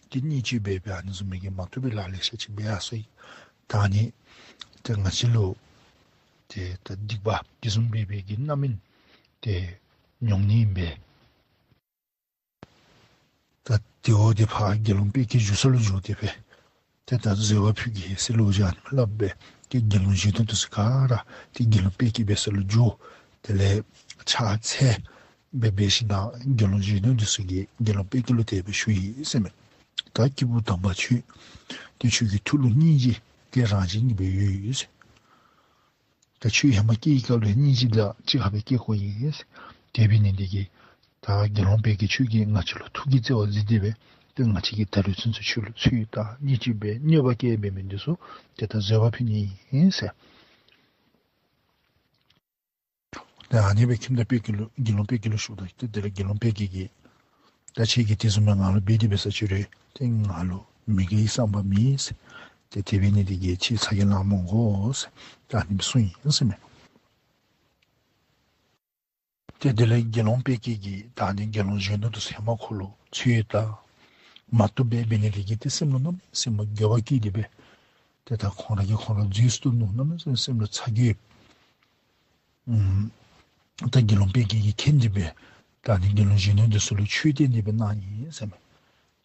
ཏེ་བརྙས་བཅོས་འབད་སྦེ་ཨ་ནི་བཟུམ་མའི་གི་མ་བཏུབ་པའི་ལཱ་ལེ་ཤ་ཅིག་འབད་ཡར་སོ་ཡི། ད་ཨ་ནི་ཏེ་ང་བཅས་ལུ་ཏེ་ད་སྡིག་པ་དེ་བཟུམ་འབད་བའི་གི་རྣམ་སྨིན་ཏེ་མྱོང་ནི་ཨིན་པས། ད་དེ་འབདཝ་ད་ཕར་དགེ་སློང་པད་སྐྱིད་བཞུགས་ས་ལུ་འགྱོ་སྟེ་སྦེ་ཏེ་ད་བཟོད་པ་ཕུལ་གེ་ཟེར་ལོ་རྒྱུས་ཨ་ནི་སླབ་སྦེ་ཏེ་དགེ་སློང་གཞོན་ནུ་འདི་ཚུ་ག་ར་ཏེ་དགེ་སློང་པད་སྐྱིད་འབད་ས་ལུ་འགྱོ། དེ་ལས་ཕྱག་འཚལ་སྦེ་འབད་ཞིནམ་ལས་དགེ་སློང་གཞོན་ནུ་འདི་ཚུ་གིས་དགེ་སློང་པད་སྐྱིད་ལུ་དེ་སྦེ་ཞུ་ཡི་ཟེར་མས། ད་སྐྱེས་བུ་དམ་པ་ཁྱོད་ཏེ་ཁྱོད་ཀྱི་ཐུགས་ལུ་སྙིང་རྗེ་དེ་རང་བཞིན་གྱིས་སྦེ་ཡོད་ཟེར། ད་ཁྱོད་ཧེ་མ་སྐྱེ་བའི་སྐབས་ལུ་སྙིང་རྗེ་དེ་གཅིག་ཁར་སྦེ་སྐྱེ་དགོཔ་ཨིན། དེ་འབད་ནི་དེ་གིས་ད་དགེ་སློང་པད་སྐྱིད་ཁྱོད་ཀྱིས་ང་བཅས་ལུ་ཐུགས་ཀྱི་བརྩེ་བ་གཟིགས་ཏེ་སྦེ་ཏེ་ང་བཅས་ཀྱིས་ད་རེས་ཚུན་ཚོད་ཁྱོད་ལུ་ཚོད་བཏང་བརྙས་བཅོས་འབད་གནོད་པ་བསྐྱལ་འབད་མི་འདི་ཚུ་ཏེ་ད་བཟོད་པ་ཕུལ་ནི་ཨིན་ཟེར། ཏེ་ཨ་ནི་སྦེ་ཁྱིམ་བདག་པད་སྐྱིད་ལུ་དགེ་སློང་པད་སྐྱིད་ལུ་ཞུཝ་ད་ཏེ་དེ་ལས་དགེ་སློང་པད་སྐྱིད་ཀྱིས་ད་ཁྱོད་ཀྱིས་དེ་བཟུམ་མའི་ང་ལུ་འབད་དེ་འབད་ས་ཅིག་རུང་ཏེ་ང་ལུ་མི་དགེ་བའི་བསམ་པ་མེད་ཟེར། ཏེ་དེ་འབད་ནི་དེ་གིས་ཁྱོད་ཚ་གྱང་ལང་མི་དགོ་ཟེར་ད་ཨ་ནི་སྦེ་གསུངས་ཡི་ཟེར་མས། ཏེ་དེ་ལས་དགེ་སློང་པད་སྐྱིད་ཀྱིས་ད་ཨ་ནི་དགེ་སློང་གཞོན་ནུ་འདི་ཚུ་ཧེ་མ་ཁོ་ལུ་ཚོད་བཏང་མ་བཏུབ་སྦེ་འབད་ནི་དེ་གིས་ཏེ་སེམས་ལུ་གནམ་མེད་ས་མེད་འགྱོད་པ་སྐྱེས་ཏེ་སྦེ་ཏེ་ད་ཁོང་ར་གིས་ཁོང་ར་འཛོལ་སོ་ནུག། གནམ་མེད་ས་མེད་སེམས་ལུ་ཚ་གྱང་ཨུམ་ད་དགེ་སློང་པད་སྐྱིད་ཀྱིས་མཁྱེན་ཏེ་སྦེ་ད་ཨ་ནི་དགེ་སློང་གཞོན་ནུ་འདི་ཚུ་ལུ་ཆོས་བསྟན་ཏེ་སྦེ་གནང་ཡི་ཟེར་མས།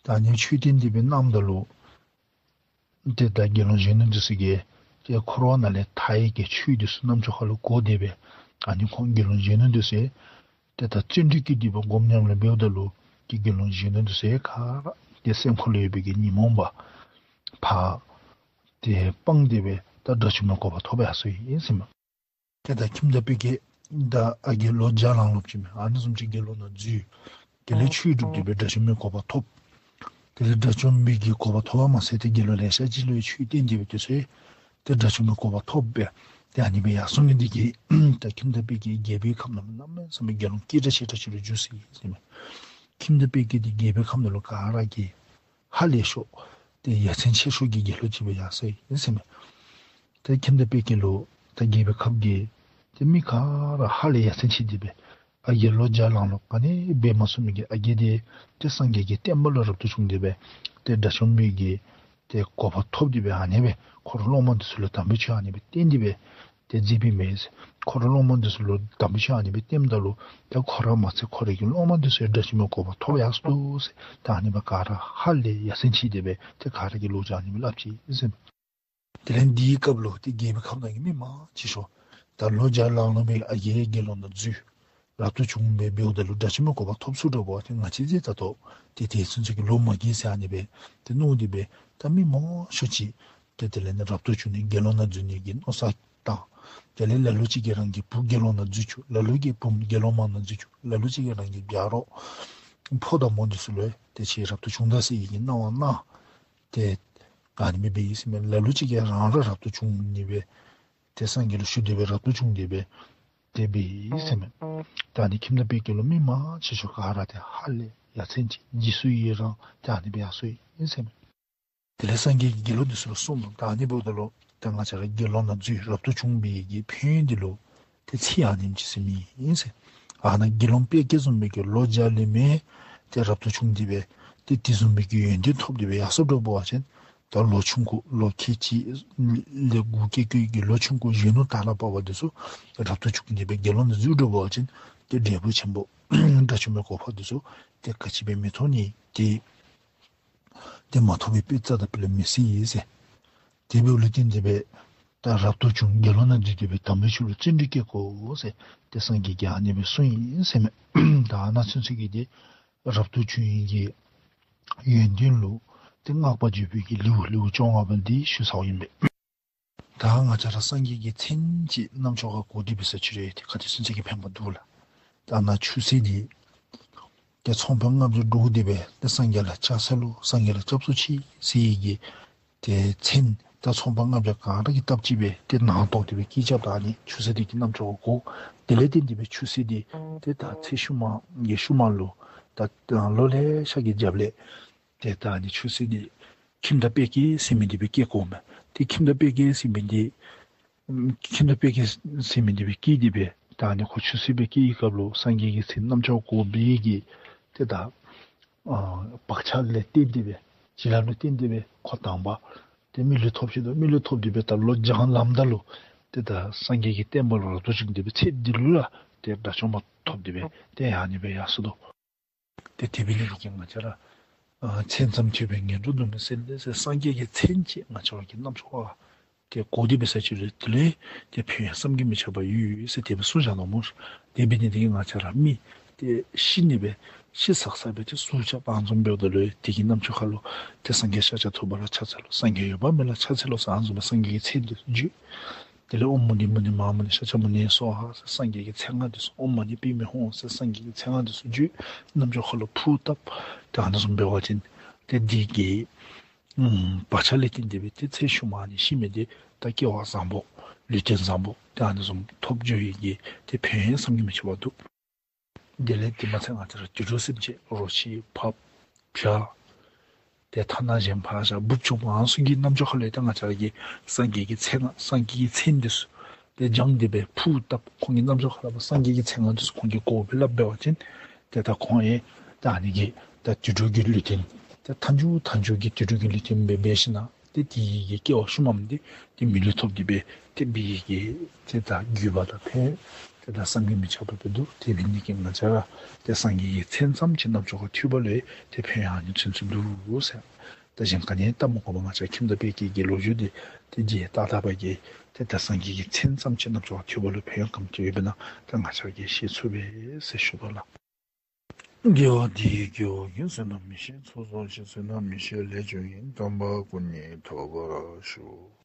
ད་ཨ་ནི་ཆོས་བསྟན་ཏེ་སྦེ་གནངམ་ད་ལུ་ཏེ་ད་དགེ་སློང་གཞོན་ནུ་འདི་ཚུ་གིས་ཏེ་འཁོར་བ་ནང་ལས་ཐར་ནི་གི་ཆོས་འདི་ཚུ་རྣམ་ཅོ་ཁ་ལུ་གོ་སྟེ་སྦེ་ཨ་ནི་ཁོང་དགེ་སློང་གཞོན་ནུ་འདི་ཚུ་ཏེ་ད་བརྩོན་འགྲུས་བསྐྱེད་དེ་སྦེ་སྒོམ་ཉམས་ལེན་འབདཝ་ད་ལུ་ཏེ་དགེ་སློང་གཞོན་ནུ་འདི་ཚུ་ག་ར་ཏེ་སེམས་ཁ་ལུ་ཡོད་པའི་གི་ཉོན་མོངས་པ་ཕར་ཏེ་སྤངས་ཏེ་སྦེ་ད་དགྲ་བཅོམ་པའི་གོ་འཕང་ཐོབ་ཡར་སོ་ཡི་ཟེར་མས། ཏེ་ད་ཁྱིམ་བདག་པད་སྐྱིད་ད་ཨ་རྒས་ལོ་བརྒྱ་ལང་ལོང་ཅིག་མས། ཨ་ནི་བཟུམ་ཅིག་དགེ་སློང་ནང་འཛུལ། དེ་ལས་ཆོས་སྒྲུབ་སྟེ་སྦེ་དགྲ་བཅོམ་པའི་གོ་འཕང་ཐོབ། དེ་ལས་དགྲ་བཅོམ་པའི་གི་གོ་འཕང་ཐོབ་པ་མ་ཚད་ཏེ་དགེ་སློང་ལེ་ཤ་ཅིག་ལུ་ཆོས་བསྟན་ཏེ་སྦེ་དེ་ཚུ་ཏེ་དགྲ་བཅོམ་པའི་གོ་འཕང་ཐོབ་སྦེ་ཏེ་ཨ་ནི་སྦེ་ཡར་སོང་ནི་དེ་གིས་ད་ཁྱིམ་བདག་པད་སྐྱིད་རྒྱལ་པོའི་ཁབ་ནང་ལུ་གནམ་མེད་ས་མེད་དགེ་སློང་སྐད་གྲགས་ཆེ་དྲགས་ཅིག་ལུ་འགྱུར་སོ་ཡི་ཟེར་མས། ཁྱིམ་བདག་པད་སྐྱིད་འདི་རྒྱལ་པོའི་ཁབ་ནང་ལུ་ག་ར་གིས་ཧ་ལས་ཤོས་ཏེ་ཡ་མཚན་ཆེ་ཤོས་ཀྱི་དགེ་སློང་ཅིག་སྦེ་ཡར་སོ་ཡི་ཟེར་མས། ཏེ་ཁྱིམ་བདག་པད་སྐྱིད་ལུ་ད་རྒྱལ་པོའི་ཁབ་ཀྱི་ཏེ་མི་ག་ར་ཧ་ལས་ཡ་མཚན་ཆེ་སྟེ་སྦེ་ཨ་རྒས་ལོ་བརྒྱ་ལང་ལོང་ག་ནི་འབད་མ་ཚུགས་མི་གི་ཨ་རྒས་དེ་ཏེ་སངས་རྒྱས་ཀྱི་བསྟན་པ་ལུ་རབ་ཏུ་བྱུང་སྟེ་སྦེ་ཏེ་དགྲ་བཅོམ་པའི་གི་ཏེ་གོ་འཕང་ཐོབ་སྟེ་སྦེ་ཨ་ནི་སྦེ་འཁོར་སློབ་མ་འདི་ཚུ་ལུ་དམ་པའི་ཆོས་ཨ་ནི་སྦེ་བསྟན་ཏེ་སྦེ་ཏེ་མཛད་པའི་མས། འཁོར་སློབ་མ་འདི་ཚུ་ལུ་དམ་པའི་ཆོས་ཨ་ནི་སྦེ་བསྟནམ་ད་ལུ་ཏེ་ཁོ་ར་མ་ཚད་ཁོ་རའི་གི་སློབ་མ་འདི་ཚུ་དགྲ་བཅོམ་པའི་གོ་འཕང་ཐོབ་ཡར་སོ་ཟེར་ད་ཨ་ནི་སྦེ་ག་ར་ཧ་ལས་ཡ་མཚན་ཆེ་སྟེ་སྦེ་ཏེ་ག་ར་གིས་ལོ་རྒྱུས་ཨ་ནི་སྦེ་སླབ་ཅི་ཟེར་མས། དེ་ལས་དེའི་སྐབས་ལུ་ཏེ་རྒྱལ་པོའི་ཁབ་ནང་གི་མི་མང་ཆེ་ཤོས་ད་ལོ་བརྒྱ་ལང་ལོང་སྦེ་ཨ་རྒས་དགེ་སློང་ནང་འཛུལ། རབ་ཏུ་བྱུང་སྦེ་འབདཝ་ད་ལུ་དགྲ་བཅོམ་པའི་གོ་འཕང་ཐོབ་ཚུགས་འགྱོ་བ་ཅིན་ང་བཅས་ཏེ་ད་ལྟོ་ཏེ་དེ་ཚུན་ཚོད་ཀྱི་ལོ་མ་རྒས་ཟེར་ཨ་ནི་སྦེ་ཏེ་མནོ་སྟེ་སྦེ་ད་མི་མང་ཤོས་ཅིག་ཏེ་དེ་ལས་ནི་རབ་ཏུ་བྱུང་ནི་དགེ་སློང་ནང་འཛུལ་ནི་གི་མནོ་བསམ་བཏང་། དེ་ལས་ལ་ལུ་ཅིག་གིས་རང་གི་བུ་དགེ་སློང་ནང་འཛུལ་བཅུག། ལ་ལུ་གིས་བུམོ་དགེ་སློང་མ་ནང་འཛུལ་བཅུག། ལ་ལུ་ཅིག་གིས་རང་གི་རྒྱབ་རོགས་ཕོ་དང་མོ་འདི་ཚུ་ལུ་ཏེ་ཁྱེད་རབ་ཏུ་བྱུང་ད་ཟེར་བའི་གི་གནང་བ་གནང་། ཏེ་ཨ་ནི་སྦེ་འབད་ཡི་ཟེར་མས། ལ་ལུ་ཅིག་གིས་རང་ར་རབ་ཏུ་བྱུང་ནི་སྦེ་ཏེ་སངས་རྒྱས་ལུ་ཞུ་སྟེ་སྦེ་རབ་ཏུ་བྱུང་སྟེ་སྦེ་ཏེ་འབད་ཡི་ཟེར་མས། ད་ཨ་ནི་ཁྱིམ་བདག་པད་སྐྱིད་ལུ་མི་མང་ཆེ་ཤོས་ག་ར་ཏེ་ཧ་ལས་ཡ་མཚན་ཆེ་རྗེས་སུ་ཡི་རང་ཏེ་ཨ་ནི་སྦེ་ཡར་སོ་ཡི་ཟེར་མས། དེ་ལས་སངས་རྒྱས་ཀྱིས་དགེ་སློང་འདི་ཚུ་ལུ་གསུངས་ནུག། ད་ཨ་ནི་འབདཝ་ད་ལུ་ད་ང་བཅས་ར་དགེ་སློང་ནང་འཛུལ་རབ་ཏུ་བྱུང་བའི་གི་ཕན་ཡོན་འདི་ལུ་ཏེ་ཚིག་ཨ་ནེམ་ཅིག་ཟེར་མི་ཨིན་ཟེར། ཨ་ནཱ་དགེ་སློང་པད་སྐྱིད་བཟུམ་མའི་གི་ལོ་བརྒྱ་ལས་མེད་ཏེ་རབ་ཏུ་བྱུང་སྟེ་སྦེ་ཏེ་དེ་བཟུམ་མའི་གི་ཡོན་ཏན་ཐོབ་སྟེ་སྦེ་ཡར་སོ་འགྱོ་བ་ཅིན་ད་ལོ་ཆུང་ཀུ་ལོ་ཁལ་གཅིག་ལས་དགུ་བརྒྱད་བརྒྱད་ཀྱི་ལོ་ཆུང་ཀུ་གཞོན་ནུ་དར་ལ་བབས་པ་འདི་ཚུ་རབ་ཏུ་བྱུང་སྟེ་སྦེ་དགེ་སློང་ནང་འཛུལ་འགྱོ་བ་ཅིན་ཏེ་འབྲས་བུ་ཆེན་པོ་དགྲ་བཅོམ་པའི་གོ་འཕང་འདི་ཚུ་ཏེ་ག་ཅི་སྦེ་མི་ཐོབ་ནི་ཏེ་ཏེ་མ་ཐོབ་པའི་དཔེ་རྩ་དང་དཔེ་ལས་མི་སྲིད་ཟེར། དེ་འབདཝ་ལས་བརྟེན་ཏེ་སྦེ་ད་རབ་ཏུ་བྱུང་དགེ་སློང་ནང་འཛུལ་ཏེ་སྦེ་དམ་པའི་ཆོས་ལུ་བརྩོན་འགྲུས་བསྐྱེད་དགོ་ཟེར་ཏེ་སངས་རྒྱས་ཀྱིས་ཨ་ནི་སྦེ་གསུངས་ཡི་ཟེར་མས། ད་ཨ་ནཱ་ཚུན་ཚོད་ཀྱི་ཏེ་རབ་ཏུ་བྱུང་ཡི་གི་ཡོན་ཏན་ལུ་ཏེ་བསྔགས་པ་བརྗོད་པའི་གི་ལེའུ་ལེའུ་བཅོ་ལྔ་པ་འདི་ཞུ་ཚརཝ་ཨིན་པས། ད་ང་བཅས་ར་སངས་རྒྱས་ཀྱི་མཚན་ཅིག་རྣམ་ཅོག་ཁར་གོ་སྟེ་འབད་ས་ཅིག་རུང་ཏེ་ག་དེ་ཚུན་ཚོད་ཀྱི་ཕན་པ་འདུག་ལགས། ད་ཨ་ནཱ་ཆུ་སྲིན་འདི་ཏེ་ཚོང་དཔོན་ལྔ་བརྒྱ་འདྲོག་སྟེ་སྦེ་ཏེ་སངས་རྒྱས་ལུ་ཕྱག་འཚལ་ལོ་སངས་རྒྱས་ལུ་སྐྱབས་སུ་མཆི་ཟེར་བའི་གི་ཏེ་མཚན་ད་ཚོང་དཔོན་ལྔ་བརྒྱ་ག་ར་གིས་བཏབ་ཅི་སྦེ་ཏེ་ནང་ཐོག་སྟེ་སྦེ་སྐད་རྐྱབ་ད་ཨ་ནི་ཆུ་སྲིན་འདི་གི་རྣམ་ཅོག་ཁར་གོ། དེ་ལས་བརྟེན་ཏེ་སྦེ་ཆུ་སྲིན་འདི་ཏེ་ད་ཚེ་ཤུལ་མ་ཡེ་ཤུལ་མ་ལུ་ ད་ལོ་ལེ་ཤ་གི་རྒྱབ་ལས་ཏེ་ད་ཨ་ནི་ཆོས་སྲིད་འདི་ཁྱིམ་བདག་དཔལ་སྐྱེས་ཟེར་མི་འདི་སྦེ་བསྐྱེད་དགོ་མས། ཏེ་ཁྱིམ་བདག་དཔལ་སྐྱེས་ཟེར་མི་འདི་ཁྱིམ་བདག་དཔལ་སྐྱེས་ཟེར་མི་འདི་སྦེ་བསྐྱེད་དེ་སྦེ་ད་ཨ་ནི་ཁོ་ཆོས་སྲིད་སྦེ་བསྐྱེད་པའི་སྐབས་ལུ་སངས་རྒྱས་ཀྱི་མཚན་རྣམ་ཅོག་གོ་བའི་གི་ཏེ་ད་ཨ་བག་ཆགས་ལས་བརྟེན་ཏེ་སྦེ་བྱིན་རླབས་ལུ་བརྟེན་ཏེ་སྦེ་ཁོ་དང་པ་ཏེ་མི་ལུས་ཐོབ་ཅི་དོ། མི་ལུས་ཐོབ་སྟེ་སྦེ་ད་ལོག་བྱང་ལམ་བདའ་ལུ་ཏེ་ད་སངས་རྒྱས་ཀྱི་བསྟན་པ་ལུ་རབ་ཏུ་བྱུང་སྟེ་སྦེ་ཚེ་འདི་ལུ་ར་ཏེ་དགྲ་བཅོམ་པ་ཐོབ་སྟེ་སྦེ་ཏེ་ཨ་ནི་སྦེ་ཡར་སོ་དོ། ཏེ་དེ་འབད་ནི་འདི་གིས་ང་བཅས་ར་ཨ་མཚན་ཙམ་ཐོས་པས་ངན་འགྲོ་སྡུག་བསྔལ་སེལ་ཟེར་སངས་རྒྱས་ཀྱི་མཚན་ཅིག་ང་བཅས་ར་གི་རྣམ་ཅོ་ཁར་ཏེ་གོ་སྟེ་སྦེ་ས་ཅིག་རེ་དེ་ལས་ཏེ་ཕན་ཡོན་བསམ་གྱིས་མི་ཁྱབ་པ་ཡོད་ཟེར་དེ་སྦེ་གསུངས་བཞག་ནུག་སྨོ། དེ་འབད་ནི་འདི་གིས་ང་བཅས་ར་མི་ཏེ་ཤི་ནི་སྦེ་ཤི་ས་ས་སྦེ་ཏེ་གསུང་ཆ་པ་ཨ་ནི་བཟུམ་འབདཝ་ད་ལུ་དེ་གི་རྣམ་ཅོ་ཁར་ལུ་ཏེ་སངས་རྒྱས་ཤཱཀྱ་ཐུབ་པ་ལ་ཕྱག་འཚལ་ལོ། སངས་རྒྱས་འོད་དཔག་མེད་ལ་ཕྱག་འཚལ་ལོ་ཟེར་ཨ་ནི་བཟུམ་སྦེ་སངས་རྒྱས་ཀྱི་མཚན་འདི་ཚུ་བརྗོད། དེ་ལས་ཨོཾ་མུ་ནི་མུ་ནི་མ་ཧཱ་མུ་ནི་ཤཱཀྱ་མུ་ནེ་སྭཱ་ཧཱ་ཟེར་སངས་རྒྱས་ཀྱི་མཚན་སྔགས་འདི་ཚུ། ཨོཾ་མ་ཎི་པདྨེ་ཧཱུྃ་ཟེར་སངས་རྒྱས་ཀྱི་མཚན་སྔགས་འདི་ཚུ་བརྗོད། རྣམ་ཅོ་ཁར་ལུ་ཕུར་བཏབ། ཏེ་ཨ་ནི་བཟུམ་འབད་བ་ཅིན་ཏེ་འདི་གི་ཨམ་བག་ཆགས་ལས་བརྟེན་ཏེ་སྦེ་ཏེ་ཚེ་ཤུལ་མ་ཨ་ནི་ཤི་མི་འདི་ད་སྐྱེ་བ་བཟང་པོ་ལུས་རྟེན་བཟང་པོ་ཏེ་ཨ་ནི་བཟུམ་ཐོབ་འགྱོ་བའི་གི་ཏེ་ཕན་ཡོན་བསམ་གྱིས་མི་ཁྱབ་པ་འདུག། དེ་ལས་དེ་མ་ཚད་ང་བཅས་ར་དུད་འགྲོ་སེམས་ཅན་རོ་ཁྱི་ཕགཔ་བྱ་ཏེ་ཐ་ན་གཞན་ཕར་བཞག་འབུཔ་ཆུང་མ་ཨ་ནི་ཚུ་གི་རྣམ་ཅོ་ཁར་ལུ་ཏེ་ང་བཅས་ར་གི་སངས་རྒྱས་ཀྱི་མཚན་སྔགས་སངས་རྒྱས་ཀྱི་མཚན་འདི་ཚུ་ཏེ་བགྱང་སྟེ་སྦེ་ཕུར་བཏབ། ཁོང་གི་རྣམ་ཅོ་ཁར་ལུ་སངས་རྒྱས་ཀྱི་མཚན་སྔགས་འདི་ཚུ་ཁོང་གིས་གོ་སྦེ་སླབ་འབད་བ་ཅིན་ཏེ་ད་ཁོང་ཡང་ད་ཨ་ནི་གི་ད་དུད་འགྲོ་གི་ལུས་རྟེན་ཏེ་མཐའ་མཇུག་མཐའ་མཇུག་གི་དུད་འགྲོ་གི་ལུས་རྟེན་སྦེ་འབད་ཞིན་ན་ཏེ་དེ་གི་སྐྱེ་བ་ཤུལ་མམ་འདི་ཏེ་མི་ལུས་ཐོབ་སྟེ་སྦེ་ཏེ་འབད་བའི་གི་ཏེ་ད་བརྒྱུད་པ་དང་ཕན་ཡོན་ཏེ་ད་བསམ་གྱིས་མི་ཁྱབ་པ་སྦེ་འདུག། དེ་འབད་ནི་འདི་གིས་ང་བཅས་ར་ཏེ་སངས་རྒྱས་ཀྱི་མཚན་ཙམ་ཅིག་རྣམ་ཅོ་ཁར་ཐོས་པ་ལུ་ཏེ་ཕན་ཡོན་ཨ་ནི་ཚུན་ཚོད་འདུག་ཟེར། ད་གཞན་ག་ནི་ཡང་བལྟ་མི་དགོ་པར་ང་བཅས་ཁྱིམ་བདག་དཔལ་སྐྱེས་ཀྱི་ལོ་རྒྱུས་འདི་ཏེ་རྒྱས་ཏག་ཏག་པ་གིས་ཏེ་ད་སངས་རྒྱས་ཀྱི་མཚན་ཙམ་ཅིག་རྣམ་ཅོ་ཁར་ཐོས་པ་ལུ་ཕན་ཡོན་ག་དེ་སྦེ་ཡོདཔ་ཨིན་ན་ད་ང་བཅས་ར་གིས་ཤེས་ཚུགས་པས་ཟེར་ཞུ་དོ་ལགས། དགེ་བ་འདི་ཡིས་སྐྱེ་བོ་ཀུན། བསོད་ནམས་ཡེ་ཤེས་ཚོགས་རྫོགས་ཤིང་། བསོད་ནམས་ཡེ་ཤེས་ལས་བྱུང་བའི། དམ་པ་སྐུ་གཉིས་ཐོབ་པར་ཤོག།